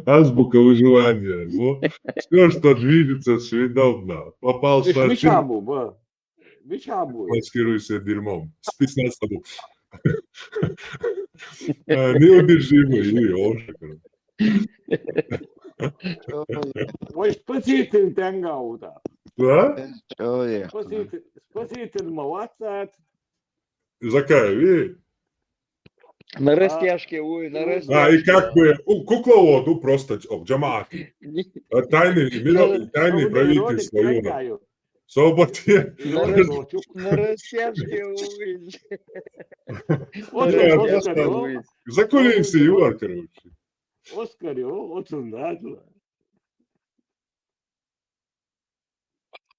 Азбука выживания. Во. Всё, что движется, сведён на. Попал в Иш сортир, мича бу, ба? Мича бу? Маскируйся дерьмом. Спецназ тобой. Э, неудержимый, и он же, короче. Ой, спаситель тенгауда. Да? Ой, Спаситель, спаситель молодца. Закаев, и На растяжке, ой, на А, и как растяжке. бы, у, кукла вот, ну, просто, о, джамаат. Э, тайный, мира-, тайный Ролик, правительство, ролик Юра. Тенгаев. Собаки. На рас-, на растяжке, ой. Вот Да, он, да, Оскар, да. Ой. Закулимся, Юра, короче. Оскар, о, вот он, да, да.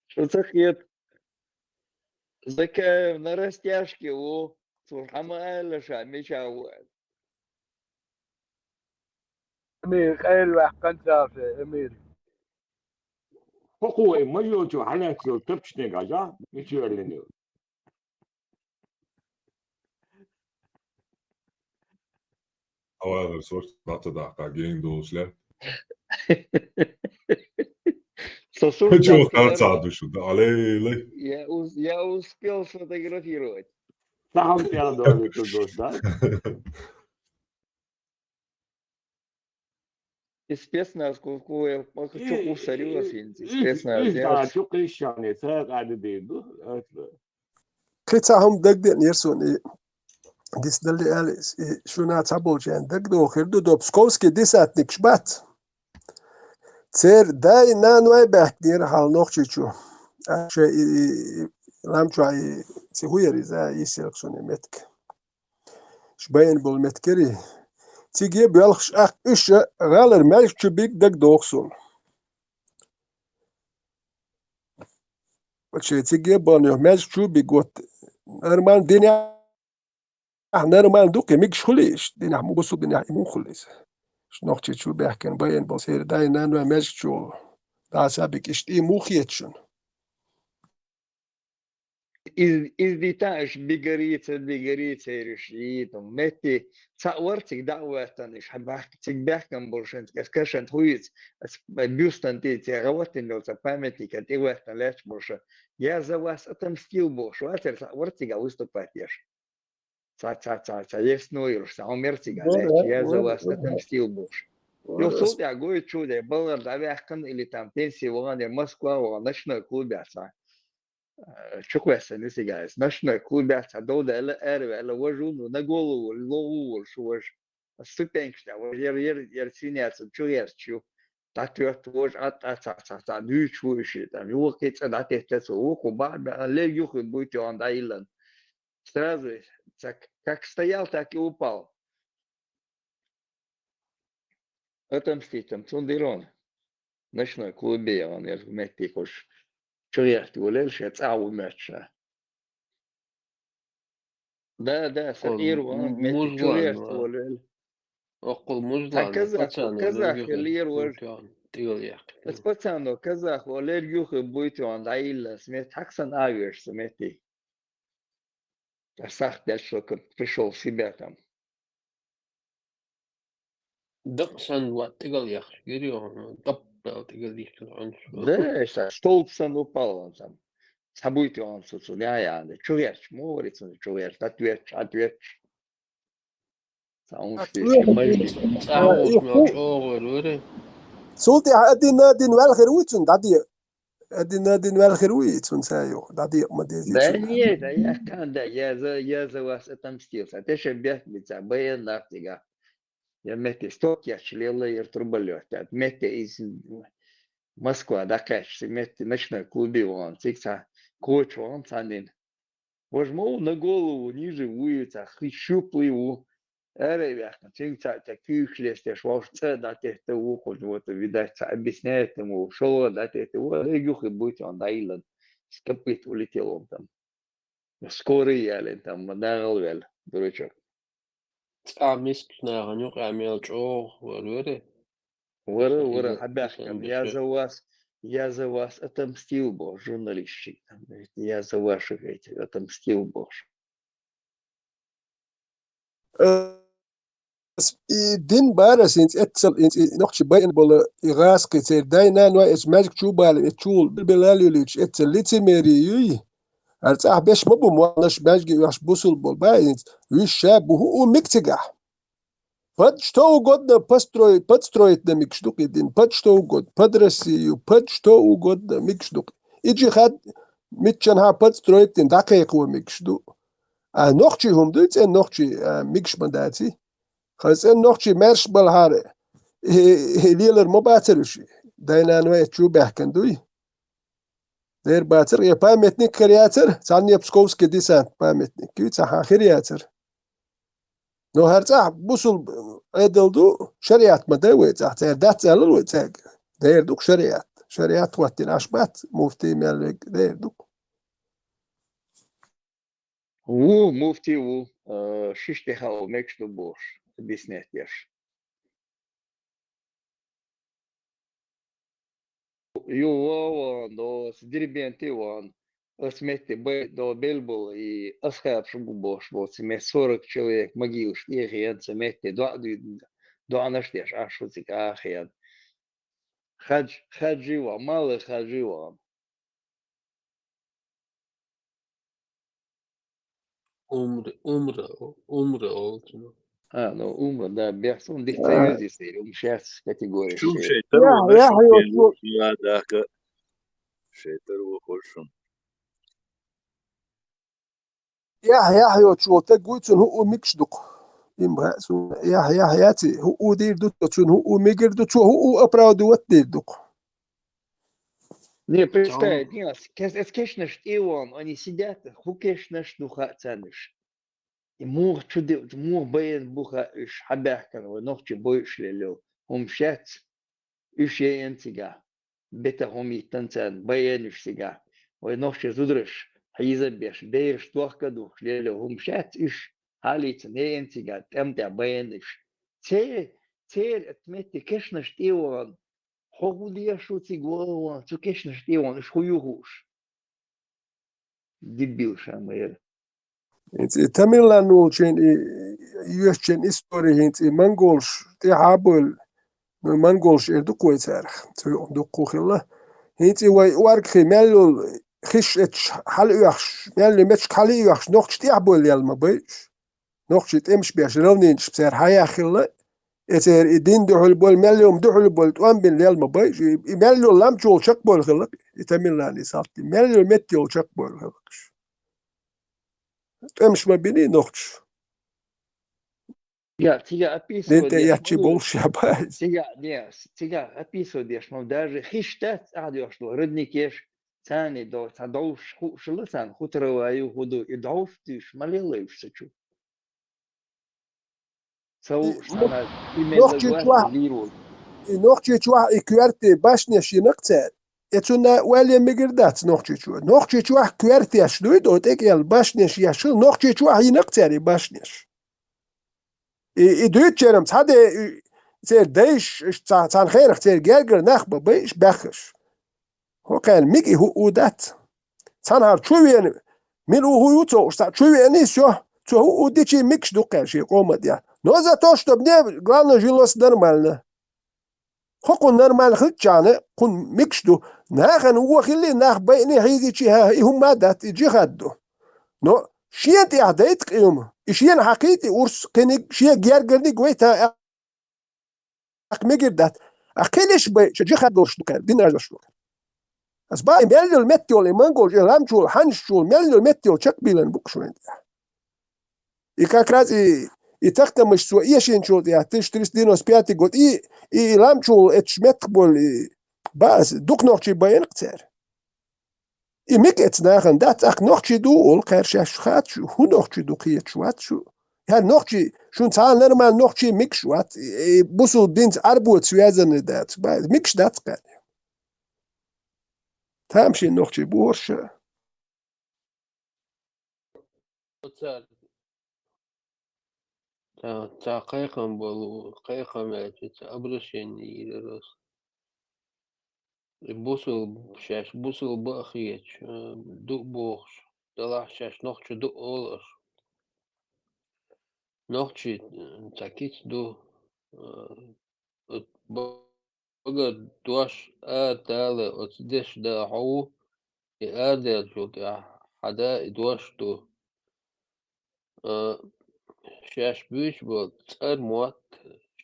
Что за хет? Закаев на растяжке, о. Сурхама аля ша, мича, о. Эмир, хайль вахкан цафе, Эмир. Хохуй, ма йо чу, халяк йо, тапчне гажа, мичу эллине. Авадар сорт, бата да, ка гейн дошле. Сосур Чё, да, тарца наверное. Душу, да, алей, лей. Я ус-, я успел сфотографировать. Сахам пиала дали ту дос, да? И спецназ, ку-, ку-, ку-, И, чё, ку-, сорю вас, и, и, спецназ, и, я да, уж чё, крещане, ца, гады дейду, это. Кхы цхьа хӀума дагадеанера суна, и дицдалли аьлла, и шуна цхьаболчарна дагадогӀу хир ду, до Псковский десантникаш бац. Церан дай-наной баьхкинера хьал Нохчийчу. Аша и, и, и лам чохь и, ци хӀу яра иза, йисира суна и меттиг. Ш байина болу меттиг яра и. Цига боьлхуш ахь уьш гӀалара маьждиг чу биг дагадогӀу суна. Шайн цига а бахана, маьждиг чу а биг, вот, нормально динехь, нормально ду-кх и мегаш хуьлий иштта, динехь, бусул динехь и муха хуьлу иза? Иштта Нохчийчу баьхкина байина болу церан дай-наной маьждиг чу волу. Даса а биг иштта и муха хета шуна? Из-, иза дитан аша бигарий, ца бигарий, цераш йиту. Метти цхьаъ вара цига дӀа а ваьттан, иша хьан баьхка, цига баьхкан болу шайн, ас кашан хуьйца, ас бюстан тӀе, церан гӀаваттина йолу цхьа памятникан тӀе ваьттан лаьтташ болу ша. Я за вас отомстил бохуш, вацара цхьаъ вара цига выступать еш. Ца, ца, ца, ца, ес нойруш, ца, хьо мер цига, Вара, лаьтташ, я за вара, вас вара. Отомстил бохуш. Вара. Юха цул тӀаьхьа гойту чу де, балгӀара дӀаваьккхина или там пенсии вахана, я Москва вахана, ночной клубе цхьа. Э, чукхоьссина цига иза. Ночной клубехь цхьа дов даьлла, араваьлла, важа ву, на голову, логӀу волу шу важа. Ступенькаш тӀехь важа, яра, яра, яра синяца чу гӀерташ ю. ДӀатоьтту важа, Ӏад, Ӏад, цхьа, цхьа, цхьа, дуьйцуш ву и ши, там, юха кхин цӀа дӀатетта цо, вукху бахьа баьхна, лерг юххе буьйцу йоӀана дӀайиллина. Сразу, ца, как стоял, так и упал. Отомстить там, цунна дира вон. Ночной клубе яхана, я метте кхуш. Чу гӀерта волел, ша цӀа ву моьттуш. Да, да, сан Кхул ир вон, метте чу мужлан гӀерта ва. Волел. Оккхул мужлан, Сан казах, пацан, казах лерг юххе лир вож. Тён, тигал яхки. Ас пацано казах, о, лерг юххе буьйцу йоӀана дӀайиллина, ас метте хьаксан а веш, сан метте. Ас сахт деш, шо как пришёл в себя там. Дакъ сан вац тигал яхаш, гири он, тап бел тигал йихкина он. Да, ша столб сан упал он сам. Цхьа буьйцу йоӀана цу, цу, я, я, да. Чу гӀерташ, мо вари цунна чу гӀерташ, ответш, ответш. Сан уш А, тешки ну, мажлис. ЦӀа а, вуш и мел ху-, чӀогӀа вара. Цул тӀаьхьа а дина, дина ваьлла хир вуй цунна, дӀаде. Адина, адина ваьлла хир ву и цунна ца йоху, дӀадекъа ма деза Да цунна. Нет, да я кан, да, я за, я за вас отомстил. Сан тешан бехк бицахь, баян нах цигахь. Я метте сток яц, лелла яр турбаллёт. Метте из Москва дӀакхаьчча, метте ночной клубе вон, цига ца коча вон, цхьаннен. Вож ма ву на голову ниже вуйца, хи щуплый ву. Ара ваьккхина, цуьнга цхьаъ цхьа куьйгаш лестеш, вовш цӀа дӀатетта ву, кхуза вот, видать, цхьа объясняет ему, шолгӀа дӀатетта ву, ара юххе буьйцу йоӀана дӀайиллина. С копыт улетел он там. Скорый ялин там, дагӀал вел, дурачок. Цкъа мискача нахана юкъа мел чӀогӀа вар вара. Вара, вара, хьабаьхкина. Я за вас, я за вас отомстил боху журналистчик. Я за ваших этих отомстил боху. Э, и дин бара синц эццал, инц и нохчи байна бола, и гӀаскхи церан дай-наной эцу маьжга чу бала, эцу чул билбелал юлуьйтуш эццал лицемерие юй. Ар цӀахь беш ма бу, моллаш маьжга юьхьаш бусул бол, ба инц, вуьш ша бу хӀу у миг цигахь. Под что угодно построить, подстроить на мигаш ду кхидин. Под что угодно, под Россию, под что угодно мигаш ду. И джихад митчан хьа подстроить дин, дӀакхайкхо мигаш ду. А нохчий хӀума дуй, цӀен нохчий, а, мигаш ма даций. Хаза цӀен нохчий маьрш балхьара, и, и лелар ма бацар уьш. Дай-наной эцу чу баьхкан дуй. Дер бацар, я памятник хир яцар, цхьанне Псковский десант памятник ю, цхьа хир яцар. Но хӀара цӀахь бусул Ӏедал ду, шариат ма дай вай цӀахь, цаьр дац аьлла вай цаьрга. Дер ду-кх шариат. Шариат хӀоттина Ӏаш бац, муфтий мел вег дер ду-кх. Ву, муфтий ву, э, шиш тӀе хао мегаш ду бохуш, объяснять деш. Ю ван, ван, до, с Дербенте ван. Ас метте бай, до, белбал, и ас хапш бу бош, вот, с мет сорок человек могилаш тӀехен, с метте дуӀа ду-, дуӀанаш деш, аш шуцик ахен. Хадж-, хаджи ван, малы хаджи ван. Умра, умра, умра олчу. А, ну, умра, да, бехсун дих союз если, ум сейчас категория. Чум шей. Шей, таро, я, я, я, я, да, ка. Шей, таро, хошум. Яхь, яхь йоцуш волу стаг вуй, цунна хӀуъу мигаш ду-кх. Им хаьа суна, яхь, яхь яций, хӀуъу дийр ду цо, цунна хӀуъу мигар ду, цо хӀуъу оправдывать дийр ду-кх. Не, представь, не, ас кеш-, ас кешнаш тӀеван, они сидят, хӀу кешнаш ду хаьа царнаш. И муха чу де-, муха баян бу хаьа уьш, хьабаьхкина вай нохчий бойуш лелло, хӀума шец. Уьш яйна цигахь, бета хӀума йиттан царна, байъен уьш цигахь. Вай нохчий зудараш хьийза беш, бераш дохка а духуш, лело хӀума шаьц уьш, хьалийца яйна цигахь, тӀем тӀехь байъен уьш. Церан, церан ат метте кешнаш тӀе вахана, хьо хӀун деш ву цига вахана, цу кешнаш тӀе вахана, уьш хӀун ю хууш? Дибил ша ма яра. ХӀинца и Тамерлан волчийн и, и йоьшучийн истори хӀинца и монголаш тӀаьхьа а бевлла, ну, монголаш эр ду-кх вай царах, цу юкъа дуккха а хилла. ХӀинца и вай оргхи мел йолу хиш эцаш хьала оьхуш, мел йолу метташка хьала а оьхуш, нохчий тӀаьхьа бевлла яьлла ма байъаш. Нохчий тӀемаш беш, равнинаш цара хьаяьхна хилла, и церан и дин дуьхьал болу, мел йолу дуьхьал болу тӀом бина лелла ма байъаш, и, и мел йолу лам чу волу чекхбевлла хилла, и Тамерлан и салти, мел йолу метта йолу чекхбевлла хилла. ТӀемаш ма бина и нохчаша. Я, цига описывать деш ма ду. Цига, не, цига описывать деш ма ду. Даже хиш дац, ахьа доьхуш ду, родникеш, царна до, цхьа довш хууш хилла царна, хуторовая ю, хӀун ду, и довш дуьйш ма лелла уьш цу чу. Ца вууш, нохчий чохь, и нохчий чохь и коьрта башнеш йина-кх цара. И цунна ойла е мегар дац нохчий чохь. Нохчий чохь коьртеш дуй, до тӀекӀел башнеш еш хилла, нохчий чохь йина-кх цара и башнеш. И, и дуьйцучеран цхьа де, и, церан дайша, ца-, цхьана хенахь церан гергара нах бан байъаш баьхкаш. ХӀокхарна мига и хӀуъу дац. Цхьанхьара чу веана, мила ву хӀун ю ца хууш, цхьаъ чу веана и со, цо хӀуъу дичий мигаш ду кхаьр шен къоман тӀехь. Но за то, чтоб мне, главное, жилось нормально. Хьо кхунна нормально хилчахьана, кхунна мигаш ду. Нахана вон хилли, нах байъина, хьийзичи, хӀа, и хӀумма а дац, и джихад ду. Но шена тӀехь дайта къийма, и шена хьакхийта и урс, кхиниг, шен гергарниг вайта, тӀаккха мегар дац. Ахь кхин иштта бай, ша джихад долуш ду кхаьра, динаш долуш ду кхаьра. Ас бан, и мел йолу метта йолу, и монголаш, и лам чу волу, хьанаш чу волу, мел йолу метта йолу чекхбийлина бу-кх шуна тӀехь. И как раз и, и тахтамаш цо эшийначул тӀехь, тысяча триста девяносто пятый год, и, и, и лам чу волу эцаш меттах болу, и, бан ас, дукха нохчий байина-кх цара. И мига эцу нахана дац, ахь нохчий ду олу кхаьра шаьш, хац шу, хӀун нохчий ду кхеташ вац шу. ХӀара нохчий, шуна цхьа а нормально нохчий мигаш вац, и, и бусул динца Ӏарбоца связанный дац, ба-, мигаш дац кхаьра. Тамашийна нохчий бу хӀорш. Цара. Ца, ца кхайкхам болу, кхайкхам аьлча, ца обращение йийр аса. И бусул, шаьш бусул ба а хеташ, а, ду а бохуш, делахь шаьш нохчий ду а олу аша. Нохчий, а, цхьа кица ду, а, оцу багара дош арадала оцу дешдала хьо ву, и арадаьллачул тӀаьхьа хьан да и дош ду. А, шаьш буьйцуш болу цӀера мотт,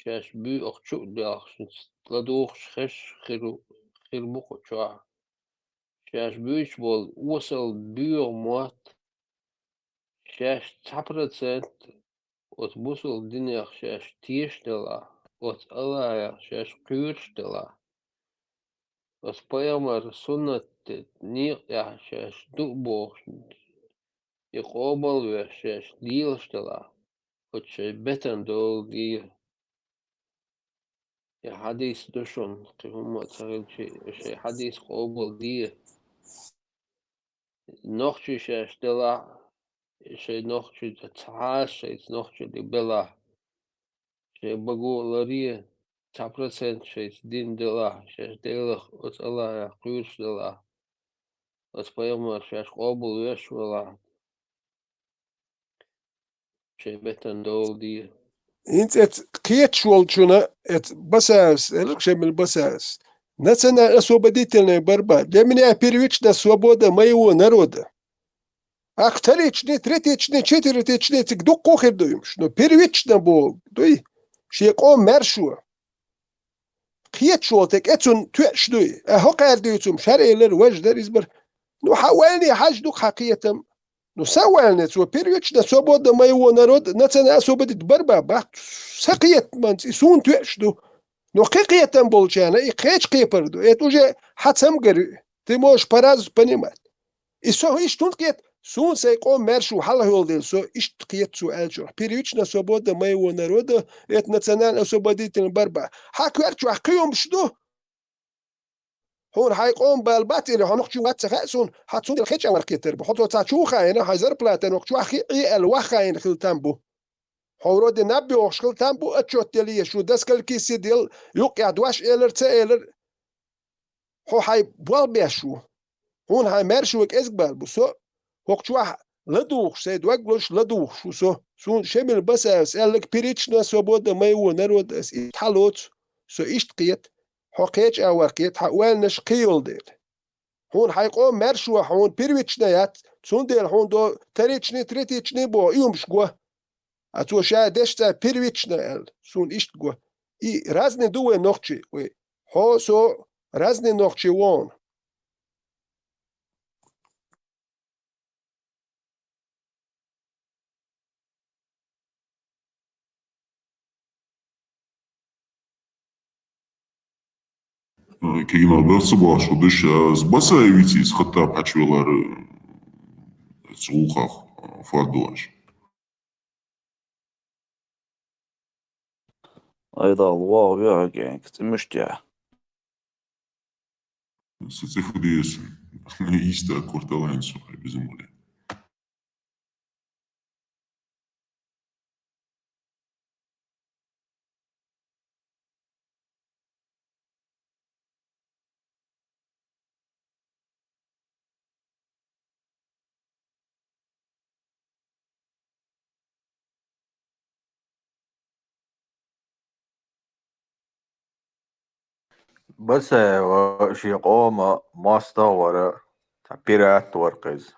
шаьш буьйцуш чу а доьлхуш, ладугӀуш хезаш хир, хир бу кху чохь. Шаьш буьйцуш болу осал боьха мотт, шаьш цхьа процент оцу бусул динех шаьш тешаш делахь, оцу Аллахьах шаьш кхоьруш делахь, оцу пайхамаран суннат некъа тӀехь шаьш ду а бохуш, и къобалвеш шаьш лелаш делахь, оцу шайн бетан долу де. И хьадис ду шуна, кхин хӀумма а ца хилча, шайн хьадис къобалде. Нохчий шаьш делахь, шайн нохчий ца хьаша, шайца нохчий де белахь, шайн баго а ларе, цхьа процент шайца дин делахь, шаьш Делах оцу Аллахьах кхоьруш делахь, оцу пайхамар шаьш къобалвеш велахь, шайн бетан долу де. ХӀинца эцу кхеташ волчунна, эцу Басаевс, элира Шемил Басаевс, национально-освободительная борьба для меня первична свобода моего народа. Ах, вторичный, третичный, четвертичный цига дуккха а хир ду юмаш. Ну, первична боху дуй, шен къоман маьршо. Кхеташ волу тӀе кӀе цунна тоьаш дуй. А хӀокхара дуьйцу хӀума, шара элира, важа дара иза бара. Ну, хьан ойлане хьажа ду-кх хьан кхетам? Ну, сан ойлане цо первична свобода моего народа, национально-освободительная борьба бац. Сан кхетамца и суна тоьаш ду. Но кхин кхетам болчарна и кхечу кхепар ду. Это уже хьан цамгар ю. Ты можешь по-разному понимать. И со иштта хӀунда кхета? Суна сайн къоман маьршо хьалха йолу дела, со иштта кхета цо аьллачух. Первична свобода моего народа, это национально-освободительная борьба. Хьан коьрта чохь кхин хӀумаш ду? Хьуна хьайн къоман бала бац или хьо нохчо вац ца хаьа суна, хьан цундела кхечу агӀор кхетар бу. Хьо цо цхьа чу хаийна, хьайн зарплата нохчо хи Ӏе аьлла ваха хаийна хила там бу. Хьо вроде наб йохуш хила там бу, отчет делла езаш ву, до скольки сидел, юккъехь дош элира, ца элира. Хьо хьайн болх беш ву. Хьуна хьайн маьршо кӀезиг бала бу. Со хӀокху чохь ладугӀуш, сайн дог лозуш ладугӀуш ву со. Суна Шемил Басаевс аьлларг первична свобода моего народа, ас иштта хьалоцу, со иштта кхета, хьо кхечу агӀор кхета, хьан ойланаш кхин йолу дела. Хьуна хьайн къоман маьршо хьуна первична яц, цундела хьуна до вторичный, третичный боху и хӀумаш го. А цо ша дешна цӀе первична аьлла, суна иштта го. И разный ду вай нохчий, вай. Хьо, со, разный нохчий ву хьуна. Кегийрхой, бехк ца бохуш хӀун ду ша, ас Басаев вицийса Хаттаб хьачувеллера, ца гӀуллакхах, фаддуаш. Айдал, вогӀу вехьа генг, цӀи муьштехь. Са цӀи хӀу деза? Йиста корталайн со хай безам вале. Басаева шен къоман мостагӀ вара, цхьа пират вара кхеза.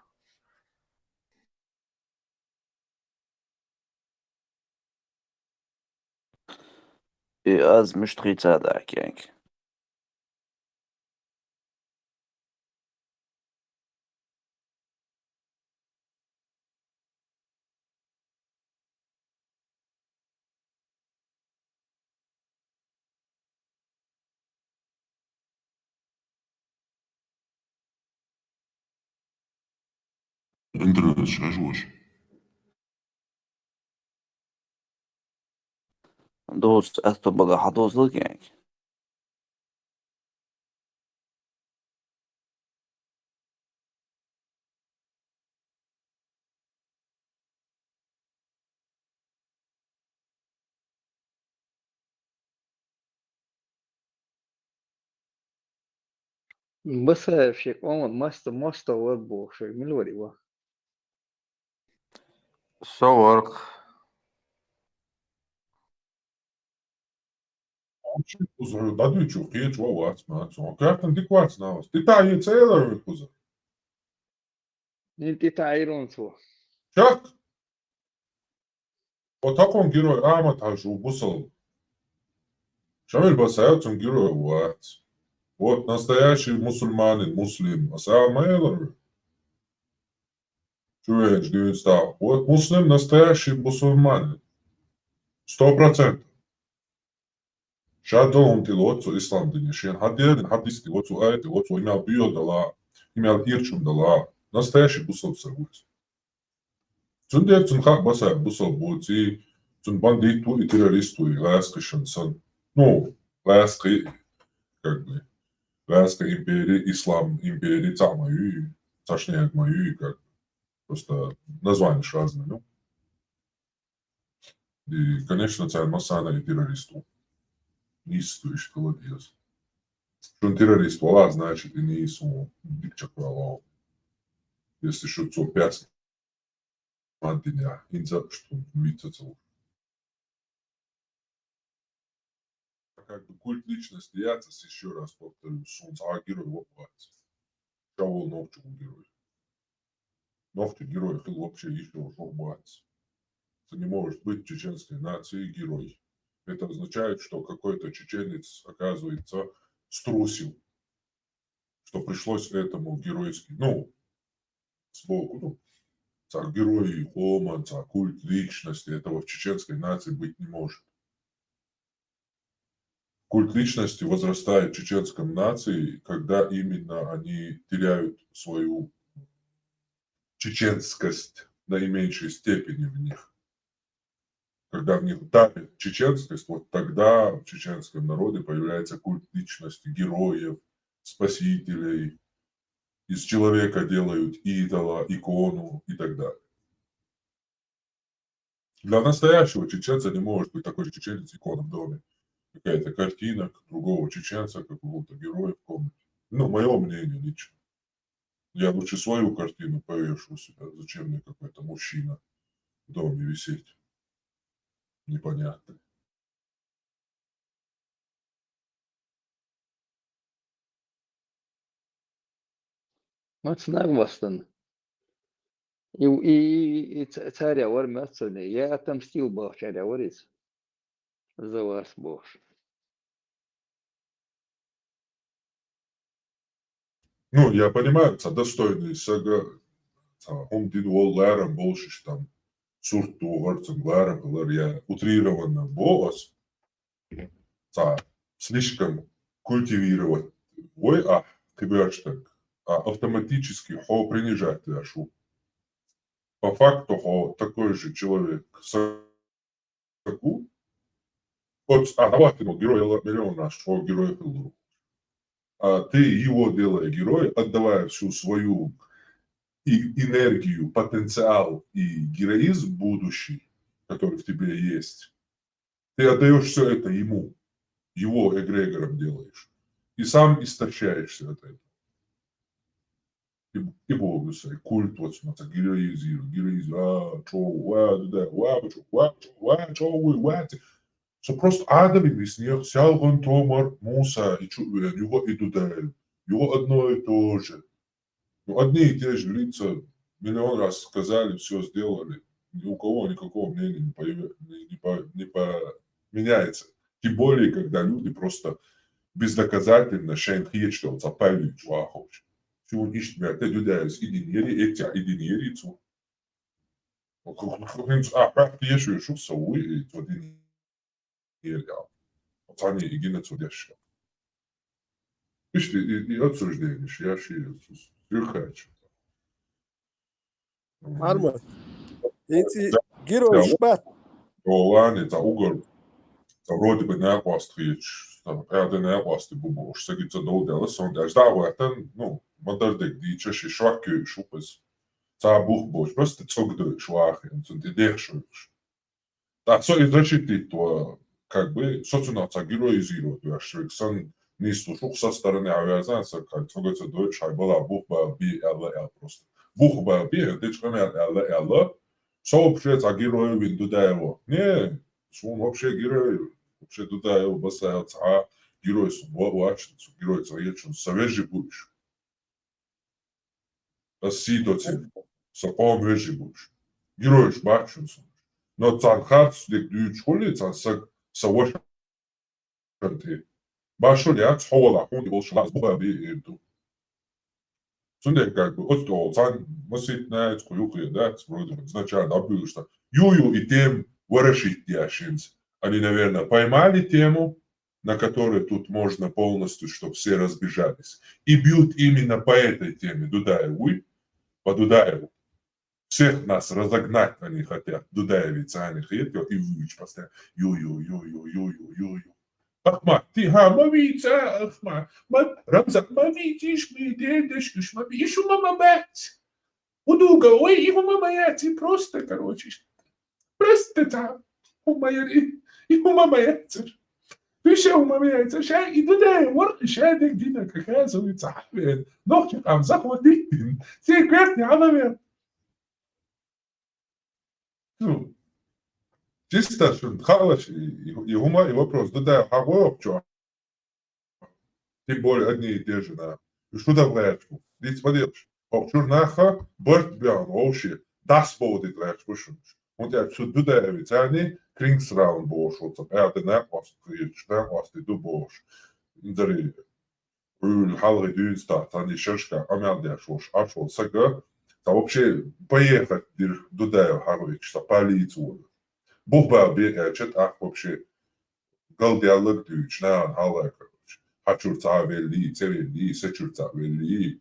И аз муьштахица а даьхкенга. Интернет шажваш. Доза аьтту бага хьадозалгенг. Басаев ший къоман маста мостагӀа вар бохуш, мила вар и ва? Со вар-кх. Кхузара дӀадуьйцу, кхечу ван вац, мац. Хьо коьртана дика вац, Навас. ТӀе таӀийца элар вуьйр кхузара. Нин тӀе таӀийрон цо. Чак! Хьо такхун герой Ахьмад-Хьажа ву бусалба. Шамил Басаев цун герой вац. Вот настоящий мусульманин, муслим. Аса ма элар вуьйр. Чу веанчу дуьйна стагӀа. Вот муслим настоящий мусульманин. Сто процентов. Ша долун тӀе лоцу ислам дине, шен хьан деррин хьадис тӀе лоцу, аят тӀе лоцу, имел дуьйла дала, имел ирчун дала. Настоящий бусалба саг ву иза. Цундела цун хаьа Басаев бусалба воций, цун бандит ву и террорист ву и гӀаскхи шан сан. Ну, гӀаскхи, как бы, гӀаскхи импери, ислам импери цхьаъ ма ю, цхьаьшнега ма ю, как бы. Просто названеш разные, ну. И, конечно, царна массарна и террорист ву. Нийса ду иштта хила деза. Шун террорист вала, значит, и нийса ву, дика чекхваьлла. Если шу цо пес маддинехь, инза а шу вица ца луш. Как бы культ личности яц, ас ещё раз повторю, сунца а герой вац. Ша вол нохчо ву герой. Нохчо герой хила вообще ещё вац. Это не может быть чеченской нации герой. Это означает, что какой-то чеченец, оказывается, струсил, что пришлось этому геройский, ну, сбоку, ну, цхьа герой, хӀуман, цхьа культ личности, этого в чеченской нации быть не может. Культ личности возрастает в чеченском нации, когда именно они теряют свою чеченскость наименьшей степени в них. Когда в них давит чеченскость, вот тогда в чеченском народе появляется культ личности, героев, спасителей. Из человека делают идола, икону и так далее. Для настоящего чеченца не может быть такой же чеченец икона в доме. Какая-то картина другого чеченца, какого-то героя в комнате. Ну, мое мнение лично. Я лучше свою картину повешу у себя. Зачем мне какой-то мужчина в доме висеть? Непонятно. Маца нагӀвастан. И, и, и ца-, царя вар мацане, я отомстил бахчаря вар иза. За вас бохуш. Ну, я понимаю, ца достойный сага, ца хӀума дина волу ларам болуш иштта там сурт духар, цунга ларам хилар, я утрированно боху ас. Ца слишком культивировать вой а кхиберштаг, а автоматически хьо принижать веш ву. По факту хьо такой же человек, саг ву. Оцу а даватину герой миллион раз, хьо герой хилла. А ты его делая герой, отдавая всю свою и энергию, потенциал и героизм будущий, который в тебе есть, ты отдаешь все это ему, его эгрегором делаешь. И сам истощаешься от этого. И, и Богу сай, культ вот смотри, героизируй, героизируй, а, чо, ва, да, ва, чо, ва, чо, ва, чо, ва, ва, ти. Со просто Адам и виснех, сял гон томар, Муса, и чу, э, юго и Дудаев, юго одно и то же. Ну, одни и те же лица миллион раз сказали, все сделали. Ни у кого никакого мнения не, появ... не, не, по... не поменяется. Тем более, когда люди просто бездоказательно шайн хечтал ца палли чуаховч. Сюн ишт мя те дюдаевс идиньери, этя идиньери цу. Хинц а пах пешуй шух са уй, и цу диньери. Цани и гина цу дешка. Ишти и, и обсуждение, я ши, сюхач. Арма. Эти герои шпат. Олани, ца угар, ца вроде бы не акваст хич, ца пяде не акваст бубош, саги ца дол дела, сон дяж да ватан, ну, мадар дек ди чаши швак ю шупес. Ца бух бош, просто цог дой швахи, цун ти дех шуш. Так, со и защитить то, как бы, со цуна ца героизировать, я швек сан нийслуш, укх со стороны хьавязан, са кхай, цугаца дойч, хьай бала бух бал би, аьлла, аьл просто. Бух бал би, дечкъамел, аьлла, аьлла. Со вообще цхьа герой вин Дудаева. Не, сун вообще герой, вообще Дудаева, Басаева, цхьа герой сун, ва-, вачин, сун герой, цхьа ечун, со вежи будешь. Ас сий доци, са къом вежи буш. Геройш бачун сун. Но цан харц дик дүүч хули, цан саг са вашан ти. Башул яц ховала, хуни болш лаз буха би ирду. Цунде как бы, от того, цан масит на эцку юхе, да, вроде бы, изначально обвил, что ю-ю и тем ворошить яшинц. Они, наверное, поймали тему, на которой тут можно полностью, чтоб все разбежались. И бьют именно по этой теме Дудаеву, по Дудаеву. Всех нас разогнать они хотят. Дудаевица они хотят, и Вуич постоянно. Ю-ю-ю-ю-ю-ю-ю-ю. Ахмат, ти ха, ма вица, Ахмат. Ма, Рамзан, ма витиш, ми дедеш, иш ма виш, ма ма бац. Удуга, ой, и хумама яци, просто, короче, просто там, хумаяри, и хумама яци. Пише хумама яци, ша и Дудаев вор, ша дик дина, как оказывается, хавен. Нохчи там заходит, все говорят, не, она вен. Ну, чисто шун, халаш, и, и, и хума, и вопрос, Дудаев, хавен, чё? Тем более одни и те же, да. И что там лаячку? Дить подельш. Ох, чур наха, бърт бян, вообще. Дас поводи лаячку шунш. Он тебя сюда давит, а не кринг сраун бош, вот, а ты на хвост, ты на хвост, ты ду бош. Индери, уйл, халгы дюнста, тани шершка, амял дя шош, а шо, сага. Та вообще поехать, дир, Дудаев, Харович, та полицию. Бух бал бе, э, чет, ах, вообще. Галдиаллаг дүүч, наан хьалай, короче. Хьачур ца велли, ца велли, сачур ца велли.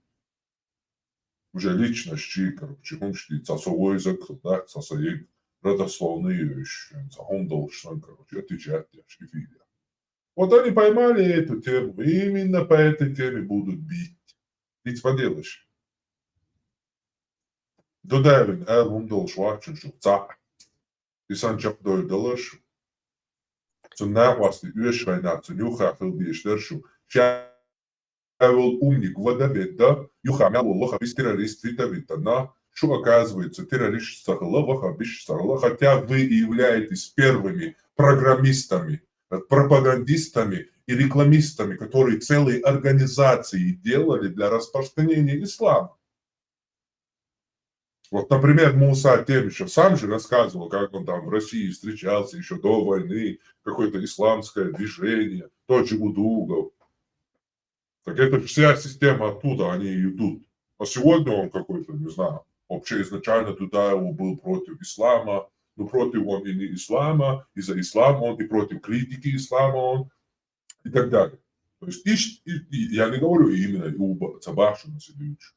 Уже личность чи, короче, хумшти, ца со войзак, да, ца со иг, родословные ещё, ца хум должен, короче, отвечать, я ж, и филя. Вот они поймали эту тему, и именно по этой теме будут бить. Ведь поделаешь. Додавин, а, хум должен, вачен, шо, ца. Исан чакхдойлдалаш. Цун накъвасти уьш вайнах, цун юха хилбеш дершу. Шавел умник вода ведда, юха мяло лоха без террорист вита вита на. Что оказывается, террорист сахала, лоха биш сахала, хотя вы и являетесь первыми программистами, э, пропагандистами и рекламистами, которые целые организации делали для распространения ислама. Вот, например, Муса Темишев сам же рассказывал, как он там в России встречался еще до войны, какое-то исламское движение, тот же Удугов. Так это же вся система оттуда, они и идут. А сегодня он какой-то, не знаю, вообще изначально Дудаев был против ислама, ну против он и не ислама, и за ислам он, и против критики ислама он, и так далее. То есть и, и, и я не говорю именно и у Цабашина Сидовича.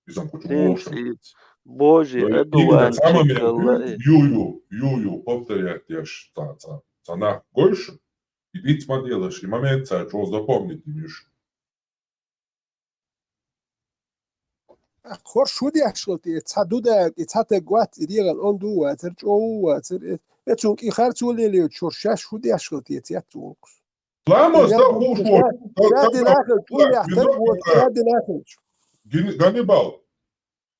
Изам кучу Божий, Божий, это на самом деле, ю-ю, ю-ю, повторять я ж ца, ца, ца на больше. И ведь смотрела, и момент ца, что запомнить не миш. Хорш шу деш хилти, ца Дудаев, и ца тегват, и регал он дува, цер чоува, цер, э, эцунг и харцулели, чоршаш шу деш хилти, ця цункс. Ламаз да хушвоч. Ганнибал.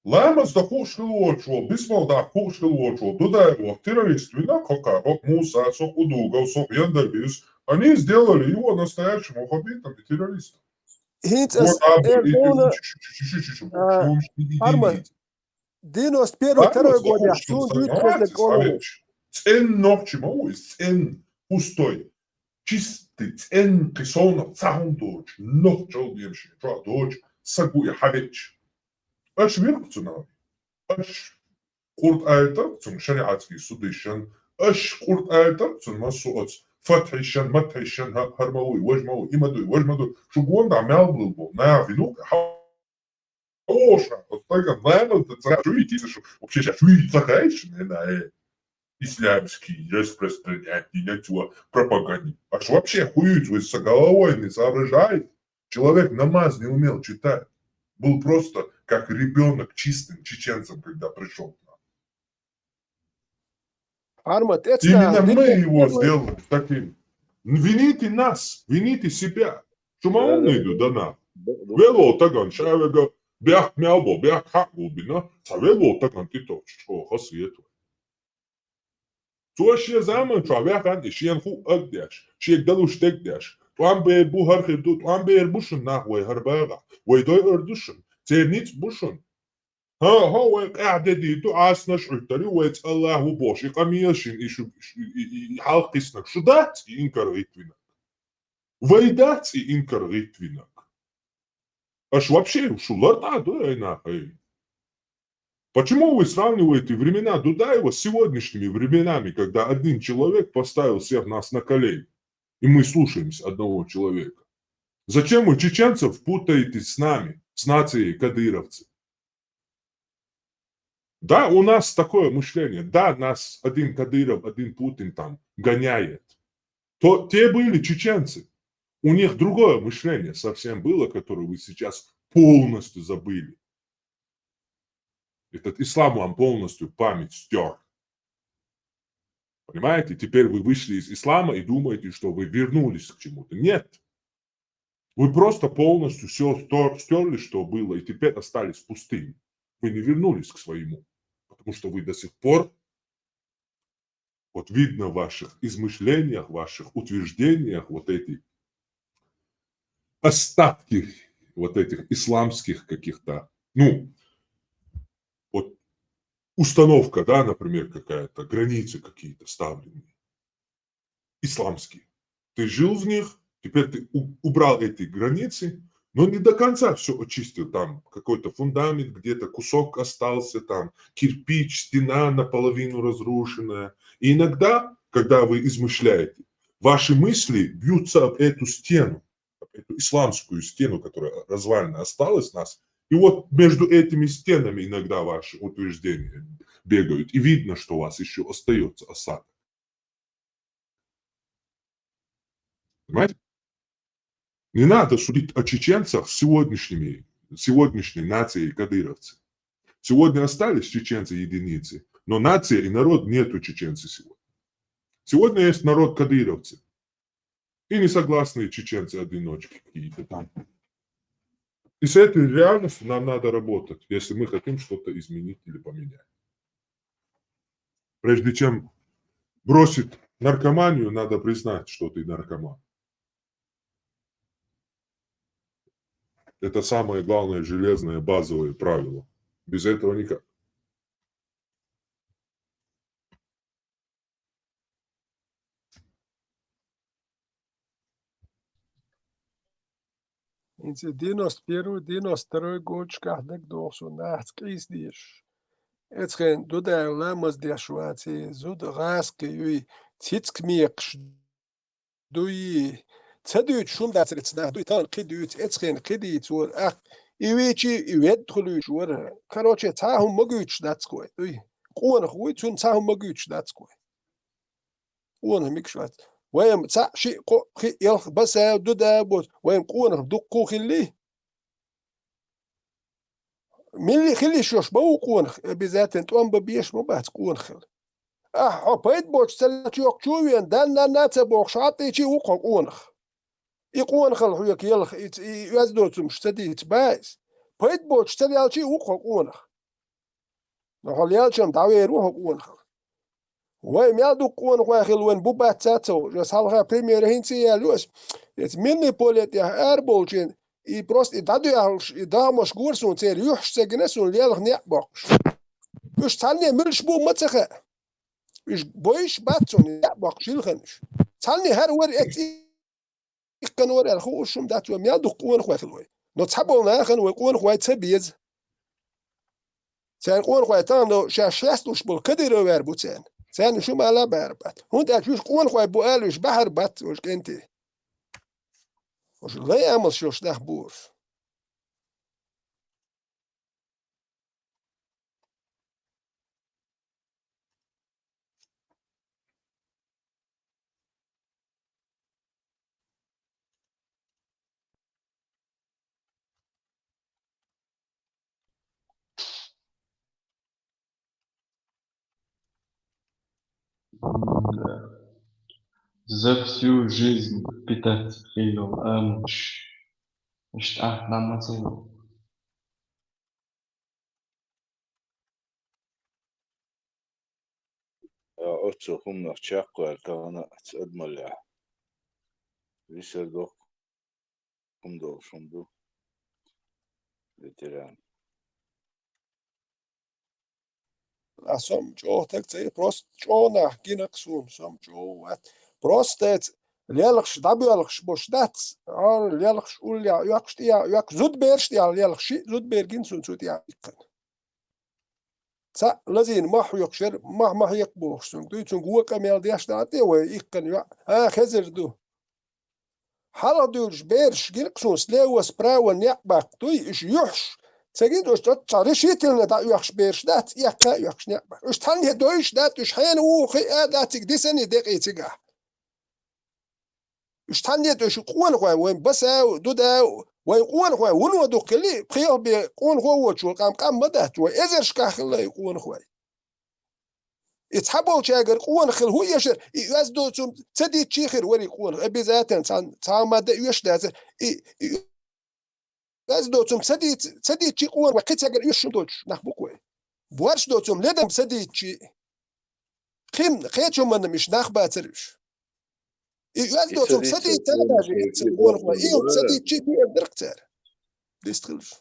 Ламаз да хушвоч, бисмал да хушвоч. Дудаев, террорист, вина кока, вот Муса, со Удугов, со Яндабис. Они сделали его настоящим ваххабитом и террористом. Хинц ас эрдона Арман. Девяносто первый, второй год я сун дюйт хезлек олович. Цен нохчи ма уй, цен пустой. Чистый, цен кисонок, цахун доч, нох чол демши, чо доч, сагуй хавеч. Аш вирк цунави. Аш къурт айтар цун шариатский судышан. Аш къурт айтар цун масуоц. Фатхишан, матхишан, хармауй, важмауй, имадуй, важмадуй. Шугуон да мял был бо. На винук, ха Оша, вот только главное, это ца-, чуете, что вообще сейчас чуете, ца хайш, не на, э, исламский распространять, не на чего пропагандировать. А что вообще хуюет, вы со головой не соображает? Человек намаз не умел читать. Был просто как ребенок чистым чеченцем, когда пришел к нам. Именно мы его сделали таким. Вините нас, вините себя. Шу ма умный ду, да, нах. Вело таган шавега бяхк мялбо, бяхк хьакъ гулбина, ца вело таган тито чо хасиет. Цо шен заман чу вяхан и шен ху агдеш, шен далуш тегдеш. Тӏам бер бу хар хир ду, тӏам бер бу шун нах вай хар бага, вай дой ар ду шун, церниц бу шун. Ха, ха, вай къяхь де ди ду, аснаш уьттари, вай цӏалла ху бош, и къамия шин, и шу, и, и, и, и хьалкъиснак. Шу дац, и инкар гъитвинак. Вай дац, и инкар гъитвинак. Аш вообще, шу лар тӏа ду, ай нах, ай. Почему вы сравниваете времена Дудаева с сегодняшними временами, когда один человек поставил всех нас на колени, и мы слушаемся одного человека? Зачем вы чеченцев путаете с нами, с нацией кадыровцев? Да, у нас такое мышление. Да, нас один Кадыров, один Путин там гоняет. То те были чеченцы. У них другое мышление совсем было, которое вы сейчас полностью забыли. Этот ислам вам полностью память стер. Понимаете? Теперь вы вышли из ислама и думаете, что вы вернулись к чему-то. Нет. Вы просто полностью все стерли, что было, и теперь остались пустыми. Вы не вернулись к своему, потому что вы до сих пор, вот видно в ваших измышлениях, ваших утверждениях, вот эти остатки вот этих исламских каких-то, ну, вот установка, да, например, какая-то, границы какие-то ставлены исламские. Ты жил в них, теперь ты у- убрал эти границы, но не до конца все очистил. Там какой-то фундамент, где-то кусок остался, там кирпич, стена наполовину разрушенная. И иногда, когда вы измышляете, ваши мысли бьются об эту стену, об эту исламскую стену, которая развалина осталась у нас. И вот между этими стенами иногда ваши утверждения бегают. И видно, что у вас еще остается осадок. Понимаете? Не надо судить о чеченцах с сегодняшними, сегодняшней нацией кадыровцы. Сегодня остались чеченцы единицы, но нация и народ нету чеченцы сегодня. Сегодня есть народ кадыровцы. И несогласные чеченцы-одиночки какие-то там. И с этой реальностью нам надо работать, если мы хотим что-то изменить или поменять. Прежде чем бросить наркоманию, надо признать, что ты наркоман. Это самое главное железное базовое правило. Без этого никак. Инца девяносто первый, девяносто второй годчкахь дагадоху со нахаца къийса дезаш. Эцхен Дудаев ламаз деш ваций, зуда гӀаскхи юй, цицка мекхаш дуй. Ца дуьйцу шуна дацар эца нах дуй, тахана кхин дуьйцу, эцхен кхин дийца вара ах. И вичи, и ведда хуьлуьйтуш вара. Короче, цхьа хӀума ма гуьйцуш дац кхой, дуй. Къонах вуй, цунна цхьа хӀума ма гуьйцуш дац кхой. Къонах микаш вац. Вайм цхьаъ, шиъ, кхоъ, пхиъ, ялх, баса, дуда, боц. Вайм къонах дуккху хилли. Милли хилиш йош ма ву къонах, обязательно тӀом бан беш ма бац къонах хила. Ахьа хьо пайда боцуш ца лелча йоккхачу а вен, дан-нанна а ца бохуш, хьо тӀечи а ву хьо къонах. И къонахалла хьоьга елха, и, и оьзда доцурш ца дийца баиз. Пайда боцуш ца лелча а ву хьо къонах. Но хьо лелчам дӀавер ву хьо къонахалла. Вай мел дукха къонахой хила вайн бу бац ца ца ву, жа схьалха пример хӀинца а яьлла ю ас. Эца минный поле тӀехь араболчийн, и просто и дӀадоьхьалш, и дахамаш гора суна церан юьхьаш ца гина суна лелха некъ боккхуш. Уьш цхьанне муьлш бу ма ца хаьа. Уьш бойш бац суна некъ боккхуш хилхана уьш. Цхьанне хӀара вара эца иккхана вара аьлла хууш шуна дац вай мел дукха къонахой хила вай. Но цхьаболу нахана вай къонахой ца беза. Церан къонахой тахана шаьш шаьсталуш болу кадыровер бу церан. Царна шу ма ала бара бац. ХӀунда аьлча уьш къонахой бу ала уьш баьхьар бац уьш кӀентий. Уьш лай амалш йолуш нах бу уьш. За всю жизнь питаться хийла амалш. Иштта ахь нама ца йо. А оццу хӀуманах чекхваьлла тахана ца адамаллехь. Висар дохку хӀума долуш хӀума ду. Ветеран. А со-м чӀогӀа таг ца и, просто чӀогӀа нах гина-кх суна, со-м чӀогӀа вац. Просто ца лелхаш, дӀабоьлхуш болуш дац, а лелхаш уллехь оьккхуш, тӀехьа оьккхуш, зудабераш тӀехьа лелхаш, шиъ зудабер гина суна цу тӀехьа иккхина. Цхьаъ лазийна мохь хьоькхуш яра, мохь ма хьекха бохуш цуьнга дуй, цуьнга вон къамел деш дац те вай иккхина йоӀ, а, хезар ду. Хьалха дуьйлуш бераш гина-кх суна слева, справа некъ баккха дуй, уьш юьхьаш. Ца гина уьш цхьа решительно дӀаоьхуш бераш дац, эккха а оьхуш некъ баккха. Уьш цхьанне дойуш дац, уьш хьенан ву хиъа а дац, цига дисане декъий цигахь. Уьш цхьанне а тӀе шу къонахой, вайн Басав, Дудав, вайн къонахой, вуно дукха хилли, пхиъ бен къонахо а воцуш волу къам къам ма дац, вай эзаршкахь хилла и къонахой. И цхьаболчаьргара къонах хила хӀун эшар, и оьзда доцург ца дитчий хир вара и къонах, обязательно цхьа, цхьа а ма дан оьшуш дацара, и, и Оьзда доцург ца диц-, ца дитчий къонах вай, кхин цаьргара оьшуш доцуш нах бу-кх вай. Борш доцург ледам ца дитчий. Кхин, кхечу манна миш нах бацара уьш. И оьзда доцург ца дийца даже гиццара къонах вай, и ца дитчий биъар дара-кх цара. Дистхилаш.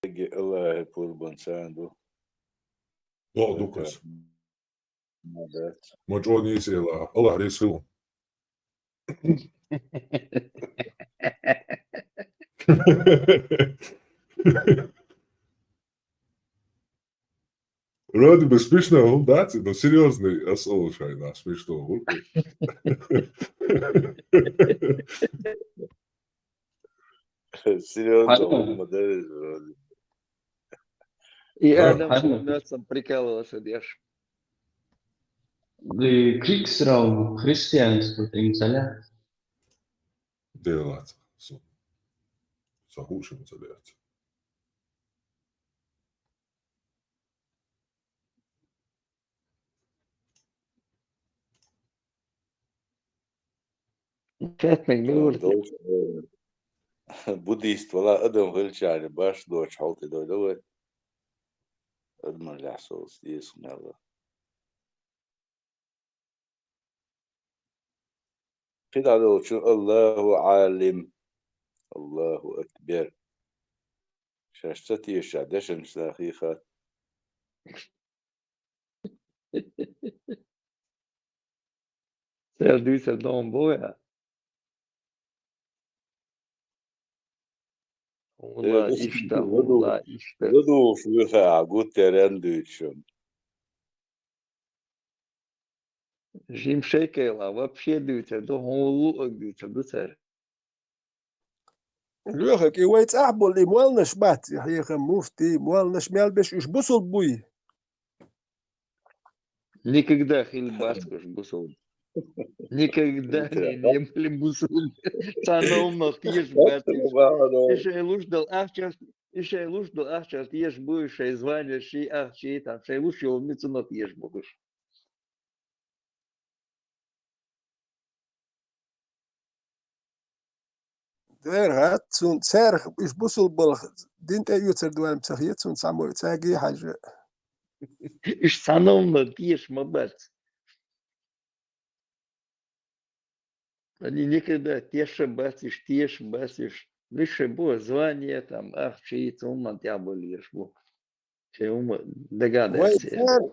Эгги Аллахье пурбан царна ду. ДогӀа ду кхуза. Ма чӀогӀа нийса эла, Аллахь реза хила. Вроде бы смешно, ну, да, ну, серьёзный, ас олуш хьайна, смешно, вот. Серьёзно, хӀумма дара иза вроде. И Адам шун мёцам прикалывался деш. Ды Криксрау христианство тӀе ца лаьа? Делаца. Со, со хӀуъа шуна ца лаьа. Кхетниг мила вара те? Буддист вала адам хилчахьана баш доцу хьал тӀе дойла вай. Адамаллехь соцу деза мел. КхидӀа долчу Аллаху Ӏалим. Аллаху акбар. Шаьш ца тешаш дешанаш ца хьийхад. Церан дуьйцар догӀун бу вай? Э, хӀуна иштта, хӀуна иштта. Задугуш вуьха а гуттаренна дуьйцуш. Жим шайкайла вообще дуьйцар ду, хӀума луъург дуьйцар ду цара. Лоьхак, и вай цӀахь болу и молланаш бац, и хьехам муфтий, молланаш мел беш уьш бусулба буй? Никогда хила бац уьш бусулба. Никогда не, не были бусулба. Цхьа новнах теша бац уьш. И шайн луш долу ахча, и шайн луш долу ахча теша бу уьш, шайн звание, ши ахча, там, шайн луш йолу мицунах теша бу уьш. Дера, хӀаъ, цунна цаьрах уьш бусулба балха дин тӀе оьцур ду аьлла ца хета, цунна цхьаммо цаьрга а хьаьжжа. Уьш цхьа новна теша ма бац. Они никогда теша бац уьш, теша бац уьш. Муьлш бу, звание, там, ахча, цунна тӀехь болуш бу. Шайн хӀума дагадеш. Вай церан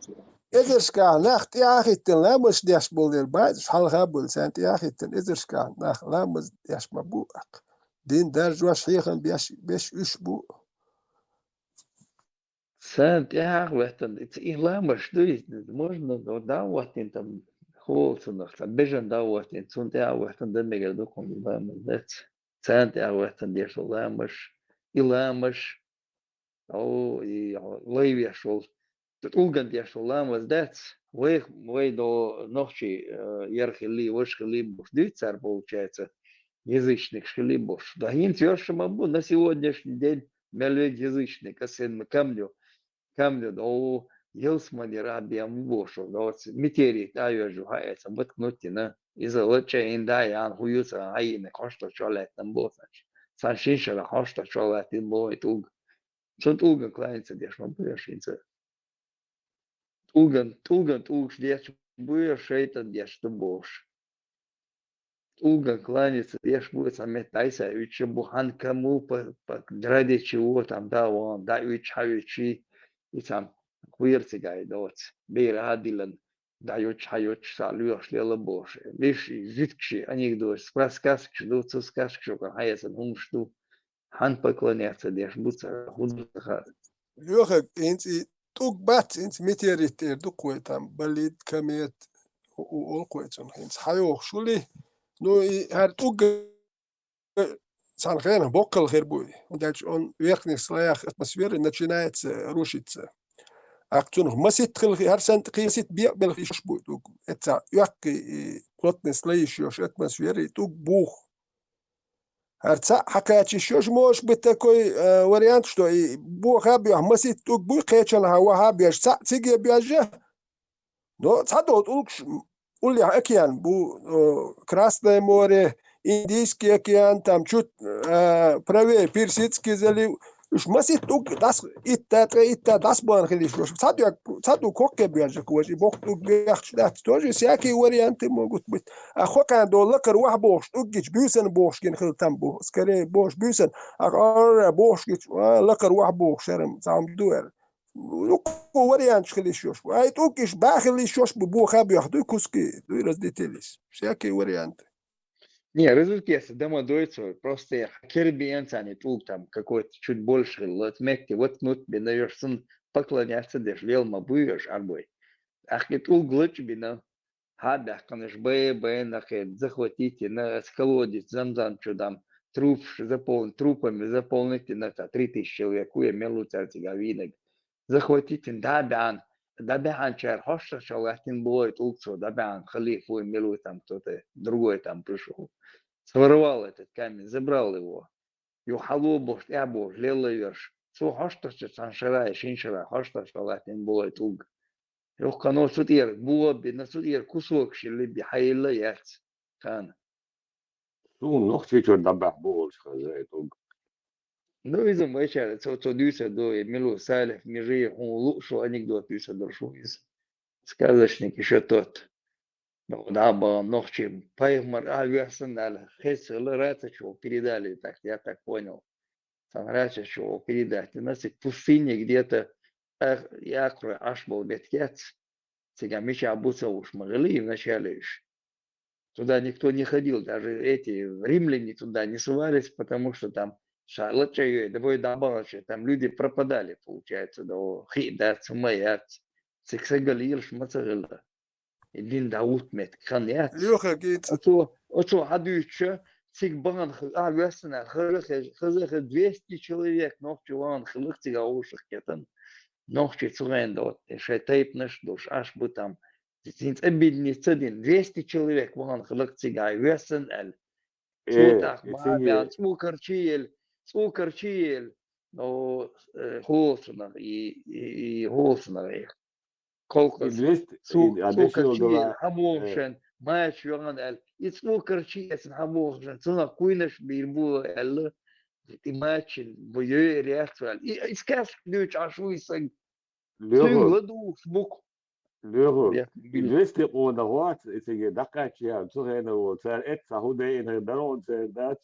эзаршкахь нах тӀехьа а хӀиттина ламазаш деш болу дела, баьзаш хьалха а болу, царна тӀехьа а хӀиттина эзаршкахь нах ламаз деш ма бу аккха. Дин даржош, хьехам беш, беш уьш бу. Царна тӀехьа а хӀиттина, и ламазаш ду, можно, дӀа а хӀиттина там, Кхолцунах цхьа бежан дӀа а ваттийна, цунна тӀе а ваттийна, дан мегар ду кхунна ламаз дац. Царна тӀе а ваттийна деш дола ламазаш, и ламазаш, о, и лай веш вола, тӀулган деш дола ламаз дац. Вай, вай до нохчий, э, яр хилли, ваш хилли буш дуьйцу цар, получается, язычникаш хилли буш. Да хӀинца йош ма бу, на сегодняшний день мел вега язычник, а сен камню, камню, до ялсмани рабиям бошо, до метеорит а йожу хьаэца, бат кнуттина, иза лача ин да ян хуюца, а ина кошта чолетнам босач. Сан шиншара кошта чолетин бой тулг. Цун тулган кланица деш ма буя шинца. Тулган, тулган тулгш деш буя шайтан деш ду бош. ТӀулган кланяться деш бу, цхьа метта айса уьдча бу, хьан кому по, по, ради чего там, да, вон, да, уьдч, хьа уьдчи, и цхьа хуйр цигай доц, бер хьадилан, да, уьдч, хьа уьдч, са лоьхш лела бош. Виш, житкши, анекдот, спра-, сказкаш ду, цу сказкаш, хьаясан хумш ду, хьан поклоняться деш бу, ца худ ха. Лёха, инц и тӀуг бац, инц метеорит эр ду кхой там, болид, комет, у, у, ол кхой цун, инц хьайохуш ули. Ну, и хӀар тӀуг цхьана хенах боккхал хир буй. Дальше он в верхних слоях атмосферы начинается рушиться. Ах цунах масит хил, хӀар сан кхесит бекъ бел хиш буй тӀуг. Эца уякки и плотный слои йош атмосферы, тӀуг бух. ХӀар цхьаъ хьакхача йиш йолуш, может быть, такой, э, вариант, что и боха а боьха маситта тӀуг буй, кхечанхьа ваха а боьжа, цхьаъ циге боьжа. Но цхьадолу тӀулгаш уллехь океан бу, э, Красное море, Индийский океан, там чуть, э, правее Персидский залив. Уьш маситта тӀуг дас итта, ткъе итта дас бан хила йиш йолуш. Цхьа доьг, цхьа тӀуг хӀокхе боьжа, кхочу, и боккха тӀуг бехча дац. Тоже всякие варианты могут быть. А хӀокхаьрна долу лакхара ваха бохуш, тӀуггича буьйсанна бохуш гина хила там бу. Скорее бохуш буьйсанна, а къара бохуш гича, а, лакхара ваха бохуш, шарам, цхьа хӀума ду аьлла. Ну, кхо варианташ хила йиш йолуш бу. Ай, тӀуггиш баха хила йиш йолуш бу, боха а боьха дуй, куски дуй, разлетелись. Всякие варианты. Не, разлететься дома дойцо, просто я кербиен цани тӀулг там какой-то чуть больше хила, вот метте, вот кнут бина, йош цун поклоняться деш, лел ма буй йош арбой. Ахки тӀулг лача бина, хьа баьхканаш бай, бай нахе, захватить, на, с колодец, замзам чу дам, труп заполнить, трупами заполнить, на, та три тысячи человек, уе мел лу цаьрцига вийнаг. Захватить, да, бян, да, бян чар, хьошта чалгатин бой, тулцо, да, бян, халиф, уе мел лу там кто-то, другой там пришёл. Своровал этот камень, забрал его. Юха хьало бохуш, тӀаьхьа бохуш, лелла верш. Цо хьоштарча цхьана шарахь, шин шарахь хьоштарча латтийна болу тӀулг. Юха кхано цу тӀера бо а бина, цу тӀера кусок шилли би хьайилла яц. Хана. Суна нохчийчуьра дӀабаьхьа бу олуш хаза и тӀулг. Ну, иза вайчара цо, цо дуьйцур ду, и Милу Салих, Межи, хьуна луъу шу анекдот дуьйцур ду шу иза. Сказочник ещё тот. Ну, да, бан нохчий пайхамар а весан аьлла, хеза хилла рацачу передали, так, я так понял. Сан рацачу передать дина, циг пустыне где-то, ах, якхрой Ӏаш болу бетиг яц. Цига мича бу ца вуш ма гӀили вначале уьш. Туда никто не ходил, даже эти римляне туда не совались, потому что там ша лачкъа йой, да бой дӀабахача, там люди пропадали, получается, да, хи дац, ма яц. Цига са галийлаш ма ца гӀилла. И дин дӀахӀутту меттиг хан яц. Лоьхург иза. Оцо, оцо хьадуьйцуша, цига бахана х-, а, вессана, хаза хеза, хаза хеза двести человек нохчий вахана хиларх цига вовшах кетан. Нохчий цу гӀен доцу, шайн тайпанаш а долуш, Ӏаш бу там. Цуьнца объединиться дина, двести человек вахана хиларх цига, вессана аьлла. Э, Цо тӀаккха и ма циге баьлла, цӀу карчий елла, цӀу карчий елла, но, э, хӀолцунах, и, и, и хӀолцунах, и. Колхоз. И двести, цу, и, а, цу дешил карчий дала, хьан боху э, шен, маьрша йогӀан аьлла. И цу карчий эцна хьан боху шен, цунах куйнаш бийр бу аьлла. И маьршин бу йойр яц аьлла. И, и сказка дуьйцу Ӏаш ву и саг. Лоьху. Цуьнга ладугӀуш бу-кх. Лоьху. Бехк И бил. Двести къона гӀоц, и циге дӀакхаьчча яра, цу хенахь волу. Цара эццахь хӀун дайина, дарон церан дац.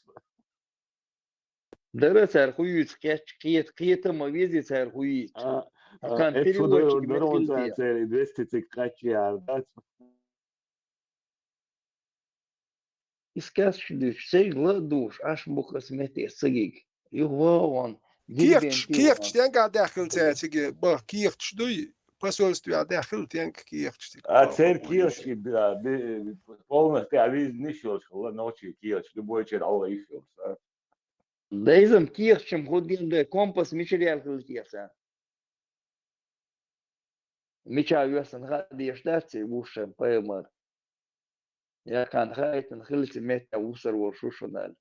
Дара цара хуьйцу кхетча, кхета, кхета ма вези цара хуьйцу. А, а, Кхана эццахь переводчик дарон, дарон меттиг цара, церан двести цига кхаьчча яра дац. И сказочка дуьйцу, церан ла а дугӀуш, Ӏаш бу-кх аса метте аса ца гиг. Юха вогӀун, кехаташ, дербенте кехаташ вогӀун. Стенга даьхкина цара цига, бах, кехаташ дуй? посольстве а да хилла тенк кехаш цига. А церковь кехаш, да, полностью а виза не щелчила, ночи кехаш, любой чер Аллах их щелчил. Дайзам кехчам худгин да компас мичарял хилла кеса. Мича весан ха деш дац и вушам паймар. Я кан хайтан хилти метта усар вор шушунал.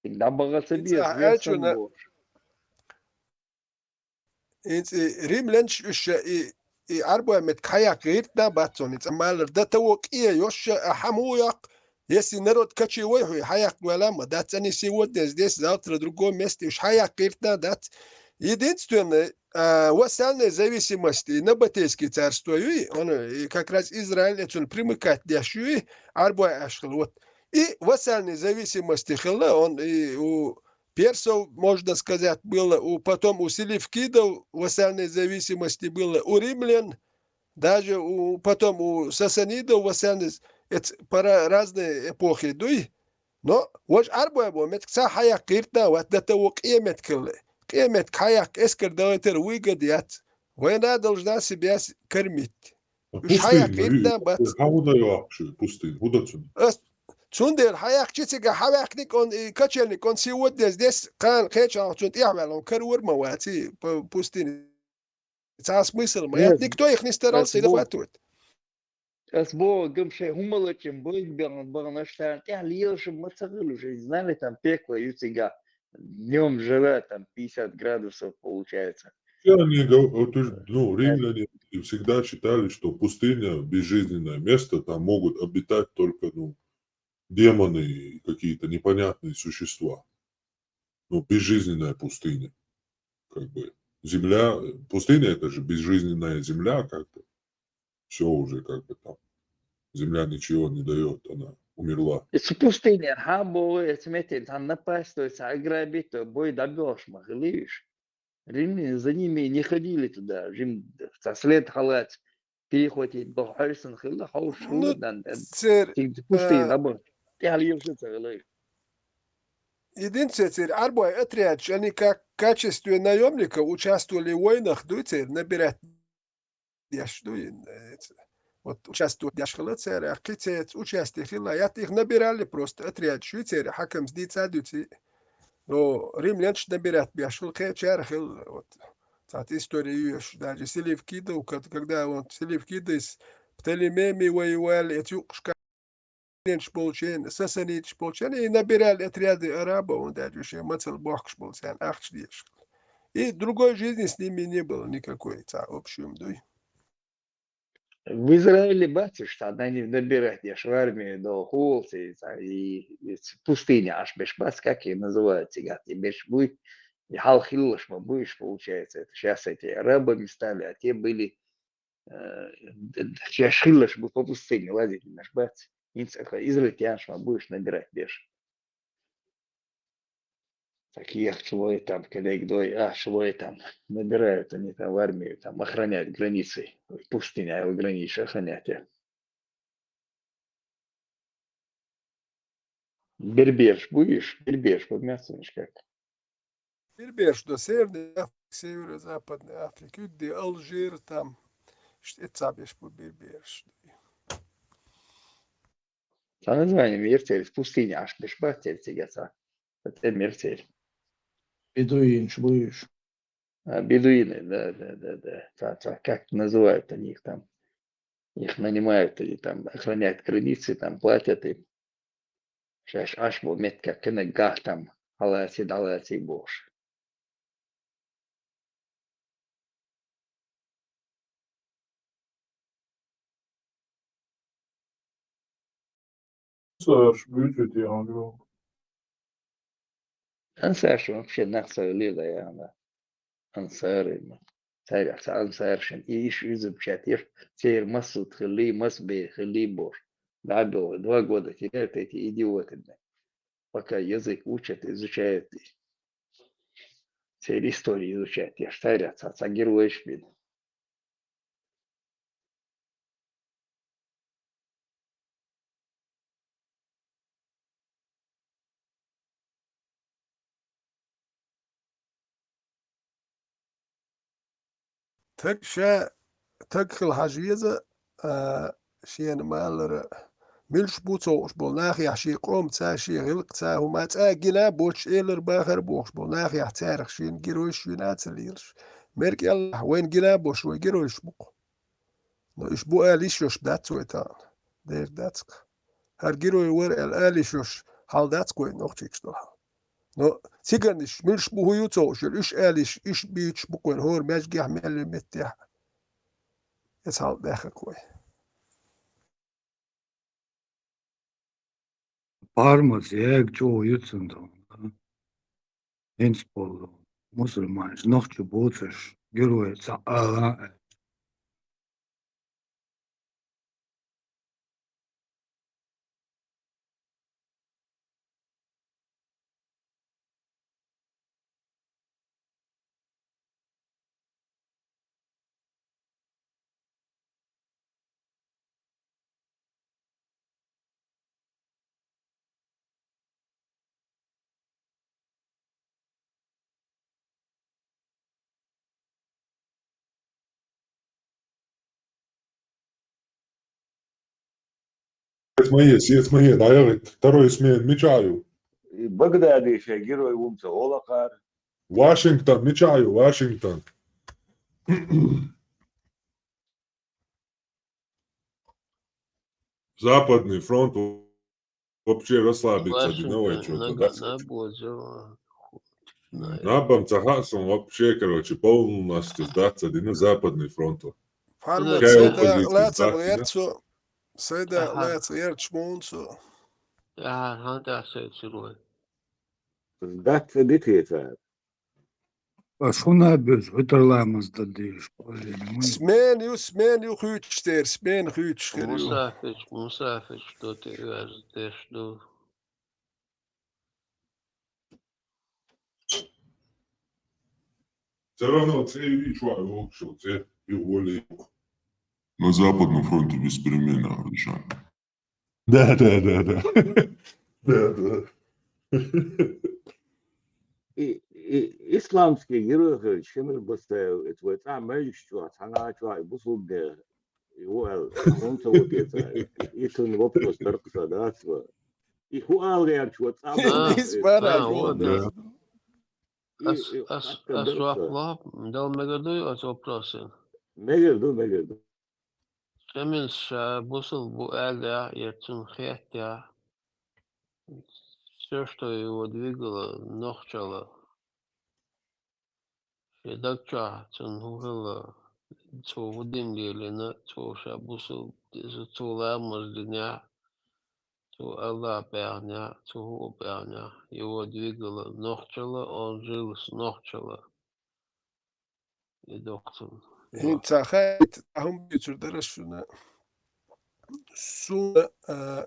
Дабагаца Инца биес хьаьчуна- весан бош. Инца и римлянаш уьш и, и Ӏарбой мет хьаяккха гӀиртна баццо, инца малар да таво кӀе йош а хьаму яккха, если народ качи вой хьуй, хьаяккха вала ма дац, они сегодня здесь, завтра в другом месте, уж хьаяккха гӀиртна дац. Единственное, а, вассальной зависимости, набатейский царство юй, он и как раз Израиль, это он примыкать дящ юй, Ӏарбой ашхал, вот. И вассальной зависимости хила, он и у персов, можно сказать, было, у, потом у селевкидов вассальной зависимости было, у римлян, даже у, потом у сасанидов вассальной, это пора разные эпохи дуй. Но вож Ӏарбой бо, мет ца хьаяккха гӀиртна, вот до того кӀе мет килла. КӀе мет хьаяккха эскар дагӀитар выгода яц. Война должна себя с-, кормить. А Уж хьаяккха пустыня, гӀиртна бац. а худа вообще, пустыня, худа цуна. Ас-, цундела хьаяккха чи цига хьаваьккхник он, и качельник он сегодня здесь, кхана кхеча цун тӀехваьлла, он карур ма ваци, п-, пустыня. Ца смысл ма, Нет, никто их не старался это бо- захватывать. Ас бо гам шей хумалачим бой беган багнаш тан тя лиел шим ма цагыл уже, знали там пекло ю цига. Днём жара там пятьдесят градусов получается. Все они, гов- вот, уж, ну, римляне всегда считали, что пустыня, безжизненное место, там могут обитать только, ну, демоны и какие-то непонятные существа. Ну, безжизненная пустыня. Как бы земля, пустыня — это же безжизненная земля, как бы. Все уже как бы там. Земля ничего не дает, она умерла. Эцу пустыня хьа бо, эцу метель там напасть, то есть ограбить, то бой добьёшь ма хилиш. Римляне за ними не ходили туда, жим ца след халать, перехватить, бо хайсан хила, хауш Ну, хила дан, цер, тинг пустыня э, да бо. Тя лиел шим цагыл. Единственное, цер Ӏарбой отряд, они как в качестве наемников участвовали в войнах, дуй цер набирать деш, дуй, э, ц-, вот участвовать деш хила цер, а кхи цец участие хила, я их набирали просто отряд, шу цер, хакам сдица дюци. Но римлянаш набирать беш хила, кхечар хила, вот. Цат история юеш, даже Селевкидов, кад-, когда он Селевкиды с Птолемеями воевали, эти юкъшка- Римлянаш болчен, сасанидаш болчен, и набирали отряды арабов, он даже ещё мацал бохкаш болчен, ахча деш. И другой жизни с ними не было никакой, ца, в общем, дуй. В Израиле бациш, та они набирать деш в армию до Хуолси, та и, и ц-, пустыня аш беш бац, как и называют цига, и беш буй, и хал хиллаш ма буйш, получается. Это щас эти арабами стали, а те были, э, д-, д-, щас хиллаш бы по пустыне лазить, наш бац. Инц, это израильтянш ма буйш набирать деш. Так я шло и там, коллег дой, а, шло и там. Набирают они там в армию, там охранять границы. Пустыня, его границы охранять. Берберш будешь? Берберш, помнятся, как? Берберш до Северной Африки, Северо-Западной Африки, где Алжир, там, что это беш по берберш. По названию мерцель, пустыня аш беш бахтель цигаса. Это мерцель. Бедуинш будешь? А, бедуины, да, да, да, да. Та, та, как называют они их там? Их нанимают, они там охраняют границы, там платят им. Сейчас аж бо метка кенек гах там, халаси, даласи бош. Саш, бюджет я говорю. Ансар вообще нахса лила я, да. Ансар има. Царь, ансар шин. И иш изучать, иш цер масут хили, мас бе хили бош. Да, было два года теряют эти идиоты, да. Пока язык учат, изучают. И цер историю изучать. Я старятся, ца герои шпин. Таг ша, таг хила хьажа веза, а, шена ма-аллара, милаш бу ца хууш болу нахехь шен къомаца, шен гӀиллакхца хӀума цӀа гина а боцуш, элар бахар а бохуш болу нахехь царах шена геройш вина а ца лелаш. Мера кӀелахь, вайна гина а боцуш, вай геройш бу-кх. Но уьш бу ала йиш йолуш дац вай тахана. Дера дац-кх. ХӀара герой вара аьлла ала йиш йолуш хьал дац-кх вай нохчийчу долу хьал. Но цигарнаш милаш бу хӀун ю ца хууш, уьш ала йиш, уьш буьйцуш бу-кх вайна хӀора маьждигехь мел йолу меттехь. Эцхьалла даьхна-кх вай. Пармас яга чӀогӀа ю цуьнан тхуна, да? ХӀинца болу мусульманаш нохчо боцуш, герой ца ала а аьлча. Сецамае, сецамае, дӀаяхийта, второй смена мичахь ю? Багдаде шайн герой ву-м ца олу кхара. Вашингтон, мичахь ю, Вашингтон? Западный фронт вообще расслабиться, Вашингтон, дина вай чё-то, нага-, да? Набозова, хуй знает. Набам ца хаьа сан вообще, короче, полностью сдаться дина Западный фронту. Фармат, Кхел сайда оппозицию лаца сдать дина. Герцу, сайда Аха. Лаца герчу мунцу. Аха, хьан тӀехь сайда сируй. Сдаться дитий цара? Аш хӀунда а беза, хӀуьтар ламаз дан дезаш, къойлина вуй. Смена ю, смена ю хуьйцуш дера, смена хуьйцуш хир ю. Мусафирш, мусафирш ду те оьзда деш ду. Всё равно цӀе ю, и чуьра вокшу, цӀе ю, воли. На Западном фронте без перемен, а, решаем. Да, да, да, да. Да, да. И, и, исламский герой хилча, Шемил Басаев, это вай цӀа меллига чохь, цхьана а чохь, и бусулба ден, и ву аьлла, хӀунда ца ву те цара? И цунна вопрос дара-кх сан, дац ван. И хӀун ала гӀерташ ван цӀа А, меллига? Ис бара а, а, вот, да. И, ас, и ас, хаттар ас дара-кх сан. Вопрос, дала мегар дуй оцу вопросана? Мегар ду, мегар ду. Шемилс ша бусулба ву аьллехь, я цунна хеттехь, всё, что его двигало, нохчалла. Шен даг чохь цунна хӀун хилла, цо хӀун дин лелийна, цо ша бусулба, цо ламаз динехь, цо Аллах баьхнехь, цо хӀуъа баьхнехь, его двигало нохчалла, он жил с нохчалла. И доккха цунна. ХӀинца хаийта, хӀума буьйцур дара шуна. Суна, а,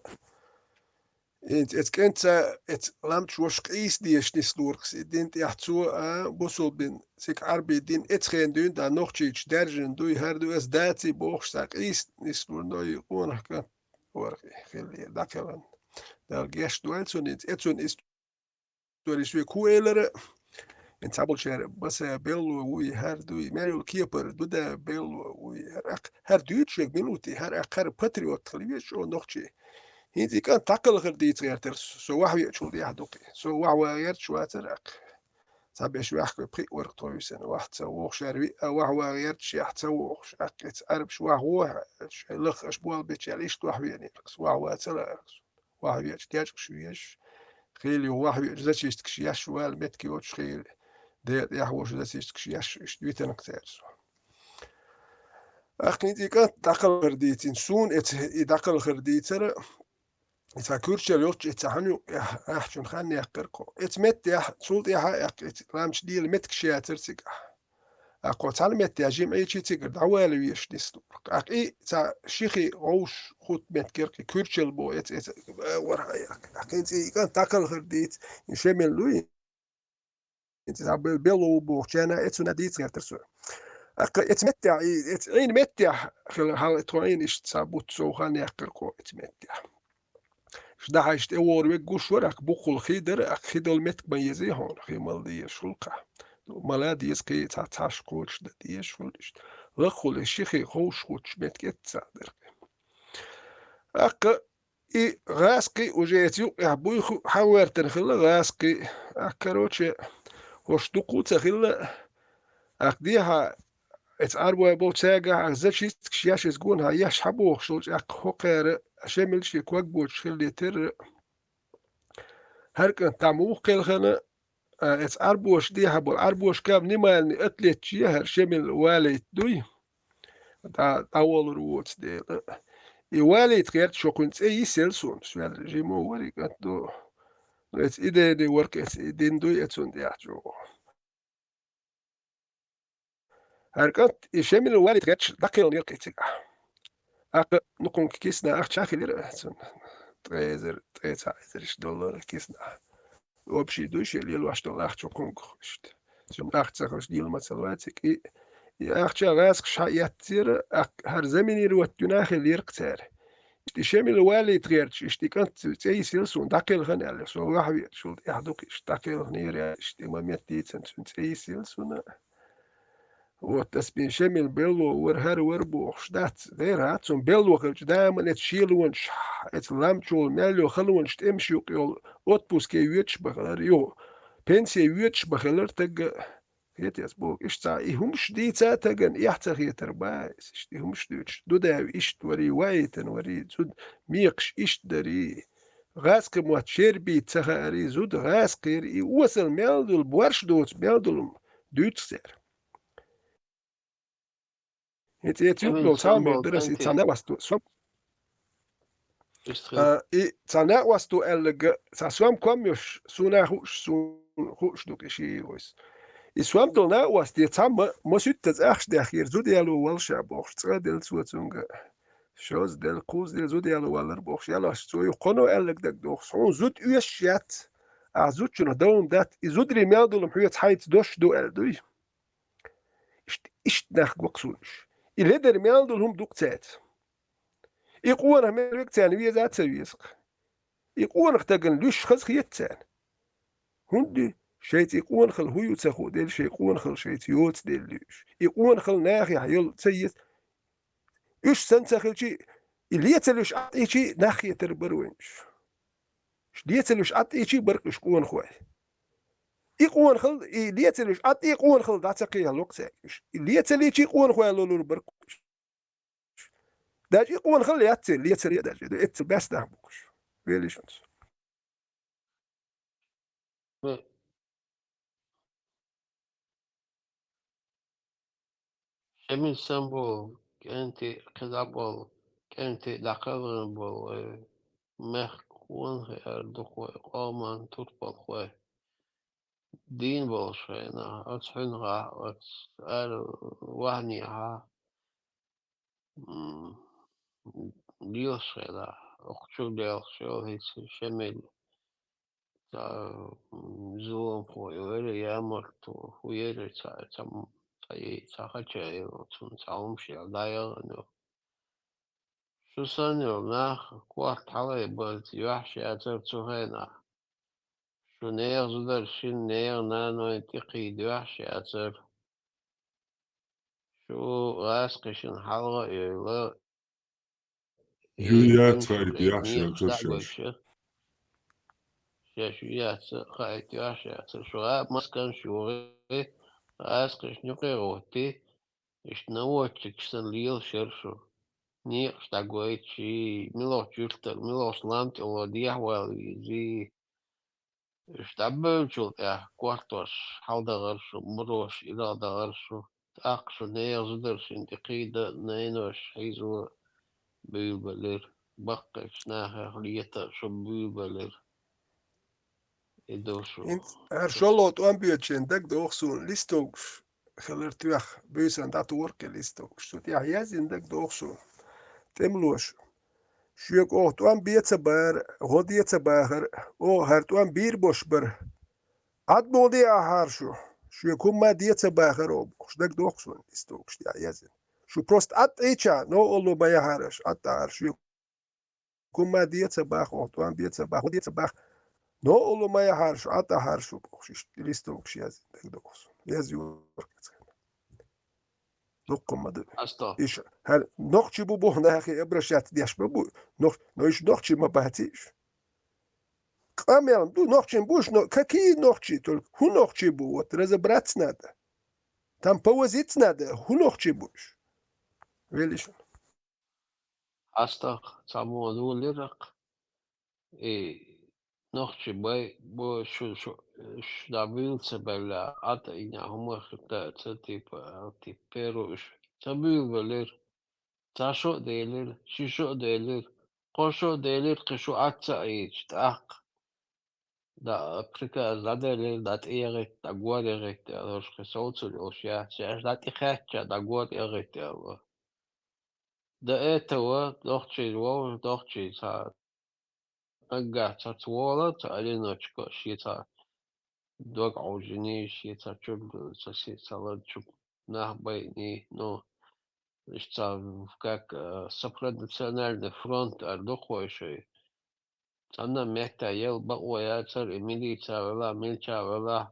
хӀинца эцу кӀентца, эцу ламчу ваша къийса дезаш нислур-кх и дин тӀехь цо, а, бусулба дин, цига Ӏарбийн дин эцу хенахь дуьйна, да, нохчийчу даьржина дуй, хӀара ду ас даций бохуш, цхьа къийса нислур, но и къонах кӀант вара хиллера, дӀакхелхина. Дала гечдойла цунна хӀинца, эцунна ис Ториш ве ку элара, ин цхьаболчара баса белло вуй, хӀара дуй, мел йолу кепара ду да белло вуй, хӀара акх, хӀара дуьйцу шега минуте, хӀара акх, хӀара патриот хила веза чӀогӀа нохчи. ХӀинца и кӀант дӀакхалхар дийца гӀертара, со вахьа веачул тӀехь ду кхин. Со вахьа ван гӀерташ вацара акх. Цхьаберш ваьхкой пхиъ вара тхо висина, вахьа ца вогӀуш, хӀара виъ а вахьа ван гӀерташ яхь ца вогӀуш, акх, эца Ӏарбаш вахьа вогӀу, шайн лаха аша болх бечу аьлла, иштта вахьа веанера, вахьа ван ца лаара. Вахьа веача дечкъаш везаш, хийла юха вахьа веача зачисткаш еш вала меттиг йоцуш хийла. Декъа тӀехь вуш зачисткаш еш, иштта витанкх цаьрца. Аккхин цӀий кӀант дӀакхалхар дийцина, суна эца и дӀакхалхар дийцара, и цхьа куьрчал йолчу, и цхьа хьан юкъ ахь-, ахьчун хан яьккхира кхо. Эца меттехь, цул тӀаьхьа а аьккха, эца ламчу дийла меттигаш яцара цигахь. Аккхо цхьана меттехь жимӀичи цигара дӀавала везаш нислур. Аккха и цхьа шихи гӀовш хӀутту меттигера кхин куьрчал бо эца, эца, а, вархьа яккха. Аккхин цӀий и кӀант дӀакхалхар дийца, и шемел луй. ХӀинца цхьа бел-, белла ву бохучарна, эцунна дийца гӀертара со. Аккха эца меттехь, и, эца Ӏийна меттехь, хила хьала тхо Ӏийна иштта цхьа бутт сов хан яьккхира кхо эца меттехь. Ш дахьа иштта тӀе вогӀур вег гуш вара, аккха буккхул хи дара, аккха хи долу меттиг ма езий хьуна, хи мала дезаш хуьлу кхахь. Мала деза кхин цхьа цхьаш кхочуш дан дезаш хуьлу иштта. Лаххули шихи ховш хуч мет кеццах дерхи. Акка и гӀаскхи уже эц юкъехь буй ху-, хьан вертан хилла гӀаскхи. Акка, короче, хӀорш дукха ца хилла. Акка дехьа эц Ӏарбой болчу цаьргахь а зачисткаш еш иза гонахьа еш хьан бохуш долчу аккха хӀокхара Шемил шен ког боцуш хилла терра. ХӀара кӀант дӀа муха кхелхана, а, эца Ӏарбоша дехьа болу, Ӏарбошка внимание отвлечь е хӀара Шемил Валит дуй, дӀа-, дӀаволур воцу дела. И Валит гӀерта шо кхуьнан цӀе йиселла суна, соьлла жимо вара и кӀант ду. Ну, эца идея ду вара, эца и дин дуй, эцунна тӀехь чӀогӀа. ХӀара кӀант и Шемил Валит гӀерташ дӀакхелхинера кхин цигахь. Аккха, ну, кхунка кисна ахча хилира цунна. Ткъе эзар, ткъе цхьа эзарш доллар кисна. Общий дуй шен лелош долу ахча кхунка иштта. Цунна ахча ца хуьлуш дийла ма ца лоций и, и ахча гӀаскхаша хьаэццера, аккха хӀара заминировать дуьйна хилира-кх цара. И Шемил Валит гӀерташ, иштта и кӀант цӀе йисира суна, дӀакхелхина аьлла, со ваха веачул тӀаьхьа ду-кх иштта, дӀакхелхинера аьлла, иштта и момент дийцина цуьнан цӀе йисира суна. Вот, ас бен Шемил белло вара, хӀара вара бохуш дац, дера, цунна белло хилча, дама эца шелонаш, эца лам чу мел йолу халонаш тӀемаш юкъа йолу отпуске воьдуш бан хилар, юха пенсие воьдуш бан хилар тагга. Хетий ас боху, иштта цхьа и хӀумаш дийца а тагана эхь ца хетар бан, иштта и хӀумаш дуьйцуш. Ду дев иштта варий, ваийтина варий, зуда мекхаш иштта дарий. ГӀаскхи мотт шербийта ца хаарий, зуда гӀаскхера, и осал мел долу, борш доцу мел долу дуьйцу цара. ХӀинца эца юкъа долу цхьа мер дара ас и цхьа накъост ду. Сом-, а, и цхьа накъост ду аьлларг, цхьа сом ком йолуш, суна хууш, суна хууш ду-кх и ши вайс. И сом долу накъост, и цхьамма, масуьттаза ахча даьхкира, зуда яло валла ша бохуш, цкъа а делла цо цуьнга. Шозза делла, кхузза делла зуда яло валлара бохуш, ялош цо юха кхано аьлларг дагадогӀу. Хьуна зуда оьшуш яц, ахь зудчунах дан хӀума дац, и зударий мел долу хьоьца хьайца дош ду аьлла дуй. Иштта, иштта нах го-кх суна уьш. И ледара мел долу хӀума ду-кх цаьрца. И къонах мел вега царна веза а ца веза-кх. И къонах тагана луьйш хаза хета царна. ХӀунда ду? Шайца и къонахалла хӀун ю ца хууделла, шайн къонахалла шайца йоцу делла луьйш. И къонахалла нахехь йолу ца еза. Уьш санна ца хилчи, и лецалуьш Ӏад ийчи нах хетар бара вайна уьш. Уьш лецалуьш Ӏад ийчи бара-кх уьш къонахой. И къонахалла, и лецалуьш Ӏад и къонахалла дӀа ца кхехьало-кх цаьрга уьш. И лецалийчи къонахой лолур бара-кх уьш. Даже и къонахалла яц церан, лецале а даже. Эццал баьс нах бу-кх уьш. Велий шуна со. Шемил санна болу, кӀентий кхидӀа болу, кӀентий дӀакхелхина болу вай мехкан къонахий ара ду-кх вай, къоман турпалхой. Дийна болуш хенахь, оцу хьуьнхахь, оцу ара вахнехьа, м, лелаш хенахь, окху чу лелхаш йолу хӀинца Шемил. Цхьа, м, зуламхо ю вара, ямартло, хӀун яра, цхьа, цхьа, цхьа, цхьа хача йолу, цунна цхьа хӀумаш яла дӀаяхана йолу. Шу санна йолу нах корта хьалха база юьхьаш яцара цу хенахь. Шу нехан зударшна, нехан нанойн тӀекхийда юьхьаш яцара. Шу гӀаскхишна хьалха а йойла, Ю яц хаийта яхьаш яцара шаьш. Шаьш ю яц хаийта яхьаш яцара. Шу гӀа-, масканаш юхий, гӀаскхишна юкъе гӀоттий, иштта наводчикаш санна лелаш яра шу. Некъаш дӀагойтий, милохчу юьртара, милохчу лам тӀехула дехьавала везий. Уьш дӀабевллачул тӀаьхьа кортош хьаладахара шу, мурош ирахь дахара шу, тӀаккха шу нехан зударшна тӀекхийда, найнош хьийзо буьйлабелира, баккхийчу нахах лета шу буьйлабелира. И ду шу. ХӀинца хӀара шолгӀа тӀом боьдучеран дагадогӀу суна листовкаш хилар тоьхна, буьйсанна дӀатухура-кх и листовкаш. Цу тӀехь яздина дагадогӀу суна. ТӀемалоша. Шоьга оха тӀом бен ца бахара, гӀо ден ца бахара, оха хӀара тӀом бийр болуш бара. Ӏад муха де ахьара шу? Шоьга хӀумма ден ца бахара оха бохуш, дагадогӀу суна листовкаш тӀехь яздина. Шу просто Ӏад тӀаийча, новкъарло ма яхьара аша, Ӏад тӀаьхьара шоьга. ХӀумма ден ца баха оха, тӀом бен ца баха, гӀо ден ца баха. Новкъарло ма яхьара шу, Ӏад тӀаьхьара шу бохуш, иштта листовкаш яздина дагадогӀу суна. Язйора-кх цхьаьна. дуккха ма ду. Астагь. Иш хӀара нохчий бу боху нахе обращаться деш ма бу. Нох-, но иш нохчий ма бац иш. Къамел ду, нохчий буш, но какие нохчий, только хӀун нохчий бу, вот разобраться надо. Там повозиться надо, хӀун нохчий бу иш. Велиш. Астагь, цхьаммо дулиракх. И нохчий бай, бо шу, шу, шу дӀабуьйлу ца белла, Ӏад а йина хӀума хир дац, типа, типа, перо уьш ца буьйлабелира. Цхьа шо а делира, ши шо а делира, кхо шо а делира, кхин шу Ӏад ца Ӏийча, тӀаккха. Да, приказ дӀаделира, дӀатӀеягӀитта, дӀагоръягӀитта, аьлла, уьш кхин совцур йолуш яц, шаьш дӀатӀехаьчча, дӀагоръягӀитта, аьлла. До этого нохчий вовшах нохчий цхьа наггахь цаца волу, цхьа одиночка, шен цхьа дог Ӏовжиний, шен цхьа чуьра, цхьа си-, цхьа лан чу нах байиний, ну, иштта цхьа, как, э, сопротнациональный фронт аьлла ду-кх вай шайн. Цхьана а метта яла бакъо яцара, и милица велахь, милча велахь,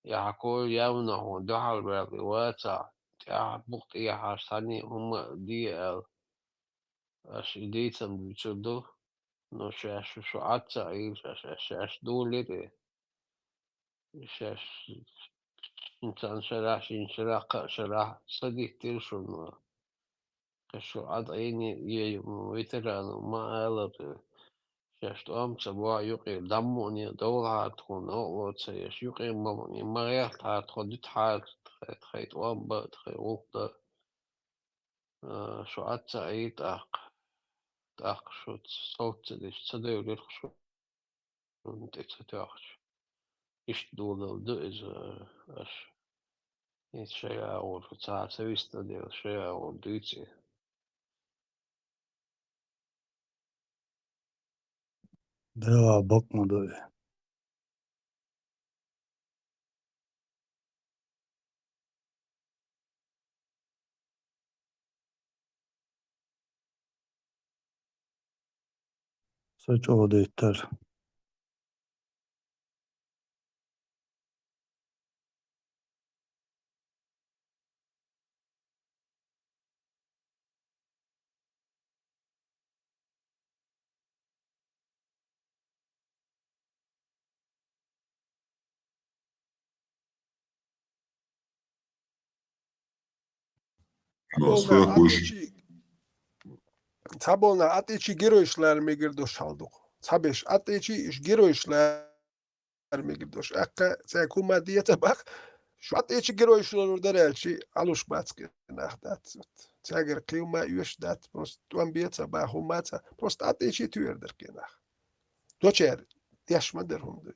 и хьан кхо явно хьуна дуьхьал ваьлла вацахь, тӀаьхьа букъ тӀехьа цхьанна а хӀума а де аьлла. Аша и дийцам дуьйцур ду, но шаьш шу Ӏад ца Ӏийра, шаьш, шаьш, шаьш дулира и. Шаьш шина цхьана шарахь, шина шарахь, кхаа шарахь ца диттира шуна. Кхин шу Ӏад Ӏийний, ветерано ма аллара, шаьш тӀом ца бохьу юкъера, дӀа мукъане а довлахьара тхуна, новкъарло ца еш, юкъе ма мукъане ма гӀертахьара тхо, дитахьара тхайн, тхайн тӀом бан, тхайн гӀуллакх дан. А, шу Ӏад ца Ӏийра тӀаккха. ТӀаккха шу совццалц ца девлира шу. Шуна тӀе ца тоьхча. Иштта долалла ду иза, аша. ХӀинца шайн агӀор ца, ца вистина дела, шайн агӀор дуьйцу и. Дела бакъ ма ду и. Со чӀогӀа диттара. Цхьаболу нах ӀатӀечий, цхьаболу нах ӀатӀечий геройш лара мегар долуш хьал ду-кх. Цхьаберш ӀатӀечий, уьш геройш лара мегар долуш. Аккха цаьрга хӀума де ца баккха, шу ӀатӀечий геройш лур дара аьлча, Ӏалуш бац кхин нах дац. Цаьргара кхин хӀума оьшуш дац, просто тӀом бе ца баккха, хӀума ца, просто ӀатӀечий туьйр дара кхин нах. Дочара деш ма дара хӀума дуй.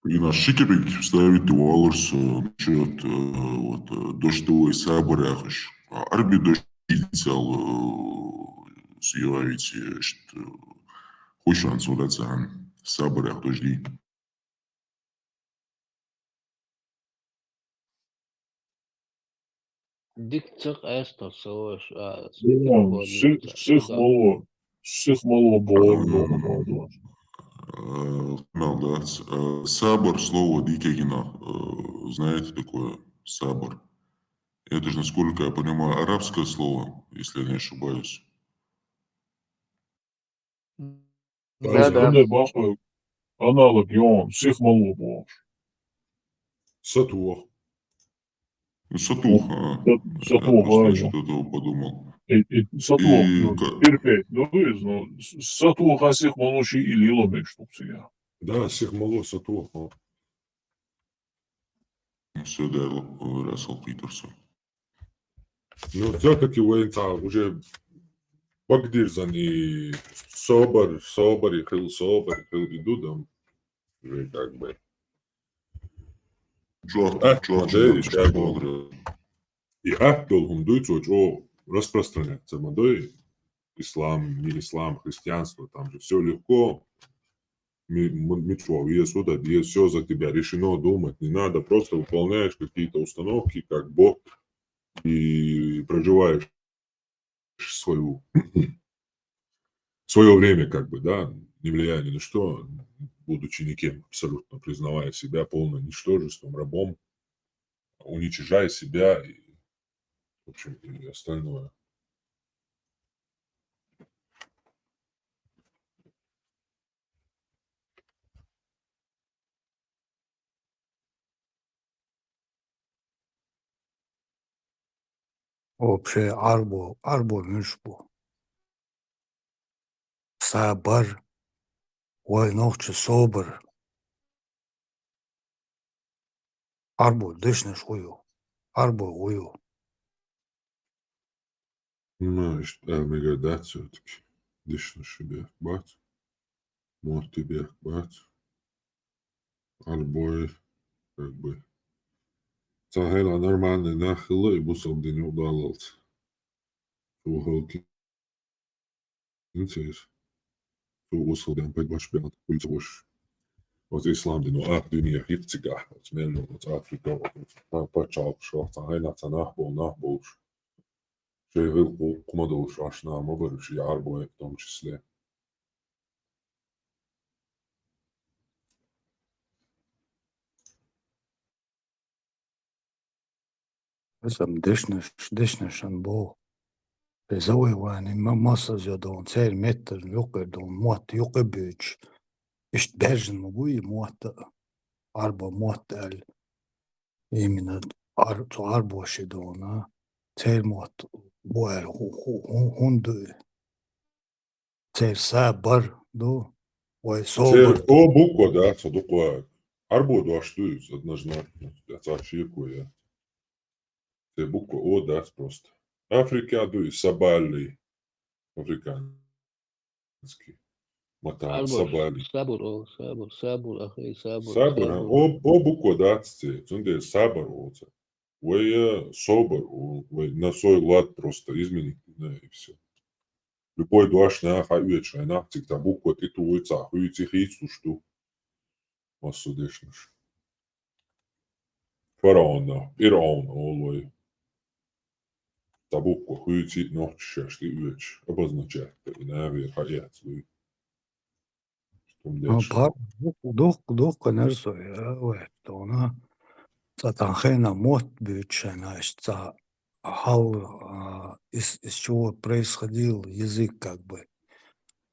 Кхин нах ши кепек вставить валарца насчёт, э, вот, э, дождевой сабар яхаш. А Ӏарби дождь дийцал, э, съявить, э, иштта, э, хуьйшан сурат царна сабар яха дождь. Дика ца къаьста со, а, Димон, сих, сих мало, сих мало боху. Э, мел дац. Э, сабар слово дика гина. Э, знаете такое? Сабар. Это же, насколько я понимаю, арабское слово, если я не ошибаюсь. Да, да. Аналог йоӀ, сих мало бохуш. Сатух. Ну, сатух, а. Са-, сатух, я просто что-то подумал. И, и сатух, и ну, ка- терпеть, ну, ну, с-, сатуха сих мало ши или ломеш, чтоб себя. Да, сих мало сатух, а. Ну, всё, да, раз алкъийтар со. Ну, всё-таки вайн цхьа уже багдирзан и собар, собар и хил, собар и хил и ду дам. Уже как бы. Чё, а, чё, да, чё, и чё, как бы. И ат долу хӀума дуй, цо чӀо распространяться ма дой. Ислам, не ислам, христианство, там же всё легко. Ми-, м-, мича веза, сюда веза, всё за тебя решено, думать не надо, просто выполняешь какие-то установки, как бот, и проживаешь свою свое время, как бы, да, не влияя ни на что, будучи никем, абсолютно признавая себя полным ничтожеством, рабом, уничижая себя и, в общем, и остальное. Вообще, Ӏарбо, Ӏарбо муьш бу? Сабар, вай нохча собар. Ӏарбой дешнаш хӀу ю? Ӏарбой хӀу ю? Ну, иштта аьлла мегар дац всё-таки. Дешнаш бехк бац. Мотт бехк бац. Ӏарбой, как бы. Цхьа хьайна нормальный нах хилла и бусалба дин юкъадаллалц. Цу хӀалкин церс. Цу усалден пай баш бен хуьлуьйтуш. Оцу ислам дино ах дуьне хӀиттигахь, оцу мел оцу Африка, оцу пачхьалкхашкахь, цхьа хьайна цхьа нах бо-, нах болуш. Шайн гӀиллакх кху ма долуш, аш нах ма бара уьш, и Ӏарбой в том числе. Аса дешнаш, дешнашан боху. Шайн завоевание ма-, массаза йо дона, церан меттара юкъара дона, мотт юкъа буьйцуш. Иштта баьржина ма бу и мотт а, Ӏарбо мотт аьлла. Именно Ӏар-, цу Ӏарбоши дона, церан мотт бу аьлла хӀу-, хӀу-, хӀу-, хӀунда ду и? Церан сабар ду, вай собар. Церан о буква дац, цо дукха Ӏарбо дош ду иза, однозначно, цхьа шеко яц. Церан буква о дац просто. Африка ду и сабали. Африканский. Матан Ӏарбош сабали. Сабур, о, сабур, сабур, ахи, сабур, сабур, а? Сабур. О, о буква дац церан, цундела сабар оцу. Вай, э, собар, о, вай на свой лад просто изменить, на, и всё. Любой дош наха хьаоьцуш хьайна, цига цхьа буква тӀетухуй, цхьа хуьйций хийцалуш ду. Массо дешнаш. Фараон, ПирӀаун олу вай. Цхьа буква хуьйций нохчаша шаьш тӀеоьцуш, обозначать, и нагӀера хьаэцалуй. Хьуна деш. А, пхьа-, дукха, дукха, дукха нерсо, я, вай, тхуна. Цкъа тхан хенахь мотт буьйцуш хенахь, иштта цкъа хьал, а, из, из чего происходил язык, как бы.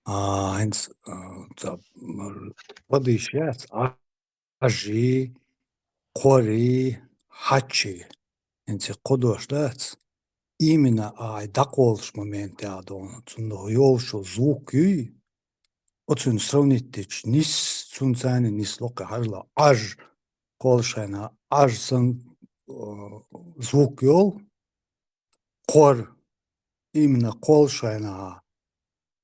А, хӀинца, а, цкъа, м, падиш яц, а, Ӏажи, кхори, хьачи. ХӀинца кхо дош дац. Именно а дӀакхоллуш моментехь дона, цунах йолуш йолу звук юй, оцунна сравнить дича, нис, цунна царна нисло кхин хьарла. Ӏаж, кхоллуш хенахь, Ӏаж санна, э, звук йолу, кхор, именно кхоллуш хенахь,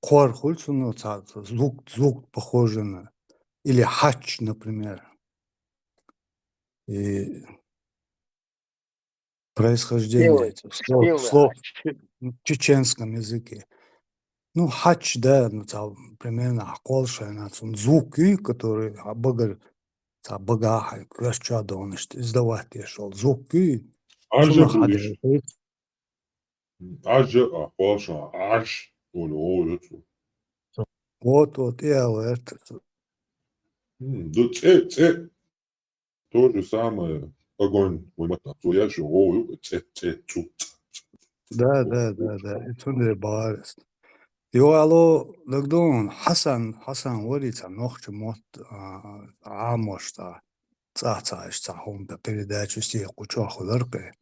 кхор хуьлу цунна цхьа звук, звук похожий на, или хьач, например. И происхождение Белый, этих слов, белый слов хьач. В че-, в чеченском языке. Ну, хьач, да, ну, цхьа, примерно, кхоллуш хенахь цунна звук юй, который, а, багара, цхьа багахь, коьртачохь дона иштта, издавать деш волу звук юй. Ӏажа цунах бу хьан иза. Ӏажа, а, кхоллуш хенахь, Ӏаж, олу, олу цо. Вот, вот, и ала гӀерта цо. М, ду цӀе, цӀе. То же самое, огонь, вай матан, цо еш ю, о, ю, цӀе, цӀе, цу, ц, ц, ц, Да, цу, да, цу. Да, да, и цундела бахара ас. Йо, алло, дагадогӀун, Хьасан, Хьасан вари цхьа нохча мотт, а, Ӏамош цхьа, цхьа, цхьа, иштта цхьа хӀума дан передача стиха кху чохь хуьлар кхе.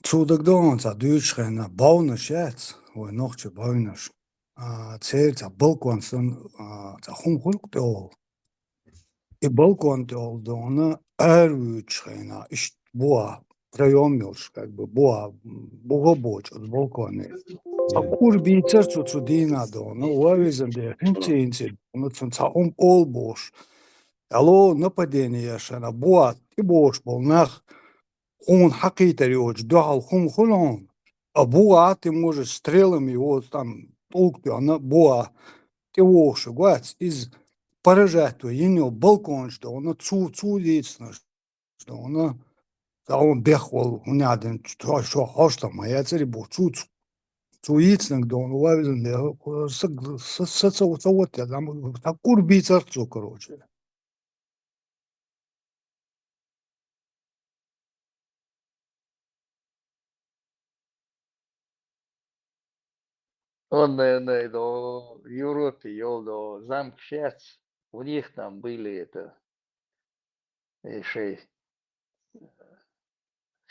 Цо дагадогӀун цхьа дуьйцуш хенахь, бовнаш яц, вай нохча бовнаш. А, церан цхьа балкон санна, а, цхьа хӀума хуьлу-кх тӀехула. И балкон тӀехула дона ара вуьйцуш хенахь, иштта буха, проем йолуш, как бы, буха, буха бочу оцу балконе. Цхьа кӀур бийцара цо цу дийнахь дона, ва везан Дела, хӀинций, хӀинций дона, цунна цхьа хӀума олу бохуш. Алло, нападение еш хенахь, буха тӀебогӀуш болу нах, хьуна хьакхийтар йоцуш, дуьхьал хӀума хуьлу хьуна, а буха, ты можешь стрелами его там тӀулг тоьхна, буха тӀевогӀуш вац, иза поражать вай йина йолу балконаш дона, цу, цу дийцинарш дона, цхьа хӀума бех волу, хӀунда аьлла, шо, шо хьошалгӀа ма яцара бу, цу, цу, цу йийцинарг дона, вай везан Даьла, са, са, са, ца, ца вот я, там, так кур бийцар цо, короче. Он, наверное, до Европе, йол до замка сейчас. У них там были это, э, шесть.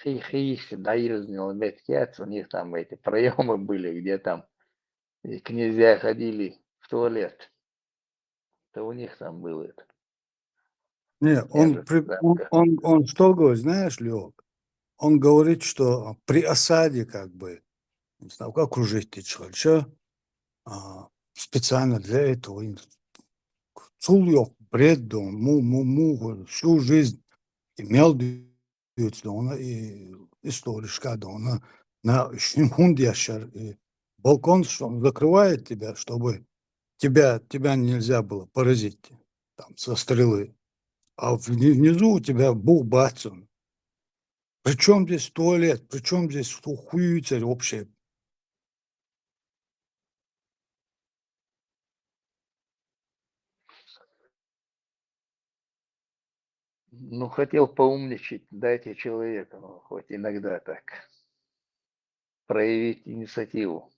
Хи-, хи-, да, и разнил, у них там эти проёмы были, где там и князья ходили в туалет. То у них там было это. Не, он, при-, он, он, он что говорит, знаешь, Лёк? Он говорит, что при осаде, как бы, не знаю, как окружить ты человека, а, специально для этого, и цул йоккха бред да, му, му, му, всю жизнь имел дюйца да, и история шка да, на, на шин хунда яшар, и балкон, что он закрывает тебя, чтобы тебя, тебя нельзя было поразить там со стрелы. А вни-, внизу у тебя бух бацан. При чём здесь туалет? При чём здесь ху-, хуюйцарь вообще? Ну, хотел поумничать, дайте человеку, ну, хоть иногда так проявить инициативу.